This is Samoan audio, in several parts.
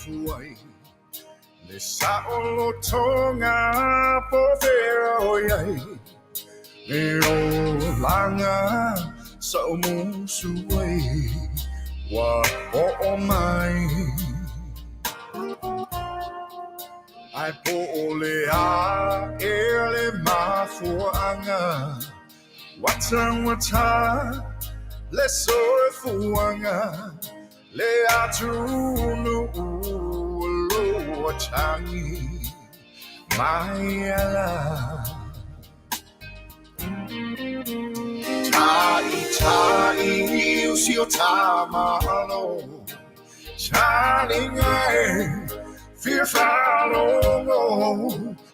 mafuai Le saʻolotoga po fea o i ai Le olaga saʻomusu ai Ua oo mai Ae po o le a e le mafuaaga Ua taugata le soifuaga Le atunuu o lo o tagi mai ala Ta'ita'i o si o ta Malo Taliga e fia faalogo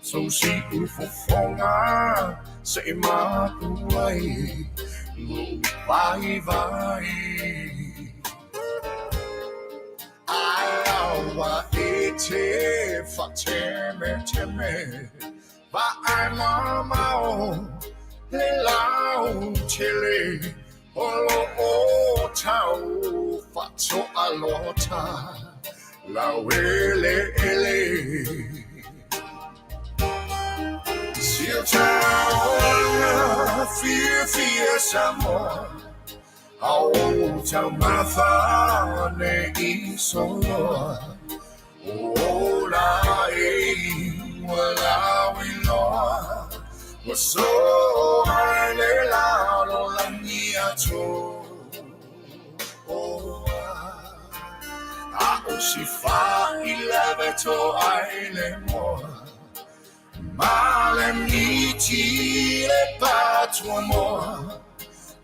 Sou siufofoga se i mapu ai Lo'u vaivai Ae aua e te faatemeteme Vaai mamao le lautele O lo o tau faatoalota laueleele Si o ta olaga fiafia Samoa A o taumafa nei soloa Ola e ua lauiloa Ua soa i le lalolagi atoa A o si faileve toai le moa Ma le miti le patuamoa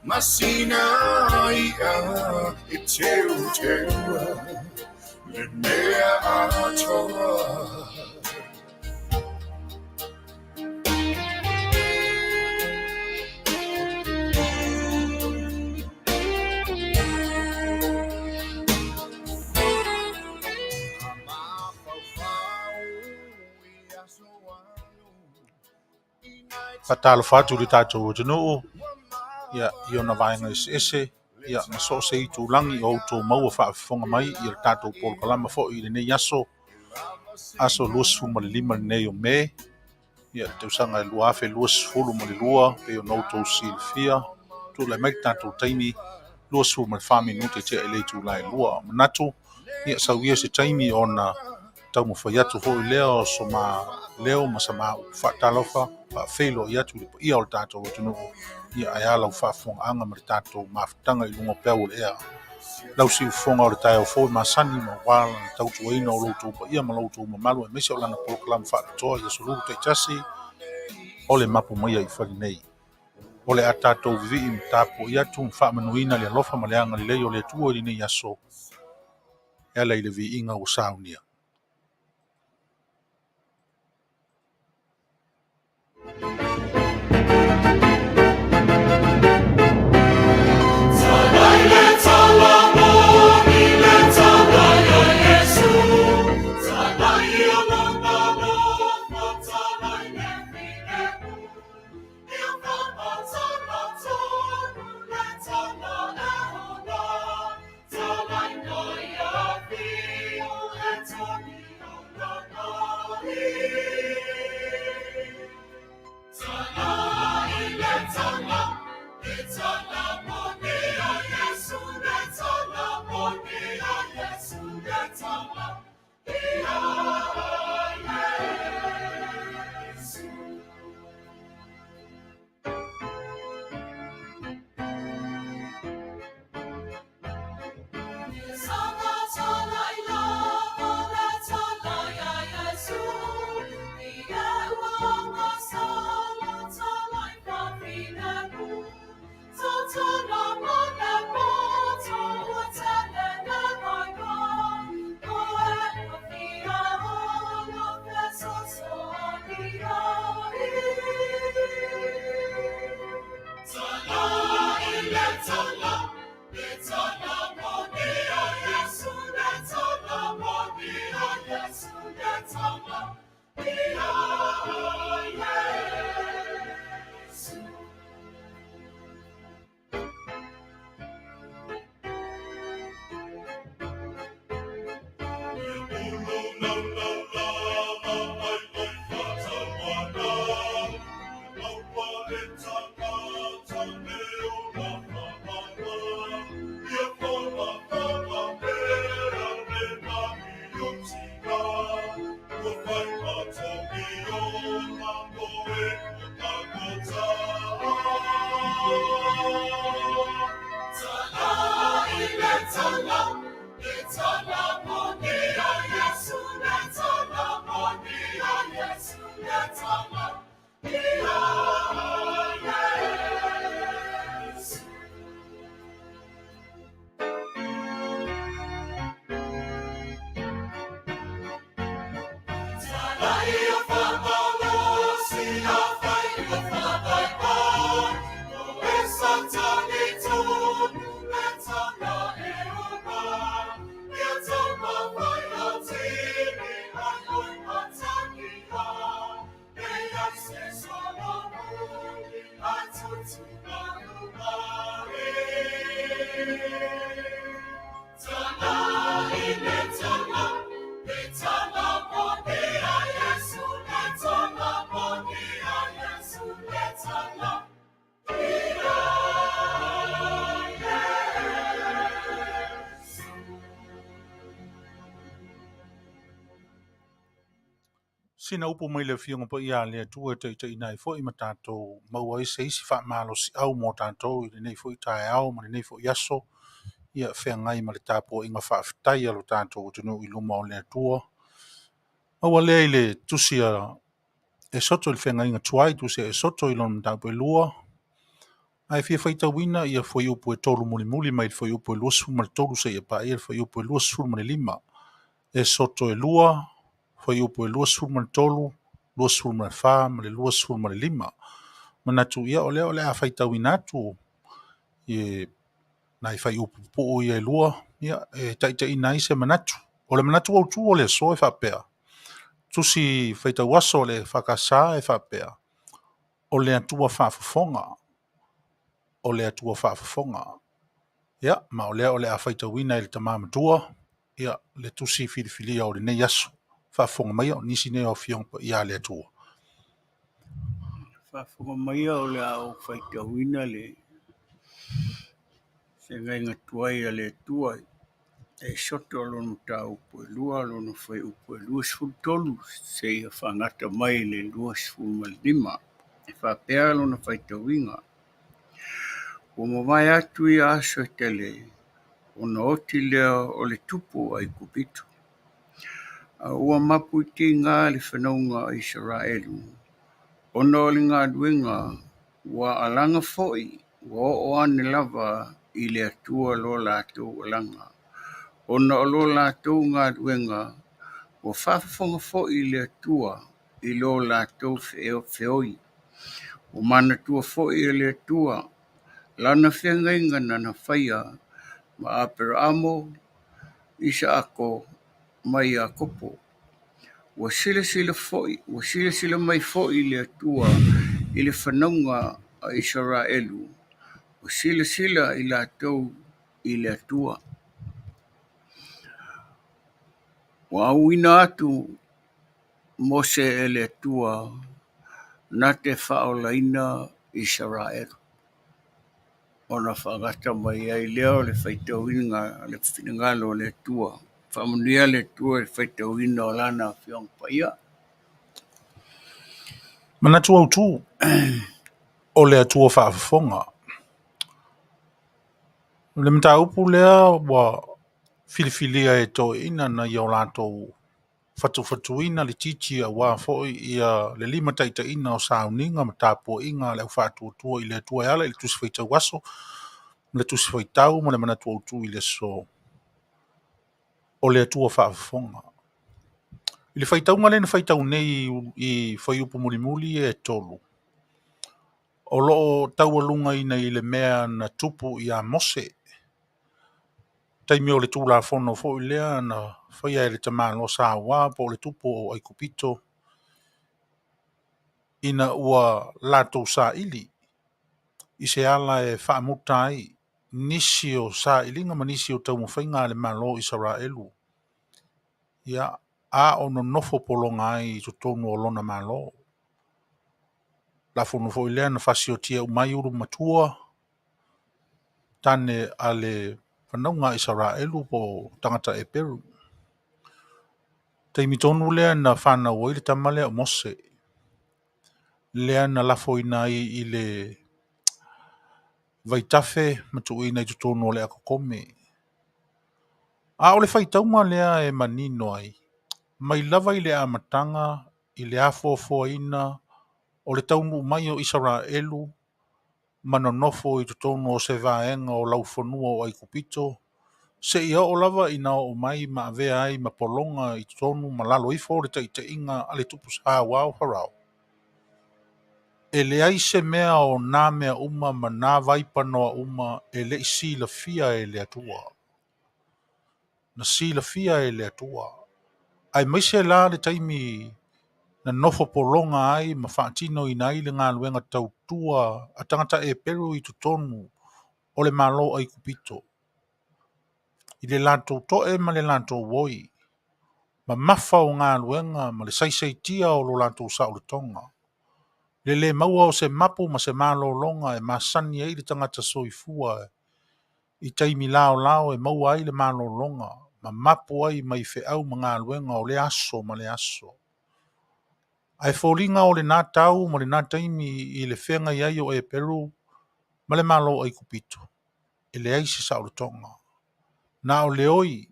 Ma sina i'a e teuteua Le mea atoa. Faatalofa atu i le tatou atunuu ia, i ona vaega eseese ia, ma so o se itulagi o outou maua faafofoga mai ia le tatou polokalama foi i lenei aso, aso 25 lenei o Me, ia, le tausaga e 2022, pei ona outou silafia. Tulai mai le tatou taimi 24 minute tea i le itula e 2. Manatu, ia, sau ia se taimi ona taumafai atu foi lea o so ma leo ma sa ma upu faatalofa faafeiloai atu i le paia o le tatou atunuu, ia, ae a lau faafofogaaga ma le tatou mafutaga i luga o peau o le ea. Lau siufofoga o le taeao fou e masani ma ua lana tautuaina o lo outou paia ma lo outou mamalu, aemaise o lana polokalama faapitoa i aso lulu taitasi o le mapu maia i fale nei. O le a tatou vivii ma tapuai atu ma faamanuina le alofa ma le agalelei o le Atua i lenei aso e ala i le viiga ua saunia. Sina upu mai le Afioga Paia a le Atua e taitaiina ai foi ma tatou maua ai se isi faamalosiau mo tatou i lenei foi taeao ma lenei foi aso, ia feagai ma le tapuaiga faafetai a lo tatou atunuu i luma o le Atua. Maua lea i le tusi a Esoto i le feagaiga tuai, tusi a Esoto i lona mataupu e 2, ae fia faitauina ia fuaiupu e 3 mulimuli mai le fuaiupu e 23 seia paia le fuaiupu e 25. Esoto e 2, fuaiupu e 23, 24 ma le 25. Manatu ia o lea o le a faitauina atu i nai fuaiupu pupuu ia e 2, ia e taitaiina ai se manatu. O le manatu autu o le aso e faapea, tusi faitau aso a le EFKS e faapea, o le Atua faafofoga, o le Atua faafofoga. Ia, ma o lea o le a faitauina e le tama matua, ia, le tusi filifilia o lenei aso. Faafofoga maia o nisi nei o Afioga Paia a le Atua. Faafofoga maia o le a ou faitauina le feagaiga tuai a le Atua e Esoto lona mataupu e 2 lona fuaiupu e 23 seia faagata mai le 25. E faapea lona faitauina. Ua mavae atu ia aso e tele, ona oti lea o le tupu o Aikupito. A ua mapuitiga le fanauga a Isaraelu, ona o le galuega ua alaga foi ua oo ane lava i le Atua lo latou alaga, ona o lo latou galuega ua faafofoga foi le Atua i lo latou feoi. Ua manatua foi e le Atua lana feagaiga na faia ma Aperaamo, Isaako ma Iakopo. Ua silasila mai foi le Atua i le fanauga a Isaraelu, ua silasila i latou i le Atua. Ua auina atu Mose e le Atua na te faaolaina Isaraelu. Ona faagata mai ai lea o le faitauina le finagalo o le Atua. Faamanuia le Atua i le faitauina o lana Afioga Paia. Manatu autu o le Atua faafofoga. O le mataupu lea ua filifilia e toeaiina na ia o latou fatufatuina le titi aua foi ia le limataitaiina o sauniga ma tapuaiga a le aufaatuatua i le Atua e ala i le tusi faitau aso, ma le tusi faitau ma le manatu autu i le aso, o le Atua faafofoga. I le faitauga lea na faitau nei i fuaiupu mulimuli ia e 3, o lo o taualugaina i le mea na tupu ia Mose. Taimi o le Tulafono foi lea na faia e le tamaloa saua po o le tupu o Aikupito, ina ua latou saili i se ala e faamuta ai nisi o sailiga ma nisi o taumafaiga a le Malo o Isaraelu, ia, a o nonofo pologa ai i totonu o lona Malo. Tulafono foi lea na fasiotia uma ai ulu matua, tane a le fanauga a Isaraelu po o tagata Eperu. Taimi tonu lea na whanau ai le tama lea o Mose, lea na lafoina ai i le vaitafe ma tuuina i totonu o le atokome. A o le faitauga lea e manino ai, mai lava i le amataga i le afoafoaina o le taunuu mai o Isaraelu ma nonofo i totonu o se vaega o laufanua o Aikupito, seia oo lava ina oo mai ma avea ai ma pologa i totonu ma lalo ifo o le taitaiga a le tupu saua o Farao. E leai se mea o nā mea uma ma nā vaipanoa uma e lei silafia e le Atua. Na silafia e le Atua. Aemaise la le taimi na nofo pologa ai ma faatinoina ai le galuega tautua a tagata Eperu i totonu o le Malo o Aikupito, i le latou to'e ma le latou oi, mamafa o galuega ma le saisaitia o lo latou saolotoga, le lē maua o se mapu ma se malologa e masani ai le tagata soifua i taimi laolao e maua ai le malologa ma mapu ai mai feau ma galuega o lea aso ma lea aso. Ae foliga o lena tau ma lena taimi i le feagai ai o Eperu ma le Malo o Aikupito, e leai se saolotoga. Na o le oi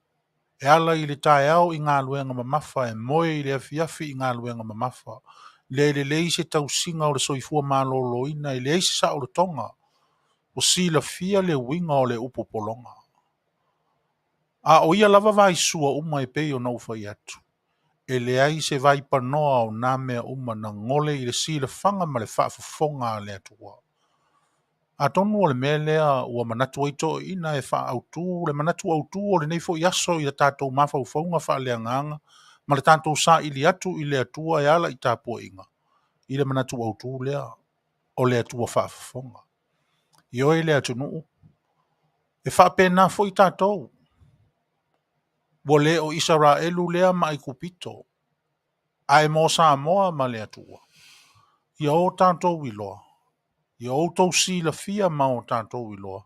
e ala i le taeao i galuega mamafa, e moe i le afiafi i galuega mamafa, leai lelei se tausiga o le soifua maloloina, e leai se saolotoga ua silafia le uiga o le upu pologa. A o ia lava vaisua uma e pei ona ou fai atu, e leai se vaipanoa o na mea uma na gole i le silafaga ma le faafofoga a le Atua. Atonu o le mea lea ua manatu ai toeaiina e faaautu le manatu autu o lenei foi aso i a tatou mafaufauga faaleagaga ma le tatou saili atu i le Atua e ala i tapuaiga, i le manatu autu lea o le Atua faafofoga. Ioe le atunuu, e faapena foi tatou. Ua le o Isaraelu lea ma Aikupito, ae mo Samoa ma le Atua, ia o tatou iloa, ia outou silafia ma o tatou iloa,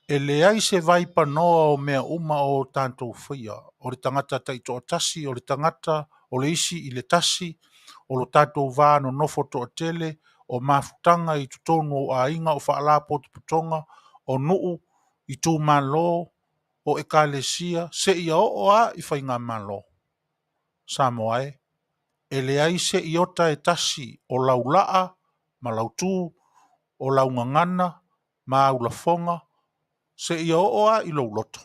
e leai se vaipanoa o mea uma o tatou faia, o le tagata taitoatasi, o le tagata o le isi i le tasi, o lo tatou va nonofo toatele, o mafutaga i totonu o aiga, o faalapotopotoga, o nuu, itumalo, o ekalesia, seia oo lava i faigamalo. Samoa e, e leai se iota e tasi o lau laa ma lau tu, o lau gagana ma au lafoga, seia oo lava i lou loto,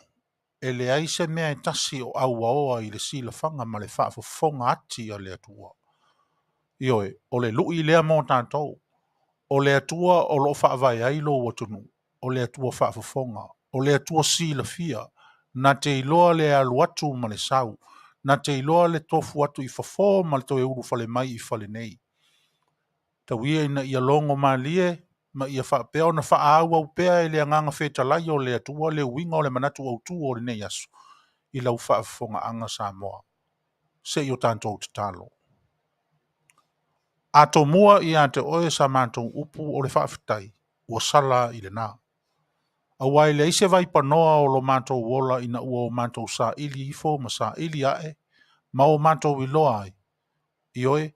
e leai se mea e tasi o auaoa i le silafaga ma le faafofoga ati a le Atua. Ioe, o le lui lea mo tatou. O le Atua o lo o faavae ai lou atunuu, o le Atua faafofoga, o le Atua silafia, na te iloa le alu atu ma le sau, na te iloa le tofu atu i fafo ma le toe ulufale mai i fale nei. Tau ia ina ia logo malie ma ia faapea ona faaauau pea e le Agaga fetalai o le Atua le uiga o le manatu autu o lenei aso i lau faafofogaaga Samoa. Se i o tatou tatalo. Atomua ia te oe sa matou upu o le faafetai, ua sala i lena. Aua e leai se vaipanoa o lo matou ola ina ua o matou saili ifo ma saili ae ma o matou iloa ai, ioe,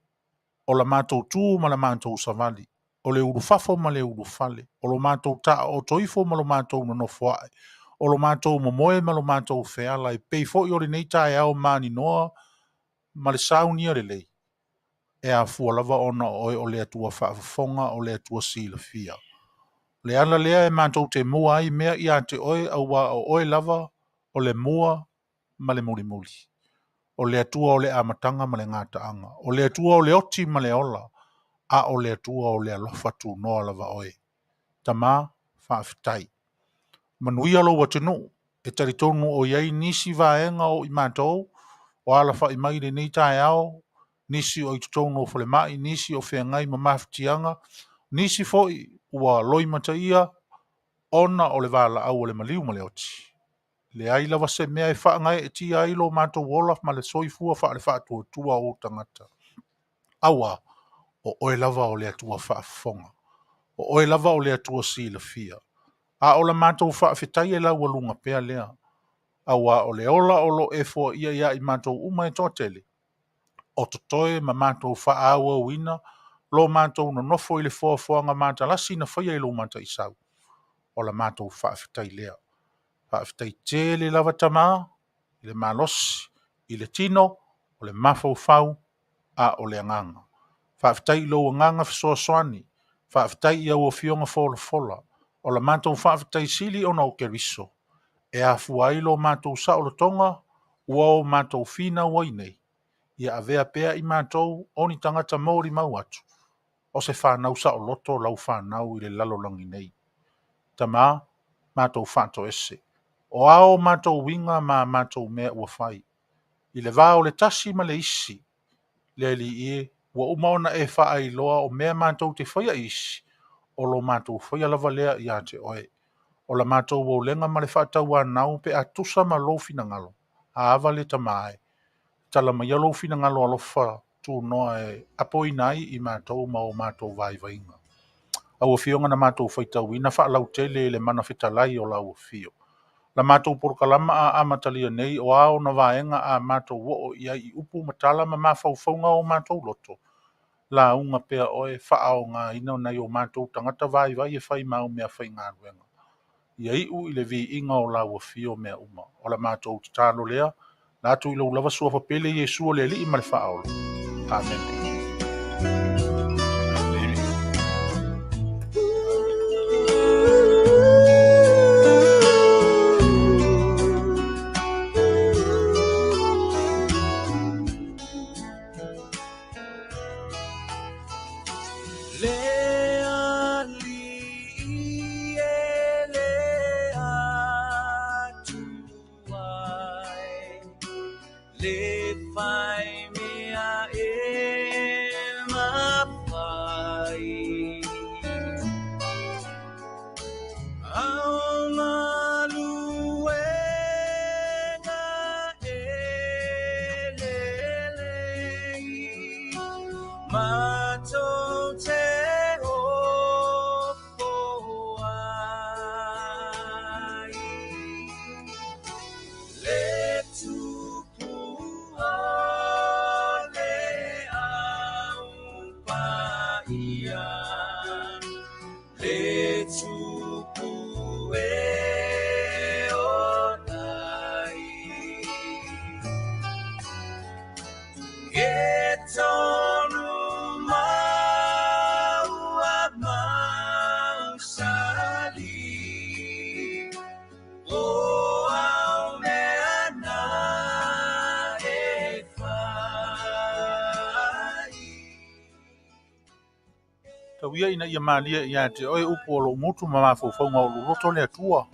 o la matou tu ma la matou savali, o le ulufafo ma le ulufale, o lo matou taooto ifo ma lo matou nonofo ae, o lo matou momoe ma lo matou feala, e pei foi o lenei taeao maninoa ma le saunia lelei, e afua lava ona o oe o le Atua faafofoga, o le Atua silafia. O le ala lea e matou te mua ai mea ia te oe, auā o oe lava o le mua ma le mulimuli. O le Atua o le amataga ma le gataaga. O le Atua o le oti ma le ola, a o le Atua o le alofa tunoa lava oe. Tama, faafetai. Manuia lou atunuu, e talitonu o i ai nisi vaega o i matou o alafai mai i lenei taeao, nisi o i totonu o falemai, nisi o feagai ma mafatiaga, nisi foi ua loimataia ona o le valaau a le maliu ma le oti. Leai lava se mea e faagaeetia ai lo matou ola ma le soifua faale-faatuatua o ou tagata. Auā, o oe lava o le Atua faafofoga. O oe lava o le Atua silafia. A o la matou faafetai e laualuga pea lea. Auā o le ola o lo o e foaia ia i matou uma e toatele, o totoe ma matou faaauauina lo matou nonofo i le foafoaga matalasi na faia i lou mataisau. O la matou faafetai lea. Faafetai tele lava Tama i le malosi, i le tino, o le mafaufau, a o le agaga. Faafetai i lou agaga fesoasoani. Faafetai i au afioga folafola. O la matou faafetai sili ona o Keriso, e afua ai lo matou saolotoga ua o matou finau ai nei, ia avea pea i matou o ni tagata molimau atu, o se fanau saoloto lau fanau i le lalolagi nei. Tama, matou faatoese. O a o matou uiga ma a matou mea ua fai, i le va o le tasi ma le isi, le Alii e, Ua uma ona e faailoa o mea matou te faia isi, o lo matou faia lava lea ia te oe. O la matou uolega ma le faatauanau pe a tusa ma lou finagalo, a ava le Tama e. Tala maia lou finagalo alofa tunoa e apoina ai i matou ma o matou vaivaiga. Au afioga na matou faitauina faalautele i le mana fetalai o lau afio. La matou polokalama a amatalia nei o a ona vaega a matou oo i ai i upu ma tala ma mafaufauga o matou loto, lauga pea oe faaogaina nai o matou tagata vaivai e fai ma au mea faigaluega. Ia iu i le viiga o lau afio mea uma. O la matou tatalo lea, la atu i lou lava suafa pele Iesu o le Alii ma le Faaola. Amene. Le alii e le Atua e, le fai mea e mafai. Ao galuega e lelei, matou te ofo ai. Le tupu o le au paia, le tupu e ola ai. E tonu mau a mausali, o au mea na e fai. Tau ia ina ia malie ia te oe upu o lou motu ma mafaufauga o lou loto le Atua.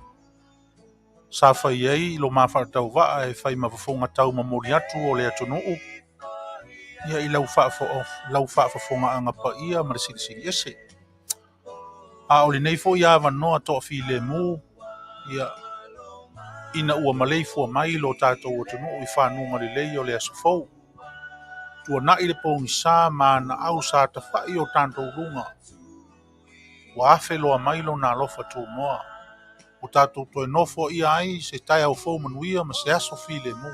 Sa fai ai i lo mafaatauvaa e fai ma fofoga tau momoli atu o le atunuu, ia i lau lau faafofogaaga paia ma le silisili ese. A o lenei foi avanoa toafilemu, ia ina ua maleifua mai lo tatou atunuu i fanuga lelei o le aso fou. Tuanai le pogisa ma anaau sa tafai o tatou luga. Ua afe loa mai lona alofa tunoa. Ua tatou toe nofoaia ai se taeao fou manuia ma se aso filemu.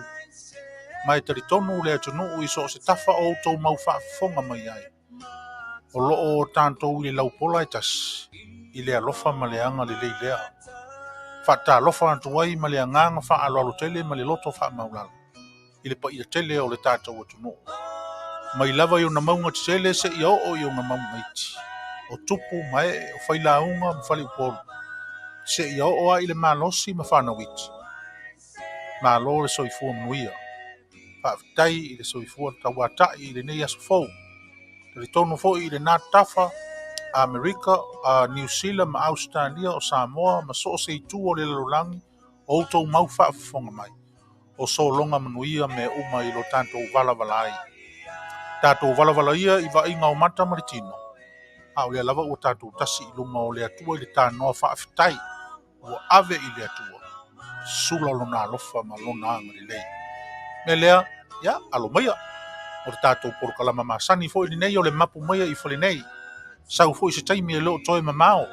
Ma e talitonu le atunuu i so o se tafa o outou mau faafofoga mai ai. O loo o tatou i le laupola e tasi, i le alofa ma le agalelei lea. Faatalofa atu ai ma le agaga faaaloalo tele ma le loto faamaulalo i le paia tele o le tatou atunuu. Mai lava i ona mauga tetele seia oo i ona mauga iti. O tupu ma ee, o failauga ma faleupolu. Seia oo ai i le malosi ma fanau iti. Malo le soifua manuia. Faafetai i le soifua tauatai i lenei aso fou. Talitonu foi i lena tafa, Amerika, Niu Sila ma Ausetalia, o Samoa ma so o se itu o le lalolagi, o outou mau faafofoga mai. O sologa manuia mea uma i lo tatou valavala ai. Tatou valavala ia i vaaiga o mata ma le tino. A o lea lava ua tatou tasi i luma o le Atua i le tanoa faafetai. Ua ave i le Atua. Sula lona alofa ma lona agalelei. Mea lea, ia, alo maia. O le tatou polokalama masani foi lenei o le mapu maia i fale nei. Sau foi se taimi e le o toe mamao.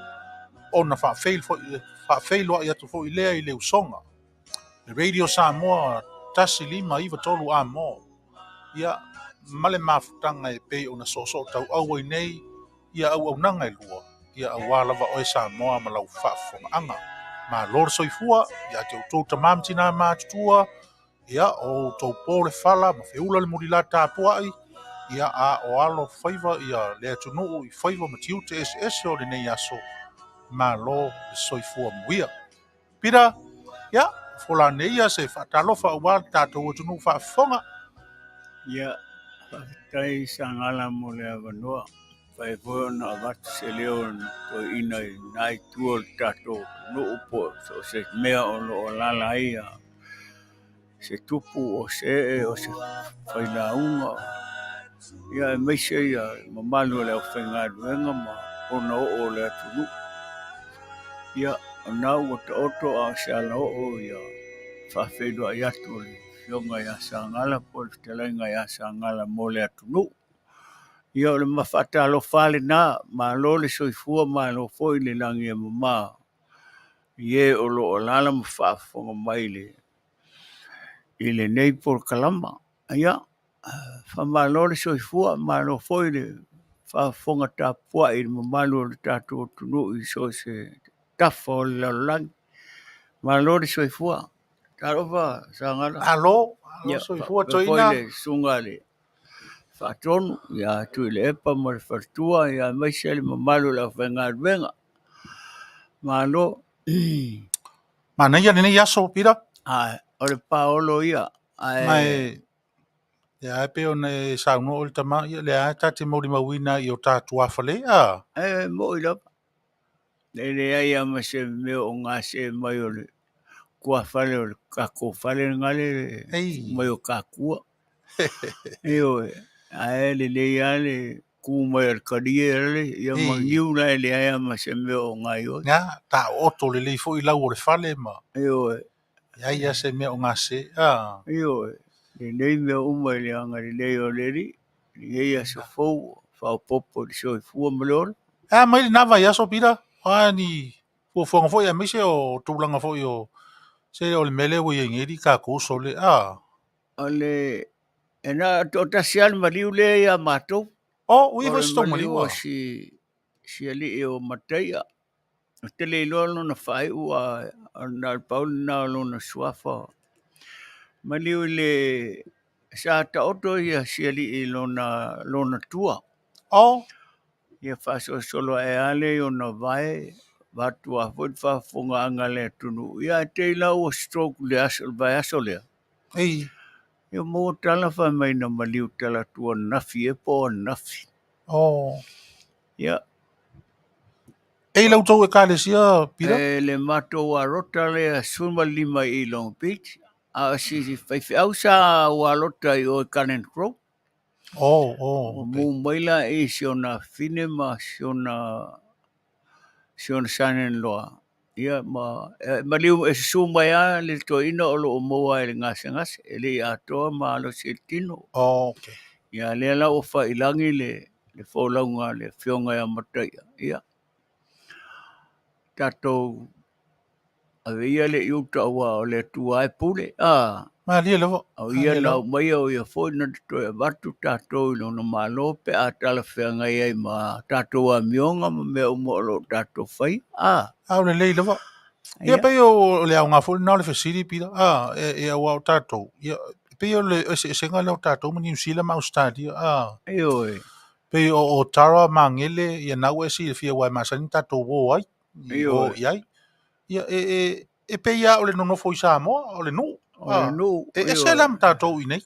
Ona faafeiloai atu foi lea i le usoga. Le Radio Samoa 1593 Amo. Ia, ma le mafutaga e pei ona soosoo tauau ai nei, ia auaunaga e lua, ia auā lava oe Samoa ma lau faafofogaaga. Malo le soifua, ia te outou tama ma tina matutua, ia o outou po le fala ma feula le mulila tapuai, ia a o alo faiva ia le atunuu i faiva ma tiute eseese o lenei aso, malo le soifua manuia. Pita, ia, fola ane ia se faatalofa auā le tatou atunuu faafofoga. Ia, faafetai Sagala mo le avanoa. Fai foi ona avatu se leo na toeaina i lena itu o le tatou atunuu po o se mea o lo o alaala ai se tupu o se ee o se failauga. Ia aemaise ia mamalu o le aufaigaluega ma pona oo o le atunuu. Ia, o na ua taoto a o se alaoo ia faafeiloai atu o le Afioga ia Sagala po o le Fetalaiga ia Sagala mo le atunuu. Ia o le mafaatalofa lena, malo le soifua, malo foi le lagi e mama i e o lo o alaala ma faafofoga mai i lenei polokalama. Ia, faamalo le soifua, malo foi le faafofoga tapuai i le mamalu o le tatou atunuu i so o se tafa o le lalolagi. Malo le soifua. Talofa Sagala. Malo, malo soifua toeaina. Foi le susuga i le Faatonu ia Tuilaepa ma le faletua, ia aemaise le mamalu o le aufaigaluega. Malo. Manaia lenei aso, Pita. Ai, o le paolo ia. Ae Mae, lea e pei ona e saunoa oe le tama, ia lea e ta te molimauina i o ta tuafale, a? E mo'i lava. E leai lava ma se mea o gase mai o le tuafale o le tatou fale gale mai o tatua. Ioe, ae lelei lava le tu mai o le talie ale, ia ma niu la e leai lava ma se mea o gaoioi. Ia, taooto lelei foi lau o le fale ma Ioe. leai lava se mea o gase. A. Ioe, lelei mea uma i le agalelei o le Alii, lenei aso fou, faaopoopo i le soifua ma le ola. E a mai lena vaiaso, Pita? O a ni fuafuaga foi aemaise o tulaga foi o se o le mea lea ua i ai nei tatou sole. A. O le e na toatasi lava le maliu lea ia matou. O, ua i ai foi se tou maliu, a? Si alii o Mataia. Ou te le iloa lona faaiu a na o le pau lena o lona suafa. Maliu i le sa taoto ia si alii i lona tua. O. Ia faasolosolo ae lava lea i ona vae, vatua foi le faafofogaaga a le atunuu. Ia ae te i la ua stroke le aso, le vaiaso lea. Ei. Ia maua tala fai mai na maliu talaatu ananafi e po o ananafi. O. Ia. Ei lau tou ekalesia, Pita? E le matou alota lea 15 i Long Beach. A o si faifeau sa ua alota i o i Garden Grove. O, o. Ua mu mai la i si ona afafine ma si ona son-in-law. Ia ma maliu e susu mai lava le toeaina o lo o maua ai i le gasegase, e le i atoa malosi i le tino. Okay. Ia lea la ua failagi le folauga a le Afioga ia Mataia. Ia, tatou ave ia le i uta aua o le Atua e pule. A. Malie lava. O ia na aumaia, o ia foi na toe avatu tatou i lona malo pe a talafeagai ai ma tatou amioga ma mea uma o lo o tatou faia. A. A o lelei lava. Ia pei o le aoga foi lena o le fesili, Pita. A, e aua o tatou. Ia, pei o le eseesega lea o tatou ma Niu Sila ma Ausetalia. A. Ioe. Pei o Tara Magele, ia na ua e silafia aua e masani tatou o ai. O i ai. Ia, e pei lava o le nonofo i Samoa, o le nuu. O le nuu. E ese la ma tatou i nei.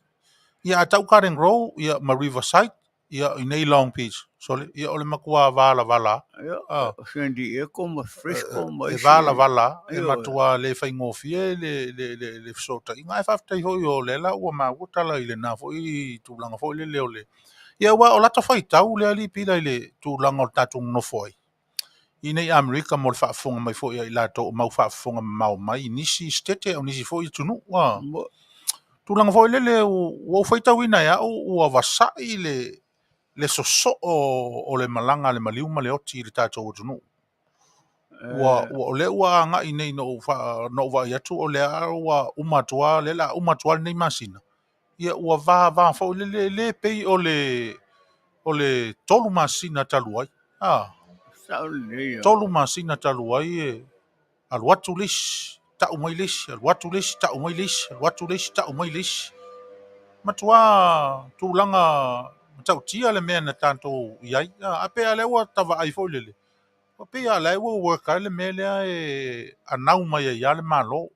Ia, a tau Garden Grove, ia, ma Riverside, ia, i nei Long Beach. Sole, ia, o le matua valavala. Ia, San Diego ma Frisco ma E valavala, e matua le faigofie le fesootaiga. Ae faafetai foi o lea la ua maua tala i lena foi tulaga foi lele o le... Ia, aua o lata faitau le alii Pita i le tulaga o le tatou nonofo ai i nei Amerika mo le faafofoga mai foi ia i latou o mau faafofoga mamao mai i nisi sitete o nisi foi atunuu. Tulaga foi lele ua ou faitauina e au ua vasa'i le sosoo o le malaga a le maliu ma le oti i le tatou atunuu. Ua o lea ua agai nei na ou vaai atu o lea ua uma atu lava, lea o le a uma atu lava lenei masina. Ia ua va foi lele le pei o le 3 masina talu ai. A. 3 masina talu ai e alu atu le isi, tau mai le isi, alu atu le isi, tau mai le isi, alu atu le isi, tau mai le isi. Matua tulaga matautia le mea na tatou i ai. A pe a lea ua tavaai foi lele. O pei a lea ua work ai le mea lea e anau mai ai ia le malo.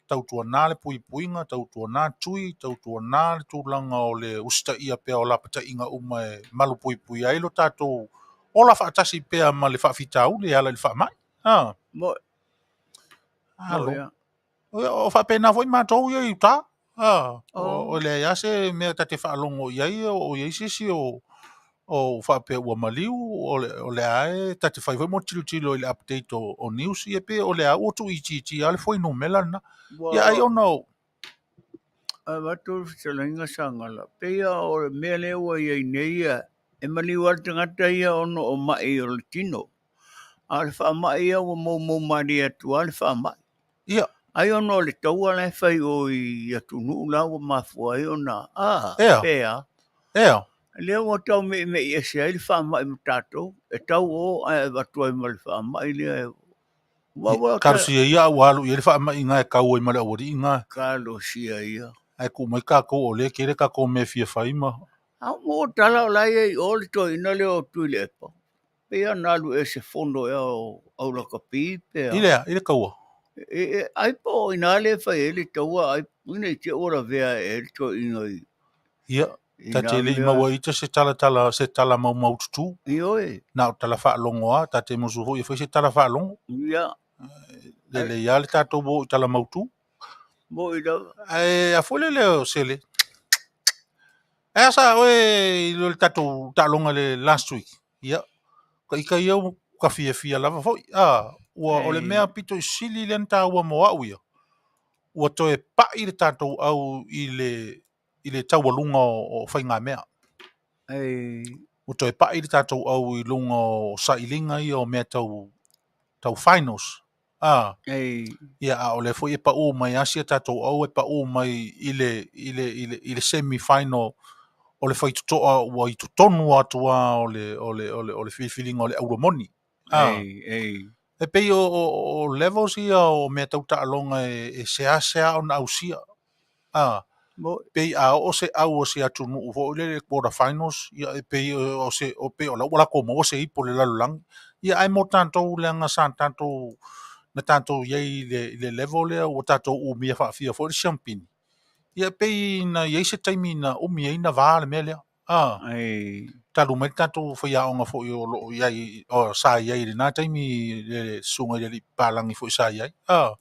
Tautuana le puipuiga, tautuana tui, tautuana le tulaga o le usitaia pea o lapataiga uma e malu puipuia ai lo tatou ola faatasi pea ma le faafitauli e ala i le faamai. Mo. Alo. O faapena foi matou ia i uta. A, o leai lava se mea ta te faalogo i ai o i ai se isi o faapea ua maliu, o lea e ta te fai foi mo tilotilo i le update o news, ia pei o lea ua tuuitiitia lava le fuainumera lena. Ia ai ona o Avatu le fetalaiga Sagala, pei lava o le mea lea ua i ai nei ia, e maliu lava le tagata ia ona o mai o le tino. A o le faamai ia ua moumou malie atu lava le faamai. Ia. Ai ona o le taua la e fai i o i atunuu la ua mafua ai ona, a, Ea. pe a. Ea. Lea ua tau meimei ese ai le faamai ma tatou, e tau o ae avatu ai ma le faamai lea e ua ua Talosia ia a ua alu i ai le faamai ina e tau ai ma le aualii ina. Talosia ia. Ae tuu mai tatou o lea e tele tatou mea e fia fai ma. A ua tala o la e i ai i o le toeaina lea o Tuilaepa. Pei lava na alu ea i se fono ea o aulakapi pe a. I le a? I le taua? E, ai po o ina lea e fai ai le taua, ai ina i te ua lavea ae ai le toeaina i. Ia, I ta nā te le i mea. maua ita se talatala, se tala maumaututu. Ioe. Na o tala faalogo lava, ta te musu foi e fai se tala faalogo. Ia. Lelei lava le tatou o i tala mautu. Moi lava. Ae a foi le lea o Sele. Ae a sa oe i le tatou taaloga le last week. Ia, ka ita ia ua ka fiafia lava foi. A, ua o le mea pito i sili lea na taua mo au ia. Ua toe pai le tatou au i le taualuga o faigamea. Ua toe pai le tatou au i luga o sailiga ia o mea tau finals. A, ia, a o lea foi e pau mai lava si a tatou au e pau mai i le semi-final o le faitotoa ua i totonu atu lava o le filifiliga o le auro moni. A, e pei o levels ia o mea tau taaloga e seasea ona ausia. A, pei a oo se au o se atunuu foi lele quarter finals, ia e pei o se o pei o la ua latou maua se ipu o le lalolagi. Ia ae mo tatou leaga sa tatou na tatou i ai i le level lea ua tatou umia faafia foi le siamupini. Ia pei na i ai se taimi na umi ai na va le mea lea. A, talu mai le tatou faiaoga foi o lo o i ai, o sa i ai i lena taimi le susuga i le alii papalagi foi sa i ai. A,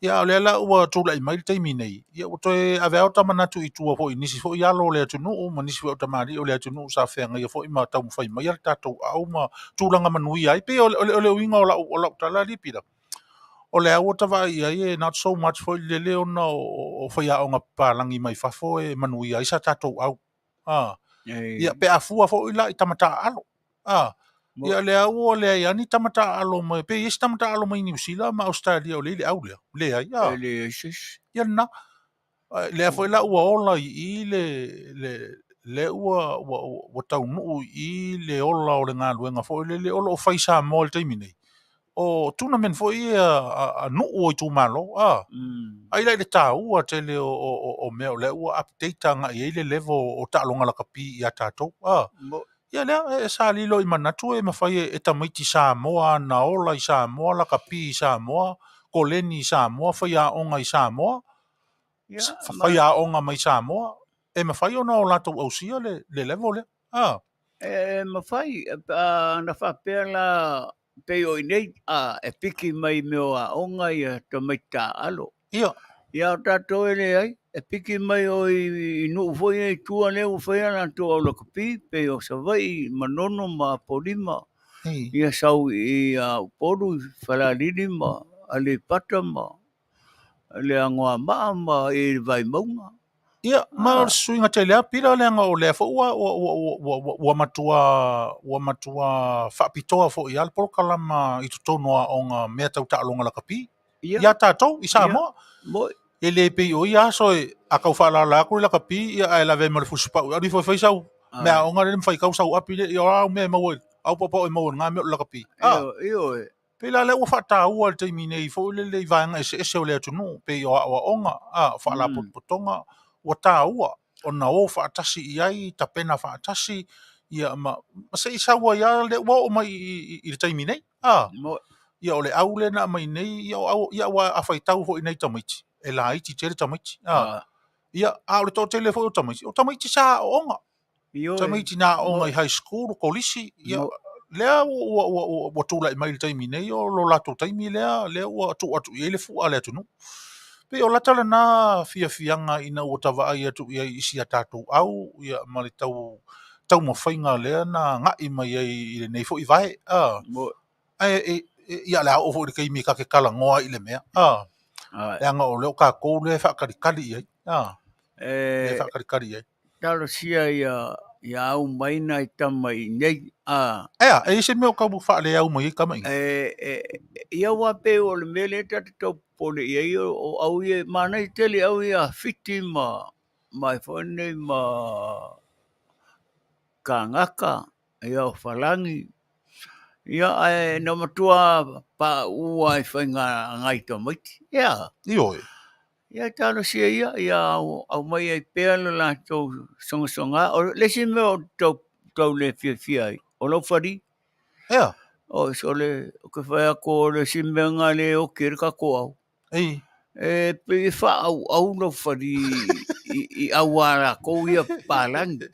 ia o lea la ua tulai mai le taimi nei, ia ua toe ave lava o ta manatu i tua foi i nisi foi alo o le atunuu ma nisi foi o tamalii o le atunuu sa feagaia foi ma taumafai mai le tatou au ma tulaga manuia ai. Pei o le uiga o lau tala alii Pita. O le au o ta vaai i ai e not so much foi lele ona o faiaoga papalagi mai fafo e manuia ai sa tatou au. A, ia pe a fua foi la i tama taaalo. A, ia lea ua leai lava ni tama taaalo mai, pe i ai se tama taaalo mai Niu Sila ma Ausetalia o lea i le au lea. Leai, a. E leai se isi. Ia lena. Lea foi la ua ola i i le ua taunuu i i le ola o le galuega foi lele o lo o fai i Samoa i le taimi nei. O tournament foi ia a nuu o itumalo, a. Ai la i le taua tele o mea o lea ua update agai i ai le level o taaloga lakapi ia tatou, a. Ia lea e sa lilo i manatu e mafai e tamaiti Samoa na ola i Samoa, lakapi i Samoa, koleni i Samoa, faiaoga i Samoa, faiaoga mai Samoa, e mafai ona o latou ausia le level lea. A. E mafai, na faapea la pei o i nei, a, e piki mai mea o aoga ia tamaiti taaalo. Ia. Ia o tatou e leai, e piki mai o i nuu foi ia i tua lea ua fai a latou aulakapi, pei o Savaii, Manono ma Apolima. Ia sau i Upolu, i Falealili ma Aleipata ma le Anoamaa ma i Vaimauga. Ia, ma o le suiga tele lava Pita leaga o lea foi ua matua faapitoa foi lava le polokalama i totonu o aoga mea tau taaloga lakapi. Ia tatou i Samoa. E le pei o ia aso e a tau faalala atu le lakapi, ia ae lave ma le fusipau. Alu ifo e fai sau mea aoga lea mafai tau sau api lea, ia o au mea e maua, au paopao e maua i lena mea o le lakapi. Ioe. Pei la lea ua faataua le taimi nei foi lele i vaega eseese o le atunuu, pei o aoaoga, a, faalapotopotoga, ua taua ona o faatasi i ai, tapena faatasi, ia ma se i sau ai lava lea ua oo mai i le taimi nei. A, ia o le au lea na aumai nei, ia o au, ia ua a faitau foi nei tamaiti, e laiti tele tamaiti. A, ia, a o le toatele foi o tamaiti, o tamaiti sa aooga. Tamaiti na aooga i high school, kolisi, ia, lea ua tulai mai le taimi nei o lo latou taimi lea, lea ua tuu atu i ai le fua a le atunuu. Pei o lata lena fiafiaga ina ua ta vaai atu i ai i si a tatou au ia ma le tau taumafaiga lea na agai mai ai i lenei foi vae. Ae ia o le a oo foi i le taimi ta te talanoa ai i le mea. Leaga o lea o tatou lea e faatalitali i ai. Lea e faatalitali i ai. Talosia ia au mai nai tama i inei. Ea, e i ai se mea o tau faaleau mai ai tama i inei? Ia aua pei o le mea lea ta te tau popole i ai o au ia, manaia tele au ia Fiti ma foi nei ma Kanaka, ia o Falani. Ia ae na matua pauu lava i faiga a nai tamaiti. Ea. Ioe. Ia talosia ia, ia aumai ai pea le latou sogasoga. O le isi mea ou te tau le fiafia ai, o lau fali. Ea. O sole, ou te fai atu o le isi mea lena lea e oti ai le tatou au. Ei. E pei e faaauau lau fali i au a latou ia papalagi.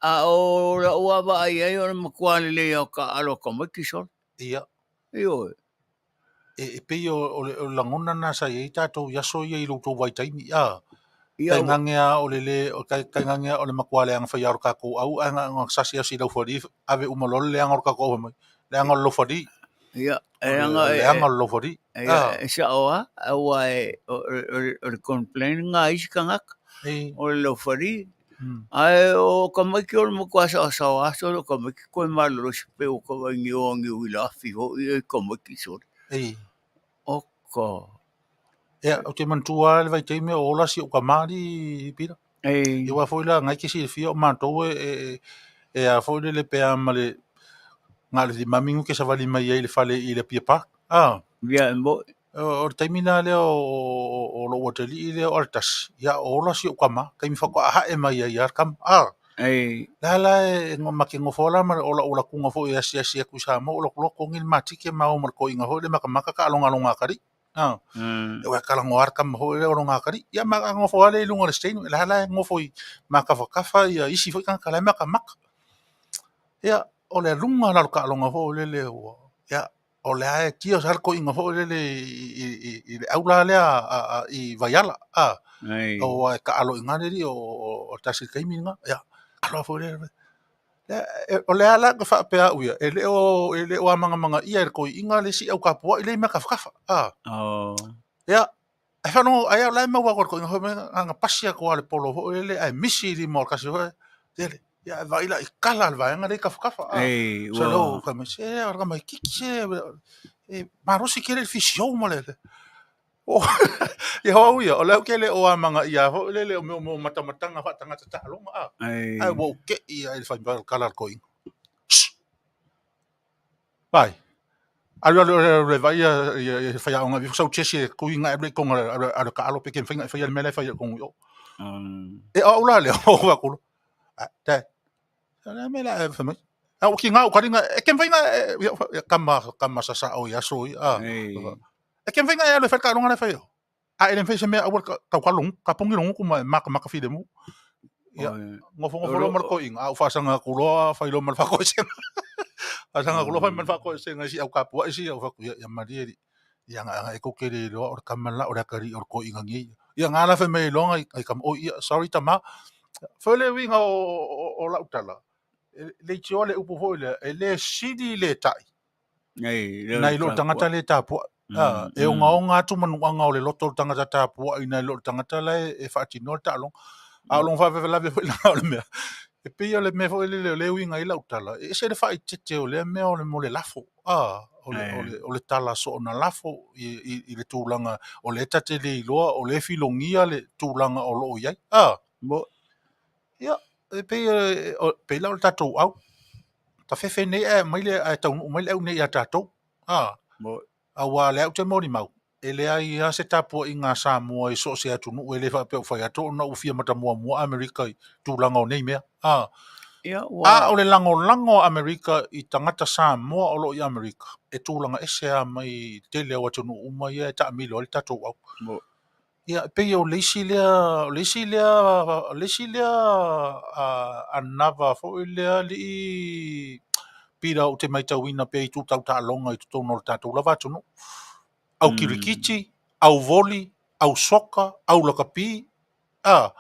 A o lau lava vaai i ai o le matua lelei lava o taaalo a tamaiti sole. Ia. Ioe. E pei o le lagona lena sa i ai tatou i aso ia i lo outou vaitaimi. A. Tainane lava o le le, tainane lava o le matua leaga faia o le tatou au, ae na ona sasi lava o si laufali ave uma loa le leaga o le tatou au fai mai, leaga o le laufali. Ia, O le leaga o le laufali. E sao lava, aua o le complain lena a isi tagata, o le laufali. Ae o tamaiti o le matua saosaoa lava sole o tamaiti toe malolosi pei ua tau vaai o niuila afi foi ia i tamaiti sole. Oka. Ia, ou te manatua lava le vaitaimi o ola si ou tama alii Pita. Ia aua foi la na e te silafia o matou e e a foi lele pe a ma le na o le 5 minute savali mai ai i le fale i le Apia Park. Ia e mo'i. O le taimi la lea o lou atalii lea o Alatasi, ia o ola si ou tama, taimi faatoa hae mai ai lava le tama. La la e ma te nofo lava la ma o lau alu atuga foi e asiasi atu i Samoa, ou alu atu loa togi le matike ma o ma le toeaina foi lea matamata taalogaloga atalii. Ua talanoa le tama foi lea o lona atalii. Ia ma nofo lava lea i luga o le stadium, la la e nofo i matafatafa ia isi foi tagata la e matamata. Ia, o le aluga la o le taaloga foi lele ua, ia, o lea e tio sa le toeaina foi lele i le aula lea i Vaiala. Aua e taalo i ina le alii o tasi i le taimi lena. Ia, alo foi lea. O le a la ou te faapea au ia, e le o amagamagaia e le toeaina le isi au tapuai lea e i matafatafa. Ia, ae faalogo, ai o la e maua atu e le toeaina foi mai, na ona pasi atu lava o le polo foi lele ae misi i lima o le tasi foi lele. Ia, ae vaai la i kala le vaega lea i tafatafa. So lea fai mai, se o le tamaitiiti se, e malosi tele le fisio ma le... Ia o au ia, o lea ou te le o amagaia foi lele o mea o matamataga faatagata taaloga. Ae ua ou tei lava i le fai mai o le tala a le toeaina. Vai. Alu alu alu e vaai ia faiaoga e sau chesi e tui na alu i tonu alu alu taalo pe ke mafai ona e faia le mea la e fai i tonu i o. E o au la lea o fai atu loa, Dad, o le a le mea la e fai mai? A ua tiga ou taliga, e ke mafai ona e tama tama sasao i aso ia. E ke mafai ona e alu e fai le taaloga la e fai o. A e le mafai se mea aua le tautalo lou gutu, tapuni lou gutu ma e matamata filemu. Ia, nofonofo loa ma le toeaina, a ou faasaga atu loa fai loa ma le faatoesega. Faasaga atu loa fai ma le faatoesega i si au tapuai sia, ou fai atu, ia, ia malie alii, ia na e tou te le iloa o le tama le la o le atalii o le toeaina nei. Ia na la fai mai ai loa nai tama, oi ia, sorry tama. Foi le uiga o lau tala, e leitioa le upu foi lea, e le sili le tai nai lo le tagata le tapuai. E ogaoga atu manuaga o le loto o le tagata tapuai nai lo le tagata la e faatinoa le taaloga. A o lona faalavelave foi la o le mea, e pei o le mea foi lele o lea e uiga ai lau tala, e ese le faaeteete o lea mea o le mo le lafo, o le tala soona lafo i le tulaga o lea ta te le iloa, o lea e filogia le tulaga o lo o i ai. Ia, e pei pei la o le tatou au. Tafefe nei ae aumai le ae taunuu mai le au nei ia tatou. Aua o lea ou te molimau, e leai lava se tapuaiga a Samoa i so o se atunuu e le faapea ua fai atu ona ua fia matamuamua Amerika i tulaga o nei mea. A o le lagolago a Amerika i tagata Samoa o lo o i Amerika, e tulaga ese lava mai le tele o atunuu uma ia e taamilo ai le tatou au. Ia, e pei o le isi lea, o le isi lea, o le isi lea anava foi lea alii Pita ou te matauina pea i itu tau taaloga i totonu o le tatou lava atunuu. Au kirikiti, au voli, au soka, au lakapi, a,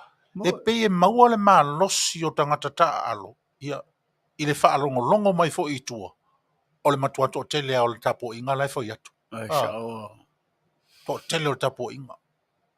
e pei e maua le malosi o tagata taaalo, ia, i le faalogologo mai foi i tua, o le matua toatele lava o le tapuaiga la e fai atu. Ai, sao. Toatele o le tapuaiga.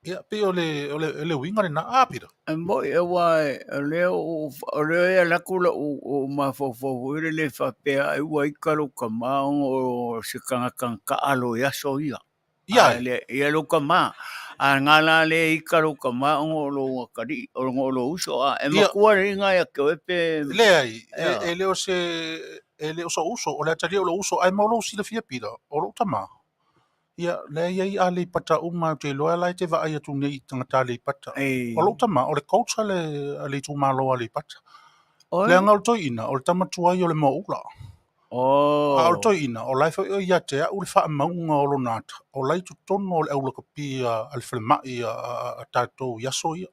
Ia, pei o le, o le, o le uiga lena. A, Pita? E moi, aua o lea o lea e alu atu lou ou mafaufau foi lele e faapea ai ua ita lou tama ona o se tagata na taalo i aso ia. Ia, A le, ia lou tama. A na la le ita lou tama ona o lou atalii, ona o lou uso. A e matua le iga ia te oe pe... Leai, e le o se, e le o sou uso, o le atalii o lou uso, ae mo lou silafia Pita, o lou tama, ia, lea e i ai Aleipata uma, ou te iloa la e te vaai atu nei i tagata Aleipata. O lou tama, o le coach a le, a le itumalo o Aleipata. Leaga o le toeaina, o le tama tuai o le Moaula. A o le toeaina, o la e foi o ia te au le faamauga o lona ata, o la e i totonu o le aulakapi a le falemai a tatou i aso ia.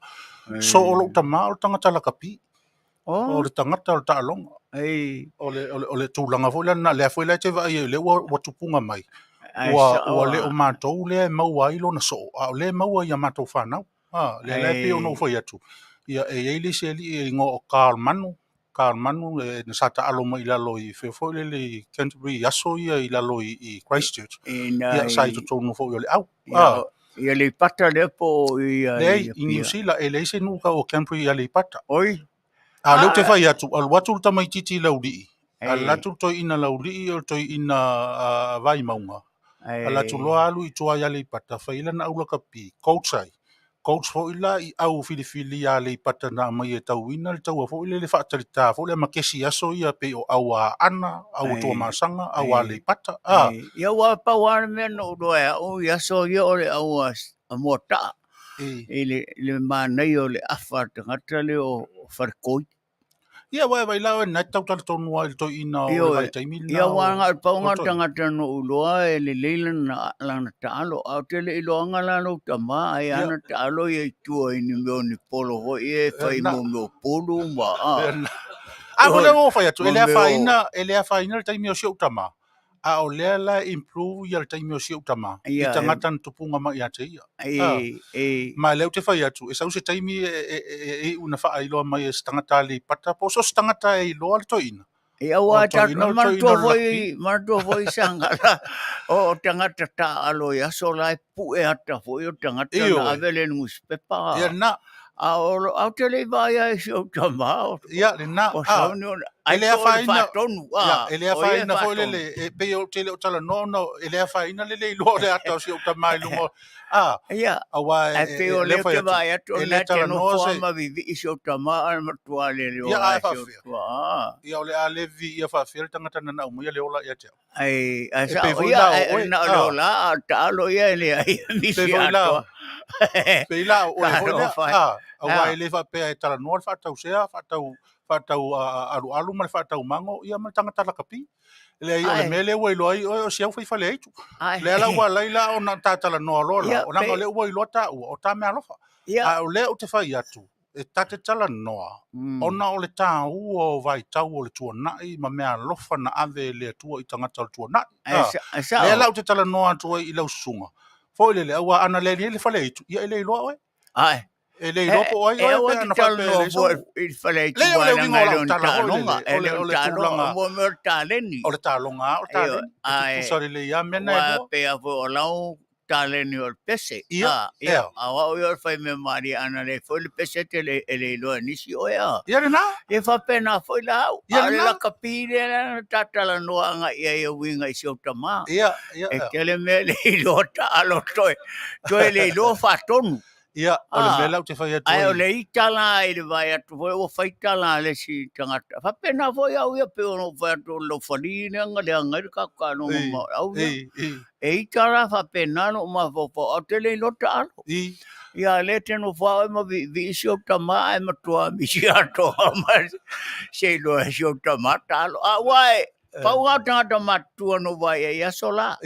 So o lou tama o le tagata lakapi, o le tagata o le taaloga. O le, o le, o le tulaga foi lea, lea foi la e te vaai ai, o lea ua tupuga mai, ua le o matou lea e maua ai lona soo, a o lea e maua i a matou fanau. A, lea la e pei ona ou fai atu, ia e i ai le isi alii e igoa o Carl Manu, Carl Manu e, na sa taalo mai i lalo i fea foi lele i Canterbury i aso ia i lalo i Christchurch. Ia sa i totonu foi o le au. A, I Aleipata lea po o ia leai, i Niu Sila, e leai se nuu tau o Canterbury i Aleipata. Oi. A o lea ou te fai atu, alu atu le tamaitiiti laulii, alu atu le toeaina laulii o le toeaina Vaimauga, alu atu loa alu i tua i Aleipata, fai lana au lakapi, coach ai. Coach foi la i au filifili a Aleipata na aumai e tauina le taua foi lele faatalita foi lea ma kesi aso ia pei o au a Aana, au a Tuamasaga, au a Aleipata. A. Ia ua pau lava le mea na ou iloa e au i aso ia o le au a Moataa i le manaia o le afa a le tagata lea o Faletoi. Ia, aua e vaai la oe na e tautala tonu lava i le toeaina o le vaitaimi lena. Ia, aua na o le pau lena o le tagata na ou iloa e lelei lana taalo. Ae ou te le i iloaina la lou tama ai lava na taalo ia i tua i ni mea o ni polo foi ia e fai mo mea o pulu ma a. A foi lea ua ou fai atu, e le afaina, e le afaina le taimi o si ou tama. A o lea la e improve ia le taimi o si ou tama i tagata na tupuga mai ia te ia. Ma o lea ou te fai atu, e sau se taimi e iu ina faailoa mai e se tagata Aleipata po o so o se tagata e iloa le toeaina. E aua tatou manatua foi, manatua foi Sagala o tagata taaalo i aso la e pue ata foi o tagata na ave le nusipepa. Ia lena. A o ou te le i vaai ai i si ou tama o Ia lena. O sauni ona E le afaina, ia, e le afaina foi lele, e pei ou te le o talanoa ona e le afaina le le iloa o le ata o si ou tama i luga o, a, Ia, aua e, ae pei o lea ou te vaai atu e le talanoa te nofo ma viivii si ou tama a matua le le Ia, a e faafefea. Ia, o le a le viia faafefea le tagata na na aumaia le ola ia te au. Ai, ai sa o ia, ai na o le ola, a o le taalo ia e leai e misi atoa. Pei la o oe foi lea, a, aua e le faapea e talanoa le faatau sea, faatau, faatau alualu ma le faatau mago, ia ma le tagata lakapi. Leai, o le mea lea ua iloa ai oe o si au fai faleaitu. Lea la ua ala ai la ona ta talanoa loa la, o leaga o lea ua iloa taua, o ta meaalofa. A o lea ou te fai atu, e ta te talanoa, ona o le taua o vaitau o le tuanai ma meaalofa na ave e le Atua i tagata o le tuanai. Lea la ou te talanoa atu ai i lau susuga, foi lele, aua ana le i ai le faleaitu, ia e le iloa oe. Ae. E le iloa po o ai oe pe ana faapea e leai sou... I le faleaitu Leai, o le uiga o lau tala foi lele, o le tulaga... O le taleni. O le taloga lava o le taleni. E tutusa lelei lava mea na e lua. Aua pei lava foi o lau taleni o le pese. Ia, ia. A o au ia o le fai mea malie, ana leai foi le pese e te le, e le iloa e nisi oe a. Ia lena. Ia faapena foi la au. Ia A o le lakapi lea la na ta talanoa agai i ai e uiga i si ou tama. Ia, ia. E tele mea le iloa taalo toe, toe le iloa faatonu. Ia, o le mea la ou te fai atu ai. Ae o le ita la i le vaai atu foi, ua fai tala a le isi tagata. Faapena foi au ia, pei ona ou fai atu, o le laufali lea na leaga ai le tatou taaloga ma au ia. E ita la faapena lou mafaufau, ae ou te le iloa taalo. Ia, lea e te nofo lava oe ma viivii si ou tama ae matua misi atoa ma se iloa e si ou tama taalo. A ua e, Pau lava o tagata matutua na ou vaai ai i aso la.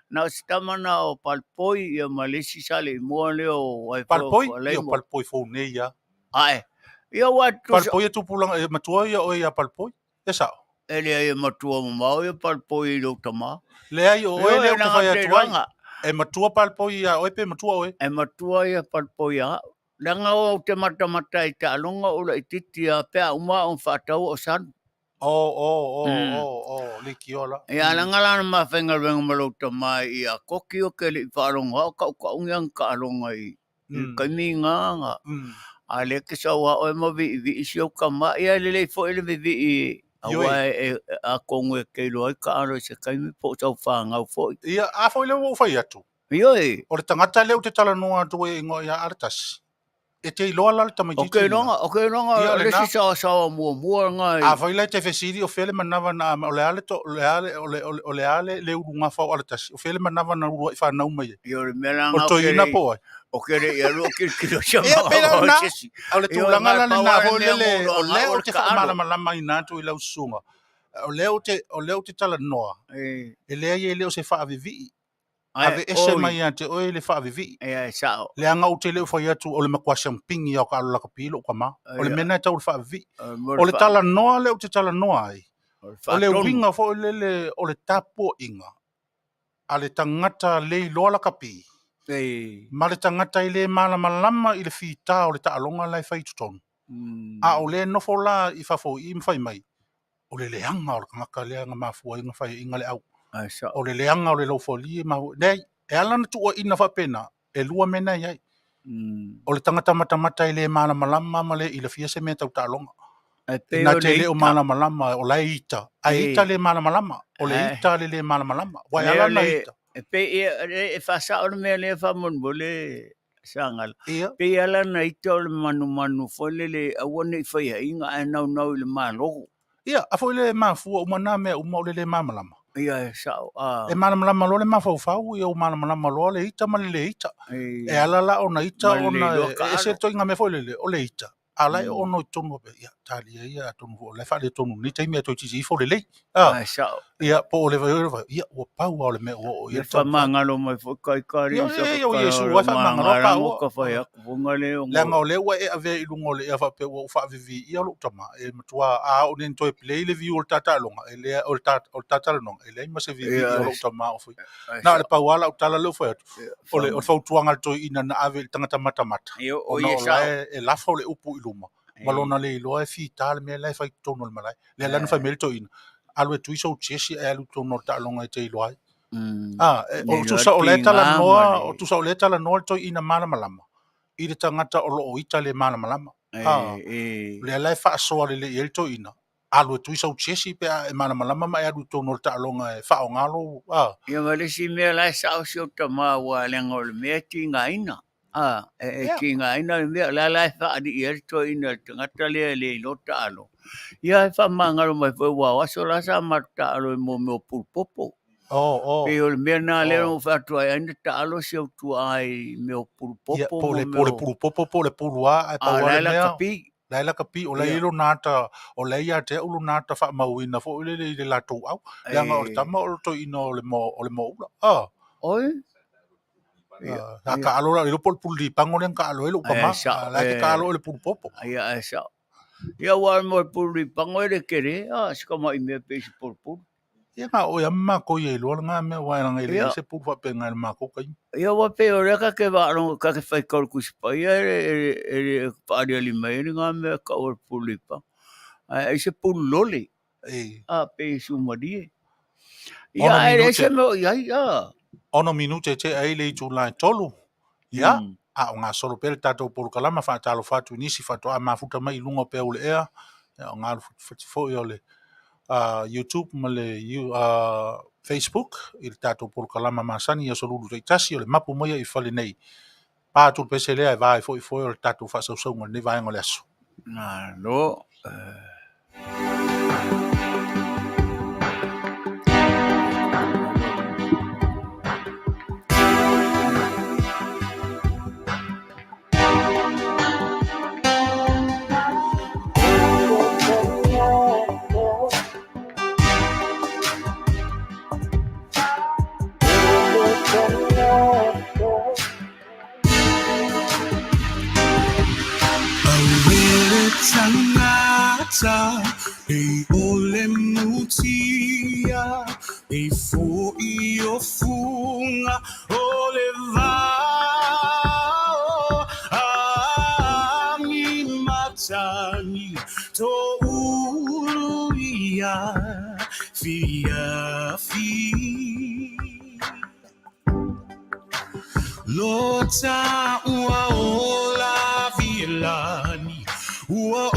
Na o se tama na o Palepoi ia ma le isi sa le imoa lea o ai foi o Palepoi? Ia o Palepoi fou nei lava. Ae. Ia ua tusa. Palepoi e tupulaga, e matua ia oe ia Palepoi. E sao? E leai e matua mamao ia Palepoi i lou tama. Leai o oe lea ou te fai atu ai. E matua palepoi ia oe pe matua oe? E matua ia palepoi ia a'u. Leaga ou te matamata i taaloga o ou laitiiti a pe a uma a'u na faataua o salu. Oh, oh, oh, oh, oh, leitioa la. Ia, leaga la na ma faigaluega ma lou tama i Akoki o ke le'i faalogo a'u ka'uka'ugi ana taaloga i le taimi na na. A lea e te sau lava oe ma viivii si ou tama, ia e lelei foi le vivii aua e atonu e te iloa ai taalo i se taimi po o sau fanau foi. Ia, a foi lea ua ou fai atu. Ioe. O le tagata lea ou te talanoa atu ai e igoa ia Alatasi, e te iloa la le tamaitiiti lena. O ke iloga, Ia, o le lena. isi saosaoa muamua lena i. Afai la e te fesili o fea le manava na, o le a le, o le a le, o le, o le a le, le ulugafa o Alatasi, o fea le manava na uluai fanau mai ai? Ia, o le mea la O le lena, toeaina po o ai? o ke le'i alu o kilokilo sia Ia, pei la o lena, se isi. o le Ia, tulaga ma la pau lena lava le foi mea lele, mo o lea o ou le te taalo. faamalamalamaina atu i lau susuga, o lea ou te, o lea ou te talanoa, e leai e le o se faavivii. Aveese mai ia te oe le faavivii. Ia, e sao. Leaga ou te le o fai atu o le matua siampigi lava o ka alo lakapi lou tama. O le mea lena e tau o le faavivii. O le talanoa lea ou te talanoa ai, o le uiga foi lele o le tapuaiga a le tagata le iloa lakapi ma le tagata e le malamalama i le fita o le taaloga la e fai i totonu. A o lea e nofo la i fafo i i ma fai mai, o le leaga o le tagata lea na mafua ai ona faiaina le au. O le leaga o le laufoalii e mafua. Leai, e ala ona tuuaina faapena, e lua mea na e i ai. O le tagata matamata e le malamalama ma le ilafia se mea tau taaloga. E Na te le o malamalama, o la e ita, ae ita le malamalama, o le ita le le malamalama. Ua e ala ona ita. E pei e faasao le mea lea faamolemole Sagala. Ia. Pei lava la na ita o le manumanu foi lele aua ne i faiaina ae naunau i le Malo. Ia, a foi le mafua uma na mea uma o le le malamalama. Ia, e sao. E malamalama loa le mafaufau, ia ua malamalama loa le ita ma le le ita. E ala la ona ita ona e ese le ituaiga mea foi lele, o le ita, a o la e ono i totonu faapea, ia, talia ia atonu foi o la e faaletonu i lenei taimi ae toe tiiti ifo lelei. A, e sao. Ia, po o le ia, ua pau lava o le mea ua oo i ai le taumafai. Faamagalo mai foi ka ika Ia, ia, ia, o Iesu lava e faamagalo pa ua. Ka fai atu foga le ono. Leaga o lea ua e avea i luga o le ea faapea ua ou faaviviia lou tama, e matua a oo nei ina toe play le viu o le ta taaloga, e leai, o le ta, o le ta talanoaga, e leai ma se viivii o lou tama o faia. Na o le pau lava lau tala lea ua fai atu, o le fautuaga a le toeaina na ave i le tagata matamata, ona o la e lafo le upu i luma, ma lona le iloa e fita le mea la e fai i totonu o le malae. Lea la na fai mai ai le toeaina, alu e tui sou tiesi ae alu i totonu o le taaloga e te iloa ai. O tusa o lea e talanoa, o tusa o lea e talanoa le toeaina malamalama i le tagata o lo o ita le malamalama. Lea la e faasoa lelei i ai le toeaina, alu e tui sau tiesi pe a e malamalama ma e alu i totonu o le taaloga e faaaoga lou, a. Ia ma le isi mea la e sao si ou tama aua leaga o le mea e tigaina, a, e tigaina le mea, o le a la e faalii ai le toeaina i le tagata lea e le iloa taalo. Ia e faamagalo mai foi aua o aso la sa matou taalo i mea o pulupopo. Pei o le mea lena lea na ou fai atu ai, ai na taalo si ou tuaa i mea o pulupopo. Ia, po o le pulupopo po o le pulu a, ae pau lava le mea. La e lakapi, o la e i ai lona ata, o la e ia te au lona ata faamauina foi lele i le latou au. Leaga o le tama o le toeaina o le o le moaula. Ah. Oi. Sa taalo la, iloa po o le pulu lipago lea na taalo ai lou tama. La e te taalo i le pulu popo. Ia, e sao. Ia, aua mo le pulu lipago e le tele, a, si tamai mea pei se pulupulu. Ia na o oe lava ma makou ia iloa lena mea, aua leaga e leai se pulu faapena i le makou taimi. Ia ua pei o lea ta te faalogo ta te faitau i le Tusi Paia e le faaaliali mai ai lena mea e tau o le pulu lipago. Ae ai se pulu lole, a pei e sumalie. Ia ae leai se mea o i ai, a. 6 minute e tea ai le itula e 3. Ia, a o gasolo pea le tatou polokalama, faatalofa atu i nisi faatoa mafuta mai i luga o peau o le ea, ia o galufati foi o le YouTube ma le Facebook i le tatou polokalama masani i aso lulu taitasi o le mapu mai i fale nei. Pa atu le pese lea e va ai foi foe o le tatou faasausauga i lenei vaega o le aso. Malo. o fuga o le vao agi matagi toʻulu ia fiafi Lota ua ola vilani ua o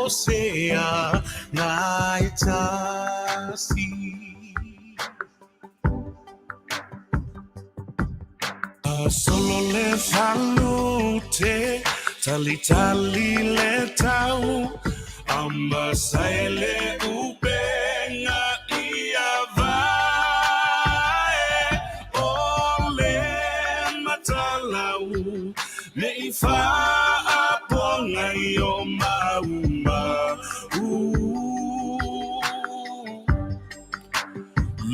sea ngai tasi. Solo le falute, talitali le tau, amasai le upenga ia vae, o le matalau, me i faapoga i o maumau.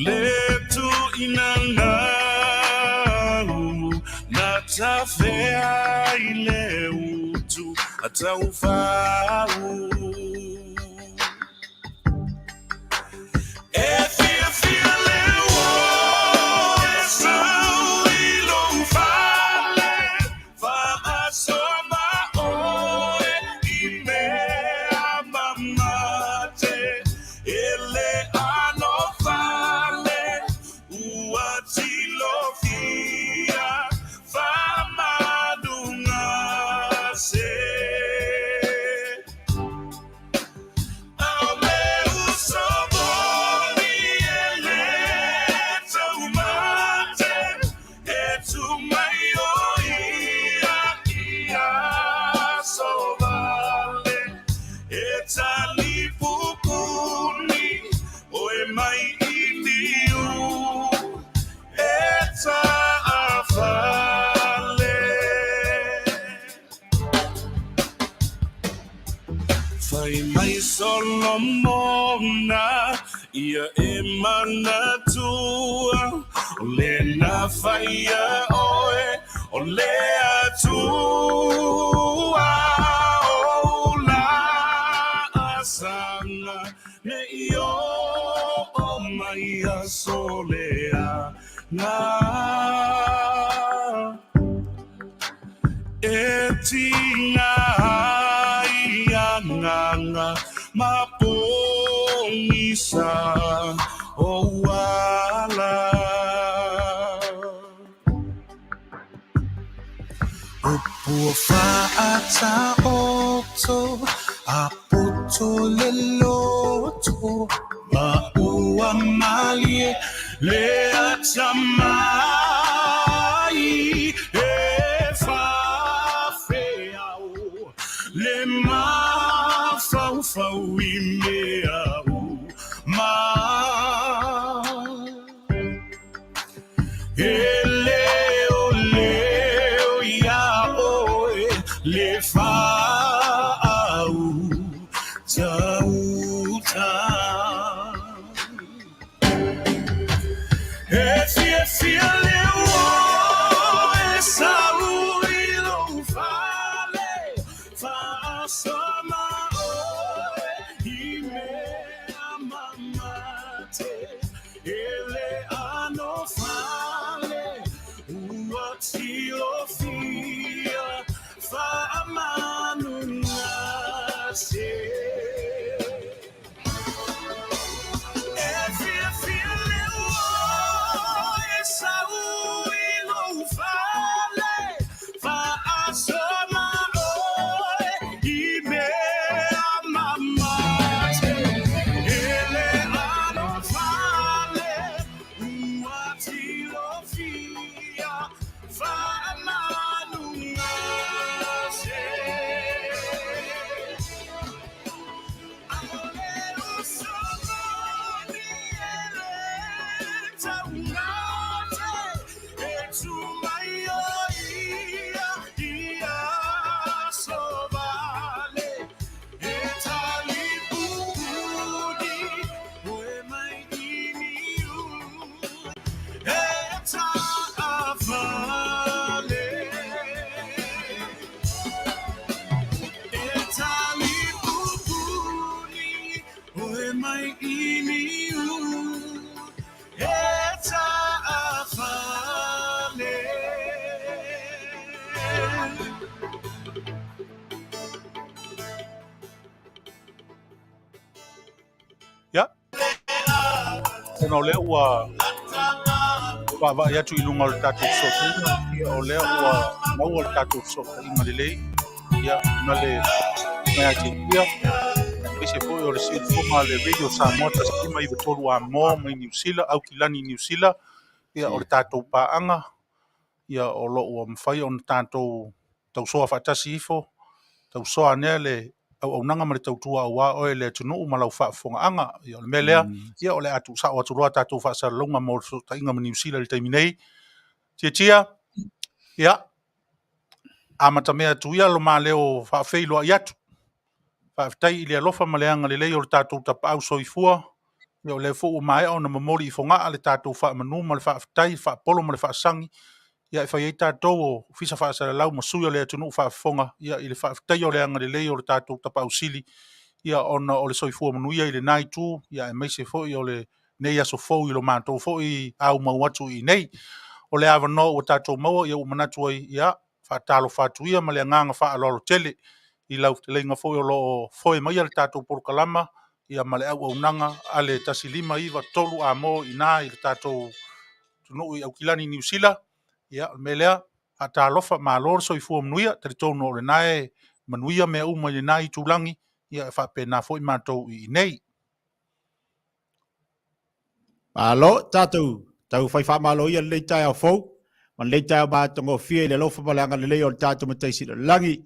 Le tuinanau na tafea i le utu a taufau. E fiafia le uo e sau i lou fale, faasoa oe i mea mamate, e le alofale ua tilofia faamalugase. Ao le uso moni e le taumate, e tumai o ia ia sovale, e talipupuni oe mai i liu, e taafale. Fai mai Solomona ia e manatua, o le na faia oe o le Atua o la asaga ne i o mai aso leaga. E tiga ai agaga ma pogisa o ala. Upu faataoto a poto le loto, ma ua malie le atamai e faafeao le mafaufau i mea uma. E leoleo iā oe le faautauta. E fiafia le uo e sau i lou fale, faasoa oe i mea mamate, e le alofale ua tilofia faamanugase. E fiafia le uo e sau i lou fale, faasoa oe i mea mamate, e le alofale ua tilofia faamanugase. Ao le uso moni e le taugate, e tumai o ia i aso vale, e talipupuni oe mai i niu, e taafale. E talipupuni oe mai i niu, e taafale. Ona o lea ua vaavaai atu i luga o le tatou fesootaiga, ia o lea ua maua le tatou fesootaiga lelei, ia ma le Mea aemaise foi o le siufofoga a le Radio Samoa 1593 Amoa mai Niu Sila, Aukilani Niu Sila, ia o le tatou paaga, ia o lo o ua mafai ona tatou tausoa faatasi ifo, tausoa anea le auaunaga ma le tautua aua oe le atunuu ma lau faafofogaaga. Ia o le mea lea, ia o le a tuusao atu loa tatou faasalalauga mo le fesootaiga ma Niu Sila i le taimi nei. Tiatia, ia, amatamea atu ia lo maleo faafeiloai atu. Faafetai i le alofa ma le agalelei o le tatou Tapaau Soifua. Ia o lea foi ua maea ona momoli i Fogaa le tatou faamanu ma le faafetai, le faapolo ma le faasagi. Ia e fai ai tatou o Ofisa Faasalalau ma sui o le atunuu faafofoga, ia i le faafetaia o le agalelei o le tatou Tapaau Sili, ia ona o le soifua manuia i lena itu, ia aemaise foi o lenei aso fou i lo matou foi aumau atu i inei. O le avanoa ua tatou maua, ia ua manatu ai, ia faatalofa atu ia ma le agaga faaaloalo tele i lau fetalaiga foi o lo o foe maia le tatou polokalama, ia ma le auaunaga a le 1593 Amo i ina i le tatou atunuu i Aukilani Niu Sila. Ia, o le mea lea, faatalofa, malo le soifua manuia. Talitonu o lena e manuia mea uma i lena itulagi, ia e faapena foi matou i inei. Malo, tatou tau fai faamalo ia lenei taeao fou, ma lenei taeao matagofie i le alofa ma le agalelei o le tatou Matai Sili o le Lagi.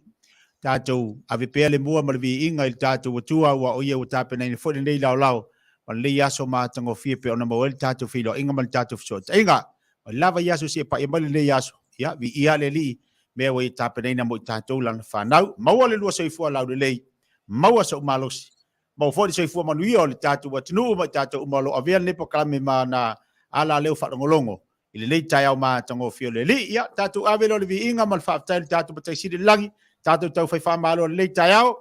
Tatou ave pea le mua ma le viiga i le tatou Atua, ua o ia ua tapenaina foi lenei laolao ma lenei aso matagofie pei ona maua ai le tatou feiloaiga ma le tatou fesootaiga. Mai lava i aso seia paia mai lenei aso, ia, viia le Alii, mea ua ia tapenaina mo i tatou lana fanau. Maua le lua soifua laulelei, maua sou malosi, maua foi le soifua manuia o le tatou atunuu ma i tatou uma o lo o avea lenei polokalame ma na ala leo faalogologo i lenei taeao matagofie o le Alii. Ia, tatou ave lea o le viiga ma le faafetai i le tatou Matai Sili i le lagi, tatou tau fai faamalo i lenei taeao,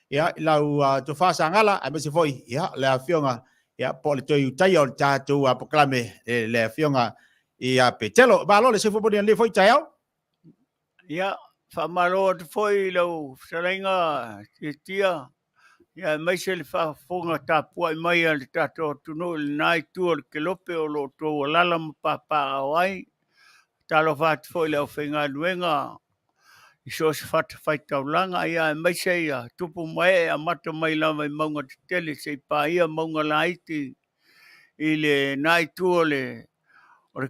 ia, i lau tofa Sagala, aemaise foi, ia, le afioga, ia, po o le toe utaia o le tatou polokalame, le afioga ia Petelo. Malo le soifua manuia i lenei foi taeao. Ia, faamalo atu foi i lau fetalaiga Tiatia, ia aemaise le faafofoga tapuai mai a le tatou atunuu i lena itu o le kelope o lo o outou alala ma papaaao ai. Talofa atu foi i le aufaigaluega i so o se fatafaitaulaga, ia aemaise ia tupu ma ee amata mai lava i mauga tetele seia paia mauga laiti i lena itu o le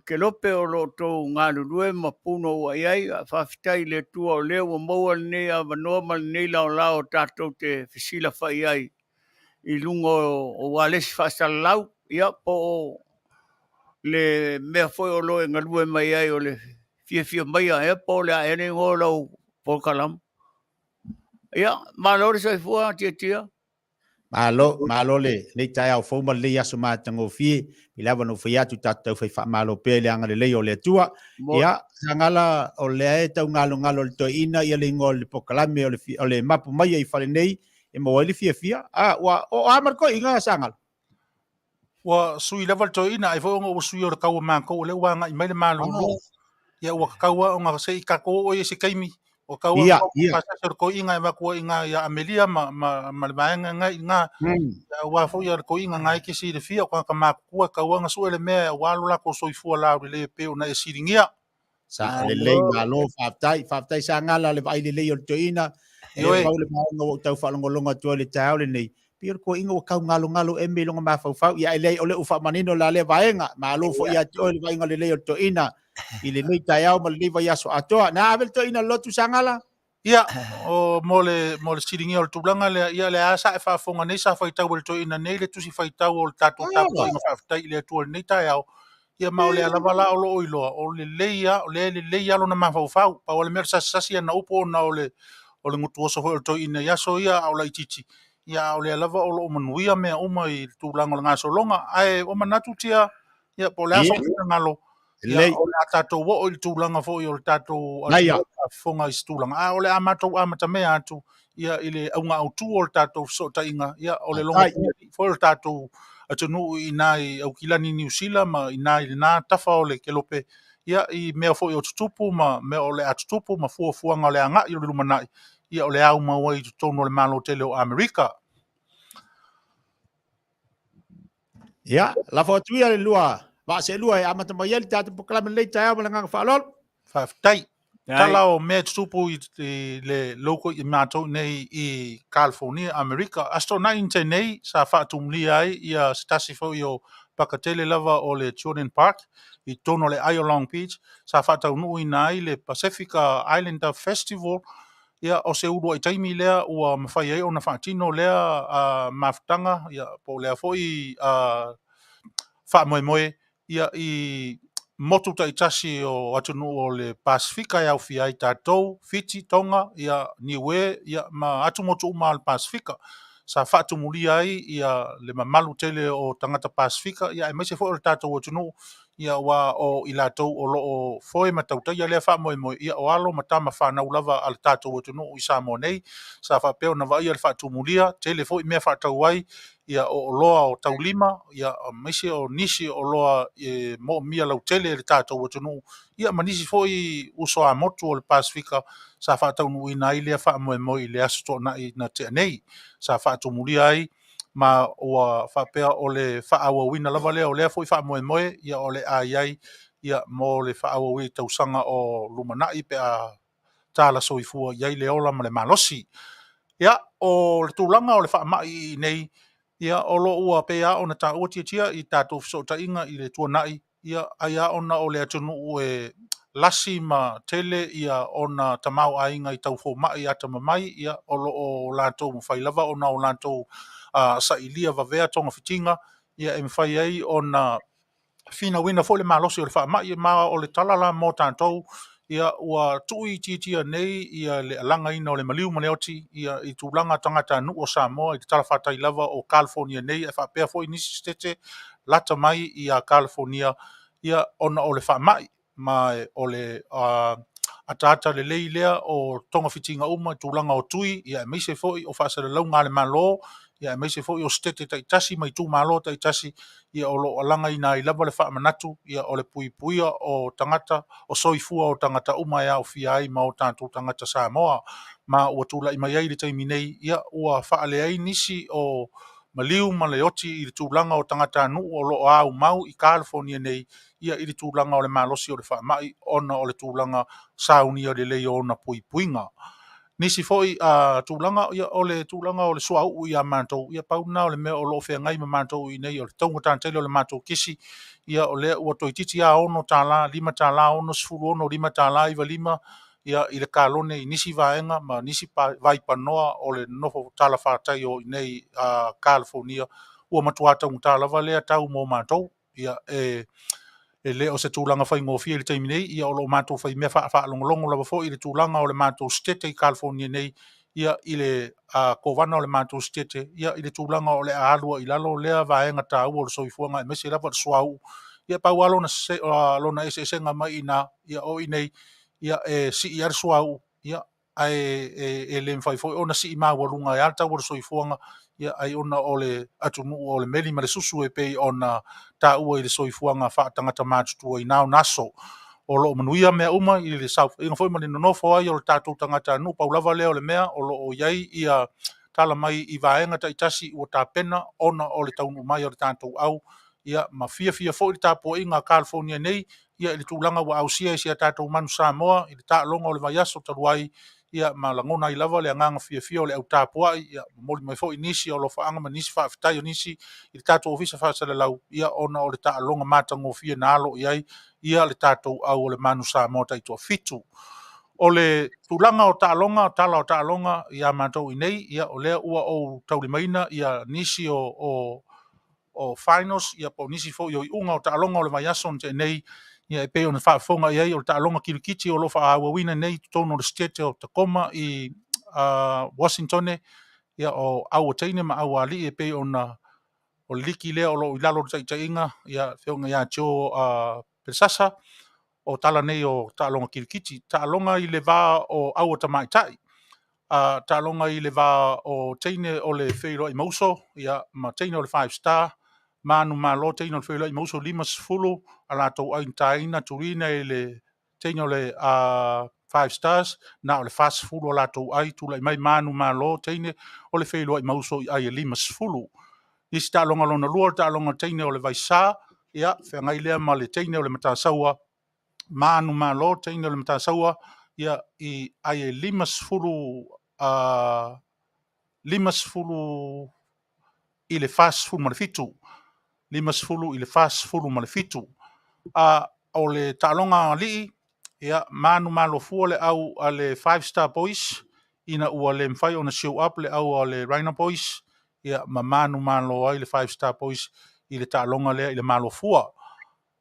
kelope o lo o outou galulue ma punouai ai. Faafetai i le Atua o lea ua maua lenei avanoa ma lenei laolao tatou te fesilafai ai i luga o ualesi faasalalau, ia po o le mea foi o lo o e galue mai ai o le fiafia maia ea po o le a ea le igoa o lau polokalame. Ia, malo le soifua Tiatia. Malo, malo lenei taeao fou ma lenei aso matagofie. I le ava na ou fai atu tatou tau fai faamalo pea i le agalelei o le Atua. Ia, Sagala, o lea e tau galogalo le toeaina ia le igoa o le polokalame o le mapu mai i fale nei e maua ai le fiafia. A, ua o a ma le toeaina, Sagala? Ua sui lava le toeaina, ai foi ona ua sui o le tau o matou, o lea ua agai mai le malulu. Ia ua tatau lava ona se i tatou oo i se taimi, ua tatau lava ona pasese o le toeaina e avatu ai i ina ia Amelia ma le vaega na i ina. Aua foi le toeaina na e te silafia, o tagata matutua e tatau lava ona sue le mea aua lo latou soifua laulelei e pei ona e siligia. Sa lelei, malo, faafetai, faafetai Sagala le vaai lelei o le toeaina. E pau le vaega ua ou tau faalogologo atu ai i le taeao lenei, pei o le toeaina ua tau galogalo eme i lona mafaufau. Ia, e leai, o lea ua faamanino la lea vaega. Malo foi ia te oe le vaaiga lelei o le toeaina i lenei taeao ma lenei vaiaso atoa. Na ave le toeaina lotu Sagala? Ia, o mo le siligia o le tulaga lea, ia lea lava sa e faafofoga nei, sa faitau e le toeaina nei le tusi faitau o le tatou tapuaiga faafetai i le Atua i lenei taeao. Ia ma o lea lava la o lo o iloa, o lelei lava, o lea e lelei lava lona mafaufau. Pau lava le mea o le sasisasi ana upu ona o le gutuoso foi o le toeaina i aso ia a o laitiiti. Ia a o lea lava o lo o manuia mea uma i le tulaga o le gasologa. Ae ua manatu tia, ia po o le a sou finagalo, ia o le a tatou oo i le tulaga foi o le tatou faafofoga i se tulaga, a o le a matou amatamea atu ia i le auga autu o le tatou fesootaiga, ia o le logo foi o le tatou atunuu i ina i Aukilani Niu Sila ma ina i lena tafa o le kelope, ia i mea foi o tutupu ma mea o le a tutupu ma fuafuaga o le agai o le lumanai, ia o le au mau ai i totonu o le Malo tele o Amerika. Ia, lafo atu ia le lua vaa seelua e amata mai ai le tatou polokalame lenei taeao ma le agaga faaaloalo. Faafetai. Tala o mea e tutupu i le loko i matou nei i California, Amerika. Aso Toonai na tea nei sa faatumulia ai ia se tasi foi o pakatele lava o le Jordan Park i totonu o le aai o Long Beach sa faataunuuina ai le Pacifica Islander Festival. Ia, o se uluai taimi lea ua mafai ai ona faatino lea mafutaga, ia, po o lea foi faamoemoe ia, i motu taitasi o atunuu o le Pasefika e aofia ai tatou, Fiti, Tonga, ia, Niue, ia, ma atumotu uma o le Pasefika. Sa faatumulia ai ia le mamalu tele o tagata Pasefika, ia, aemaise foi o le tatou atunuu, ia, aua o i latou o lo o foe ma tautaia lea faamoemoe, ia, o alo ma tama fanau lava a le tatou atunuu i Samoa nei. Sa faapea ona vaaia le faatumulia, tele foi mea faatau ai, ia, o oloa o taulima, ia, aemaise o nisi o oloa e moomia lautele e le tatou atunuu, ia, ma nisi foi uso a motu o le Pasefika sa faataunuuina ai lea faamoemoe i le Aso Toonai na tea nei. Sa faatumulia ai ma ua faapea o le faaauauina lava lea o lea foi faamoemoe, ia, o le a i ai, ia, mo le faaauauina i tausaga o lumanai pe a tala soifua i ai le ola ma le malosi. Ia, o le tulaga o le faamai i nei, ia, o lo o ua pei lava ona taua tiatia i tatou fesootaiga i le tuanai, ia, ai lava ona o le atunuu e lasi ma tele ia ona tamaoaiga i tau fomai atamamai, ia, o lo o latou mafai lava ona o latou sailia vavea togafitiga, ia, e mafai ai ona finauina foi le malosi o le faamai. Ma o le tala la mo tatou, ia, ua tuuitiitia nei ia le alagaina o le maliu ma le oti, ia, i tulaga tagatanuu o Samoa i le talafatai lava o California nei, ae faapea foi nisi setete lata mai ia California, ia, ona o le faamai. Ma o le ataata lelei lea o togafitiga uma i tulaga o tui, ia, aemaise foi o faasalalauga a le Malo, ia, aemaise foi o setete taitasi ma itumalo taitasi, ia, o lo o alagaina ai lava le faamanatu, ia, o le puipuia o tagata, o soifua o tagata uma e aofia ai ma o tatou tagata Samoa. Ma ua tulai mai ai le taimi nei, ia, ua faaleai nisi o maliu ma le oti i le tulaga o tagatanuu o lo o aumau i California nei, ia, i le tulaga o le malosi o le faamai ona o le tulaga saunia lelei o ona puipuiga. Nisi foi tulaga, ia, o le tulaga o le suauu ia matou, ia, pau lena o le mea o lo o feagai ma matou i nei, o le taugata tele o le matou kisi, ia, o lea ua toeitiiti lava $6, $5.66, $5.95, ia, i le kalone i nisi vaega ma nisi vaipanoa o le nofo talafatai o i nei California. Ua matua taugata lava lea tau mo matou. Ia, e le o se tulaga faigofie i le taimi nei, ia, o lo o matou faimea faalogologo lava foi i le tulaga o le matou setete i California nei, ia, i le kovana o le matou setete, ia, i le tulaga o le a alu ai i lalo lea vaega taua o le soifuaga, aemaise lava le suauu. Ia, pau lava lona eseesega mai i ina, ia, o i nei, ia, e sii lava le suauu, ia, ae e le mafai foi ona sii maualuga ai lava le tau o le soifuaga, ia, ai ona o le atunuu o le meli ma le susu e pei ona taua i le soifuaga faatagata matutua i na ona aso. O lo o manuia mea uma i le saofaiga foi ma le nonofo ai o le tatou tagatanuu. Pau lava lea o le mea o lo o i ai ia tala mai i vaega taitasi ua tapena ona o le taunuu mai o le tatou au, ia, ma fiafia foi le tapuaiga a California nei, ia, i le tulaga ua ausia e si a tatou manu Samoa i le taaloga o le vaiaso talu ai, ia, ma lagona ai lava le agaga fiafia o le au tapuai, ia, momoli mai foi nisi o alofaaga ma nisi faafetai o nisi i le tatou ofisa faasalalau, ia, ona o le taaloga matagofie na alo i ai, ia, le tatou au o le manu Samoa taitoafitu. O le tulaga o taaloga, tala o taaloga ia matou i nei, ia, o lea ua ou taulimaina ia nisi o finals, ia, po o nisi foi o iuga o taaloga o le vaiaso na tea nei, ia, e pei ona faafofoga i ai o le taaloga kilikiti o lo o faaauauina nei i totonu o le setete o Tacoma i Washington, ia, o au a teine ma au a alii e pei ona o le liki lea o lo o i lalo o le taitaiga, ia, afioga ia Joe Pesasa. O tala nei o taaloga kilikiti. Taaloga i le va o au a tamaitai, taaloga i le va o teine o le Feiloai Mauso, ia, ma teine o le Five Star, manumalo teine o le Feiloai Mauso 50 a latou ai na taina tuliina i le teine o le Five Stars na o le 40 a latou ai. Tulai mai manumalo teine o le Feiloai Mauso i ai e 50. Isi taaloga lona lua o le taaloga teine o le Vaisa, ia feagai lea ma le teine o le Matasaua, manumalo teine o le Matasaua, ia i ai e 50 50 i le 47, 50 i le 47. A o le taaloga alii, ia manumalo fua le au a le Five Star Boys ina ua le mafai ona show up le au a le Rhino Boys, ia ma manumalo ai le Five Star Boys i le taaloga lea i le malo fua.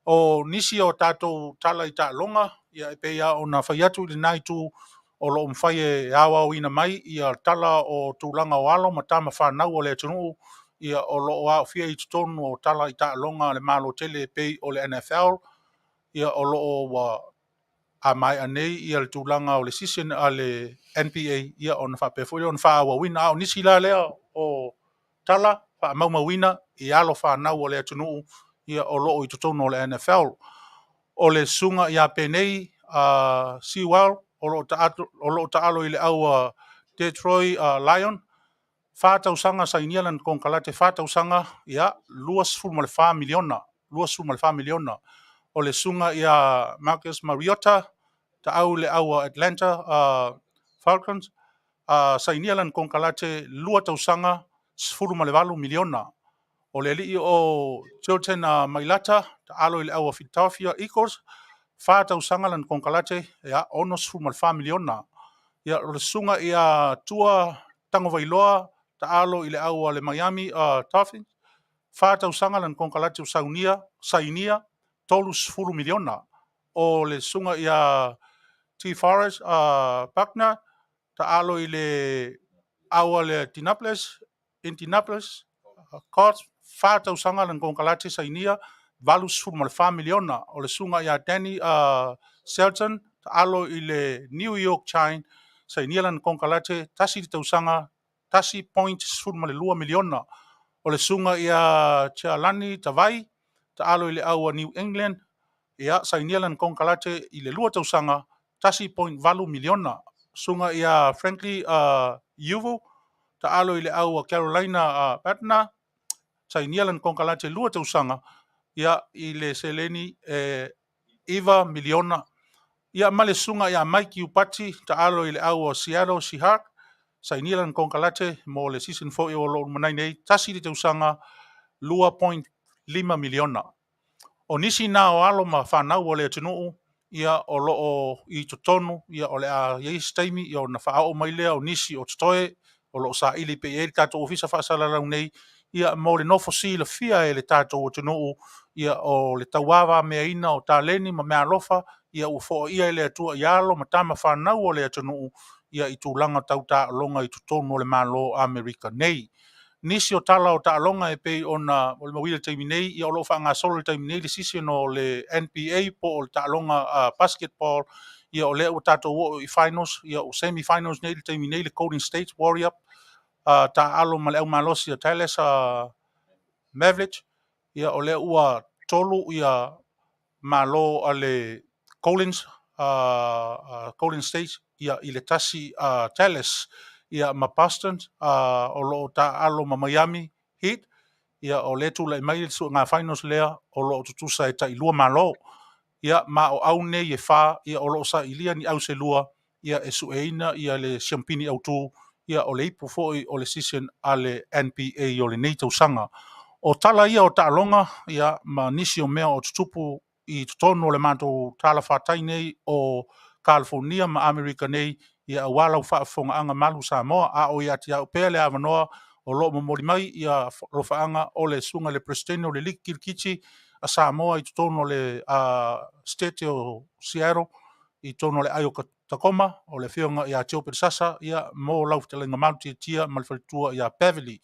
O nisi o tatou tala i taaloga, ia e pei lava ona fai atu i lena itu, o lo o mafai e aoaoina mai ia tala o tulaga o alo ma tama fanau o le atunuu, ia o lo o aofia i totonu o tala i taaloga a le Malo tele e pei o le NFL, ia o lo o ua a maea nei ia le tulaga o le season a le NBA, ia ona faapea foi lea ona faaauauina. A o nisi la lea o tala faamaumauina i alo fanau o le atunuu, ia o lo o i totonu o le NFL. O le susuga ia Penei Sewell, o lo o taalo i le au a Detroit Lion, 4 tausaga sainia lana konekarate, 4 tausaga, ia 24 miliona, 24 miliona. O le susuga ia Marcus Mariota, taau i le au a Atlanta Falcons, sainia lana konekarate 2 tausaga, 18 miliona. O le alii o Jordan Mailata, taalo i le au a Philadelphia Eagles, 4 tausaga lana konekarate, ia 64 miliona. Ia o le susuga ia Tua Tagovailoa, taalo i le au a le Miami Dolphins, 4 tausaga lana konekarate o sainia 30 miliona. O le susuga ia T. Forrest Buckner, taalo i le au a le Indianapolis Colts, 4 tausaga lana konekarate sainia 84 miliona. O le susuga ia Danny Shelton, taalo i le New York Giants, sainia lana konekarate 1 le tausaga 1.12 miliona. O le susuga ia Tialani Tavai, taalo i le au a New England, ia sainia lana konekarate i le 2 tausaga 1.8 miliona. Susuga ia Frankly Uvu, taalo i le au a Carolina Patna, sainia lana konekarate 2 tausaga, ia i le seleni 9 miliona. Ia ma le susuga ia Mike Iupati, taalo i le au a Seattle Seahawks, sainia lana konekarate mo le season foi o lo o lumanai nei, 1 le tausaga 2.5 miliona. O nisi na o alo ma fanau o le atunuu, ia o lo o i totonu, ia o le a i ai se taimi, ia ona faaoo mai lea o nisi o totoe o lo o saili pea i ai le tatou ofisa faasalalau nei, ia mo le nofo silafia e le tatou atunuu, ia o le tauavameaina o taleni ma meaalofa, ia ua foaia e le Atua i alo ma tama fanau o le atunuu, ia i tulaga tau taaloga i totonu o le Malo o Amerika nei. Nisi o tala o taaloga e pei ona molimauina i le taimi nei, ia o lo o faagasolo i le taimi nei le season o le NBA po o le taaloga basketball, ia o lea ua tatou oo i finals, ia o semi finals nei i le taimi nei le Golden State Warrior taalo ma le au malosi a Dallas Mavericks, ia o lea ua 3 ia malo a le Golden State ia i le 1 Dallas, ia ma Boston o lo o taalo ma Miami Heat, ia o lea tulai mai le suega finals lea o lo o tutusa e tai 2 malo. Ia ma o au nei e 4, ia o lo o sailia ni au se 2, ia e sueina ia le siampini autu, ia o le ipu foi o le season a le NBA o lenei tausaga. O tala ia o taaloga, ia ma nisi o mea o tutupu i totonu o le matou talafatai nei o California ma Amerika nei, ia aua lau faafofogaaga malu Samoa. A o ia te au pea le avanoa o lo o momoli mai ia alofaaga o le susuga i le Presidente o le Ligi Kirikiti a Samoa i totonu o le State o Seattle, i totonu o le ai o Tacoma, o le afioga ia Teo Pelesasa, ia mo lau fetalaiga malu tiatia ma le faletua ia Beverly,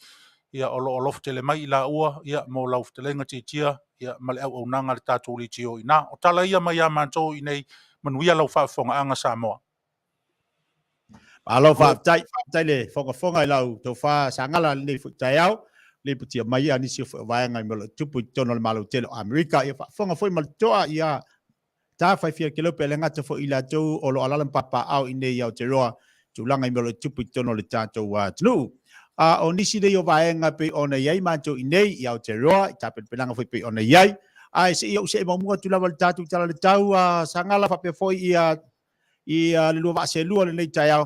ia o lo o alofa tele mai i laua, ia mo lau fetalaiga tiatia, ia ma le auaunaga a le tatou leitio i ina. O tala ia mai ia matou i nei, manuia lau faafofogaaga Samoa. Malo faafetai, faafetai le fogafoga i lau tofa Sagala lenei foi taeao, le putia mai a nisi o foi o vaega i mea o lo o tupu i totonu o le Malo tele o Amerika. Ia faafofoga foi ma le totoa, ia ta fai fia ke lope le ngata foi i latou o lo o alaala ma papaao i nei Aotearoa tulaga i mea o lo o tupu i totonu o le tatou atunuu. A o nisi nei o vaega pei ona i ai matou i nei i Aotearoa, i tapenapenaga foi pei ona i ai. Ae se i ou see muamua atu lava i le tatou tala i le tau a Sagala faapea foi ia i le lua vaa seelua i lenei taeao.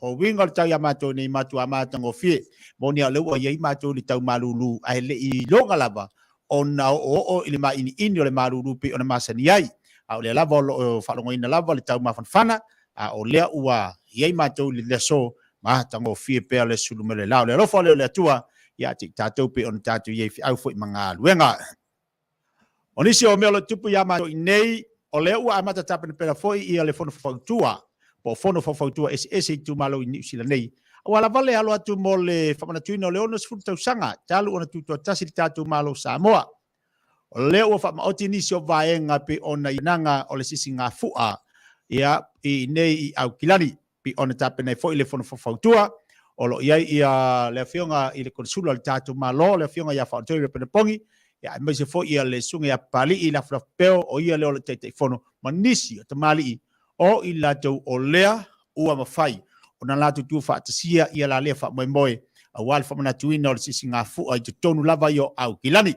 O uiga o le tau ia matou nei matua matagofie. Moni a o lea ua i ai matou i le tau malulu ae le i iloga lava ona oooo i le mainiini o le malulu pei ona masani ai. A o lea lava o lo o faalogoina lava le tau mafanafana, a o lea ua i ai matou i le aso matagofie pea le sulu mai le la o le alofa lea o le Atua ia te i tatou pei ona tatou i ai feau foi ma galuega. O nisi o mea o lo o tupu ia matou i nei, o lea ua amata tapenapena foi ia le fono faufautua, po o fono faufautua eseese i itumalo i Niu Sila nei. Aua lava le alo atu mo le faamanatuina o le 60 tausaga talu ona tutoatasi le tatou Malo o Samoa. O lea ua faamaoti nisi o vaega pei ona i naga o le sisigafua ia i nei i Aukilani. Pei ona tapena ai foi le fono faufautua, o lo o i ai ia le afioga i le Konesula o le tatou Malo, le afioga ia Faaolotoi Repenepongi, ia aemaise foi ia le Susuga ia Papalii Lafulafu Peo, o ia lea o le Taitaifono, ma nisi o tamalii o i latou o lea ua mafai ona latou tuufaatasia ia la lea faamoemoe aua le faamanatuina o le sisigafua i totonu lava ia o Aukilani.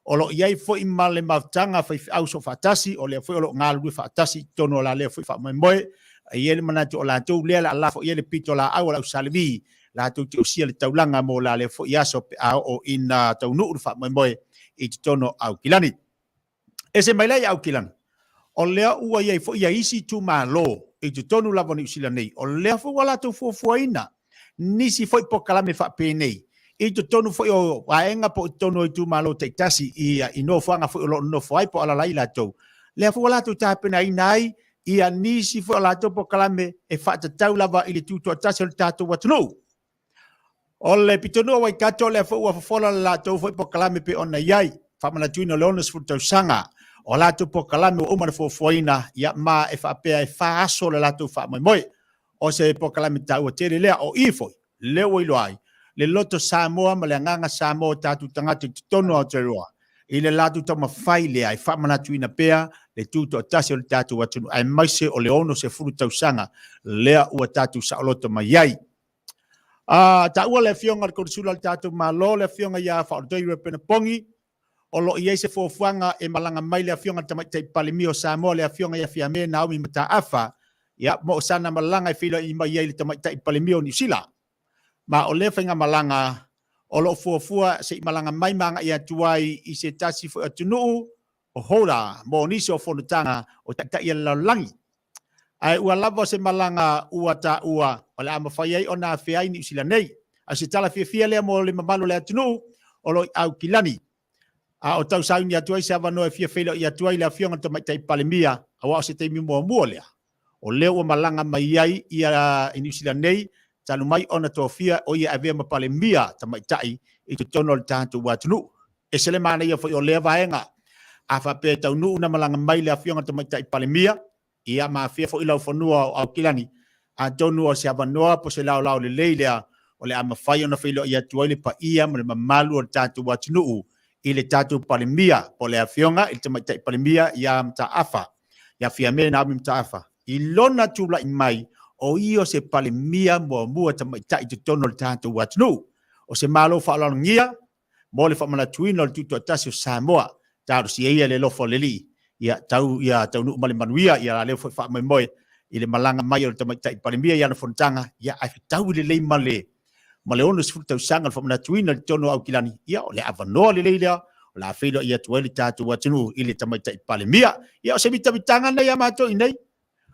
O lo o i ai foi ma le mafutaga faifeau soofaatasi, o lea foi o lo o galulue faatasi i totonu o la lea foi faamoemoe. E i ai le manatu o latou lea o le a lafo i ai le pitolaau a le auSalevi, latou te usia le taulaga mo la lea foi aso pe a oo ina taunuu le faamoemoe i totonu o Aukilani. Ese mai lea i Aukilani, o lea ua i ai foi ia isi itumalo i totonu lava o Niu Sila nei, o lea foi ua latou fuafuaina nisi foi polokalame faapenei i totonu foi o vaega po o totonu o itumalo taitasi i nofoaga foi o lo o nonofo ai po o alaala ai latou. Lea foi ua latou tapenaina ai ia nisi foi o latou polokalame e faatatau lava i le tutoatasi o le tatou atunuu. O le pitonuu o Waikato, lea foi ua fofola le latou foi polokalame pei ona i ai, faamanatuina o le 60 tausaga. O latou polokalame ua uma ona fuafuaina, ia ma e faapea e 4 aso le latou faamoemoe. O se polokalame taua tele lea, o i foi, lea ua iloa ai le loto Samoa ma le agaga Samoa o tatou tagata i totonu o Aotearoa, i le latou taumafai lea e faamanatuina pea le tutoatasi o le tatou atunuu, aemaise o le 60 tausaga lea ua tatou saoloto mai ai. Taua le afioga i le Konesula o le tatou Malo, le afioga ia Faaolotoi Ruapena Pongi, o lo o i ai se fuafuaga e malaga mai le afioga i le Tamaitai Palemia o Samoa, le afioga ia Fiame Naomi Mataafa, ia, mo sana malaga e feiloai mai ai le Tamaitai Palemia o Niu Sila. Ma o lea faigamalaga o lo o fuafua se i malaga mai ma agai atu ai i se tasi foi atunuu o Hola mo nisi o fonotaga o taitai a le lalolagi. Ae ua lava se malaga ua taua o le a mafai ai ona afea ai Niu Sila nei. A o se tala fiafia lea mo le mamalu o le atunuu o lo o i Aukilani. A o tausauni atu ai se avanoa e fia feiloai atu ai le Afioga i le Tamaitai Palemia, aua o se taimi muamua lea o lea ua malaga mai ai ia i Niu Sila nei, talu mai ona tofia o ia e avea ma Palemia Tamaitai i totonu o le tatou atunuu. Ese le manaia foi o lea vaega. A faapea e taunuu na malaga mai le Afioga i le Tamaitai Palemia, ia ma afea foi laufanua o Aukilani, atonu o se avanoa po o se laolao lelei lea o le a mafai ona feiloai atu ai le paia ma le mamalu o le tatou atunuu i le tatou Palemia, po o le Afioga i le Tamaitai Palemia ia Mataafa, ia Fiame Naomi Mataafa, i lona tulai mai o ia o se Palemia muamua tamaitai i totonu o le tatou atunuu. O se Malo faaaloalogia mo le faamanatuina o le tutoatasi o Samoa. Talosia ia le alofa o le Alii, ia tau ia taunuu ma le manuia, ia la lea foi faamoemoe i le malaga mai o le Tamaitai Palemia i ana fonotaga, ia ae fetaui lelei ma le 60 tausaga o le faamanatuina i totonu o Aukilani, ia o le avanoa lelei lea o le a feiloai atu ai le tatou atunuu i le Tamaitai Palemia. Ia o se mitamitaga lenei ia matou i nei,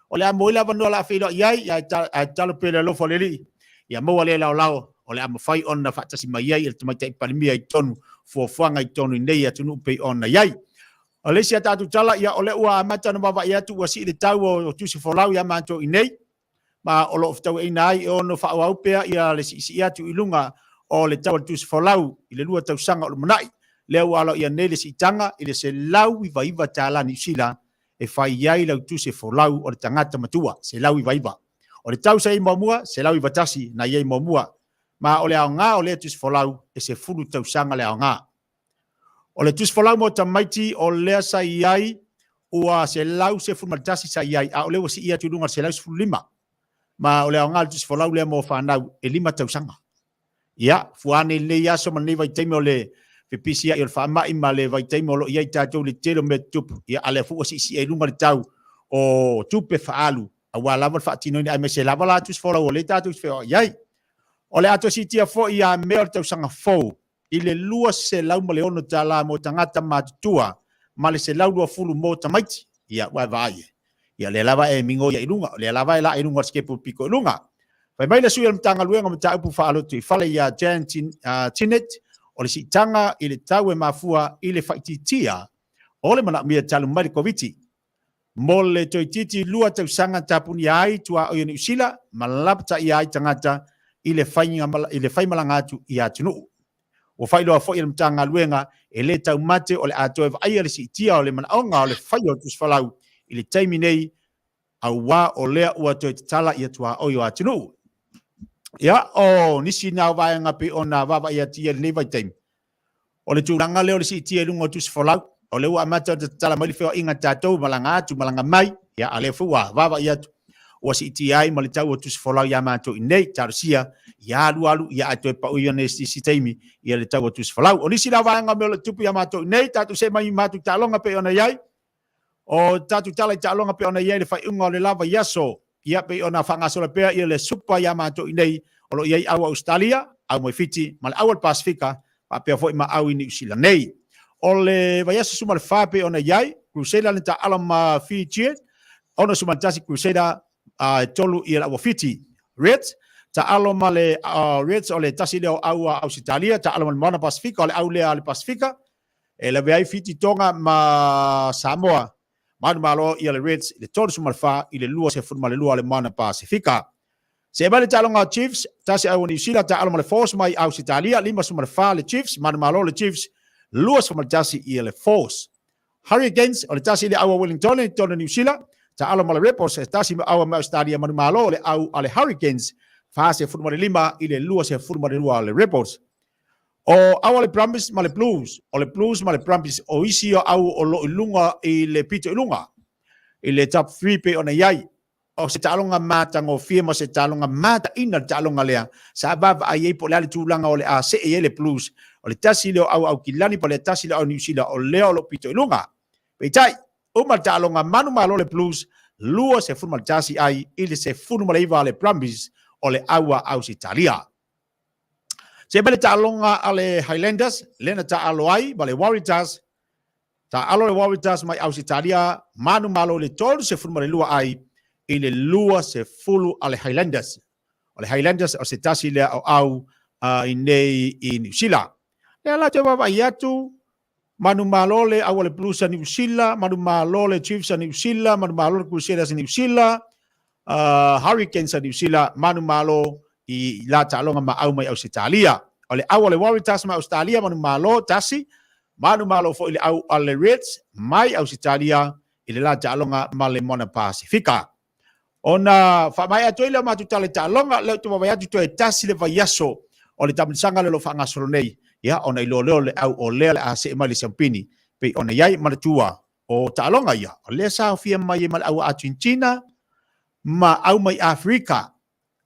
o le a maua ai le avanoa o le a feiloai ai, ae tatalo pea i le alofa o le Alii, ia maua lea laolao o le a mafai ona faatasi mai ai le Tamaitai Palemia i totonu fuafuaga i totonu i nei atunuu pei ona i ai. O le isi a tatou tala, ia o lea ua amata ona vaavaai atu ua sii le tau o tusi folau ia matou i nei, ma o lo o fetauaiina ai e ono faaauau pea ia le siisii atu i luga o le tau o le tusi folau i le 2 tausaga o lumanai. Lea ua aloaia nei le siitaga i le $199 Niu Sila e fai ai lau tusi folau o le tagata matua, 199. O le tau sa i ai muamua, 191 na i ai muamua, ma o le aoga o lea tusi folau e 10 tausaga le aoga. O le tusi folau mo tamaiti o lea sa i ai ua 111 sa i ai, a o lea ua sii atu i luga i le 115. Ma o le aoga o le tusi folau lea mo fanau e 5 tausaga. Ia, fua ane i lenei aso ma lenei vaitaimi o le fepisia'i o le faama'i ma le vaitaimi o lo o i ai tatou i le tele o mea tutupu, ia, a o lea foi ua siisii ai i luga le tau o tupe faaalu aua lava le faatinoina aemaise lava la tusi folau o lea tatou te feoai ai. O le a toe siitia foi ia Mea o le tausaga fou i le $206 mo tagata matutua ma le $120 mo tamaiti. Ia, ua e vaai e. Ia, o lea lava e migoi ai i luga, o lea lava e laa i luga o le sikepu piko i luga. Fai mai le sui o le Matagaluega o Mataupu Faalotoifale ia Jan Tinnett, o le siitaga i le tau e mafua i le faaitiitia o le manaomia talu mai le Koviti. Mo le toeitiiti 2 tausaga tapunia ai tuaoi o Niu Sila ma lapataia ai tagata i le faimalaga atu i atunuu. Ua faailoa foi e le Matagaluega e le taumate o le a toe vaaia le siitia o le manaoga o le faia o tusifalau i le taimi nei auā o lea ua toe tatala ia tuaoi o atunuu. Ia, o nisi na o vaega pei ona vaavaai atu i lenei vaitaimi, o le tulaga lea o le siitia i luga o tusifolau, o lea ua amata ona tatala mai le feoaiga a tatou, malaga atu, malaga mai, ia, a o lea foi ua vaavaai atu, ua siitia ai ma le tau o tusifolau ia matou i inei, talosia, ia alu alu, ia ae toe pau ia nei isi taimi, ia le tau o tusifolau. O nisi la vaega o mea o lo o tupu ia matou i inei, tatou see mai i matou taaloga pei ona i ai, O tatou tala i taaloga pei ona i ai le faaiuga o le la vaiaso, ia pei ona faagasolo pea ia le Supa ia matou i nei, o lo o i ai au a Ausetalia, au mai Fiti, ma le au a le Pasefika, faapea foi ma au i Niu Sila nei. O le vaiaso 14 pei ona i ai, Crusader le taaalo ma Fiji, 61 Crusader a e 3 ia le au a Fiti. Reds, taaalo ma le Reds o le tasi lea o au a Ausetalia, taaalo ma le Moana Pasefika, o le au lea a le Pasefika, E lawe ai Fiti, Tonga ma Samoa. Manumalo ia le Reds i le 34 i le 22 o le Moana Pasefika. Se'e mai le taaloga a Chiefs, tasi au o Niu Sila, taalo ma le Force mai Ausetalia, 54 le Chiefs, manumalo le Chiefs, 21 ia le Force. Hurricanes, o le tasi le au a Wellington i totonu o Niu Sila, taalo ma le Rebels, e tasi ma au mai Ausetalia, manumalo le au a le Hurricanes, 45 i le 22 o le Rebels. O au a le Brumbies ma le Blues, o le Blues ma le Brumbies, o isi o au o lo o i luga i le pito i luga, i le top 3 pei ona i ai. O se taaloga matagofie ma se taaloga mataina le taaloga lea, sa vaavaai ai po o le a le tulaga o le a see ai le Blues. O le tasi lea o au Aukilani po o le tasi lea o au Niu Sila o lea o lo o pito i luga. Peitai, uma le taaloga manumalo le Blues 21 ai i le 19 a le Brumbies o le au a Ausetalia. Se mai le taaloga a le Highlanders, lea na taaalo ai ma le Waratahs. Taaalo le Waratahs mai Ausetalia, manumalo i le 32 ai i le 20 a le Highlanders. O le Highlanders o se tasi lea o au i nei i Niu Sila. Lea la te vaavaai atu, manumalo le au a le Blues a Niu Sila, manumalo le Chiefs a Niu Sila, manumalo le Crusaders a Niu Sila, Hurricanes a Niu Sila, manumalo i la taaloga ma au mai Ausetalia. O le au a le Waratahs mai Ausetalia, manumalo, tasi, manumalo foi le au a le Reds mai Ausetalia i le la taaloga ma le Moana Pasefika. Ona faamaea atu ai lea o matou tala i taaloga, lea ou te vaavaai atu toe tasi le vaiaso o le taamilosaga lea o lo o faagasolo nei, ia ona iloa lea o le au o lea o le a see mai le siampini pei ona i ai manatua o taaloga ia, o lea sa aofia mai ai ma le au a Argentina ma au mai Afrika,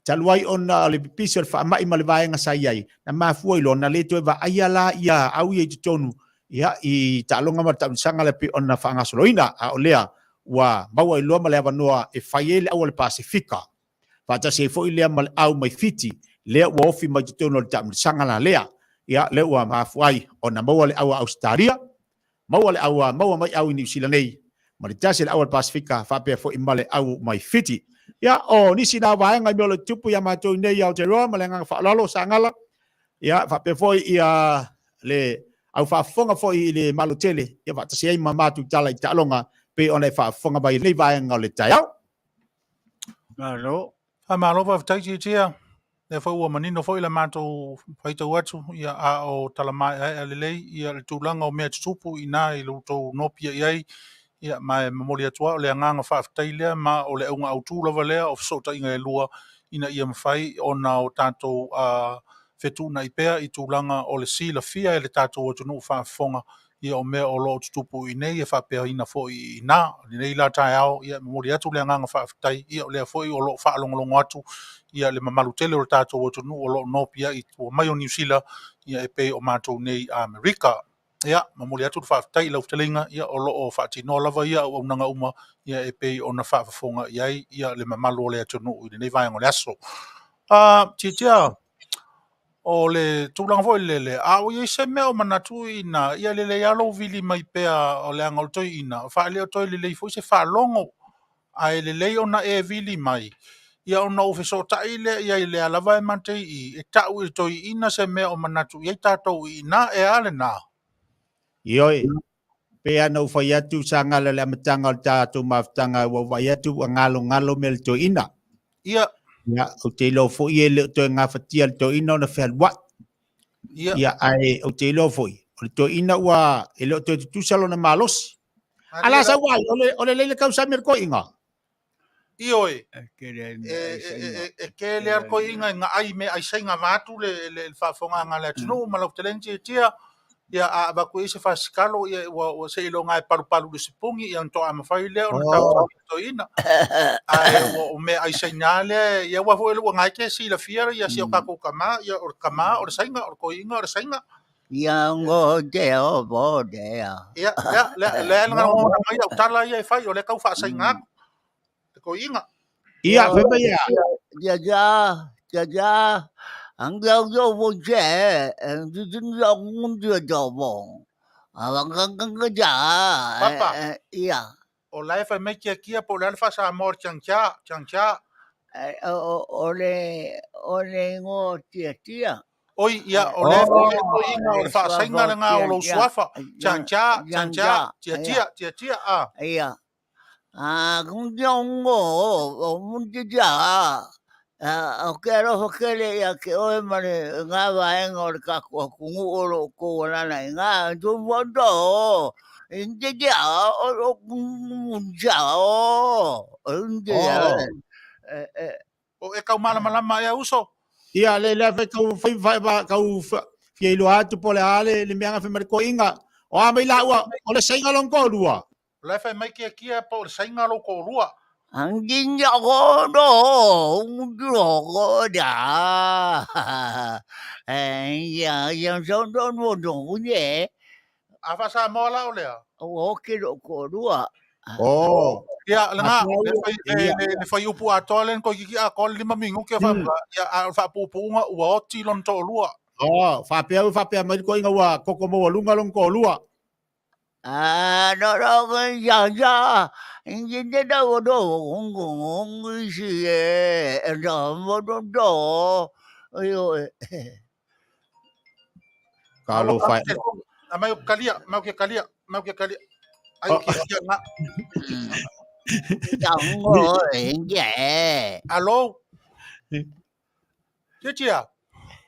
talu ai ona o le pipisi o le faamai ma le vaega sa i ai, na mafua ai loa ona le toe vaaia la ia au ia i totonu ia i taaloga ma le taamilosaga lea pei ona faagasoloina, a o lea ua maua ai loa ma le avanoa e fai ai le au a le Pasefika, faatasi ai foi lea ma le au mai Fiti, lea ua ofi mai totonu o le taamilosaga la lea. Ia, lea ua mafua ai ona maua le au a Ausetalia, maua le au a maua mai au i Niu Sila nei, ma le tasi le au a le Pasefika, faapea foi ma le au mai Fiti. Ia, o nisi na vaega i mea o lo o tutupu ia matou nei i Aotearoa ma le agaga faaaloalo, Sagala, ia, faapea foi ia le au faafofoga foi i le Malo tele, ia faatasi ai ma matou tala i taaloga pei ona e faafofoga mai i lenei vaega o le taeao. Malo. Faamalo faafetai Tietia. Lea foi ua manino foi la matou faitau atu, ia a o tala maeaea lelei ia le tulaga o mea tutupu i ina i lo outou nopiai ai, ia ma e momoli atu lava o le agaga faafetai lea ma o le auga autu lava lea o fesootaiga e lua ina ia mafai ona o tatou fetuunai pea i tulaga o le silafia e le tatou atunuu faafofoga. Ia o mea o lo o tutupu i inei e faapeaina foi i ina. I lenei la taeao, ia e momoli atu le agaga faafetai, ia o lea foi o lo o faalogologo atu ia le mamalu tele o le tatou atunuu o lo o nopiai i tua mai o Niu Sila, ia e pei o matou nei i Amerika. Ia, momoli atu le faafetai i lau fetalaiga, ia o lo o faatinoa lava ia auaunaga uma, ia e pei ona faafofoga i ai ia le mamalu o le atunuu i lenei vaega o le aso. Tiatia, o le tulaga foi lele, a ua i ai se mea o manatu ina ia lelei lava lou vili mai pea o leaga o le toeaina, faale o toe lelei foi se faalogo, ae lelei ona e vili mai, ia ona ou fesootai lea i ai i lea lava e ma te i i, e tau i le toeaina se mea o manatu i ai tatou i ina, e a lena? Ioe, pei lava ona ou fai atu sa galo i le amataga o le tatou mafutaga ua ou vaai atu ua galogalo mea i le toeaina. Ia. Ia, ou te iloa foi e le o toe gafatia le toeaina ona fealuai. Ia. Ia, ae ou te iloa foi, o le toeaina ua e le o toe tutusa lona malosi. Ala sau ai, o le lele kausami o le toeaina. Ioe, E tele ai mea e ai saiga. e tele lava toeaiina e gaai mea ai saiga vaeatu le faafofogaaga a le atunuu ma lau fetalaiga Tiatia, ia a avatu i ai se faasikalo, ia ua seiloga e palupalu i le sipuni, ia ona toa mafai lea ona tausami le toeaina. Ae ua o mea ai saiga lea, ia aua foi ua na e te silafia ia si o tatou tama, ia o le tama o le saiga, o le toeaina o le saiga. Ia ngo te o bo te a. Ia, lea, lea, lea na lagona mai au tala ia e fai, o lea tau faasaiga atu le toeaina. Ia, fai mai ia. Ya ya, ya ya. Ang yao yo wo che, ang ju jin yo ngun ju jo bo. Ang gang gang gang ja. Papa. Ia. O la e fai mai kia kia po o le a le faasamoa o le tiangtia, tiangtia. O le o le ingoa o Tiatia. Oi, ia, o lea foi le toeaina o le faasaiga lena o lou suafa. Tiangtia, tiangtia, tiatia, tiatia, a. Ia. A kuntiongo o muntitia o ke alofa tele ia ke oe ma le ngā vaega o le tatou atunuu o lo o tou alala i ngā tupoto intitia o muntia o intitia O e kau malamalama ea uso? Ia, le lea fai kau fai fai va kau fia iloa atu po o le a le mea na fai mai le toeaina. O a mai la ua, o le saiga lona toalua. O la e fai mai Tiatia po o le saiga lou toalua. Anginya ko no ko da. Ya ya so no no no ye. A faa-Samoa la o lea? Ua oki lou toalua. Oh. Ia, lena, le fai, le, le, le fuaiupu atoa lea na toeitiiti atoa le 5 minute fa, ia, a o le faapuupuuga ua oti lona toalua. Oh, faapea ua faapea mai le toeaina ua koko maualuga lona toalua. Ah, no no ya ya. Inge da wo do gong gong gong si e. Da mo do do. Io e. Ka lo fai. A mai o kalia, mai o ke kalia, mai o ke kalia. Ai o ke kia ngā. Tango inge. Alo. Tia tia.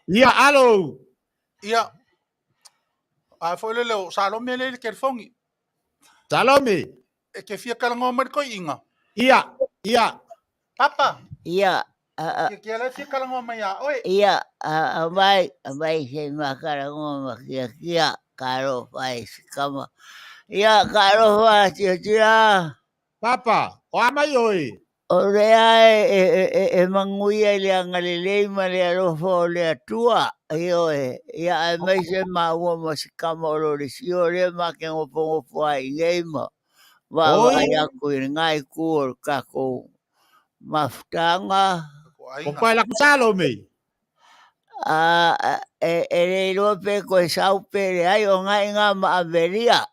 Ia, alo. Ia. A foi le leo, Salome le i le telefoni. Salome. E ke fia talanoa mai le toeaina. Ia, ia. Papa. Ia. Kia kia la fia talanoa mai a oe. Ia, a mai, a mai se makalanoa ma kia kia, ka alofa e si kama. Ia, ka alofa tia tia. Papa, o a mai oe? O lea e manuia i le agalelei ma le alofa o le Atua, ioe, ia aemaise māua ma si kama o lo le sio lea ma ke nofonofo ai nei ma vaavaai aku i lena itu o le tatou mafutaga. O koe la ku Salome. A, e le iloa pe koe sau pe leai o nga i nga ma Ameria.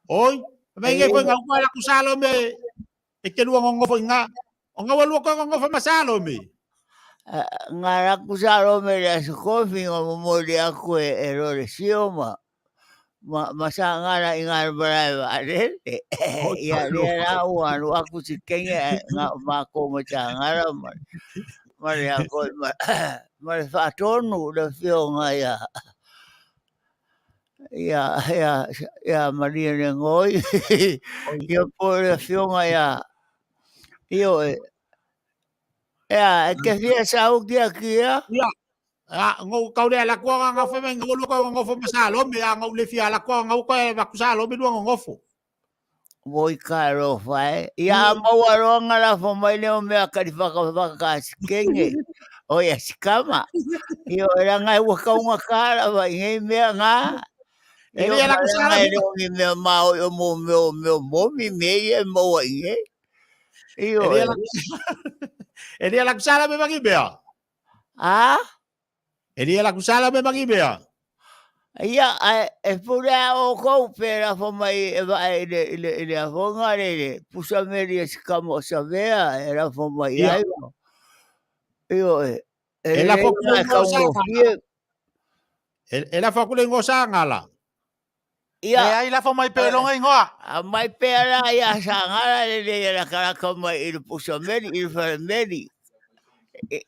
Oi, me nge koe ngau koe la ku Salome e te lua ngongofo i nga. O ngau lua koe ngongofo ma Salome. Nga la ku Salome le aso kofi nga momoli aku e lo le sio ma ma ma sa ngala i ngā marae waalele. Ia lea la ua alu aku si kenge ngā mako ma sa ngala ma ma le ako ma ma le whaatonu le whionga ia ia ia ia Maria le ngoi ia po le whionga ia io e ia e te whia sau kia kia Ia. A ngou kau le ala kua nga fa mai ngou ka ngofo ma salome a ngou le fia ala kua ngau ka va ku salome lua ngofo. Voi ka alofa e. Ia maua loa nga lafo mai lea o mea kali whakawhakasikenge. O ia sikama. Io e ranga e ua kaunga ka lava i ngei mea ngā. E Io le ala ku ma ranga salome. e leo ni mea mao i o mō meo meo momi me ia e maua i ngei. Io E le e. ala E le ala ku salome mangi mea. A? E le ala ku salome mangi mea. Ia, ae, e pule a o kou pe lafo mai e vae i le, i le, i le afonga le, le pusa meri e sikama o savea e lafo mai Ia. ai. Io e, e E lelei lafo ku ona e le ingoa sa kaungofie. E, e lafo aku le ingoa sa ngala. Ia, Leai lafo mai pea iloga igoa. aumai pea la ia Sagala le lei lakalaka mai i le pusa meri, i le fale meri.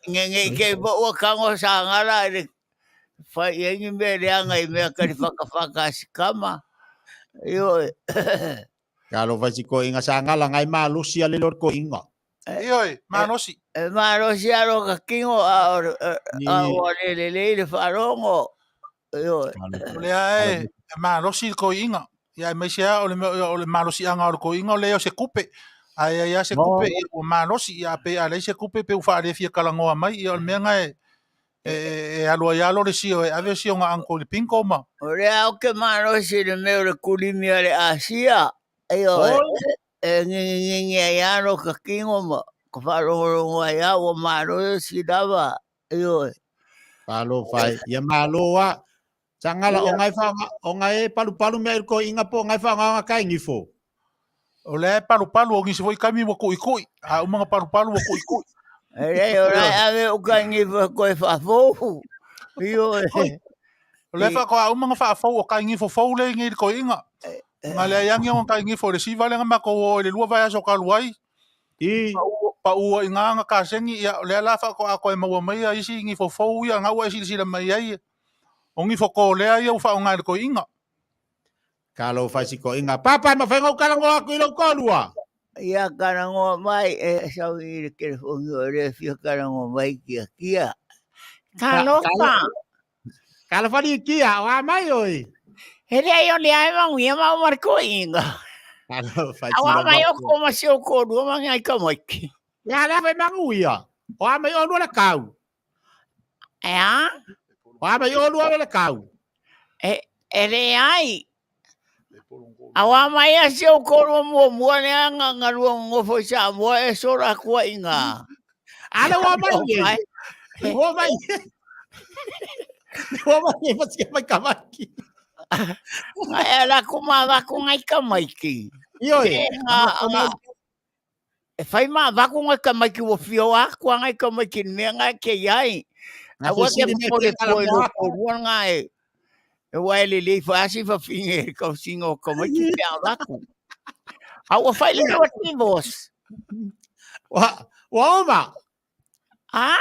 Ngenge ke mo ua kango Sagala i le fai i ai ni mea leaga i mea kali whakawhaka a sikama. Io e. Kalo vai si koinga sa ngala ngai malosi a le lor koinga. Ioe, malosi. E malosi a roka kingo a o Ni a ua le lelei le whaarongo. Io e. O lea e, e malosi le koiga. Ia aemaise lava o le mea o le malosiaga o le koiga o lea o se kupe. Ae ai lava se kupe ia ua malosi, ia a pe a leai se kupe pe ua faalē fia talanoa mai, ia o le mea lena e e e alu ai lava lo le sio e ave si ona uncle i le bingo ma. O lea o ke malosi le mea o le kulimi a le Asia. Io e. E ngenge ai a roka kingo ma ka whaalongolongo ai a ua malosi lava. Io e. Malo fai. Ia malo a. Sangala o ngai fa o ngai palu palu mea i koinga po ngai fa nga kai ngifo. O lea e palupalu o nisi foi taimi ua kuʻikuʻi, a uma ona palupalu ua kuʻikuʻi. E lei o lai ave o kai ngifo e koe whaafou. Io e. O lea faatoa uma ona faafou o kai ngifo fou lea i nei i le toeaina. Na leai lava ni ona kai ngifo i le siva lea na matou o ai i le lua vaiaso talu ai. I. Pau ai i ina ana kaseni, ia o lea la faatoa toe maua mai ia isi ngifo fou ia na ua e silasila mai ai o ngifo kolea ia ua faaaoga e le toeaina. Kalo fai si koinga. Papa ma whai ngau karangoa aku i lau kōrua. Ia karangoa mai e sau i le telefoni o le fia karangoa mai kia kia. Talofa. Talofa ni kia, o a mai oi. He lea i o le ai manguia ma o marko inga. Talofa Awa mai o ko ma se o ko rua ma ngai ka maiki. Ia lea fai manguia. O a mai o lua le kau. E a? O a mai o lua le kau. E, e le ai. Awa mai a se o ko rua mua mua lea nga nga rua ngofo i Samoa e sora kua i ngā. Ale ua mai nei. Ua mai. Ua mai e whatia mai ka maiki. Ngai ala ko mā wako ngai ka maiki. Ioi. E ngā, ngā, e whai mā wako ngai ka maiki ua whio a kua ngai ka maiki ni mea ngai ke iai. Ngā Aua ke sisiri me mō te le kala poe mo lo ako. ko rua ngā e. E wai le lei whaasi whawhinge e kausinga o ka maiki pe a wako. A ua whai le rua tivos. Ua, ua oma. A?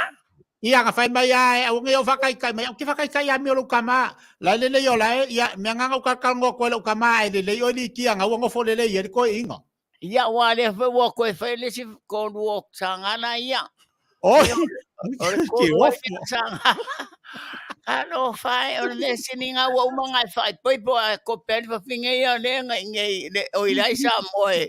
Ia nga whai mai a e au ngai o whakaikai mai. Au ke whakaikai a mi o lau kama. Lai le lei o lai, ia mea nganga u kalkalngoa koe lau kama e le lei o li kia ngau ngofo le lei e le koe inga. Ia ua le whai ua koe whai le si ko rua o sangana ia. Oi, O le ke ko rua ofo. o sangana. Alo whai, o le sini ngā ua uma ngai whai poi po a ko pēr whawhinge ia le ngai ngai le o i lai sa moe.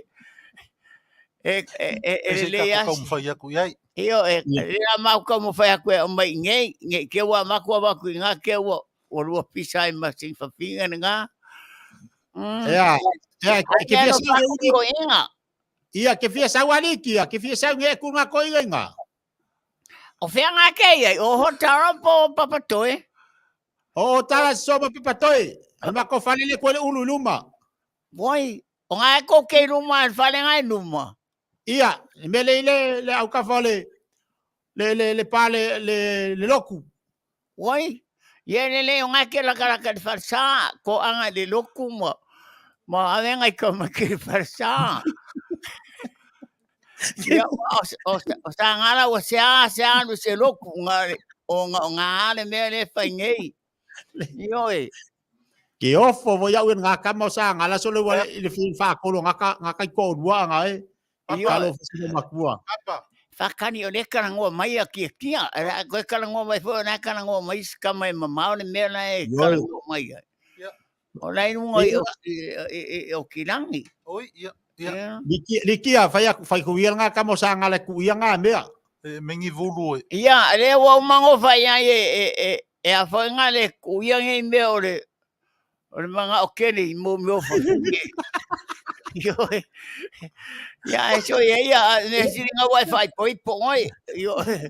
E e e E e se le tatou asi. taumafai atu i ai. Io e le a mau ka mo whai aku e o mai ngei, ngei ke ua maku a waku i ngā ke ua ua rua pisa i ma sing whawhinga ni ngā. Ea, ea, Ai ke ngai fia no sau whaku e ko inga. Ia, ke fia sau ali kia, ke fia sau nge ku ngā koe inga. O whia ngā ke ia, o ho tara po o papatoe. O o tala so ma pipatoi. Ma ko fale le koe le ulu luma. Voi, o ngā ko ke ruma, e whare ngai luma. Ia, me le le le au ka fale le le le pa le le le loku. Voi, ia le le o ngā ke laka laka le wharsa, ko anga le loku ma, ma ave ngai ka ma ke wharsa. Ia, o, o, o sa ngara o se a, se a no se loku ngā le, o ngā, o ngā ale mea le whai ngei. Io e. Ke ofo vo iau ngā kama o sa ngala so le wale i le fi whakolo ngā ka ngā kai ko rua ngā e. Io Kalo e. fasi makua. Papa. Whakani o le karangoa mai a kia kia. E la koe karangoa mai foi o nā karangoa mai si kama e mamao le mea na e karangoa mai ai. O lai runga i o ki rangi. Oi, ia, ia. Likia, whai aku, whai kuia ngā kamo sa ngā le kuia ngā mea. E mengi vulu e. Ia, le ua umango whai ai e, e, e, e a whai ngā le kuia ngei mea o le, O le manga o kene i mō meo whawhine. Io e. Ia e so ia ia ne siri ngā wai whai poi po ngoi. Io e.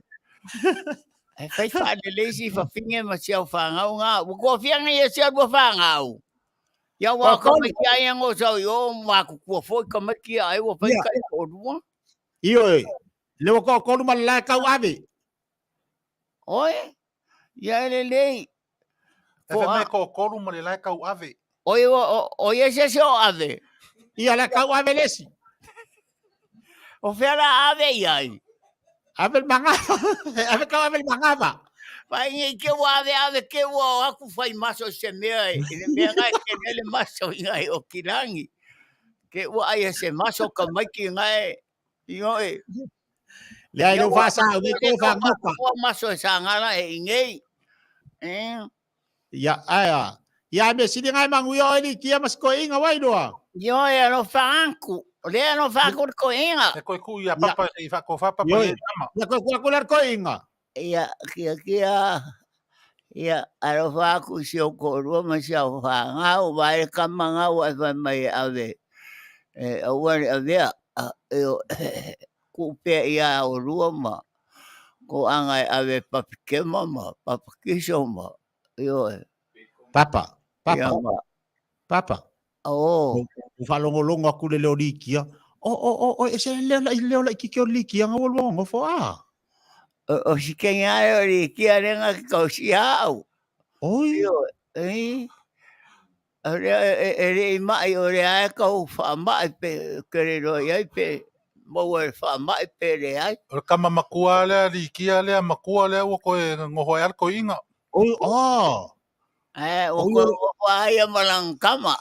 E whai whane leisi whawhine ma siau whangau ngā. Ua kua whianga ia siau rua whangau. Ia wā ka mai ki ai ngō sau i o mā kukua foi ka mai ki ai ua whai kai o rua. Io e. Lewa ko kolu ma le kau ave. Oi. Ia e lelei. E fe me ko kolu ma le lae kau ave. Oi o o ia se se o ave. Ia la kau ave lesi. O fea la ave i ai. Ave le mangava. Ave kau ave le mangava. Vai ngi ke ua ave ave ke ua o aku whai maso i se mea e le mea ngai ke nele maso i ngai o kirangi. Ke ua ai e se maso ka maiki ngai Io e. Le ai lou faasa au nei ko whangoka. Kua maso e sangala e ingei. Eh. Ia, aia. Ia me sili ngai mangu ia oe kia mas ko inga wai loa. Io e ano whaanku. Le ano whaanku ko inga. E koe ku ia papa i whako whapapa i ama. Ia koe ku aku ko inga. Ia, kia kia. Ia, alo whaaku si o ko rua ma si au whaangau, vai kama ngau ai whai mai e ave. E, aua le avea, e o, ku pea ia o rua ma, ko anga e ave papikema ma, papakiso ma, io e. Papa, papa, Ia ma. papa. O. O whalongolongo aku le leo likia. O, o, o, o, e se leo la, leo la kiki o likia nga waluongo ngofo a. O, o si kenga ai o likia renga ki kau si au. Oi. Io, e, o lea e, e le i mai o lea ai kau whaamai pe, kere roa i ai pe, maua e whaamai pe le ai. O le kama makua lea, likia lea, makua lea, ua koe ngoho ai ala koe inga. Oi, oh. Eh, o koe o ai a malang kama.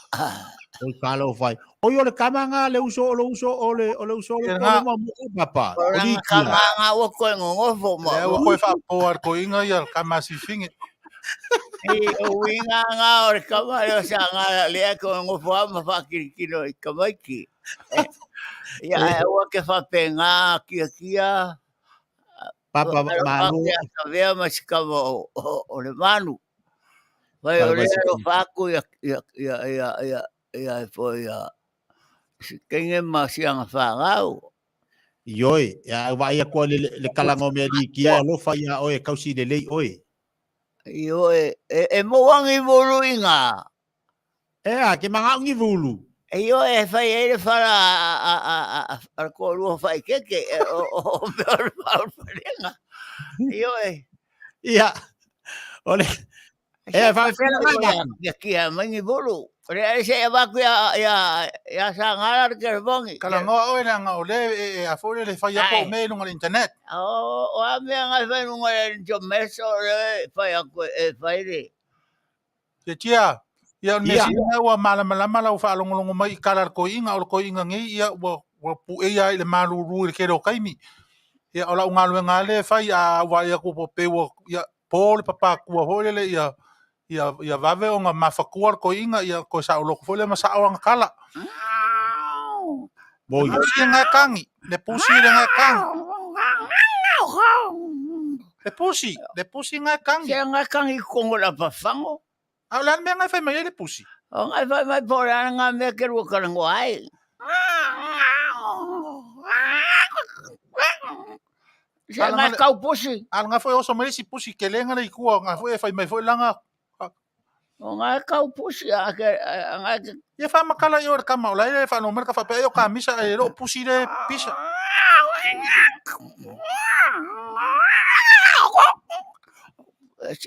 Oi kalo fai. Oi o le kama nga le uso o le uso o le o le uso o le kolo ma mo papa. O le kama nga o koe ngongofo ma. Le o koe whaapoa al koe inga ia kama si finge. I o winga nga o le kama le o sa nga le a koe ngofo a ma whakirikino i kamaiki. Ia e ua ke whape ngā kia kia. Papa malo. Ka vea ma si kama o, o, o le manu. Vai o lea o whaaku ia, ia, ia, ia, ia, ia, e po ia, si kenge ma si anga whaangau. Ioi, ia vai a koa le, le kalanga o mea li kia alofa ia oe kausi le lei oe. Ioi, e, e moangi mulu i ngā. E a, ke mangaungi vulu. E io e whai e le whara a, a, a, a, a, a ko rua whai keke e, o, o, o mea o le whaoparenga. Io e. Ia, o le, e whai whera mai ngā. Ia kia mangi vulu. O le ae se e waku ia, ia, ia sa ngara le kere vongi. Kala ngoa oe le anga o le e, e a fo le le whai ako o me lunga le internet. O, o a mea ngai whai lunga le jo meso le whai ako e whai le. Ia tia, ia o le mea sili lena ua malamalama lau faalogologo mai i kala a le toeaina, o le toeaina nei ia ua ua pueia ai i le malūlū i le tele o taimi. Ia o lau galuega lava lea e fai, a vaai atu po pei ua ia po le papatua foi lele ia ia ia vave ona mafatua le toeaina, ia toe saoloto foi lea ma sao ana tala. Moi. Pusi e gaetagi, le pusi le gaetagi. Le pusi, le pusi gaetagi. Se gaetagi kongo la pafango. A o le a le mea ngai fai mai ai le pusi? O ngai fai mai po le ana ngā mea ke rua karango ai. Se ngai kau pusi. A nga foi oso mai si pusi ke lenga le ikua, nga foi e fai mai foi langa. O ngai kau pusi a ke a ngai ke Ia whamakala i o le kama o la e whano mera ka whapea o ka misa e ro pusi le pisa.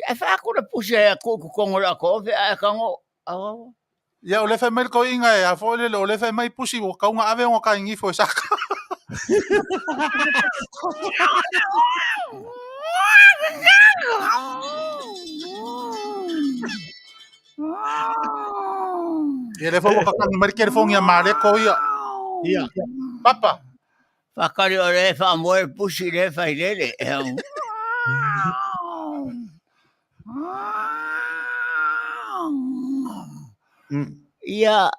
E whaakura pusi e ku ku kongo la ko fe a kango. Awa. Ia o le whai mai ko inga e a fo le o le whai mai pusi o kaunga ave o ka ingi fo e saka. Ia le fo ka kangi mai ke fongi a male ko ia. Ia. Papa. Whakari o le whaamoe pusi le whailele. Ia,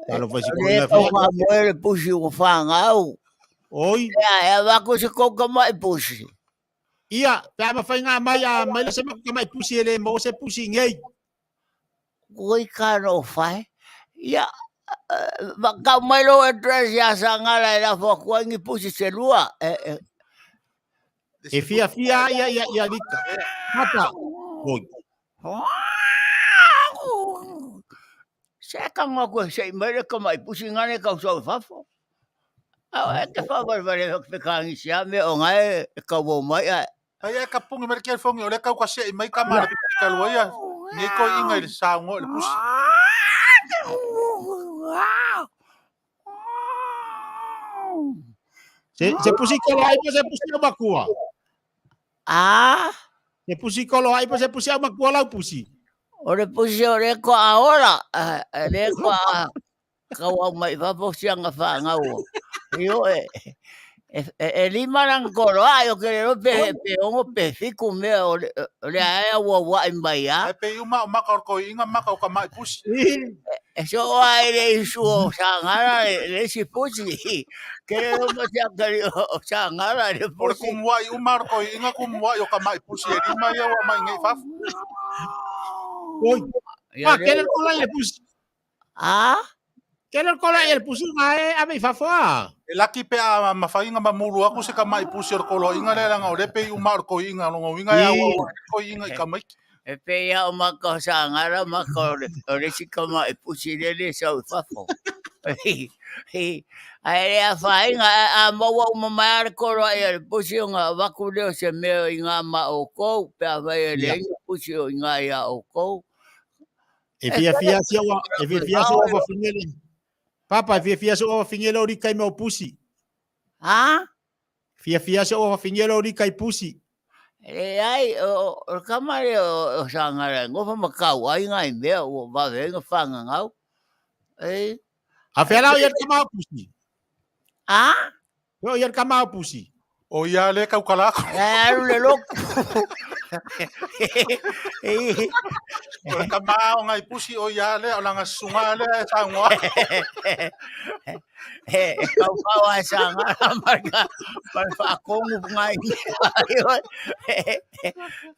Talo fai si le koina tau fai. whaamoe le pusi ua whangau. Oi, Ia, e avaku se kouka mai pusi. ia, pe a mawhai ngā mai a mai la se maka mai pusi e le mo se pusi ngei. Koi ka no whai. Ia, kau mai lo address ia sangala e la whakua ngi pusi se lua. E, E fia fia ia ia ia lika. Papa. Oi. Se ka ngā koe se i mai le ka mai pusi ngane kau sau fafo. Au e te whawharewhare whakaangi sia me o ngai e kau o mai ai. Ai e ka pungi mere ke fongi o le kau ka se i mai ka mara ka lua ia. Nei ko inga i le saungo le pusi. Se pusi kolo ai po se pusi au makua. Ah, Se pusi kolo ai po se pusi au makua lau pusi. o le pusi o le ko a ora, le ko a kau au mai fafo sianga whangau. Io e, e lima nang kolo a, o ke le pe, pe ongo pe fiku mea o le aea ua wai mai a. Ai pe uma o maka o ko inga maka o ka mai pusi. E so o ai le isu o sangara le si pusi. Ke le lo ma sia kari o sangara le O le pusi. kumua i uma o ko inga kumua i o ka mai pusi e lima ia wa mai ngei fafo. Oi. Ia Pa le- kele kola i le pusi. Ah? Kele kola i le pusi ngā e ame i fafo a. E laki pe a mawhainga ma mulu aku se ka mai pusi o kolo inga le langa o le pe i uma o ko inga longo inga ia Ii. o ko inga i ka mai. E pe ia o maka o sangara maka o le sika ma e pusi le le sau i fafo. Ai le a whainga a maua uma mai are koro ai le pusi o ngā waku leo se mea i ngā ma o kou, pe a whai e le Ia. inga pusi o i ngā ia o kou. E fia fia si au e fia fia so ova fingele. Papa e fia fia so ova fingele o rika i mea o pusi. Ha? Fia fia so ova fingele o rika i pusi. E ai, o kamare o sangara, ngofa makau ai ngā i mea o wawe ngā whanga ngau. E, A fea lau ia le kamau pusi. ha? Yo ia le kamau pusi. O ia le kau kalako. E aru le loku. O le ka mao ngai pusi o ia le o langa sunga le e saungo. E kau kau ai sangara marka mar whaakongu ngai mea.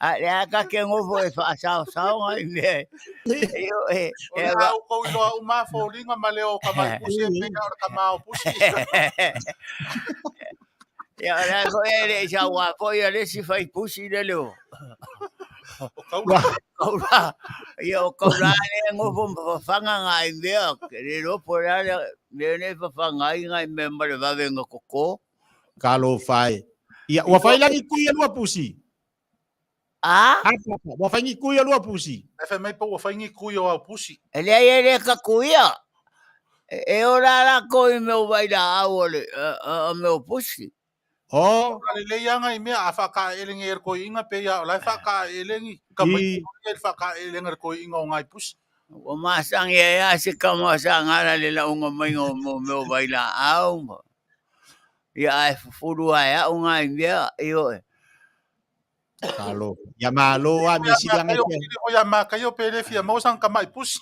A le aka ke ngofo e whaasao sao ngai mea. Io e O le au ko iloa uma fōlinga ma le o ka mai pusi e peka o le ka mao pusi. Ia ora ko e le sa wa fo ia le si fai pusi le leo. O kau Kaura, ia o kaura le ngofo whawhanga ngai mea. Ke le ropo la le mea ne whawhanga i ngai mea ma le wawe ngā koko. Ka lo whai. Ia, ua whai langi kui a lua pusi. A? A papa, ua whai ngi kui a lua pusi. E whai mai po ua whai ngi kui o au pusi. E lea ia le kakuia. E ora la ko i mea wai la au o le a mea pusi. O, Ka le lei anga i mea a whaka e lengi e ko inga pe ia o lai whaka e lengi. Ka mai i, e whaka e lengi ko inga o ngai pusi. Ua masangi e a se kama sa ngara le la unga mai o mo mea wai la au. Ia ai fufuru ai au ngai mea io e. ka lo. Ia malo a me sili anga Ia i pia. o ia maka io pe le fia mo sang ka mai pusi.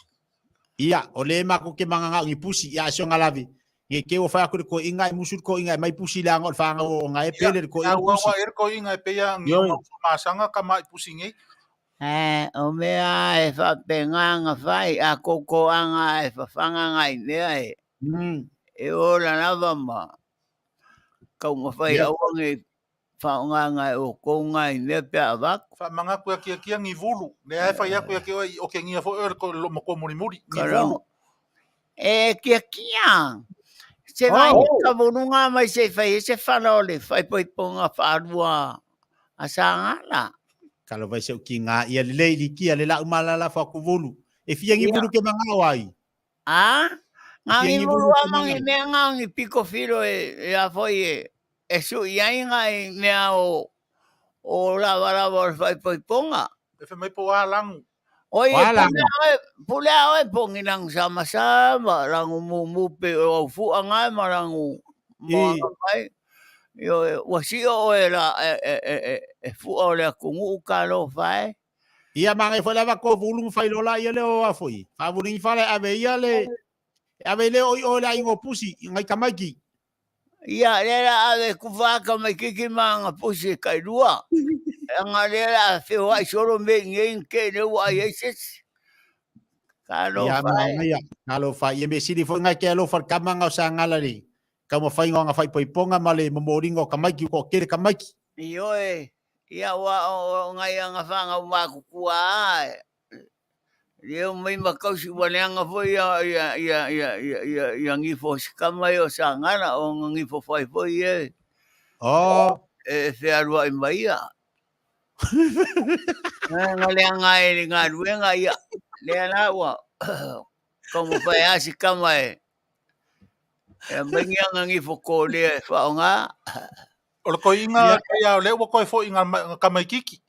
Ia, o le mako ke manganga ngi pusi, ia asio ngalavi. Nge ke o whai aku le ko inga e musu ko inga e mai pusi le anga o le whanga o ngai e pele le ko Ia inga ua pusi. ua e ko inga e pe ia ngi Yo. o masanga ka mai pusi ngi. E, o mea e whapenganga whai a koko anga e whawhanga ngai mea e. E ora lava ma. Kau mawhai Ia. au ngi whaonganga e o kou ngai mea pe a waku. Wha manga kuya kia kia ngi vulu. Le ai whai aku ia kia o ke ngia fo e ko lo mako muri muri. Ngi vulu. Karau. E kia kia. Se Oh. vai ka vununga mai se whai e se whana o le whai poiponga whaarua a sangala. Ka lo vai se o ki ngā ia le leili kia le lau malala whakuvulu. E fia ngi Ia. vulu ke mangao ai. A? Ngā Fia ngi ngi vulu vulu a ke mangi mangao. mea ngā ngi piko whiro e a foi e e su i ai ngai mea o lava lava o le whai poiponga. E whai mai po a langu. Oi, e Wala. pule a oe pongi langu sama sama, langu mumu pe o au fua ngai ma langu Moana mai. Ioe, ua sio oe la e fua o le atunuu talofa e. Ia manaia foi lava ko vulu ma fai lola ia le o a foi. Faavuligi fale ave ia le ave le oi o le aiga o pusi i ngai tamaiti. Ia, lea la ave kufa aka mai kiki ma nga pusi kai lua. Anga lea la feoai solo me ngei ke le ua ai ai sesi. Ia manaia, talofa. Ia me sili foi ngai ke alofa le kama nga o sangala le taumafaiga o aga faaipoipoga ma le momoliga o tamaiti ua toatele tamaiti. Ioe, ia ua o ngai aga whangau mākukua a, leo mai makausi ua leaga foi ia ia ia ia ia ia ia ngifo sikama ia o Sagala o nga ngifo fai foi e Oh. e fealuai mai ia. Nga leaga ai le galuega ia lea la ua taumafai lava si tama e aumai ni aga ngifo kolea e faaaoga. O le koiga ia o lea ua koe foi nga tamaititi.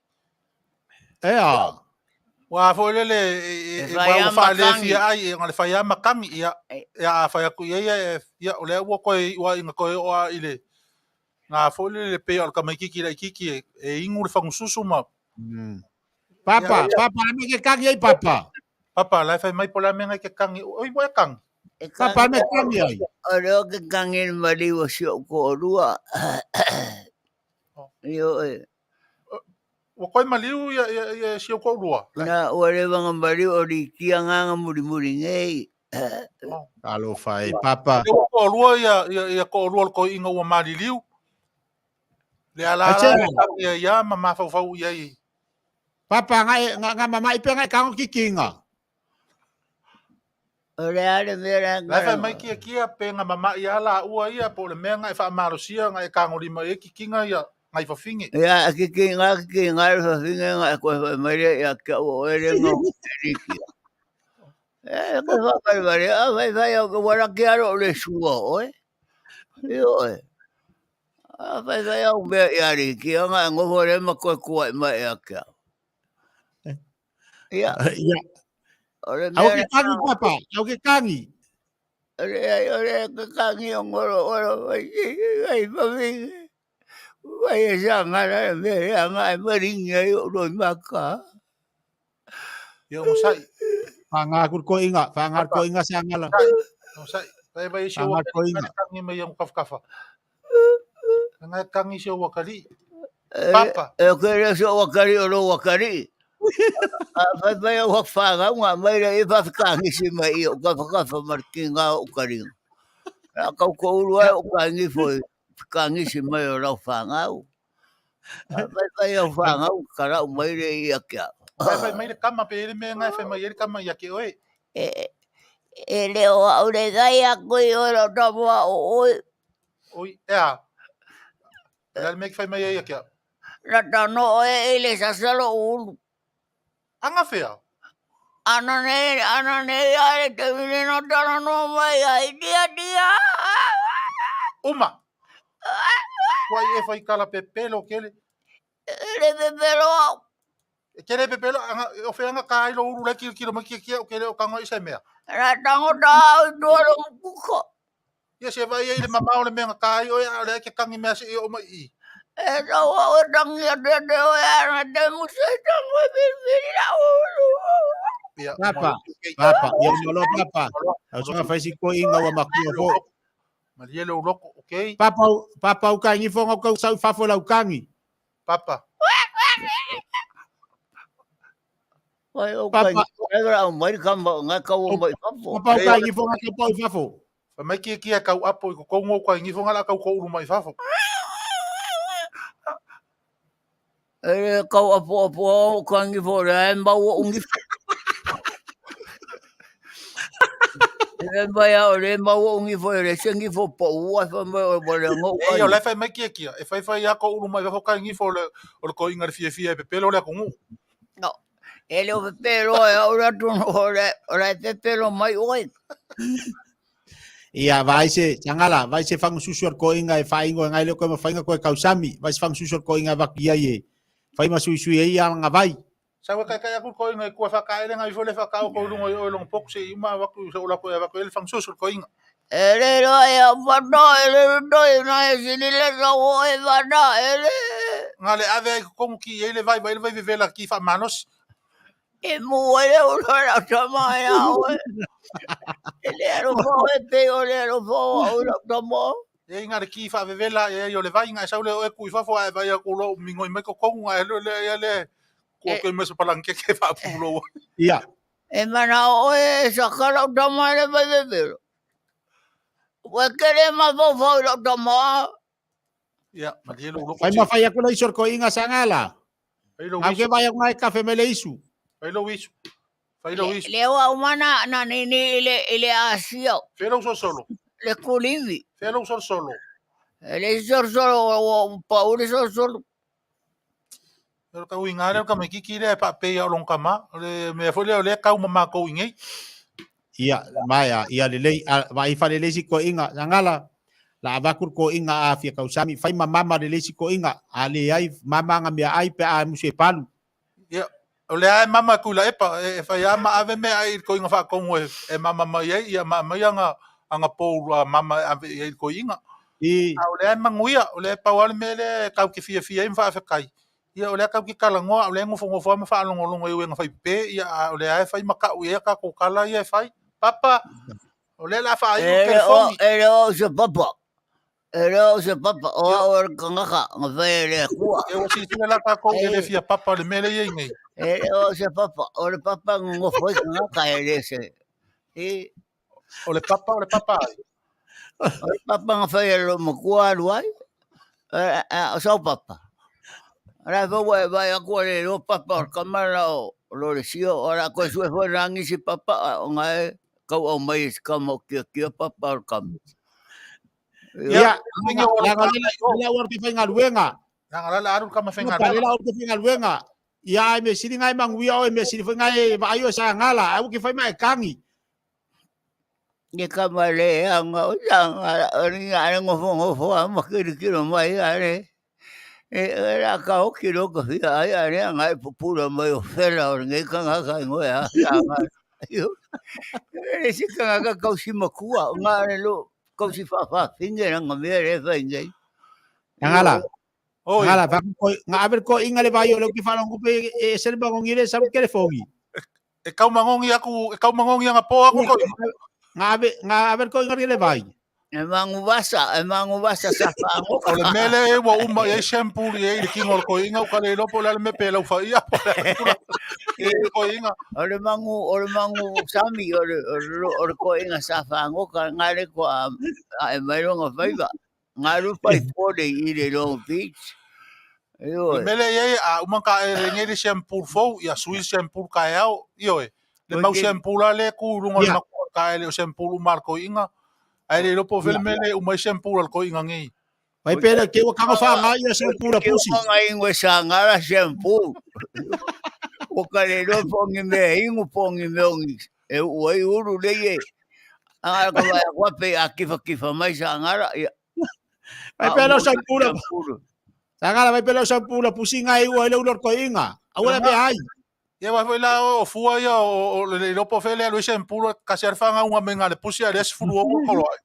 Ea. Ua foi lele e ua faalefia ai e le fai ama kami ia ia a fai atu ia ia o lea ua koe ua inga koe o a i le ngā foi lele pei o le tamaititi laititi e inu le fagususu ma Papa, papa, le mea ke kagi ai papa. Papa, la e fai mai po le a mea ngai ke kagi. Oi, ua e kagi. Papa, le mea kagi ai. O lea ke kagi le maliu o si ou toalua. Ioe. Ua koe maliu ia, ia, ia si ou toalua. Na, ua leva nga maliu o litia nganga muli muli nei. Talofa e papa. Lea ua toalua ia, ia, ia toalua o le toeaina ua maliliu. Le ala ala ia ia ma mafaufau i ai. Papa nga nga nga mama'i pea nga e kago kikinga. O le a le mea la La e fai mai kia kia pe nga mama'i a la ua ia po o le mea nga e faamalosia nga e kagolima i ai kikinga ia ngai fafine. Ia kikinga kikinga le fafine nga e koe fai mai lea ia te au o oe le nga o te likia. E koe whaavalevale a fai fai au ke wala ke alo o le sua oe. Ioe. A fai fai au mea ia likia nga e ngofo le ma koe kuai mai ia ke au. Ia. Ia. O le Au mea ke kangi papa, au ke kangi. O le ai o le ke kangi o ngoro oro ai ai mami. Vai e sa ngara e mea e anga e maringi ai o roi maka. Ia onosai. Whaanga ku ko inga, whaanga ko inga sa ngala. Onosai. Vai vai si ua ko inga. Kangi mai ang kafkafa. Nga kangi si ua kali. Papa. E ke le so ua kali o lo ua kali. A fai fai au whanga nga mai le i whakakangi si mai i o kafakafa markinga o karinga. A kau ko uru ai o kangi foi kangisi mai o lau whangau. A fai fai au whangau karau mai le i a kia. Fai fai mai le kama pe ele mea ngai fai mai ele kama ia ke oe. E, e leo au le gai a koe o lau tamoa o oe. Oi, ea. Le mea ki fai mai ai ia kia. Na tano oe i le sasalo ulu. Anga whea? Ana nei, ana nei a le te wile no tana no mai ai dia dia. Uma. Wai e whai kala pepelo kele. Le pepelo au. E kele pepelo, anga, o whea anga ka ailo uru lai kilo kilo mai kia kia o kele o kango i se mea. Na tango ta au i tua lo mukuko. Ia se vai ai le mamao le mea nga ka ai oe a le ke kangi mea se i o mai i. E tau au e tangi a te te oe ana te musa e tango e piripiri la ulu. Ia, Papa, papa, ia malo papa. Au songa fai si ko inga ua makua fo. Malie le uloko, okay? Papa, papa u kangi fo ngau kau sau fafo lau kangi. Papa. Wai o Papa. kai, e ra o mai ka ma nga ka o mai fafo. Papa u kangi fo ngau kau fafo. Fai mai kia kia kau apo i ko kongo kai ngifo ngala kau ko uru mai fafo. E kau apo apo o ka ngifo le e mau o ngifo. E mai a o le mau o ngifo e le se ngifo po ua fa mai o le ngo. E o le fai mai kia kia. E fai fai a ko uru mai fafo kai ngifo le o le ko inga le fia fia e pepelo le kongu. No. E le o pepelo e o le tunu o le o le pepelo mai oe. Ia vai se tangala, vai se fangususu al ko inga e whaingo e ngai le koe mawhainga koe kausami, vai se fangususu al ko inga vaki ai e. Whai masuisui e ia nga vai. Sa kai kai aku ko inga i kua whakaele ngai fo le whakao ko lungo i oi longo poku se i uma waku se ula ko e waku ele fangususu ko inga. E le loa ia whana, e le loa i nā e sini le sa o e whana, e le. Nga le ave ai totonu ki ai le vai vai le vai vevela ki faamalosi. E mu ai le ulo e lau tama e a oe. E le alofa oe pe o le alofa o au lau tama. E nga le ki faavevela e ai o le vai nga e sau le o e ku i fafo ae vai aku lo mingoi mai totonu nga e le le ia le ku ke mai se palangkeke faapulo. Ia. E manao oe e saka lau tama e le vai vevelo. Ua kele mafaufau i lau tama. Ia, malie lou loko Fai ma fai aku le isu o le koiga sangala. Fai lou Ngau ke isu. vai aku ngai kafe mai le isu. Fai lou isu. Fai lou isu. Le ua uma na, na nini i le, i le asia, Fai lou solosolo. le kulivi. Fai lou solosolo. E le solosolo, ua pau le solosolo. O le tauiga lea o le tamaititi lea e faapei o lona tama, o le mea foi lea o lea e tau ma matou i inei. Ia, maea, ia lelei, a, vaai fale le isi toeaiga, Sagala, la avatu le toeaiga a fia tausami, fai ma mama le le isi toeaiga, a leai mama aga meaai pe a musu e palu. Ia, o lea e mama e Tuilaepa, e fai lava ma ave meaai i le toeaiga faatonu e mama mai ai, ia ma aumai aga, aga bowl a mama e ave i ai i le toeaiga. I. A o lea e manuia, o lea e pau lava le mea lea e tatou te fiafia ai ma faafetai, ia o lea tatou te talanoa, a o lea e nofonofo lava ma faalogologo i uiga faipepe, ia a o lea lava e fai ma tau i ai a tatou tala ia e fai. Papa, o lea o le a faaiu le telefoni. E le o au se papa. E le o au se papa, o au o le kangaka, nga fai e le Atua. E ua silasila la tatou i le fia papa o le mea lea e i ai nei. E le o au se papa, o le papa nonofo ai kangaka e le se. I. O le papa, o le papa ai. O le papa nga fai e lo matua alu ai. O sau papa. La fo ua e vai aku le lo papa o le kama la o lo le sio o la koe sue foi la ngisi papa o nga e kau au mai e se kama o kia kia papa o le kama. Ia, la la ua te faigaluega. Langa la la alu le kama faigaluega. La ua te faigaluega. Ia ai me sili ngai manguia o me sili foi ngai vaai o Sagala, ai ua ke fai ma e kangi. Ye kama le anga o sanga o ni ale ngofo ngofo a ma kiri kiro mai ale. E e la ka o kiro ka fia ai ale anga e pupura mai o fela o ngai kanga ka ngo ya sanga. Yo. E si kanga ka kausi makua nga le lo kausi fa fa finge nga me le fa ngai. Ngala. Oi. Ngala fa ko nga aver ko inga le vai o le ki fa longo pe e se le bangongi le sa ke le fongi. E kau mangongi aku, e kau mangongi anga po aku ko. Nga ave nga aver ko inga le vai. E mangu vasa, e mangu vasa sa fa O le mea lea e ua uma i ai shampoo i ai le kingo o le koiga, uka le iloa po o le a le mea pe lau faia po o le a le tulaga i le koiga. O le mangu, o le mangu sami, o le, o le koiga sa whangoka, ngā le koa a e mai longa whaiva. Ngā rupa i pōre i le Long Beach. O le mea lea e i ai, a uma ka e le nei le shampoo fou, ia sui le shampoo kaeao, ioe. Le mau shampoo la lea e tu i luga o le matua o le taele o shampoo uma a le toeaina, ae le iloa po o fea le mea lea e uma ai shampoo a le toeaina nei. Vai pele ke ua kanga wha ngai ia shampoo la pusi. Ke ua ingo sa ngara shampoo. O ka le loa pongi me ingo pongi me ongi. E ua i uru le ie. Angara ka vai akua pe a kifa kifa mai sa ngara. Ia. Vai pele o shampoo la. Sa ngara vai pele o shampoo la pusi ngai ua ile ulor ko inga. Aua le ai. Ia vai foi la o fua ia o le iloa po o fea le alu ai shampoo kasi a le fagauga mai ga le pusi a le 16 kolo ai.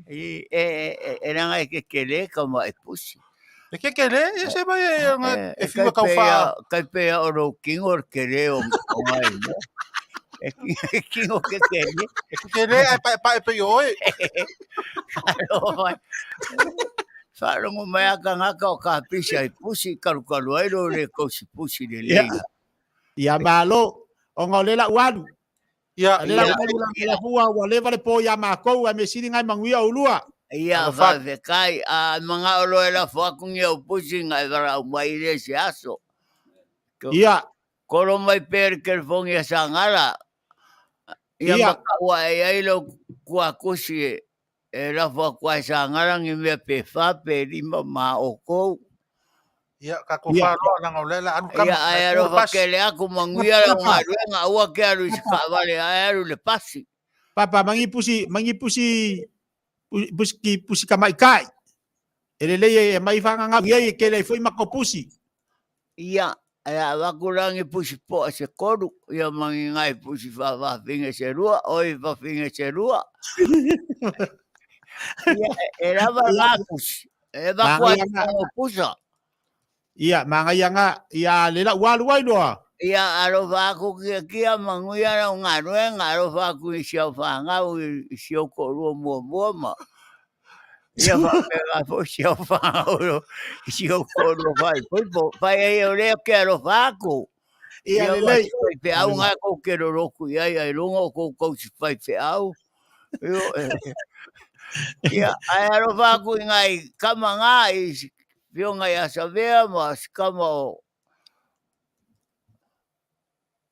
E e e ranga e kekele ka ma e pusi. E kekele e se mai e e fiu e kau wha. Kai pea o rou kingo o kere o ngai mo. E kingo kekele. E kekele ai pae pae pe i oe. Whaarongo mai a kangaka o ka pisi ai pusi kalukalu ai lo le kausi pusi le lei. Ia malo, o ngā lela ualu. Ia, Lela ualu la la hua ua leva le po ia mākou a me sili ngai manguia ulua. Ia whawhekai, a manga o loe la whakungi au pusi ngai wara au mai le se aso. Ia. Koro mai pere kelefongi a sangara. Ia makaua e ai lo kua kusi e E lafo aku ai sa ngarangi mea pe fa pe lima ma o kou. Ia, ka ko whāroa nanga o lela alu kama. Ia, ai alo whakele aku manguia la ngaruenga aua ke alu i se whaavale ai alu le pasi. Papa, mangi pusi, mangi pusi, pusi, ki pusi ka mai kai. E le lei e mai whanganga ia e ke lei foi mako pusi. Ia. Ae a avatu la ni pusi poa se tolu, ia ma ni nai pusi faafafine se lua, oi fafine se lua. Ia, e lava la pusi. E avatu ai o pusa. Ia, magaia nga, ia le lau alu ai loa. Ia, alofa aku kia kia manuia lau galuega, alofa aku i si au fanau i si ou toalua muamua ma ia faapena foi si au fanau i si ou toalua faaipoipo. Fai ai o lea ou te alofa aku. Ia, lelei. Faifeau na tou te lolotu i ai, ailoga o tou tausi faifeau. Ia, ae alofa aku i nai tama na i Afioga ia Savea ma si tama o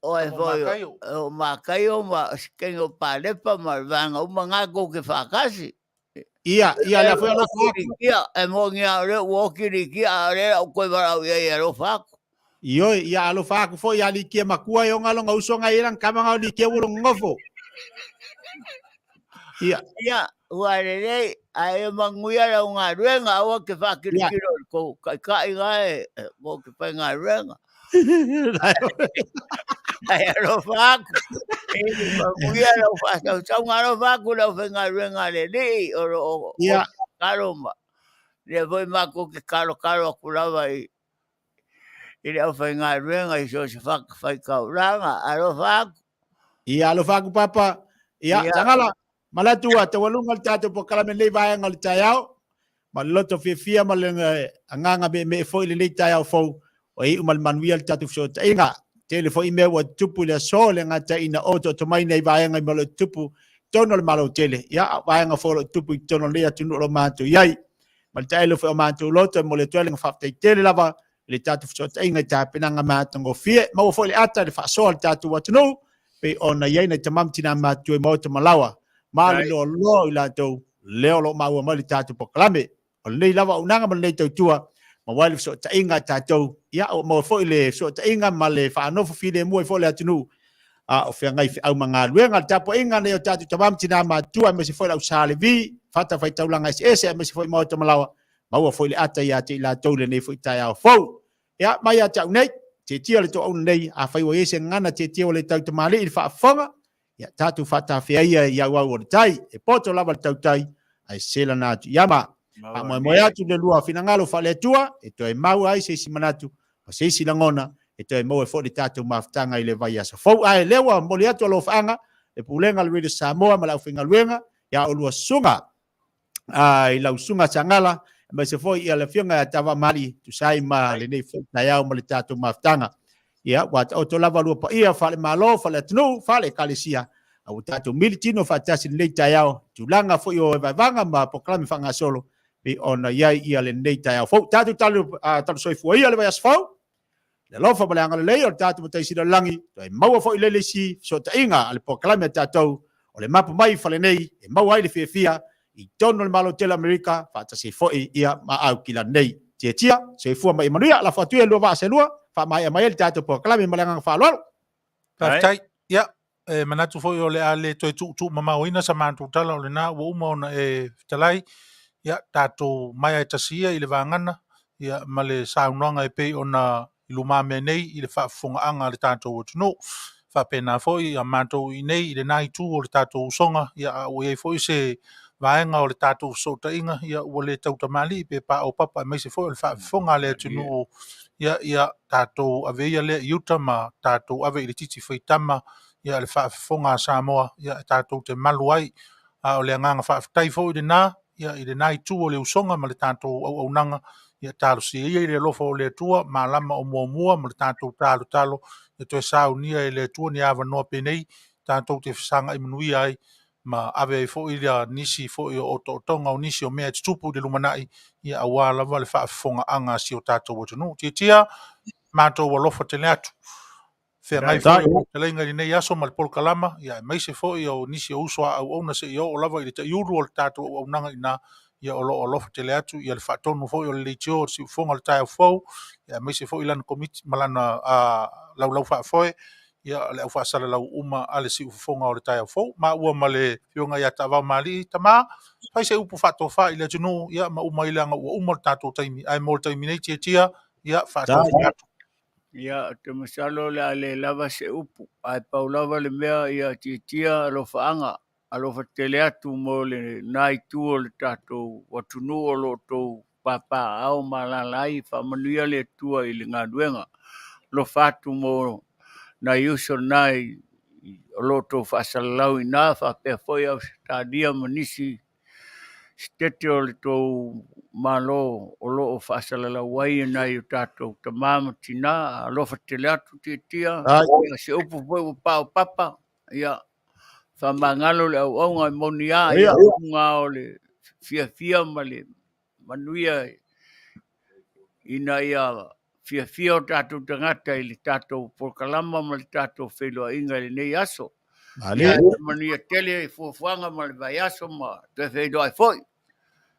o ai foi o Makaio ma si teine o Palepa ma le vaega uma na tou te faatasi. Ia, ia, lea foi alofa atu. Ia, e moni lava o lea ua oti Likia, a o lea la ou toe valaau i ai e alofa atu. Ioe, ia alofa aku foi ia Likia makua e oga longa uso ngai e kama ngau Likia ua longa ngofo. Ia. Ia, ua lelei, ae ia manuia lau galuega, aua ke whakirikiro i kou kaikai nga e, mo ke whai galuega. Ae alofa aku, e manuia lau whaasausauga, alofa aku lau whai galuega le lii, o lo o kalo ma. Lea foi matou ke kalokalo aku lava i i le aufaigaluega i so o se fatafaitaulaga. Alofa aku. Ia, alofa aku Papa. Ia, ia. Tagala, manatu ua taualuga le tatou polokalame lenei vaega o le taeao. Ma le loto fiafia ma le agaga meemee foi i lenei taeao fou, ua iu ma le manuia le tatou fesootaiga. Tele foi mea ua tutupu i le aso, le gata ina otooto mai nei vaega i mea o lo o tutupu i totonu o le Malo tele. Ia, a o vaega foi o lo o tutupu i totonu o lenei atunuu o lo o matou i ai. Ma le taelo foi o matou loto e momoli atu ai le faafetai tele lava i le tatou fesootaiga i tapenaga matagofie. Maua foi le ata i le faasoa a le tatou atunuu pei ona i ai nai tama ma tina matutua i maota ma laoa ma le loaloa o i latou lea o lo o maua mai le tatou polokalame. O lenei lava auaunaga ma lenei tautua maua ai le fesootaiga a tatou, ia ua maua foi le fesootaiga ma le faanofo filemu ai foi le atunuu a o feagai feau ma galuega. Le tapuaiga nei o tatou tama ma tina matutua aemaise foi le au Sa Levi, fatafaitaulaga eseese aemaise foi maota ma laoa, maua foi le ata ia te i latou i lenei foi taeao fou. Ia, mai ia te au nei, tietia le toauna nei, afai ua i ai se gagana tietia ua le tautamalii i le faafofoga, ia tatou faatafea ia i auau o le tai, e poto lava le tautai, ae selana atu i ama. Faamoemoe atu le lua finagalo faale-Atua, e toe mau ai se isi manatu ma se isi lagona, e toe maua ai foi le tatou mafutaga i le vaiaso fou. Ae lea ua momoli atu alofaaga le Pulega a le Radio Samoa ma le aufaigaluega ia oulua susuga i lau susuga Sagala, aemaise foi ia le afioga ia Tavaamali, tusa ai ma lenei foi taeao ma le tatou mafutaga. Ia, ua taoto lava lua paia faale-Malo, faale-atunuu, faale-Ekalesia, a ua tatou mili tino faatasi i lenei taeao, tulaga foi o vaevaega ma polokalame faagasolo pei ona i ai ia lenei taeao fou. Tatou talo soifua ia le vaiaso fou, le alofa ma le agalelei o le tatou Matai Sili o le Lagi, toe maua foi le isi fesootaiga a le polokalame a tatou o le mapu mai i fale nei e maua ai le fiafia i totonu o le Malo tele o Amerika faatasi ai foi ia ma Aukila nei. Tietia, soifua ma ia manuia, lafo atu ia lua vaa se lua, faamaea mai ai le tatou polokalame ma le agaga faaaloalo. Faafetai. Ia, e manatu foi o le a le toe tuutuumamaoina sa matou tala o lena ua uma ona e fetalai. Ia, tatou maea e tasi ia i le vagana ia, ma le saunoaga e pei ona i lumamea nei i le faafofogaaga a le tatou atunuu. Faapena foi ia matou i inei i lena itu o le tatou usoga, ia, a ua i ai foi se vaega o le tatou fesootaiga, ia, ua le tautamalii pe paopapa aemaise foi o le faafofoga a le atunuu, ia, ia tatou ave ia lea i uta ma tatou ave i le titi faitama, ia, le faafofoga a Samoa, ia, e tatou te malu ai. A o le agaga faafetai foi lena, ia, i lena itu o le usoga ma le tatou auaunaga, ia talosia ia i le alofa o le Atua, malama o muamua ma le tatou talotalo, ia toe saunia e le Atua ni avanoa penei, tatou te fesagai manuia ai ma ave ai foi ia nisi foi o otootoga o nisi o mea e tutupu i le lumanai, ia aua lava le faafofogaaga a si o tatou atunuu. Tiatia, matou alofa tele atu. Feagai foi o fetalaiga i lenei aso ma le polokalama, ia aemaise foi o nisi o uso a auauna seia oo lava i le taiulu o le tatou auaunaga i ina, ia o lo o alofa tele atu ia le faatonu foi o le leitio o le siufofoga o le taeao fou, ia aemaise foi lana komiti ma lana laulau faafoe, ia le au faasalalau uma a le siufofoga o le taeao fou. Maua ma le afioga ia Taavao Malii, tama, fai se upu faatofa i le atunuu, ia ma uma ai leaga ua uma le tatou taimi, ae mo le taimi nei Tiatia, ia faatofa atu. Ia, ou te masalo o le a le lava se upu, ae pau lava le mea ia tiatia alofaaga, alofa tele atu mo lena itu o le tatou atunuu o lo o outou papaaao ma alaala ai. Faamanuia le Atua i le galuega. Alofa atu mo nai uso na o lo o outou faasalalau i ina, faapea foi Ausetalia ma nisi sitete o le tou Malo o lo o faasalalau ai e nai o tatou tama ma tina. Alofa tele atu Tiatia, ia se upu foi ua paopapa, ia faamagalo le auauna e moni lava ia luga o le fiafia ma le manuia ina ia fiafia o tatou tagata i le tatou polokalama ma le tatou feiloaiga i lenei aso. Ia manuia tele fuafuaga ma le vaiaso ma toe feiloai foi.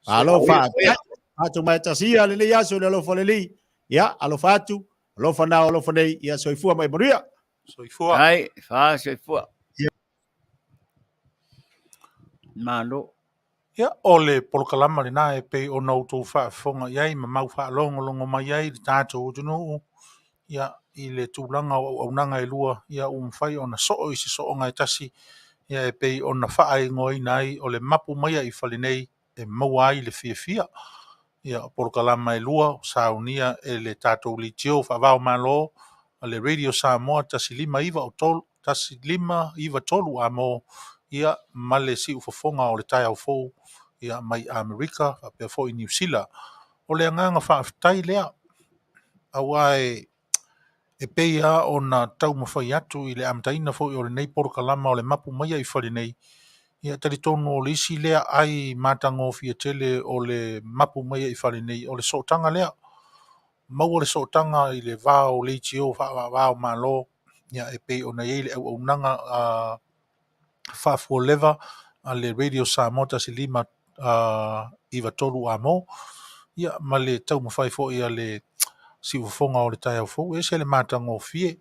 Malo faafetai. Tatou mai tasia lenei aso i le alofa o le Alii. Ia, alofa atu, alofa na, alofa nei, ia soifua ma ia manuia. Soifua. Ai, fa soifua. Malo. Ia, o le polokalama lena e pei ona outou faafofoga i ai ma mau faalogologo mai ai le tatou atunuu, ia, i le tulaga o auaunaga e lua, ia, ua mafai ona soo i se sooga e tasi, ia, e pei ona faaigoaina ai o le mapu mai i fale nei e maua ai le fiafia. Ia, o polokalama e lua ua saunia e le tatou leitio faava-o-Malo a le Radio Samoa 1593, 1593 amo, ia, ma le siufofoga o le taeao fou, ia, mai Amerika faapea foi Niu Sila. O le agaga faafetai lea, aua e e pei lava ona taumafai atu i le amataina foi o lenei polokalama o le mapu maia i fale nei, ia talitonu o le isi lea ai matagofie tele o le mapu maia i fale nei, o le sootaga lea. Maua le sootaga i le va o leitio faava-o-Malo, ia e pei ona i ai le auaunaga faafualeva a le Radio Samoa 1593 amo, ia ma le taumafai foi a le siufofoga o le taeao fou. E ese le matagofie,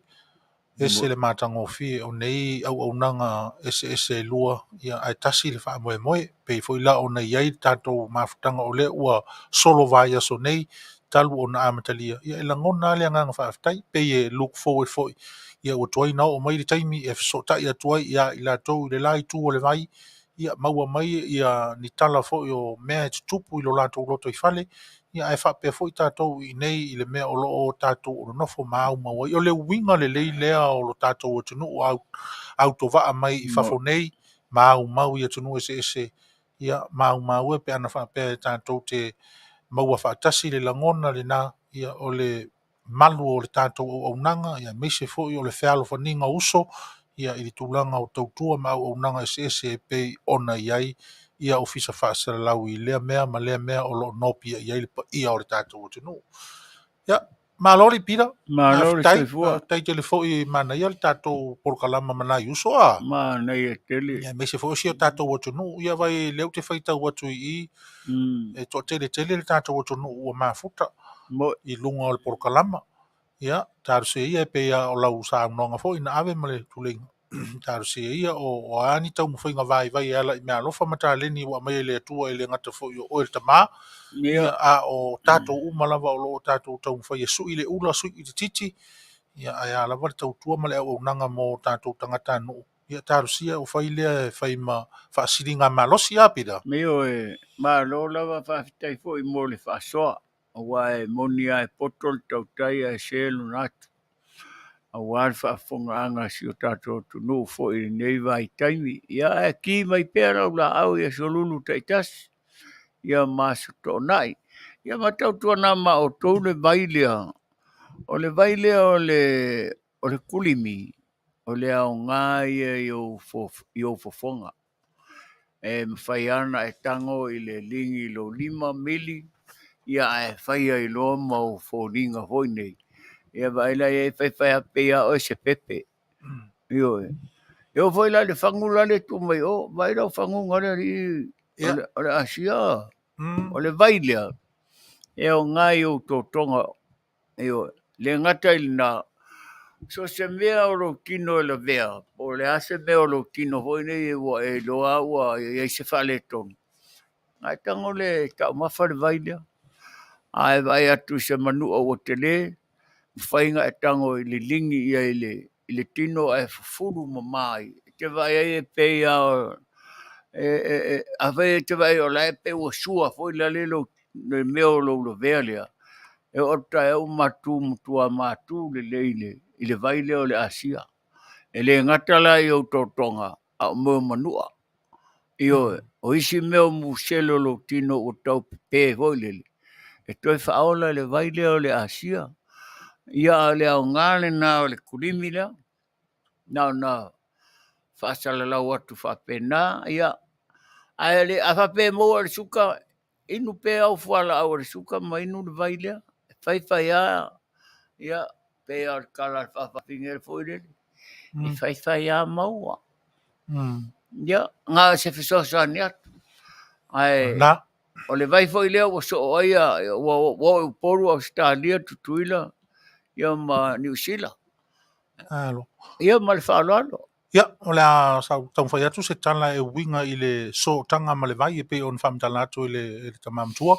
ese le matagofie o nei auaunaga eseese e lua, ia ae tasi le faamoemoe. Pei foi la ona i ai le tatou mafutaga o lea ua solo vaiaso nei talu ona amatalia, ia e lagona lava le agaga faafetai, pei e look forward foi, ia ua tuai ona oo mai le taimi e fesootai atu ai ia i latou i le la itu o le vai, ia maua mai ia ni tala foi o mea e tutupu i lo latou lotoifale, ia ae faapea foi tatou i inei i le mea o lo o tatou nonofo ma aumau ai. O le uiga lelei lea o lo tatou atunuu autovaa mai i fafo nei, ma aumau i atunuu eseese, ia maumau e pe ana faapea e tatou te maua faatasi le lagona lena, ia o le malu o le tatou auaunaga, ia aemaise foi o le fealofaniga o uso, ia i le tulaga o tautua ma auaunaga eseese e pei ona i ai ia ofisa faasalalau i lea mea ma lea mea o lo o nopiai i ai le paia o le tatou atunuu. Ia, malo le Pita. Malo le soifua. Faafetai tele foi, manaia le tatou polokalama ma nai uso a. Manaia tele. Ia, aemaise foi o si o tatou atunuu. Ia, vai lea ou te faitau atu i i, e toatele tele le tatou atunuu ua mafuta i luga o le polokalama. Ia, talosia ia e pei lava o lau saunoaga foi na ave ma le tuleiga. Talosia ia o a ni taumafaiga vaivai e ala i meaalofa ma taleni ua aumaia e le Atua e le gata foi o oe le tama, ia, a o tatou uma lava o lo o tatou taumafai e sui le ula, sui le titi, ia, ae a lava le tautua ma le auaunaga mo tatou tagatanuu. Ia, talosia ua fai lea e fai ma faasiliga malosi a Pita. Ioe, malo lava, faafetai foi mo le faasoa, aua e moni lava e poto le tautai ae se lona atu, aua le faafofogaaga a si o tatou atunuu foi i lenei vaitaimi. Ia, ae ki mai pea lau laau i aso lulu taitasi, ia ma aso toonai. Ia ma tautuana ma outou le vai lea, o le vai lea o le kulimi, o le aoga ia i ou fofoga. E mafai lava ona e tago i le ligi i lou lima mili, ia ae fai ai loa ma ou foliga foi nei. Ia vaai la i ai, fai fai lava pei lava oe se pepe. Ioe. E oo foi la i le fagu la le tuu mai o, vaai lau faguga le alii, o le Asia, o le vai lea, e aoga i ou totoga. Ioe. Le gata i lena, so o se mea o lou tino e lavea, po o le a se mea o lou tino foi nei ua e iloa ua i ai se faaletonu, ae tago le taumafa le vai lea. A e vaai atu i se manua ua tele, Mafai ona e tago i liligi ia i le i le tino ae fufulu mama ai. E te vaai ai e pei lava e e e afai e te vaai o la e pei ua sua foi lale lou le mea o lou lavea lea, e oo atu taeao ua matu matua matu lelei i le i le vai lea o le asia. E le gata la i ou totoga, a o mea o manua. Ioe, o isi mea o musele o lou tino ua tau pepe foi lele, e toe faaola e le vai lea o le asia. Ia a o le aoga lena o le kulimi lea, na ona faasalalau atu faapena, ia ae le, a faapea e maua i le suka, inu pea au fualaau a le suka ma inu le vai lea. E fai fai lava, ia, pei lava o le tala a le faafafine foi lele, e fai fai lava maua. Ia, na o se fesoasoani atu. Ae Na. o le vai foi lea ua soo ai ua oo i Upolu, Ausetalia, Tutuila, ia ma Niu Sila. Alo. Ia ma le faaaloalo. Ia, o le a taumafai atu se tala e uiga i le sootaga ma le vai e pei ona faamatala atu e le, e le tama matua.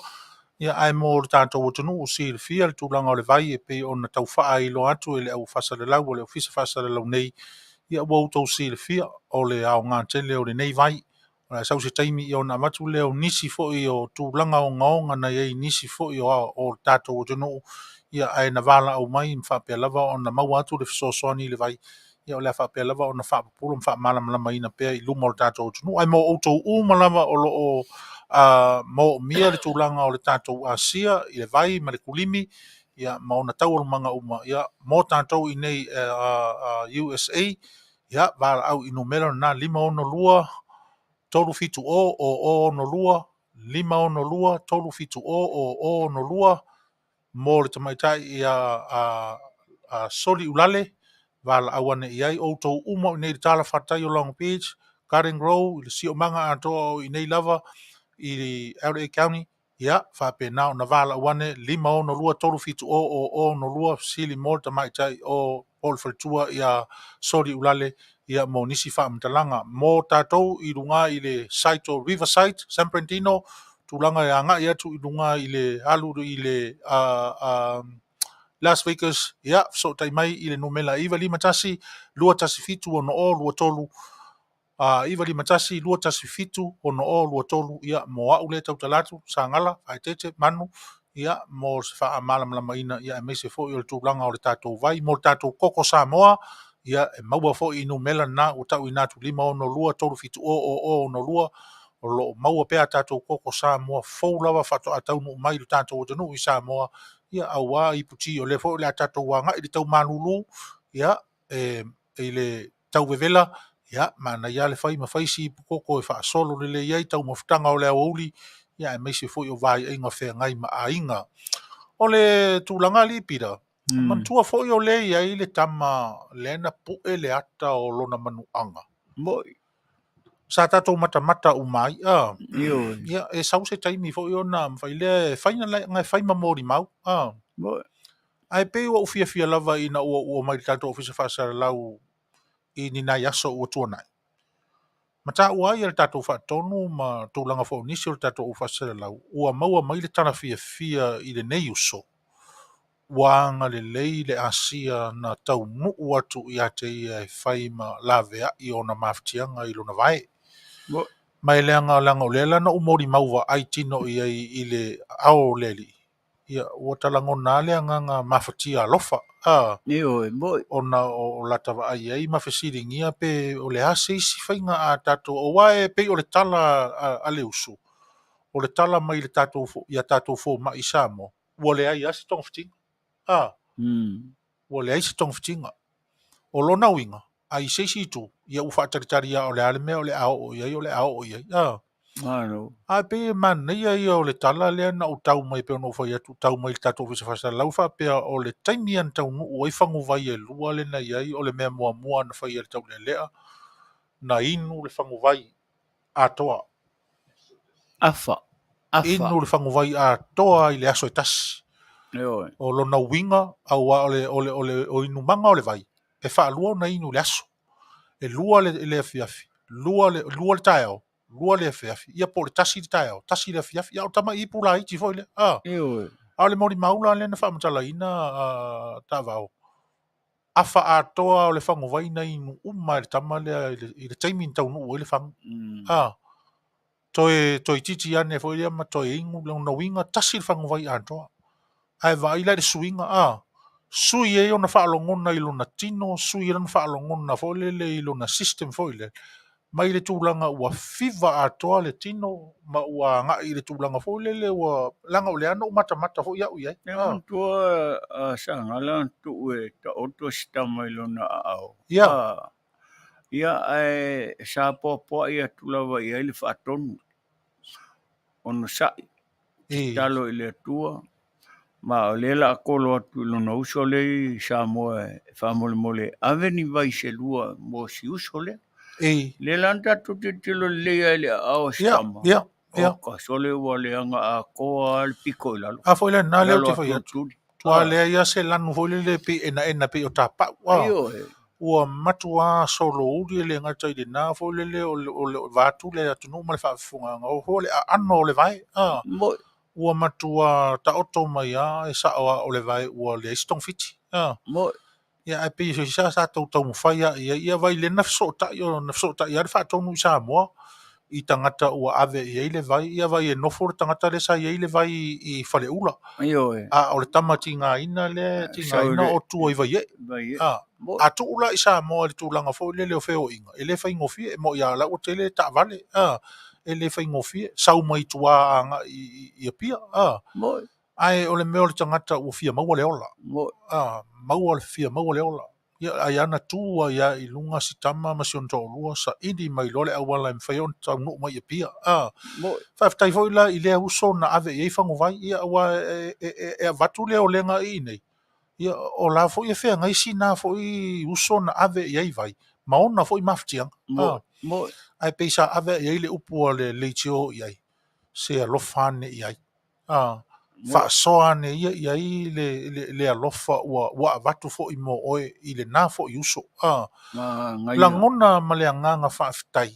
Ia, ae mo le tatou atunuu silafia le tulaga o le vai e pei ona tau faailoa atu e le au faasalalau a le Ofisa Faasalalau nei, ia ua outou silafia o le aoga tele o lenei vai. O le a sau se taimi ia ona avatu lea o nisi foi o tulaga ogaoga na i ai i nisi foi o, o le tatou atunuu, ia ae na valaau mai ma faapea lava ona maua atu le fesoasoani i le vai, ia o le a faapea lava ona faapupulo ma faamalamalamaina pea i luma o le tatou atunuu. Ae mo outou uma lava o lo o moomia le tulaga o le tatou asia i le vai ma le kulimi, ia ma ona taualumaga uma, ia mo tatou i nei USA, ia valaau i numera lena 562 370 0062, 562 370 0062 mo le tamaitai ia a, a Soli Ulale, valaau ane i ai outou uma o i inei i le talafatai o Long Beach, Garden Grove, i le siosiomaga atoa o i inei lava i LA County, ia faapena ona valaau ane 562 370 0062 fesili mo le tamaitai o po o le faletua ia Soli Ulale ia mo nisi faamatalaga. Mo tatou i luga i le site o Riverside, San Bernardino, tulaga e agai atu i luga i le alu i le Las Vegas, ia fesootai mai i le numera 951 217 6023, 951 217 6023, ia mo au lea e tautala atu, Sagala, Faaeteete, Manu, ia mo se faamalamalamaina, ia aemaise foi o le tulaga o le tatou vai, mo le tatou koko Samoa, ia e maua foi i numera na ua tauina atu 562 370 0062, o lo o maua pea a tatou koko Samoa fou lava faatoa taunuu mai i le tatou atunuu i Samoa, ia aua iputi o lea foi o le a tatou agai i le tau malulu, ia e, i le tau vevela, ia manaia le fai ma fai si ipu koko e faasolo lelei ai taumafataga o le aoauli, ia aemaise foi o vaiaiga feagai ma aiga. O le tulaga alii Pita, manatua foi o lea e i ai le tama lea na pue le ata o lona manuaga. Moi. Sa tatou matamata uma ai, a. Ioe. Ia, e sau se taimi foi ona mafai lea e fai na e fai ma molimau, a. Moi. Ae pei ua ou fiafia lava ina ua ou oo mai i le tatou Ofisa Faasalalau i ni nai aso ua tuanai. Ma taua ai e le tatou faatonu ma tulaga foi o nisi o le tatou au faasalalau, ua maua mai le tala fiafia i lenei uso, ua agalelei le asia na taunuu atu ia te ia e fai ma laveai ona mafatiaga i lona vae. Ma e leaga leaga o lea la na ou molimau vaai tino i ai i le ao o le Alii, ia ua ta lagona lava le agaga mafatia alofa, a, Ioe, moi. ona o lata vaai ai ma fesiligia pe o le a se isi faiga a tatou, aua e pei o le tala a le uso, o le tala mai le tatou ia tatou fomai i Samoa, ua leai lava se togafitiga. A, ua leai se togafitiga. O lona uiga, a i se isi itu, ia ua faatalitali lava o le a le mea o le a oo i ai, o le a oo i ai. A. Malo. Ae pei e manaia ia o le tala lea na ou tau mai pei ona ou fai atu, tau mai i le tatou Ofisa Faasalalau faapea o le taimi na taunuu ai faguvai e lua lea na i ai, o le mea muamua na fai e le taulealea, na inu le faguvai atoa. Afa. Afa. Inu le faguvai atoa i le aso e tasi. Ioe. O lona uiga, aua o le, o le, o le, o inumaga o le vai, e faalua ona inu i le aso. E lua le, le afiafi, lua le, lua le taeao, lua le afiafi, ia po o le tasi le taeao, tasi le afiafi, ia o tamai ipu laiti foi lea. A. Ioe. A o le molimau la lea na faamatalaina taavao, afa atoa o le faguvai na inu uma e le tama lea i le taimi na taunuu ai le fagu. Toe toeitiiti ane foi lea ma toe inu, lona uiga tasi le faguvai atoa. Ae vaai la i le suiga, sui ai ona faalogona i lona tino, sui ai lona faalogona foi lele i lona system foi lele, mai le tulaga ua fiva atoa le tino ma ua agai i le tulaga foi lele ua, leaga o lea na ou matamata foi au i ai. E manatua a Sagala na tuu e taoto si tama i lona aao. Ia, ae sa poapoa'i atu lava i ai le faatonu, onosai, tatalo i le Atua, ma o lea o le a kolo atu i lona uso lea i Samoa e faamolemole e ave ni vai se lua mo si uso lea. Lea la na tatou tilotilo lelei ai i le aao o si tama, o ka sole ua leaga atoa lava le pito i lalo. A foi lena lea ou te fai atu. Matua leai lava se lanu foi lele pei enaena pei o tapau. Ua matua solouli e le gata i lena foi lele o le vaeatu le atunuu ma le faafofogaaga, o foi le aano o le vae. Ua matua taoto mai lava e sao lava o le vae ua leai se togafiti. Ia ae pei e sa tatou taumafai lava i ai. Ia vaai lea na fesootai, na fesootai lava le faatonu i Samoa i tagata ua ave i ai le vai. Ia vaai e nofo le tagata lea sa i ai le vai i Faleula. A o le tama tigaina lea, tigaina o tua i Vaiee. A tuu la i Samoa i le tulaga foi lele o feoaiga, e le faigofie. E moni lava o la ua tele taavale, e le faigofie. Sau mai tua agai i Apia. Ae o le mea o le tagata ua fia maua le ola. Maua le fia maua le ola. Ia, ai lava na tu ai lava i luga si tama ma si ona toalua, saili mai loa le auala e mafai ona taunuu mai i Apia. Faafetai foi la i lea uso na ave i ai faguvai, ia, aua e avatu le olega i inei, ia, o la foi e feagai sina foi uso na ave i ai vai ma ona foi mafatiaga. Ae pei sa ave i ai le upu a le leitio i ai, se alofa ane i ai. Faasoa ane ia i ai le alofa ua avatu foi mo oe i lena foi uso. Lagona ma le agaga faafetai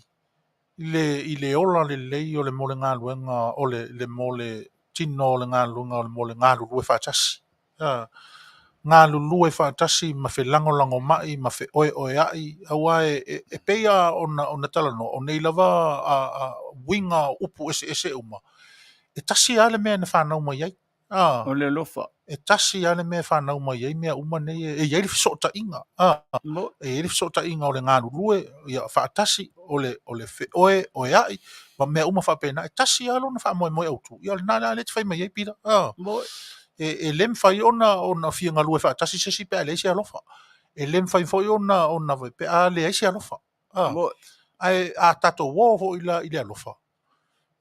i le ola lelei o le mo le galuega o le mo le tino o le galuega o le mo le galulue faatasi. Galulue faatasi ma felagolagomai ma feoeoea'i aua e pei lava ona talanoa o nei lava uiga o upu eseese uma, e tasi lava le mea na fanau mai ai. O le alofa. E tasi lava le mea e fanau mai ai mea uma nei, e i ai le fesootaiga. E i ai le fesootaiga o le galulue, ia faatasi, o le feoeoea'i, ma mea uma faapena. E tasi lava lona faamoemoe autu. Ia o lena la lea e te fai mai ai, Peter. E le mafai ona fia galue faatasi se isi pe a leai se alofa. E le mafai foi ona pe a leai se alofa. Ae a tatou o foi la i le alofa,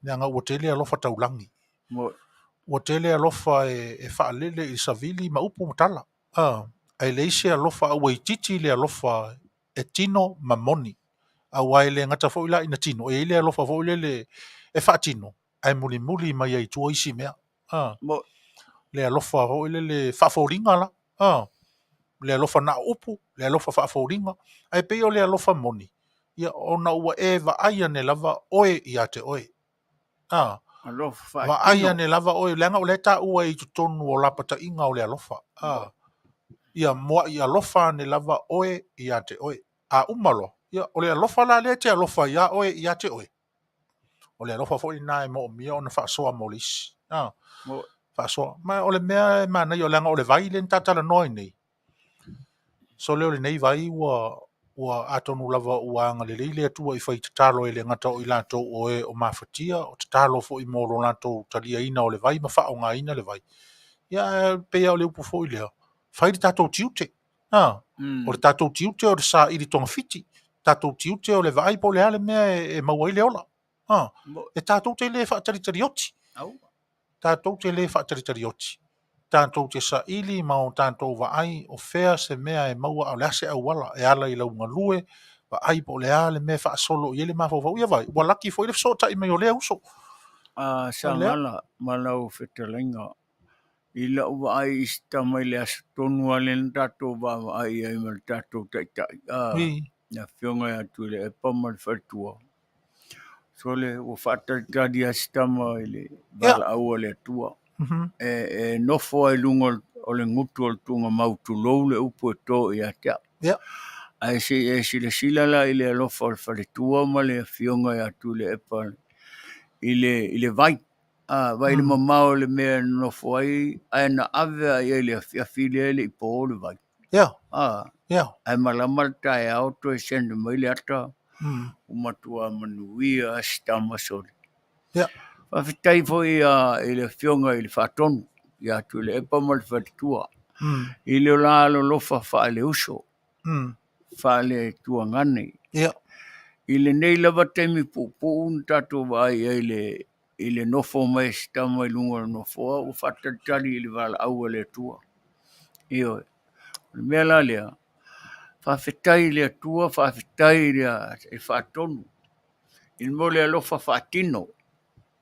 leaga ua tele alofa taulagi. Ua tele alofa e faalele i le savili ma upu ma tala. Ae leai se alofa, a ua itiiti le alofa e tino ma moni. Aua e le gata foi la ina tino, e i ai le alofa foi lele e faatino, ae mulimuli mai ai i tua isi mea. Le alofa foi lele faafoliga la. Le alofa na o upu, le alofa faafoliga. Ae pei o le alofa moni, ia ona ua e vaai ane lava oe ia te oe. Vaai ane lava oe, leaga o lea e taua i totonu o lapataiga o le alofa. Ia muai alofa ane lava oe ia te oe. A uma loa, ia o le alofa la lea e te alofa ia oe ia te oe. O le alofa foi lena e moomia ona faasoa mo le isi. Faasoa. Ma o le mea e manaia, leaga o le vai lea na ta talanoa ai nei. Sole o lenei vai ua atonu lava ua agalelei le Atua i fai tatalo e le gata o i latou o e o mafatia, o tatalo foi mo lo latou taliaina o le vai ma faaaogaina le vai. Ia, pei lava o le upu foi lea, fai le tatou tiute. O le tatou tiute o le saili togafiti, tatou tiute o le vaai po o le a le mea e maua ai le ola. E tatou te le faatalitalioti. Tatou te le faatalitalioti. Tatou te saili ma o tatou vaai o fea se mea e maua, a o le a se auala e ala i lau galue, vaai po o le a le mea e faasolo i ai le mafaufau. Ia vaai, ua laki foi le fesootai mai o lea uso. Sagala ma lau fetalaiga. I lau vaai i si tama i le aso tonu lava lea na tatou vaavaai i ai ma le tatou taitai, le Afioga ia Tuilaepa ma le faletua. Sole, ua faatalitali lava si tama i le valaau a le Atua. E nofo ai i luga o le gutu o le tuugamau, tulou le upu e to ia te au. Ae se i e silasila la i le alofa o le faletua ma le afioga ia Tuilaepa i le vai. Vai i le mamao o le mea e nonofo ai, ae na ave lava i ai i le afiafi lea e le i po le vai. Ae malama le taeao toe send mai le ata, ua matua manuia lava si tama sole. Faafetai foi i le afioga i le Faatonu ia Tuilaepa ma le faletua i le la alolofa faaleuso, faaletuagane. I lenei lava taimi puupuu na tatou vaai ai i le nofo mai o si tama i luga o le nofoa ua faatalitali i le valaau a le Atua. Ioe. O le mea la lea, faafetai i le Atua, faafetai i le Faatonu i le mea o le alofa faatino.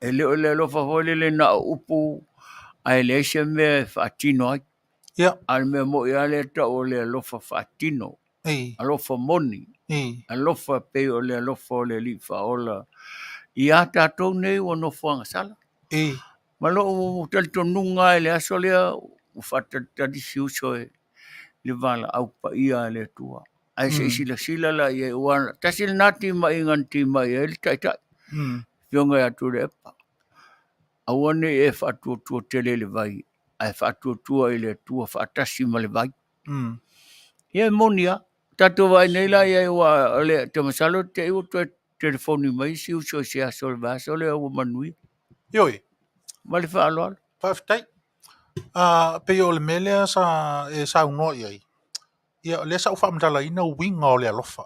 E le o le alofa foi lele na o upu ae leai se mea e faatino ai. A o le mea moni lava lea e tau o le alofa faatino, alofa moni, alofa pei o le alofa o le Alii Faaola ia tatou nei ua nofo agasala. Ma lou talitonuga i le aso lea ua faatalitali si uso i le valaau paia a le Atua. Ae se i silasila la i ai, aua tasi lena timaiga na timai ai le Taitai, Afioga ia Tuilaepa. Aua ne i e faatuatua tele i le vai, ae faatuatua i le Atua faatasi ma le vai. Ia e moni lava. Tatou vaai nei la i ai, aua o le, ou te masalo te i ua toe telefoni mai si uso i se aso o le vaiaso lea ua manuia. Ioe. Ma le faaaloalo. Faafetai. Pei o le mea lea sa e saunoa i ai, ia o lea sa ou faamatalaina uiga o le alofa.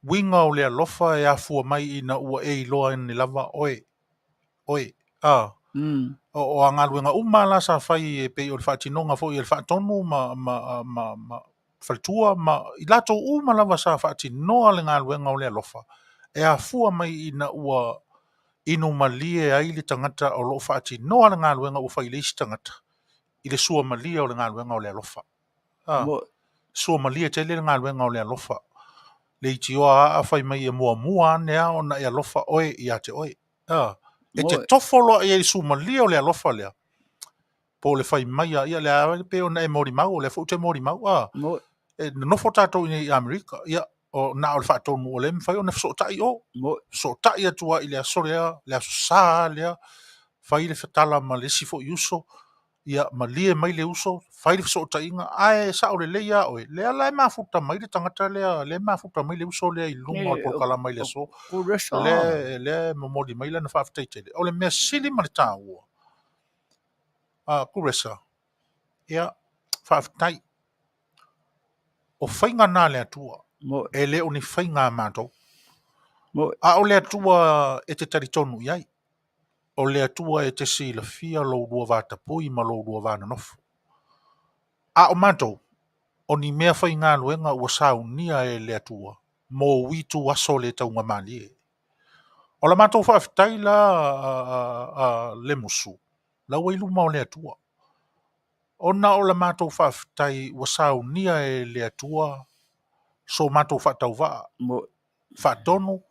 Uiga o le alofa e afua mai ina ua e iloa ane lava oe, oe, a. O a galuega uma la sa fai e pei o le faatinoga foi e le Faatonu ma faletua ma i latou uma lava sa faatinoa le galuega o le alofa, e afua mai ina ua inu malie ai le tagata o lo o faatinoa le galuega ua fai i le isi tagata i le suamalie o le galuega o le alofa. Suamalie tele le galuega o le alofa. Le itioa aa fai mai e muamua ane a ona e alofa oe ia te oe. E te tofo loa i ai le suamalie o le alofa lea. Po o le fai mai a, ia le a pe ona e molimau, o lea foi ou te molimau. E nonofo tatou i nei i Amerika, ia, o na o le Faatonu o lea e mafai ona fesootai o. Fesootai atu ai i le aso lea, le aso Sa lea, fai le fetala ma le isi foi uso, ia malie mai le uso, fai le fesootaiga, ae sao lelei lava oe, lea la e mafuta mai le tagata lea, lea e mafuta mai le uso lea i luga o le polokalama i le aso. Lea e momoli mai lana faafetai tele. O le mea sili ma le taua, Kuresa, ia, faafetai. O faiga na a le Atua, e le o ni faiga a matou. A o le Atua e te talitonu i ai, o le Atua e te silafia lou lua vatapui ma lou lua vanonofo. A o matou, o ni mea faigaluega ua saunia e le Atua mo uitu aso le taugamalie. O la matou faafetai la a Lemusu, la ua i luma o le Atua. Ona o la matou faafetai ua saunia e le Atua so matou faatauvaa, Faatonu,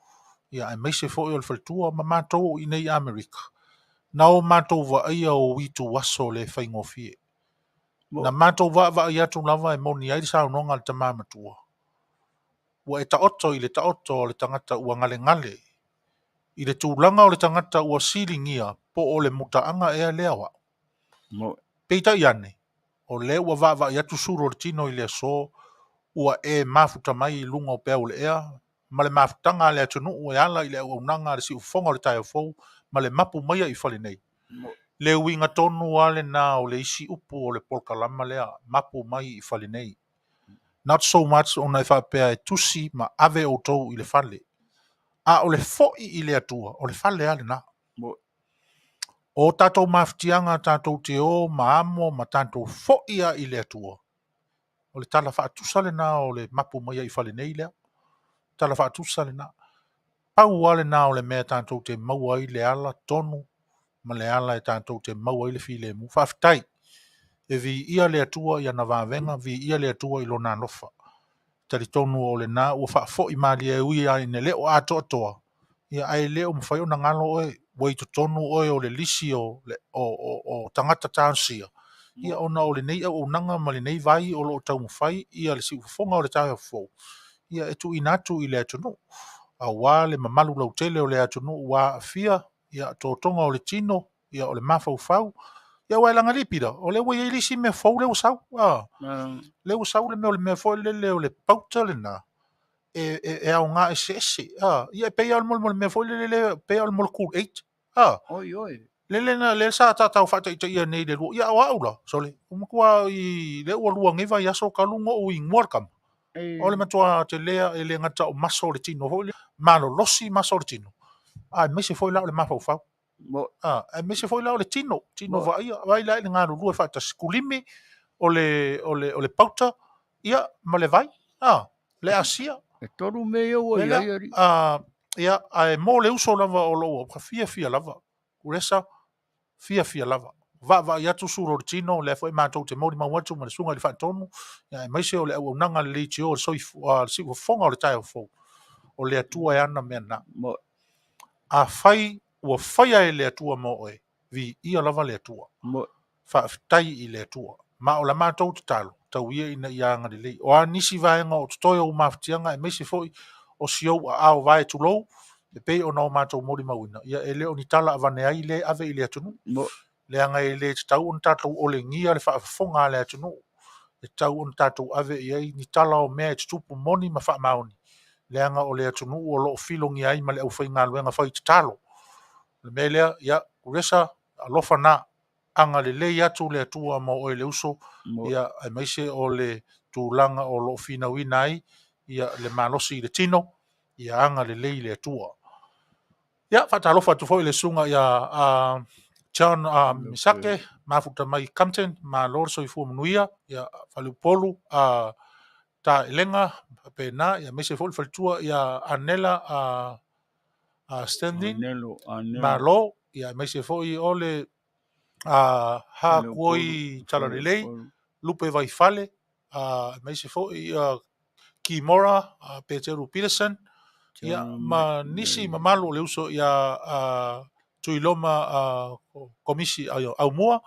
ia aemaise foi o le faletua ma matou i inei i Amerika, na o matou vaaia o itu aso le faigofie. Na matou vaavaai atu lava e moni ai le saunoaga a le tama matua, ua e taoto i le taoto o le tagata ua galegale, i le tulaga o le tagata ua siligia po o le mutaaga ea lea o au. Peitai ane, o lea ua vaavaai atu sulu o le tino i le aso, ua e mafuta mai i luga o peau o le ea, ma le mafutaga a le atunuu e ala i le auaunaga a le siufofoga o le taeao fou ma le mapu maia i fale nei. Le uiga tonu lava lena o le isi upu o le polokalama lea, mapu mai i fale nei. Not so much ona e faapea e tusi ma ave outou i le fale, a o le foi i le Atua, o le fale lava lena. O tatou mafatiaga tatou te o ma amo ma tatou foi lava i le Atua, o le tala faatusa lena o le mapu mai ai i fale nei lea. Tala faatusa lena. Pau lava lena o le mea tatou te maua ai le ala tonu ma le ala e tatou te maua ai le filemu. Faafetai. E viia le Atua i ana vavega, viia le Atua i lona alofa. Talitonu o lena ua faafoi malie e ui lava ina le o atoatoa, ia ae le o mafai ona galo oe. Ua i totonu oe o le lisi o le o o o tagata taosia, ia ona o lenei auaunaga ma lenei vai o lo o taumafai ia le siufofoga o le taeao fou, ia e tuuina atu i le atunuu. Aua le mamalu lautele o le atunuu ua aafia, ia totoga o le tino, ia o le mafaufau. Ia aua e laga pila, o lea ua i ai le isi mea fou lea ua sau. Ah, lea ua sau le mea o le mea foi lele o le pauta lena, e, e, e aoga eseese. Ah, ia e pei lava o le mea foi lele, e pei lava o le molecule 8. Ah, Oi, oi. lele na lea sa tatau faataitaia nei le lua. Ia o au la, sole, ua matua i lea ua lua nei vaiaso talu ona ou inua le tama. O le matua telea e le gata o maso o le tino foi lea, malolosi maso o le tino, aemaise foi la o le mafaufau. Ah, aemaise foi la o le tino, tino vaaia, vaai la i le galulue faatasi, kulimi o le, o le, o le pauta, ia, ma le vai, ah, le asia. E tolu mea ia ua i ai, alii. Ah, ia, ae mo le uso lava o lou fiafia lava, Kulesa, fiafia lava. Vaavaai atu sulu o le tino, lea foi matou te molimau atu ma le susuga i le Faatonu, ia aemaise o le auaunaga a le leitio, le soifua, le siufofoga o le taeao fou, o le Atua e ana mea na. Afai ua faia e le Atua mo oe, viia lava le Atua. Faafetai i le Atua. Ma o la matou tatalo, tau ia ina ia agalelei. O a nisi vaega o totoe o ou mafatiaga aemaise foi o si ou aao vae tulou, e pei ona o matou molimauina, ia e le o ni tala avane ai lea e ave i le atunuu. Leaga e le tatau ona tatou olegia le faafofoga a le atunuu, e tatau ona tatou ave i ai ni tala o mea e tutupu moni ma faamaoni, leaga o le atunuu o lo o filogia ai ma le aufaigaluega fai tatalo. O le mea lea, ia, Kulesa, alofa na, agalelei atu le Atua mo oe le uso, ia, aemaise o le tulaga o lo o finauina ai ia le malosi i le tino, ia agalelei le Atua. Ia, faatalofa atu foi i le susuga ia John Misake, mafuta mai Compton, malo le soifua manuia, ia, Faleupolu, Taelega, faapena, ia, aemaise foi le faletua ia Anela Standing, Anelo, Anelo. malo, ia, aemaise foi o le Ha Kuoi Talalelei, Lupe Vaifale, aemaise foi Kimora, Peteru Peterson, ia, ma nisi mamalu o le uso ia Tuiloma Komisi Aumua,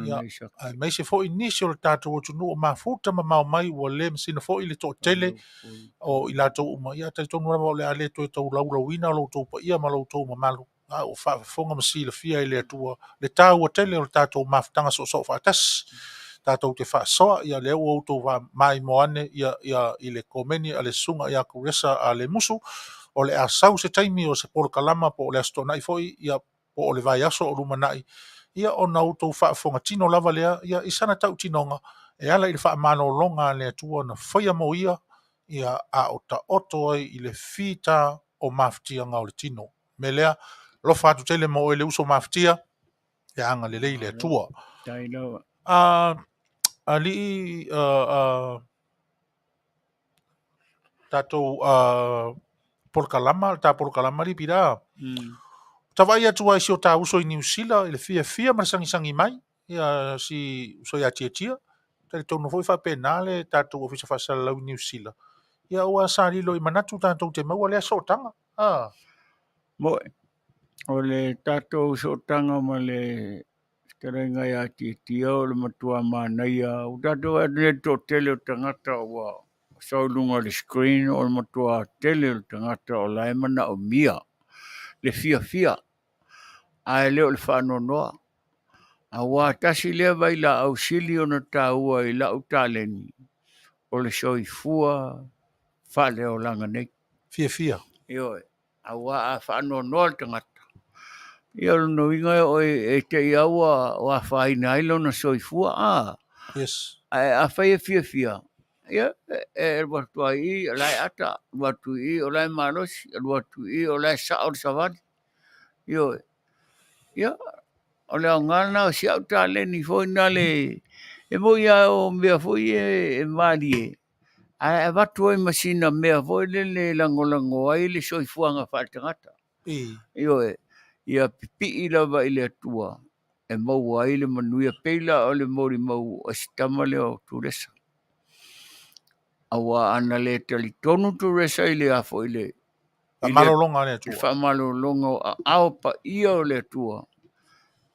ia, aemaise foi nisi o le tatou atunuu o mafuta mamao mai ua le masina foi le toatele o i latou uma. Ia, talitonu lava o le a le toe taulaulauina lo outou paia ma lo outou mamalu, a ua faafofoga ma silafia e le Atua le taua tele o le tatou mafutaga soosoo faatasi. Tatou te faasoa, ia lea ua outou maimoa ane ia, ia, i le komeni a le susuga ia Kulesa a Lemusu, o le a sau se taimi o se polokalama po o le Aso Toonai foi, ia, po o le vaiaso o lumanai, ia ona outou faafofoga tino lava lea, ia, i sana tautinoga e ala i le faamalologa a le Atua na faia mo ia, ia, a o taoto ai i le fita o mafatiaga o le tino. Mea lea, alofa atu tele mo oe le uso mafatia, ia agalelei le Atua. Alii, tatou polokalama, le ta polokalama li pila. Tavaai atu ai si o ta uso i Niu Sila i le fiafia ma le sagisagi mai, ia si uso ia Tiatia. Talitonu foi faapena le tatou ofisa faasalalau i Niu Sila. Ia ua sa lilo i manatu tatou te maua lea sootaga. Ah. Moe, o le tatou sootaga ma le fetalaiga ia Tiatia o le matua manaia. Ua tatou vaai atu nei i le toatele o tagata ua sau i luga o le screen, o le matua tele o le tagata o la e manaomia le fiafia, ae le o le faanoanoa. Aua tasi lea vailaau sili ona taua i lau taleni, o le soifua faaleolaga nei. Fiafia. Ioe, aua a faanoanoa le tagata, ia o lona uiga e oo e te i lava ua afaina ai lona soifua. A. Yes. Ae afai e fiafia, ia e alu atu lava i i, o la e ata, alu atu i i, o la e malosi, alu atu i i, o la e sao le savali. Ioe. Ia, o le aoga lena o si au taleni foi na le, e moi lava o mea foi ia e malie, ae avatu ai ma sina mea foi lele e lagolago ai le soifuaga faaletagata. Ioe, ia pipii lava i le Atua e maua ai le manuia, pei la o le molimau a si tama lea o Turesa. Aua ana le talitonu Turesa i le a foi le Faamalologa a le I Atua. faamalologa o aao paia o le Atua.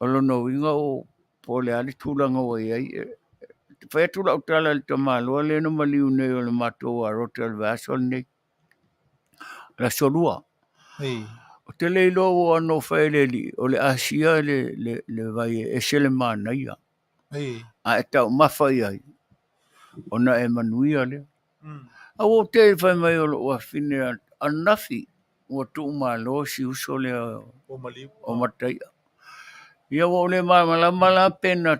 O lona uiga o po o le a le tulaga ua i ai. E fai atu lau tala i le tamaloa lea na maliu nei o le matou arota i le vaiaso lenei, le Aso Lua. Ei. Ou te le iloa ua ono fai e le alii, o le asia le vai e ese le manaia. Ei. A e taumafa i ai, ona e manuia lea. A ua ou te fai mai o lou afine ananafi, ua tuumalo si uso lea Ua maliu. o Mataia. Ia ua ou le malamalama la pe na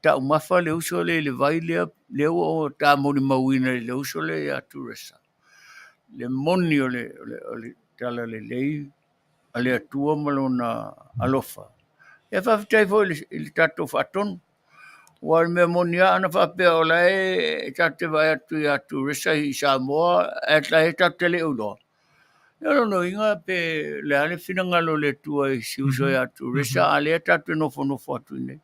taumafa le uso lea i le vai lea, lea ua ou ta molimauina i le uso lea ia Turesa. Le moni o le talalelei a le Atua ma lona alofa. Ia faafetai foi i le tatou faatonu. Aua o le mea moni lava ana faapea o la e tatou te vaai atu ia Turesa i Samoa ae la e tatou te le o iloa. Ia o lona uiga pe le a le finagalo o le Atua i si uso ia Turesa, a lea tatou te nofonofo atu i inei.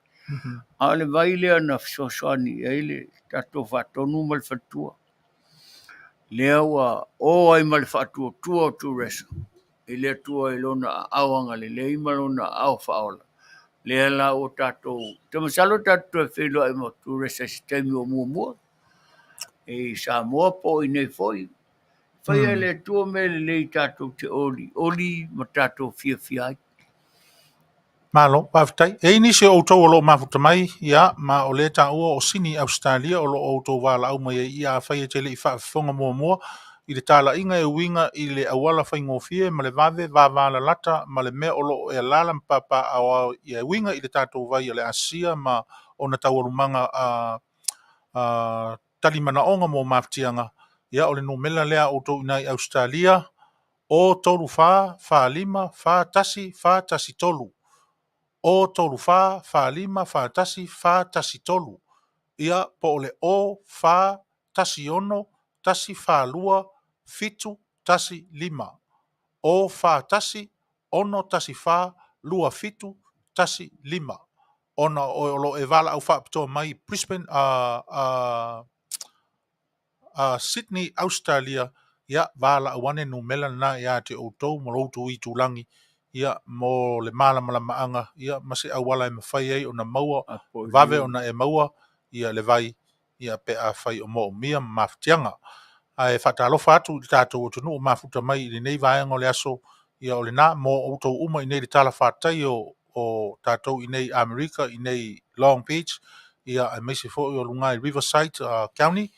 A o le vai lea na fesoasoani i ai le tatou faatonu ma le faletua. Lea ua o ai ma le faatuatua o Turesa i le Atua i lona aao agalelei ma lona aao faaola. Lea la ua tatou, ou te masalo tatou toe feiloai ma Turesa i se taimi o muamua i Samoa po o i inei foi. Faia e le Atua mea lelei tatou te olioli ma tatou fiafia ai. Malo, faafetai. E i ai nisi o outou o lo o mafuta mai, ia, ma o lea e taua o Sini, Ausetalia o lo o outou valaau mai ai, ia afai e te le i faafofoga muamua i le talaiga e uiga i le auala faigofie ma le vave vavalalata ma le mea o lo o e alaala ma papaaao e uiga i le tatou vai o le Asia ma ona taualumaga a tali manaoga mo mafatiaga, ia o le numera lea a outou i ina i Ausetalia, 0 3 4 4 5 4 1 4 1 3. 0 3 4 4 5 4 1 4 1 3. Ia, po o le 0 4 1 6 1 4 2 7 1 5. 0 4 1 6 1 4 2 7 1 5. Ona o lo o e valaau faapitoa mai i Brisbane, Sydney, Australia, ia, valaau ane numera lena ia te outou ma lo outou itulagi, ia, mo le malamalamaaga, ia, ma se auala e mafai ai ona maua, vave ona e maua, ia, le vai, ia, pe afai o moomia ma mafatiaga. Ae faatalofa atu i le tatou atunuu mafuta mai i lenei vaega o le aso, ia, o lena mo outou uma i nei le talafatai o tatou i nei Amerika, i nei Long Beach, ia, aemaise foi o luga i Riverside County,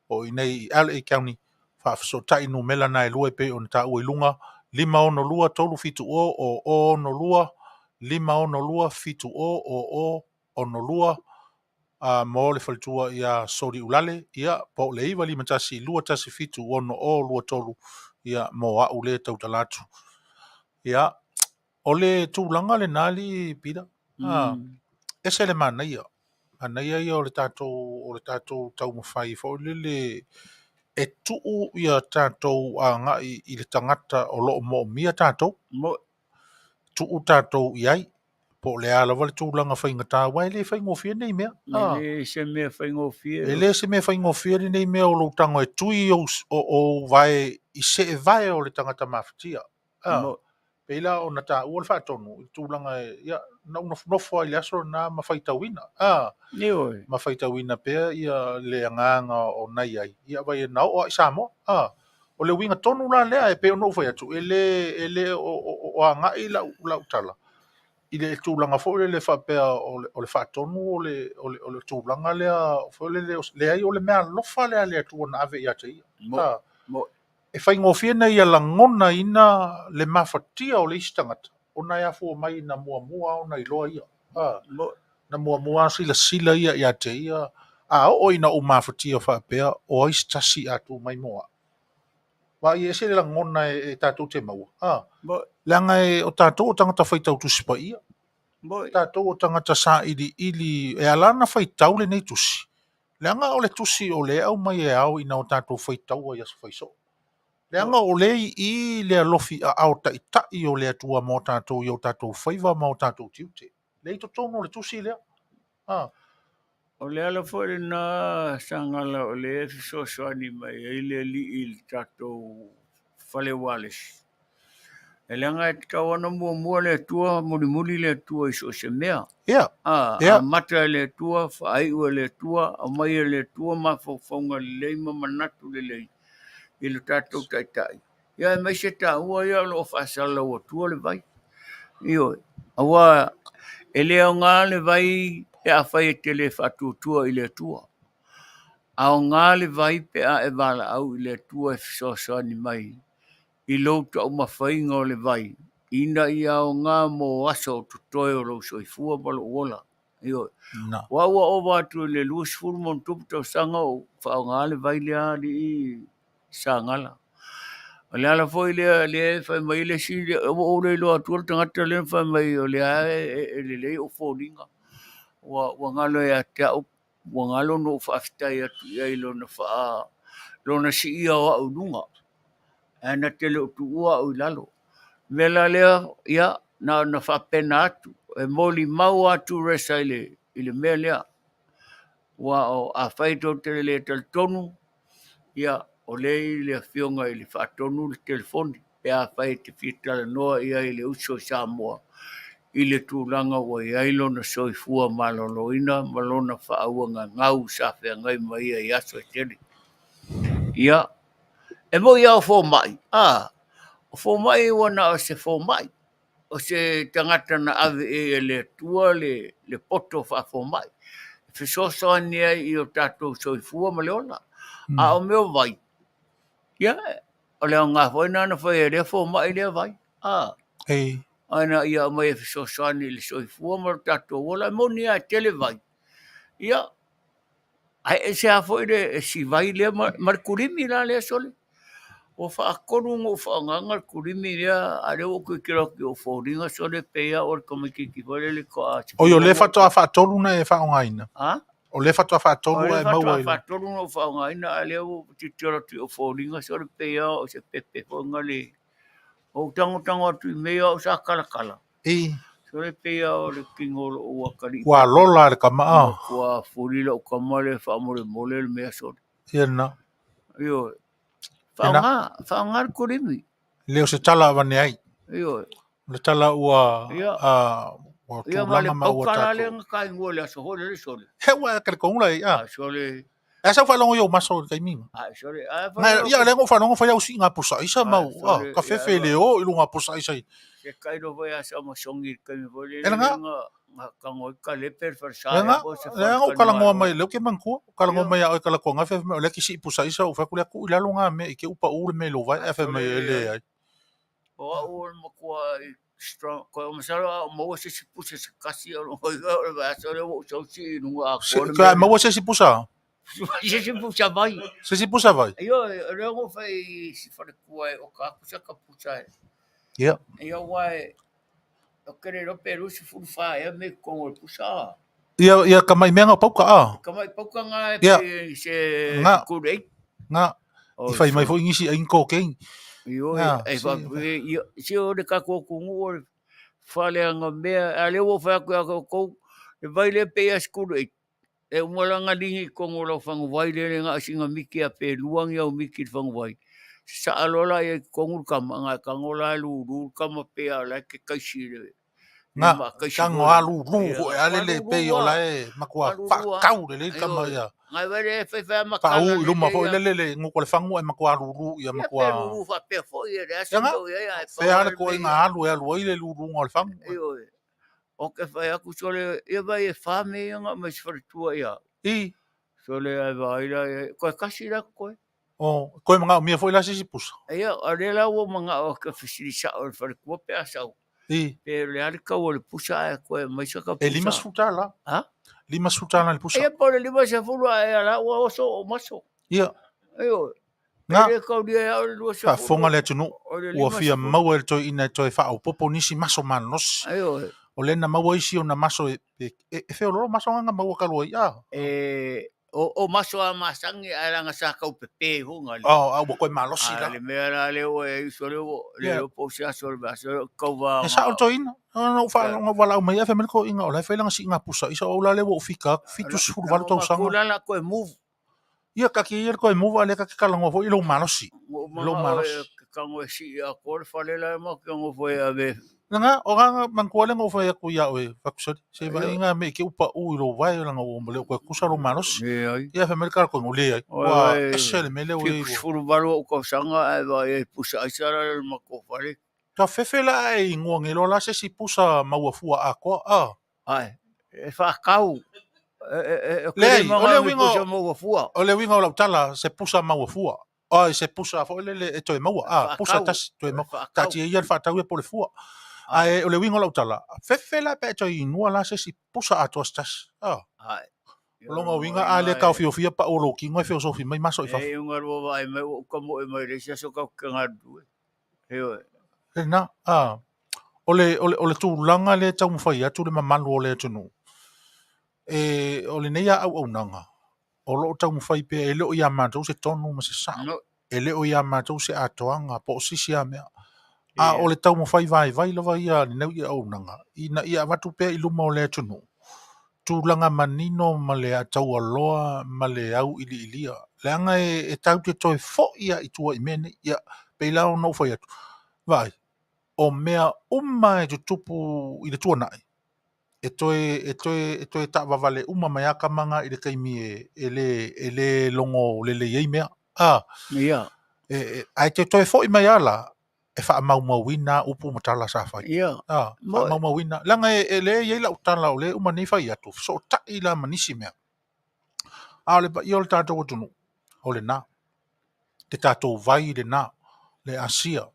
po o i nei i LA County, faafesootai numera na e lua e pei ona taua i luga, 562 370 0062, 562 70 00 62, mo le faletua ia Soli Ulale, ia, po o le 951 217 6023, ia, mo au lea tautala atu. Ia, o le tulaga lena alii Peter, ese le manaia. Manaia ia o le tatou taumafai foi lele e tuu ia tatou agai i le tagata o lo o moomia tatou. Tuu tatou i ai. Po o le a lava le tulaga faigata, aua e le faigofie lenei mea. E le se mea faigofie. E le se mea faigofie lenei mea o lou tago e tui ou vae i seevae o le tagata mafatia. Pei la ona taua le faatonu i le tulaga e, ia, na ou nofonofo ai i le aso lena ma faitauina. Ma faitauina pea ia le agaga o na i ai. Ia, vai na oo lava i Samoa. O le uiga tonu la lea e pei ona ou fai atu, e le o agai lau tala i le tulaga foi lele faapea o le faatonu o le tulaga lea foi lele, leai o le mea alofa lea a le Atua na ave ia te ia. E faigofie na ia lagonaina le mafatia o le isi tagata, ona e afua mai na muamua ona iloa ia. Na muamua silasila ia ia te ia, a oo ina ou mafatia faapea, o ai se tasi a tu mai mo au. Vaai e ese le lagona e tatou te maua. Leaga e o tatou o tagata faitau Tusi Paia. Tatou o tagata sailiili, e ala ona faitau lenei tusi. Leaga o le tusi o lea e aumai e ao ina o tatou faitaua i aso faisoo. Leaga o lea i i le alofi aao taitai o le Atua mo tatou i o tatou faiva ma o tatou tiute. Lea i totonu o le tusi lea. O le ala foi lena Sagala o lea e fesoasoani mai ai le alii i le tatou fale ualesi. E leaga e tatau ona muamua le Atua, mulimuli le Atua i so o se mea. Ia. A, Ia. amata e le Atua, faaiu e le Atua, aumai e le Atua mafaufauga lelei ma manatu lelei i lo tatou Taitai. Ia aemaise taua ia o lo o faasalalau atua le vai. Ioe. Aua e le aoga le vai pe afai e te le faatuatua i le Atua. Aoga le vai pe a e valaau i le Atua e fesoasoani mai i lou taumafaiga o le vai ina ia aoga mo aso o totoe o lou soifua ma lou ola. Ioe. Na. Aua ua ova atu i le 20+ tausaga o faaaoga le vai lea alii Sagala. O le ala foi lea lea e fai mai le isi, ua ou le iloa atua le tagata lea na fai mai o lea e lelei ou foliga. Ua galo ia te au, ua galo ona ou faafetai atu i ai i lona faa lona siia o au i luga. Ae na te le o tuua au i lalo. O le mea la lea, ia, na ona faapena atu, e molimau atu Resa i le mea lea. Aua o afai tou te le talitonu, ia, o lea e i le afioga i le Faatonu le telefoni, pe afai e te fia talanoa i ai i le uso i Samoa i le tulaga ua i ai lona soifua maloloina ma lona faauagagau sa feagai ma ia i aso e tele. Ia, e moi lava o fomai, a, o fomai ua na o se fomai, o se tagata na ave i ai e le Atua le poto faafomai, e fesoasoani ai i o tatou soifua ma le ola. A o mea o vai, ia, o le aoga foi lena na fai e lea fomai lea vai. A, Ei. ina ia aumai e fesoasoani i le soifua ma lo tatou ola. E moni lava e tele vai, ia, ae ese lava foi le si vai lea ma le kulimi la lea sole. Ua faatolu ona ou faaaogaina le kulimi lea, a o lea ua ou tilotilo atu i ou foliga sole, pei lava o le tamaitiiti foi lele faatoa Oi, o lea faatoa faatolu ona e faaaogaina. A? O lea faatoa O faatolu lea ae maua faatoa i le faatolu ona ou faaaogaina, a o lea ua ou tilotilo atu i ou foliga sole, pei lava o se pepe foi na le... Ou tagotago atu i mea ia o au sa talatala. I. Sole pei lava o le tino o lou atalii Ua pepe. lola le kama a. Ua fuli lau tama lea faamolemole le mea sole. Ia na. Ioe. Ia na. Faaaoga, faaaoga le kulimi. Le o se tala avane ai. Ioe. O le tala ua Ia. a ua Ia ma le tulaga ma ua pauka la lea tatou. na taigua i le aso foi lele sole. He ua ka le kongula i a. A sole, E sau faalogo i ou maso i le taimi. a sole, a Na fai ia le ngo faalogo fai au si ngā pusa isa A mau. A sole, ka ia fefe le o i lunga pusa isa i. se kai lo foi a sa masongi i le taimi foi lele E langa. nga nga kango i ka lepe le falesa Le ea nga po se le nga o kalangoa faletalimalo. mai le ke manatua. O kalangoa Ia. mai a oe kalakoa fefe mai o le ki si pusa isa o fai ku le ku i lalo ngā mea i ke upa u le mea i lo vai A e fe sole mai e le le ai. ai. O au o le matua i strong ko o masalo a o maua se si pusa se kasi o lo o le vaiaso lea ua ou sausi i luga Se atoa le ka mea lea. maua se si pusa. Se si pusa vai. Se si pusa vai. Ioe, o lea ua fai i si faletua e oka atu saka pusa e. Ia. Ia aua e o ke le iloa pe 24 ea mea i totonu o le pusa a. Ia ia ka mai mea ngā pauka a. Ka mai pauka ngā e Ia. pe se Ngā. school eight. Ngā. O I fai mai so. foi ngisi ai cocaine. Ioe, Ngā. e Si. fa ia si o le tatou atunuu o le faleaga mea, a o lea ua ou fai atu ia te outou, le vai lea pei lava school eight. E uma la ona ligi i totonu o lau faguvai lea le na o sina miti a pe lua ni au miti i le faguvai. Sasaa loa la ia i totonu le tama, na e tago la e lulu le tama pei lava o la e te taisi i le Ngā. maataisi Tango foi a lea. lulu Ia, ho e ale ua le lulu pei o lava, la e matua ua lulu lava. whakau le le tama Ioe. ia. Nai vai lea e faifai a Whaau matala i luma lelei foi a. le le le nguko le fangu e matua lulu ia Ia pe matua. lulu faapea foi e leai Ia se ngā. mea o i ai, ae pau Fea lava le le koe mea ngā ia. alu e alu ai le luluga o le fangu. Ioe. O ke fai atu sole, ia vai e wha me ia ngā mai se faletua ia. I. Sole ai vai la, ia, koe kasi la koe. O koe mangao mia foi la se si pusa. Ia, a le la ua mangao ka fesili sao le faletua pe a sau. I. Pe le ale kau o le pusa ae koe mai sa ka E lima pusa. sfuta la. Ha? Lima sfuta la le pusa. Ia po le 50 ae a la ua oso o maso. Ia. Ioe. E Ngā. le kau lia au le Whaafonga 20 le atunu. o le Ua fia 50. maua e le toi ina e toi whaopopo nisi maso malosi. Ioe. O le na maua isi o na maso e e e wheoloro maso nganga maua kalua i a. E, o maso a masangi ae langa sa kau pepe hunga le. Oh, a ua koe malosi A la. le mea la le ua e uso le ua, le Ia. lo po se aso le aso kau va E sao nga. toi ina. Na u Ia. whaalonga wala mai e whemele ko inga o lai whailanga si ngā pusa isa o la le ua ufika fitu sefulu valu tausaga. La la koe move. Ia ka ki ia koe move a le ka ki kalangoa foi i lou malosi. Ngo Lou manga o malosi. e tago e sii atoa le fale la e matou te nofo ai e ave. Leaga o ga manatua lea na ou fai atu ia oe Fatusoli, se vaai na mea i te i pau i lou vae leaga ua le o toe tusa lou malosi. Leai. Ia fai mai le tala leai. Ua ese le mea lea ua i ai. 78 ou tausaga ae vaai ai i pusa aisa la le matou fale. Ua fefe la ae inua nei loa la se isi pusa maua fua atoa. Ah. Ae, e faatau. E Leai, o le uiga pusa maua fua. O le uiga o lau tala, se pusa maua fua. Ai, se pusa foi lele e toe maua. Ah, pusa tasi toe maua. Taatia ia le faatau ia po o le fua. Ae o le uiga o lau tala, fefe la pe toe inua la se isi pusa atoa se tasi. Ah. Ae. O lona uiga a le taofiofia pau o lou tino e feosofi mai maso i fafo. E iuga lua vaai mai ua uka moe mai le isi aso tatou te galulue. Ioe. Lena, ah, o le tulaga lea e taumafai atu le mamalu o le atunuu. E, o lenei a auaunaga, o loo taumafai pea e le o ia matou se tonu ma se sao. No. E le o ia matou se atoaga po o sisi a mea. A o le taumafai vaivai lava ia lenei auaunaga, ina ia avatu pea i luma o le atunuu. Tulaga manino ma le ataualoa ma le au iliilia. Leaga e tatou te toe foi lava i tua i mea nei. Ia, pei la ona ou fai atu. Vaai, o mea uma e tutupu i le tuanai, e toe taavavale uma mai lava tama na i le taimi e le logo lelei ai mea. Ah, Ia. Ae te toe foi mai lava la, e faamaumauina upu ma tala sa fai. Ia. Ah, faamaumauina. Leaga e lea e i ai lau tala o lea e uma nei fai atu, fesootai la ma nisi mea. A o le paia o le tatou atunuu, o lena. Te tatou vai lena, le asia.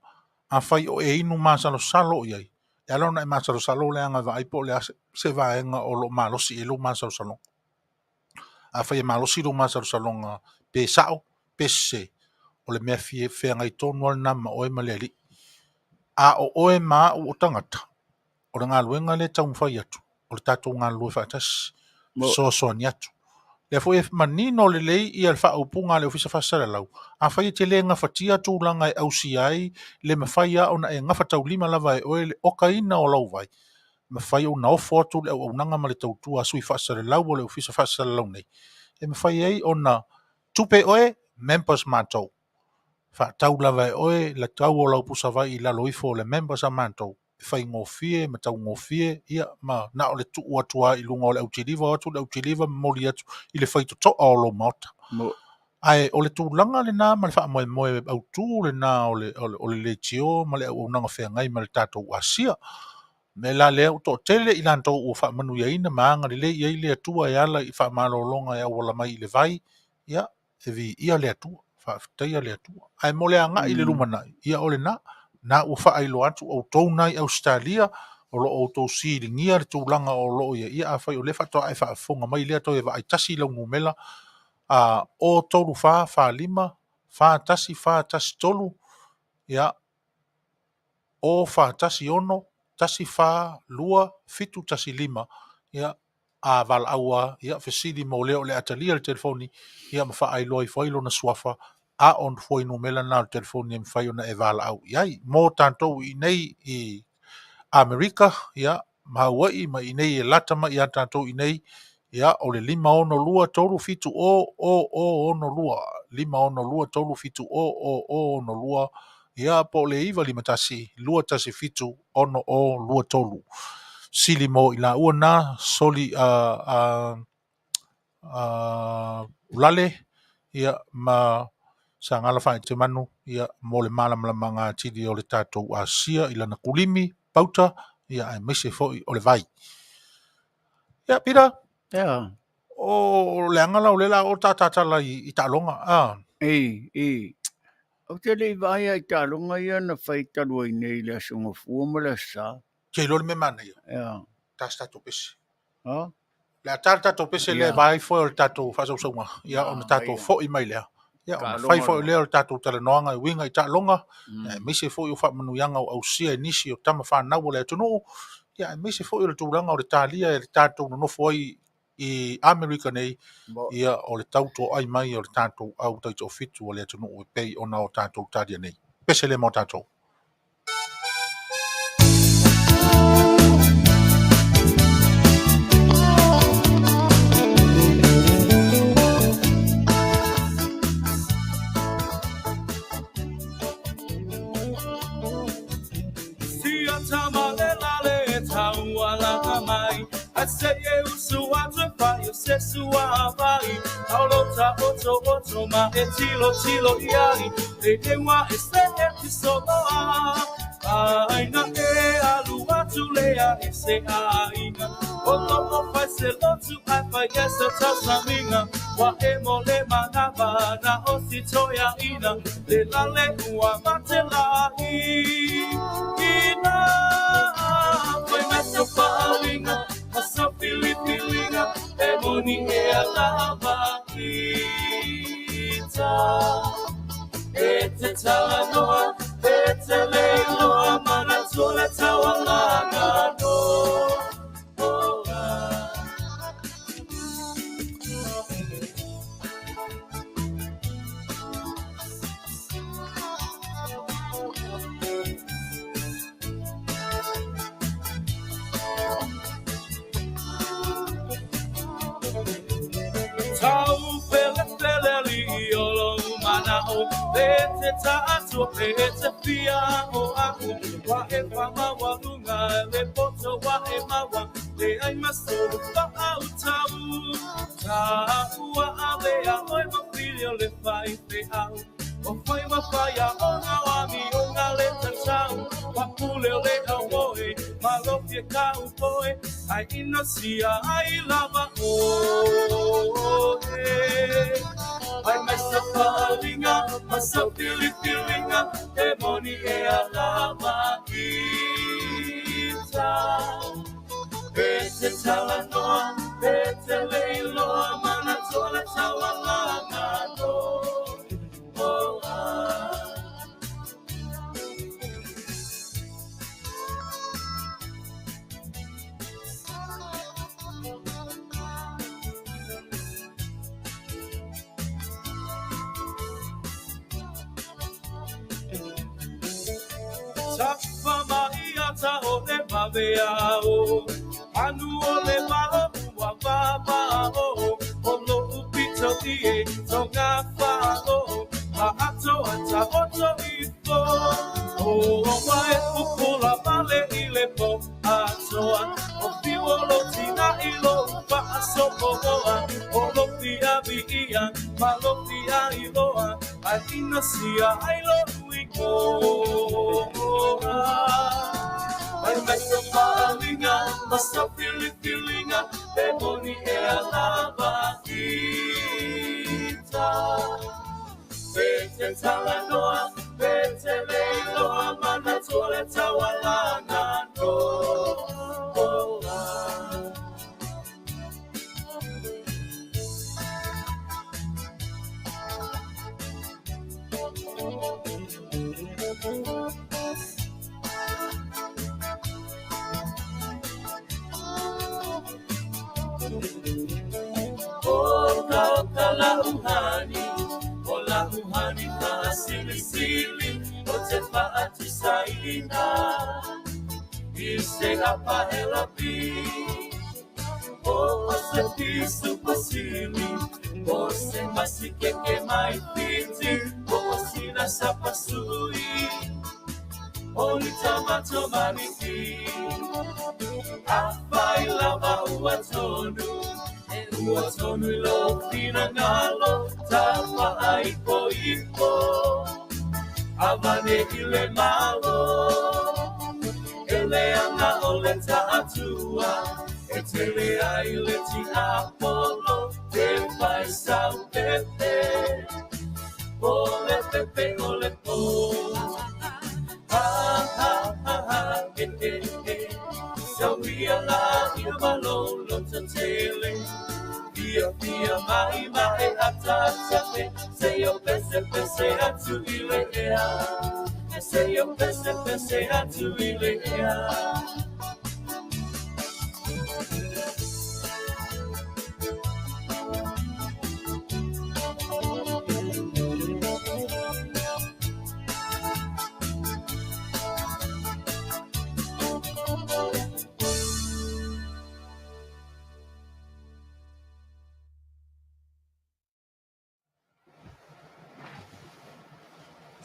Afai o e inu masalosalo i ai, e ala ona e masalosalo leaga e vaai po o le a se vaega o loo malosi i ai lou masalosaloga. Afai e malosi lou masalosaloga pe sao, pe sese, o le mea feagai tonu lava lena ma oe ma le alii. A o oe ma au o tagata, o le galuega lea e taumafai atu, o le tatou galulue faatasi, fesoasoani atu. Lea foi e manino lelei ia le faaupuga a le Ofisa Faasalalau, afai e te le gafatia tulaga e ausia ai, le mafai lava ona e gafataulima lava e oe le okaina o lau vai, mafai ona ofo atu le auaunaga ma le tautua a sui faasalalau o le Ofisa Faasalalau nei, e mafai ai ona tupe oe, members matou. Faatau lava e oe le tau o lau pusa vai i lalo ifo o le members a matou, e faigofie ma taugofie, ia ma na o le tuu atu lava i luga o le autiliva, o atu le autiliva momoli atu i le faitotoa o lou maota. Ae o le tulaga lena ma le faamoemoe autu lena o le leitio ma le auaunaga feagai ma le tatou asia. Mea la lea ua toatele i latou ua faamanuiaina ma agalelei i ai le Atua e ala i faamalologa e auala mai i le vai, ia, e viia le Atua, faafetaia le Atua. Ae mo le agai i le lumanai, ia o lena, na ua faailoa atu outou na i Ausetalia, o loo outou siligia le tulaga o loo ia, ia afai o lea faatoa e faafofoga mai lea toe vaai tasi lau numera, a o 3 4 4 5 4 1 4 1 3, ia, o 4 1 6 1 4 2 7 1 5, ia, a valaau lava, ia, fesili mo lea o le atalia le telefoni, ia, ma faailoa ifo ai lona suafa, a o fuainumera na o le telefoni e mafai ona e valaau i ai. Mo tatou i nei i Amerika, ia, ma Hawaii, ma i nei e lata mai ia tatou i nei, ia, o le 5 6 3 7 o o o 6 2, 5 6 3 7 o o o 6 2, ia, po o le 9 5 1 2 1 7 6 o 2 3. Sili mo i laua na, soli ulale, ia, ma Sagala Faaitemanu, ia, mo le malamalamaga atili o le tatou asia i lana kulimi, pauta, ia, aemaise foi o le vai. Ia, Pita? Ia. O le aga la o le la o tatatala i taaloga. Ah. Ei, ei. Ou te le i vaai i taaloga ia na fai talu ai nei le Aso Gafua ma le Aso Sa. Ke iloa le mea manaia. Ia. Ta se tatou pese. Ha? Le a ta le tatou pese le Ia. vai foi o le tatou faasausauga. Ia, ona tatou ia. foi mai lea. Ia, ona Taaloga fai foi lena. lea o le tatou talanoaga e uiga i taaloga. Aemaise foi o faamanuiaga o ausia e nisi o tama fanau o le atunuu. Ia, aemaise foi o le tulaga o le talia e le tatou nonofo ai i Amerika nei, ia, o le tautoai mai o le tatou au taitoafitu o le atunuu e pei ona o tatou talia nei. Pese le mo tatou.